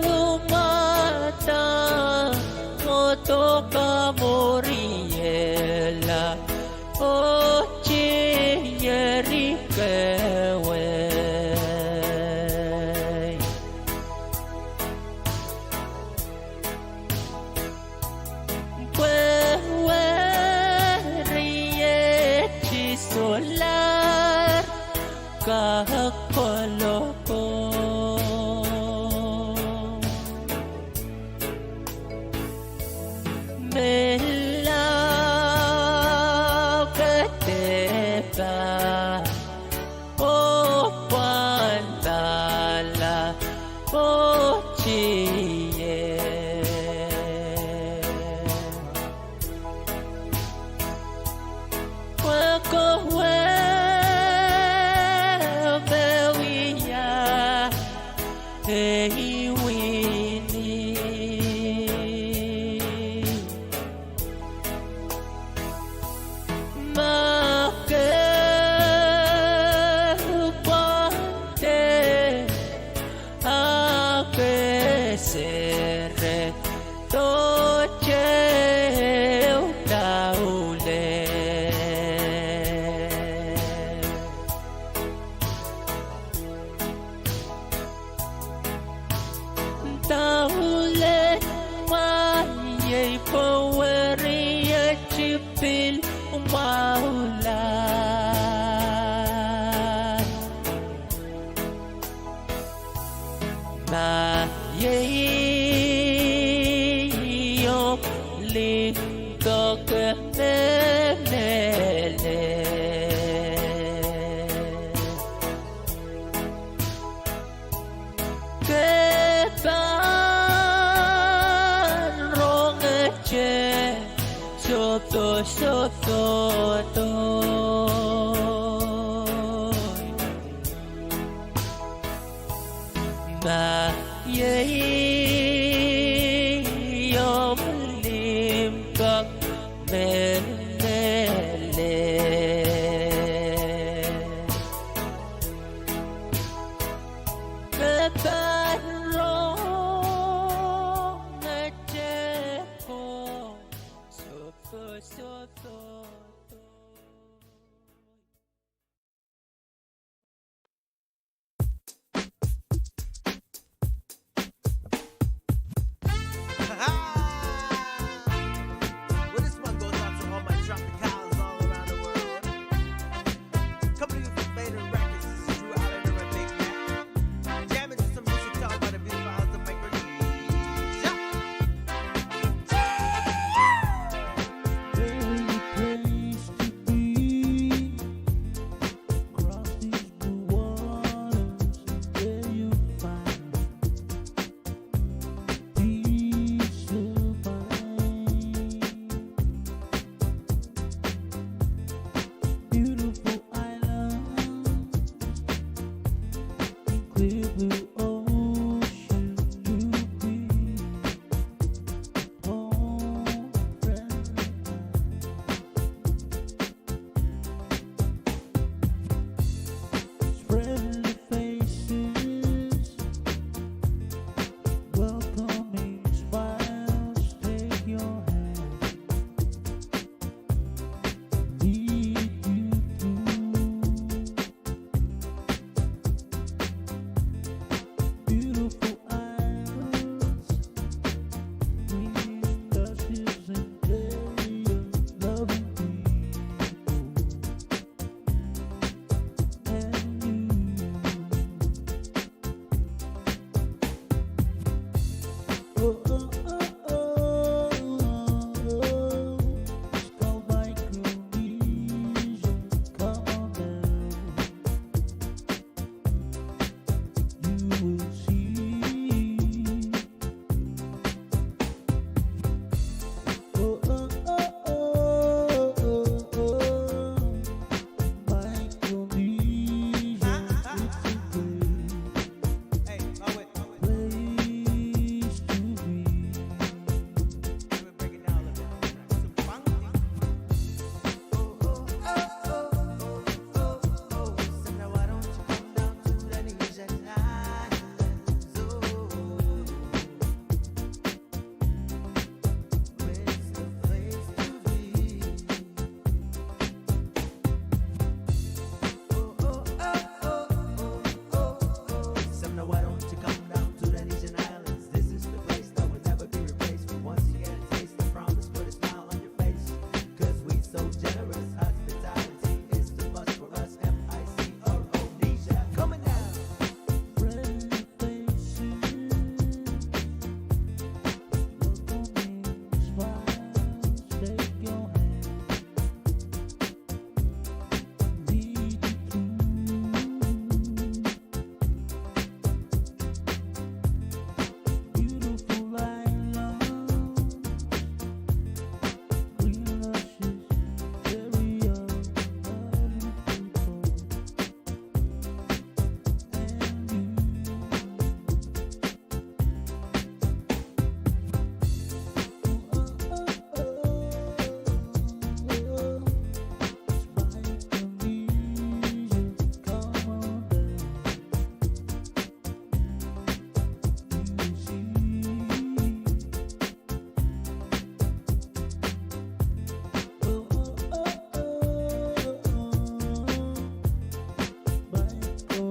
mwahda, ngodo kamwuriela, oh tieri kewe. Pwe weriei iei sohla, kak kolokol. Melahr ke dehr pahn, oh pahn pala, oh tier. Pwe kowe me wia ei wini. Ma ke pwande, a ke sere, dohte ehu daulel. Daulel mwahiei pwe weriei iei pil mwahula. Ma iei omw limpoak me mehlel, ke pahn rongete sohte sohte. Ma iei omw limpoak me mehlel, ke pahn rongete komw sohte sohte. Well, this one goes out to all my tropicals all around the world. Coming to you from Fader Records, this is Drew Allen and my big man. Jamming to some music Oh, oh, oh, oh, oh. It's called Micronesia. Come on down. You will see. Oh, oh, oh, oh, oh, oh. Micronesia, it's a great place to be. Break it down a little bit. Some funky. Oh, oh, oh, oh, oh, oh, oh. Semna, why don't you come down to the Indonesian islands? Oh, it's the place to be. Oh, oh, oh, oh, oh, oh, oh. Semna, why don't you come down to the Indonesian islands? This is the place that will never be replaced. Once you get a taste, I promise put a smile on your face. 'Cause we so generous, hospitality is the must for us, M I C R O Nesia. Coming down. Friendly faces, welcoming smiles, take your hand, lead you through. Beautiful island, green luscious area, lovely people, and you.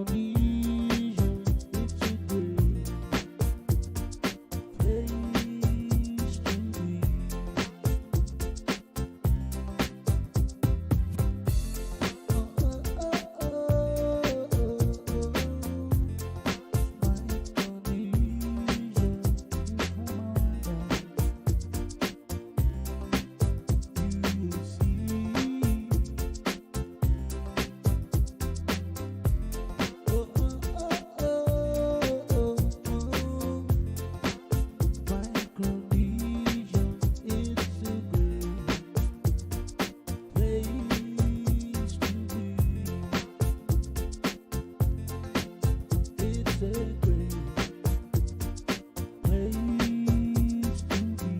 Micronesia, it's a great place to be. Oh, oh, oh, oh, oh, oh. Micronesia, come on down. You will see. Oh, oh, oh, oh, oh, oh. Micronesia, it's a great place to be. It's a great place to be.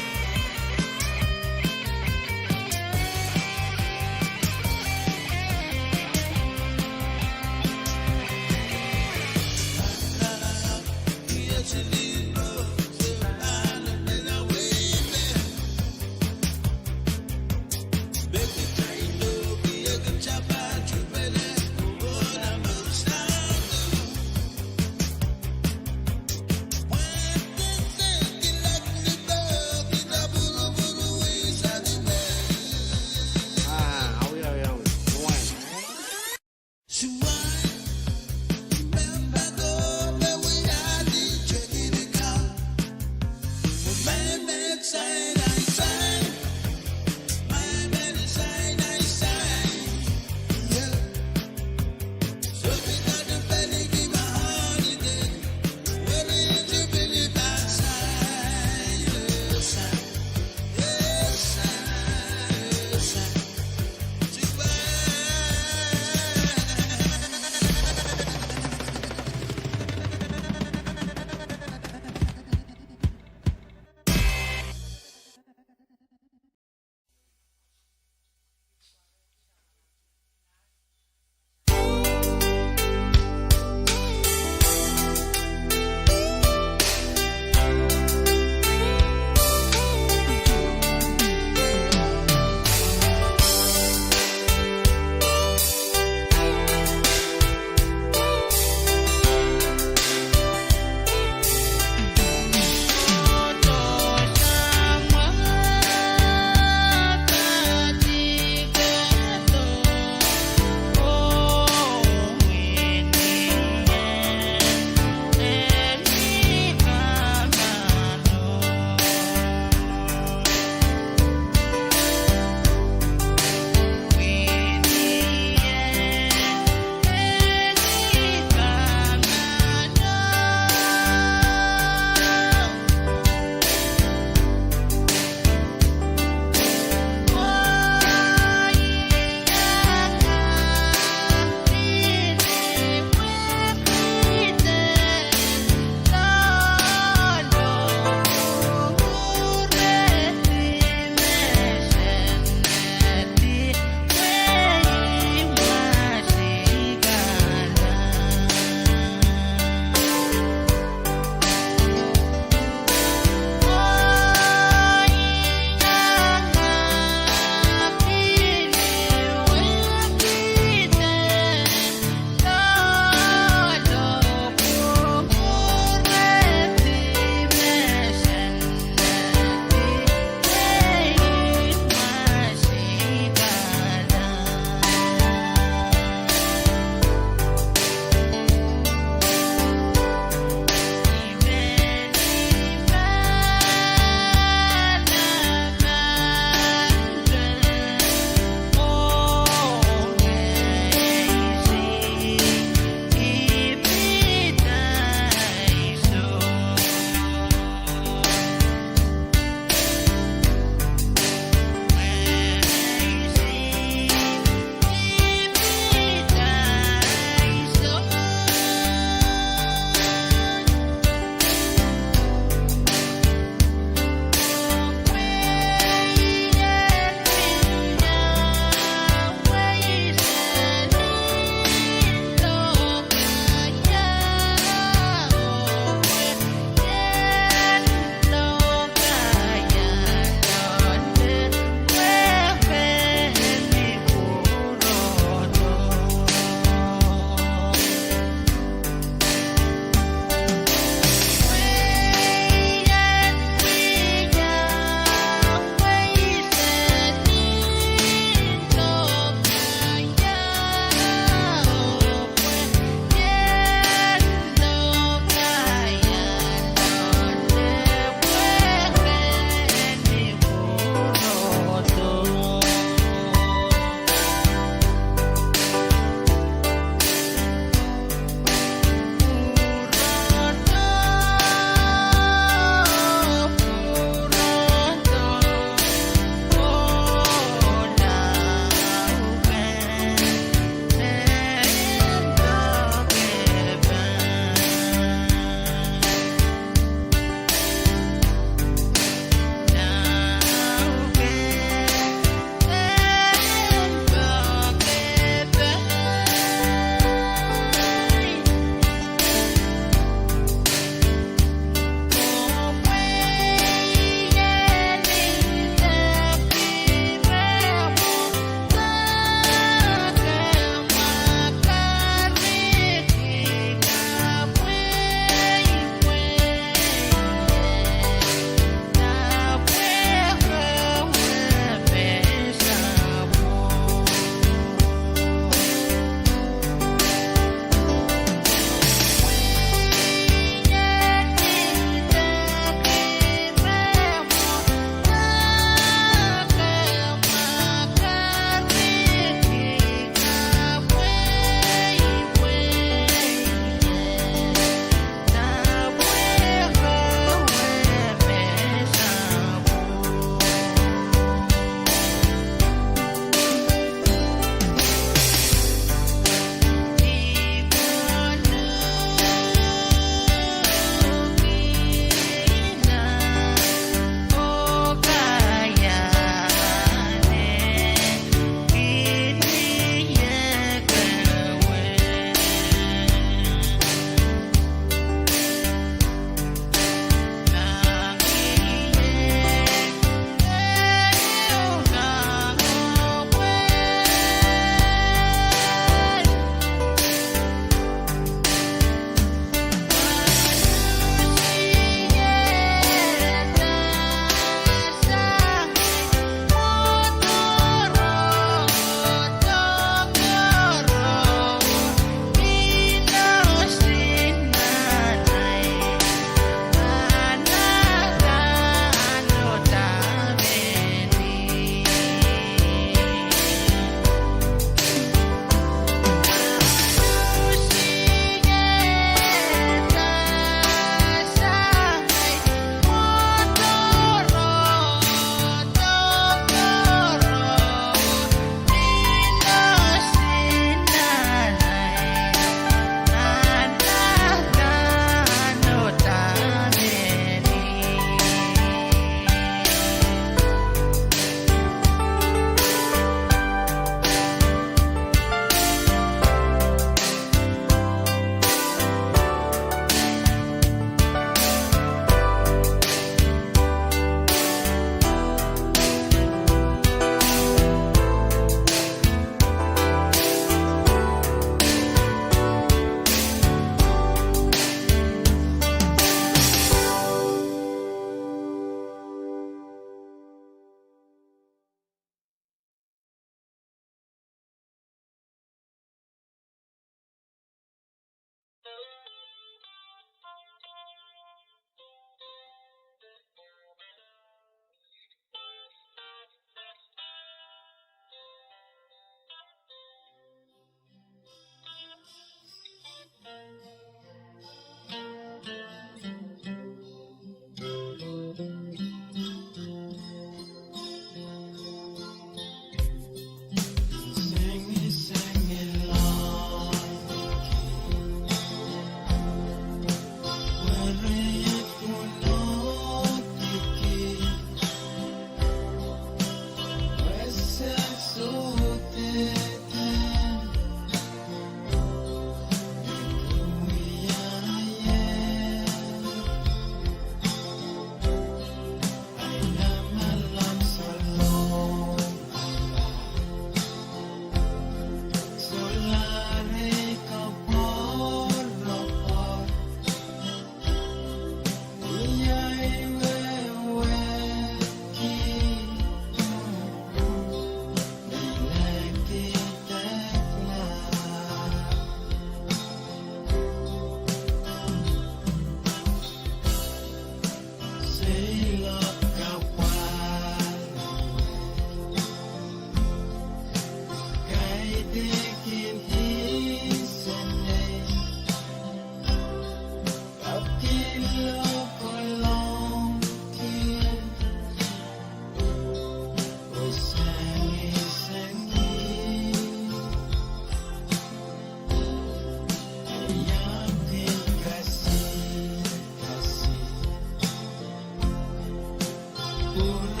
Pwuhng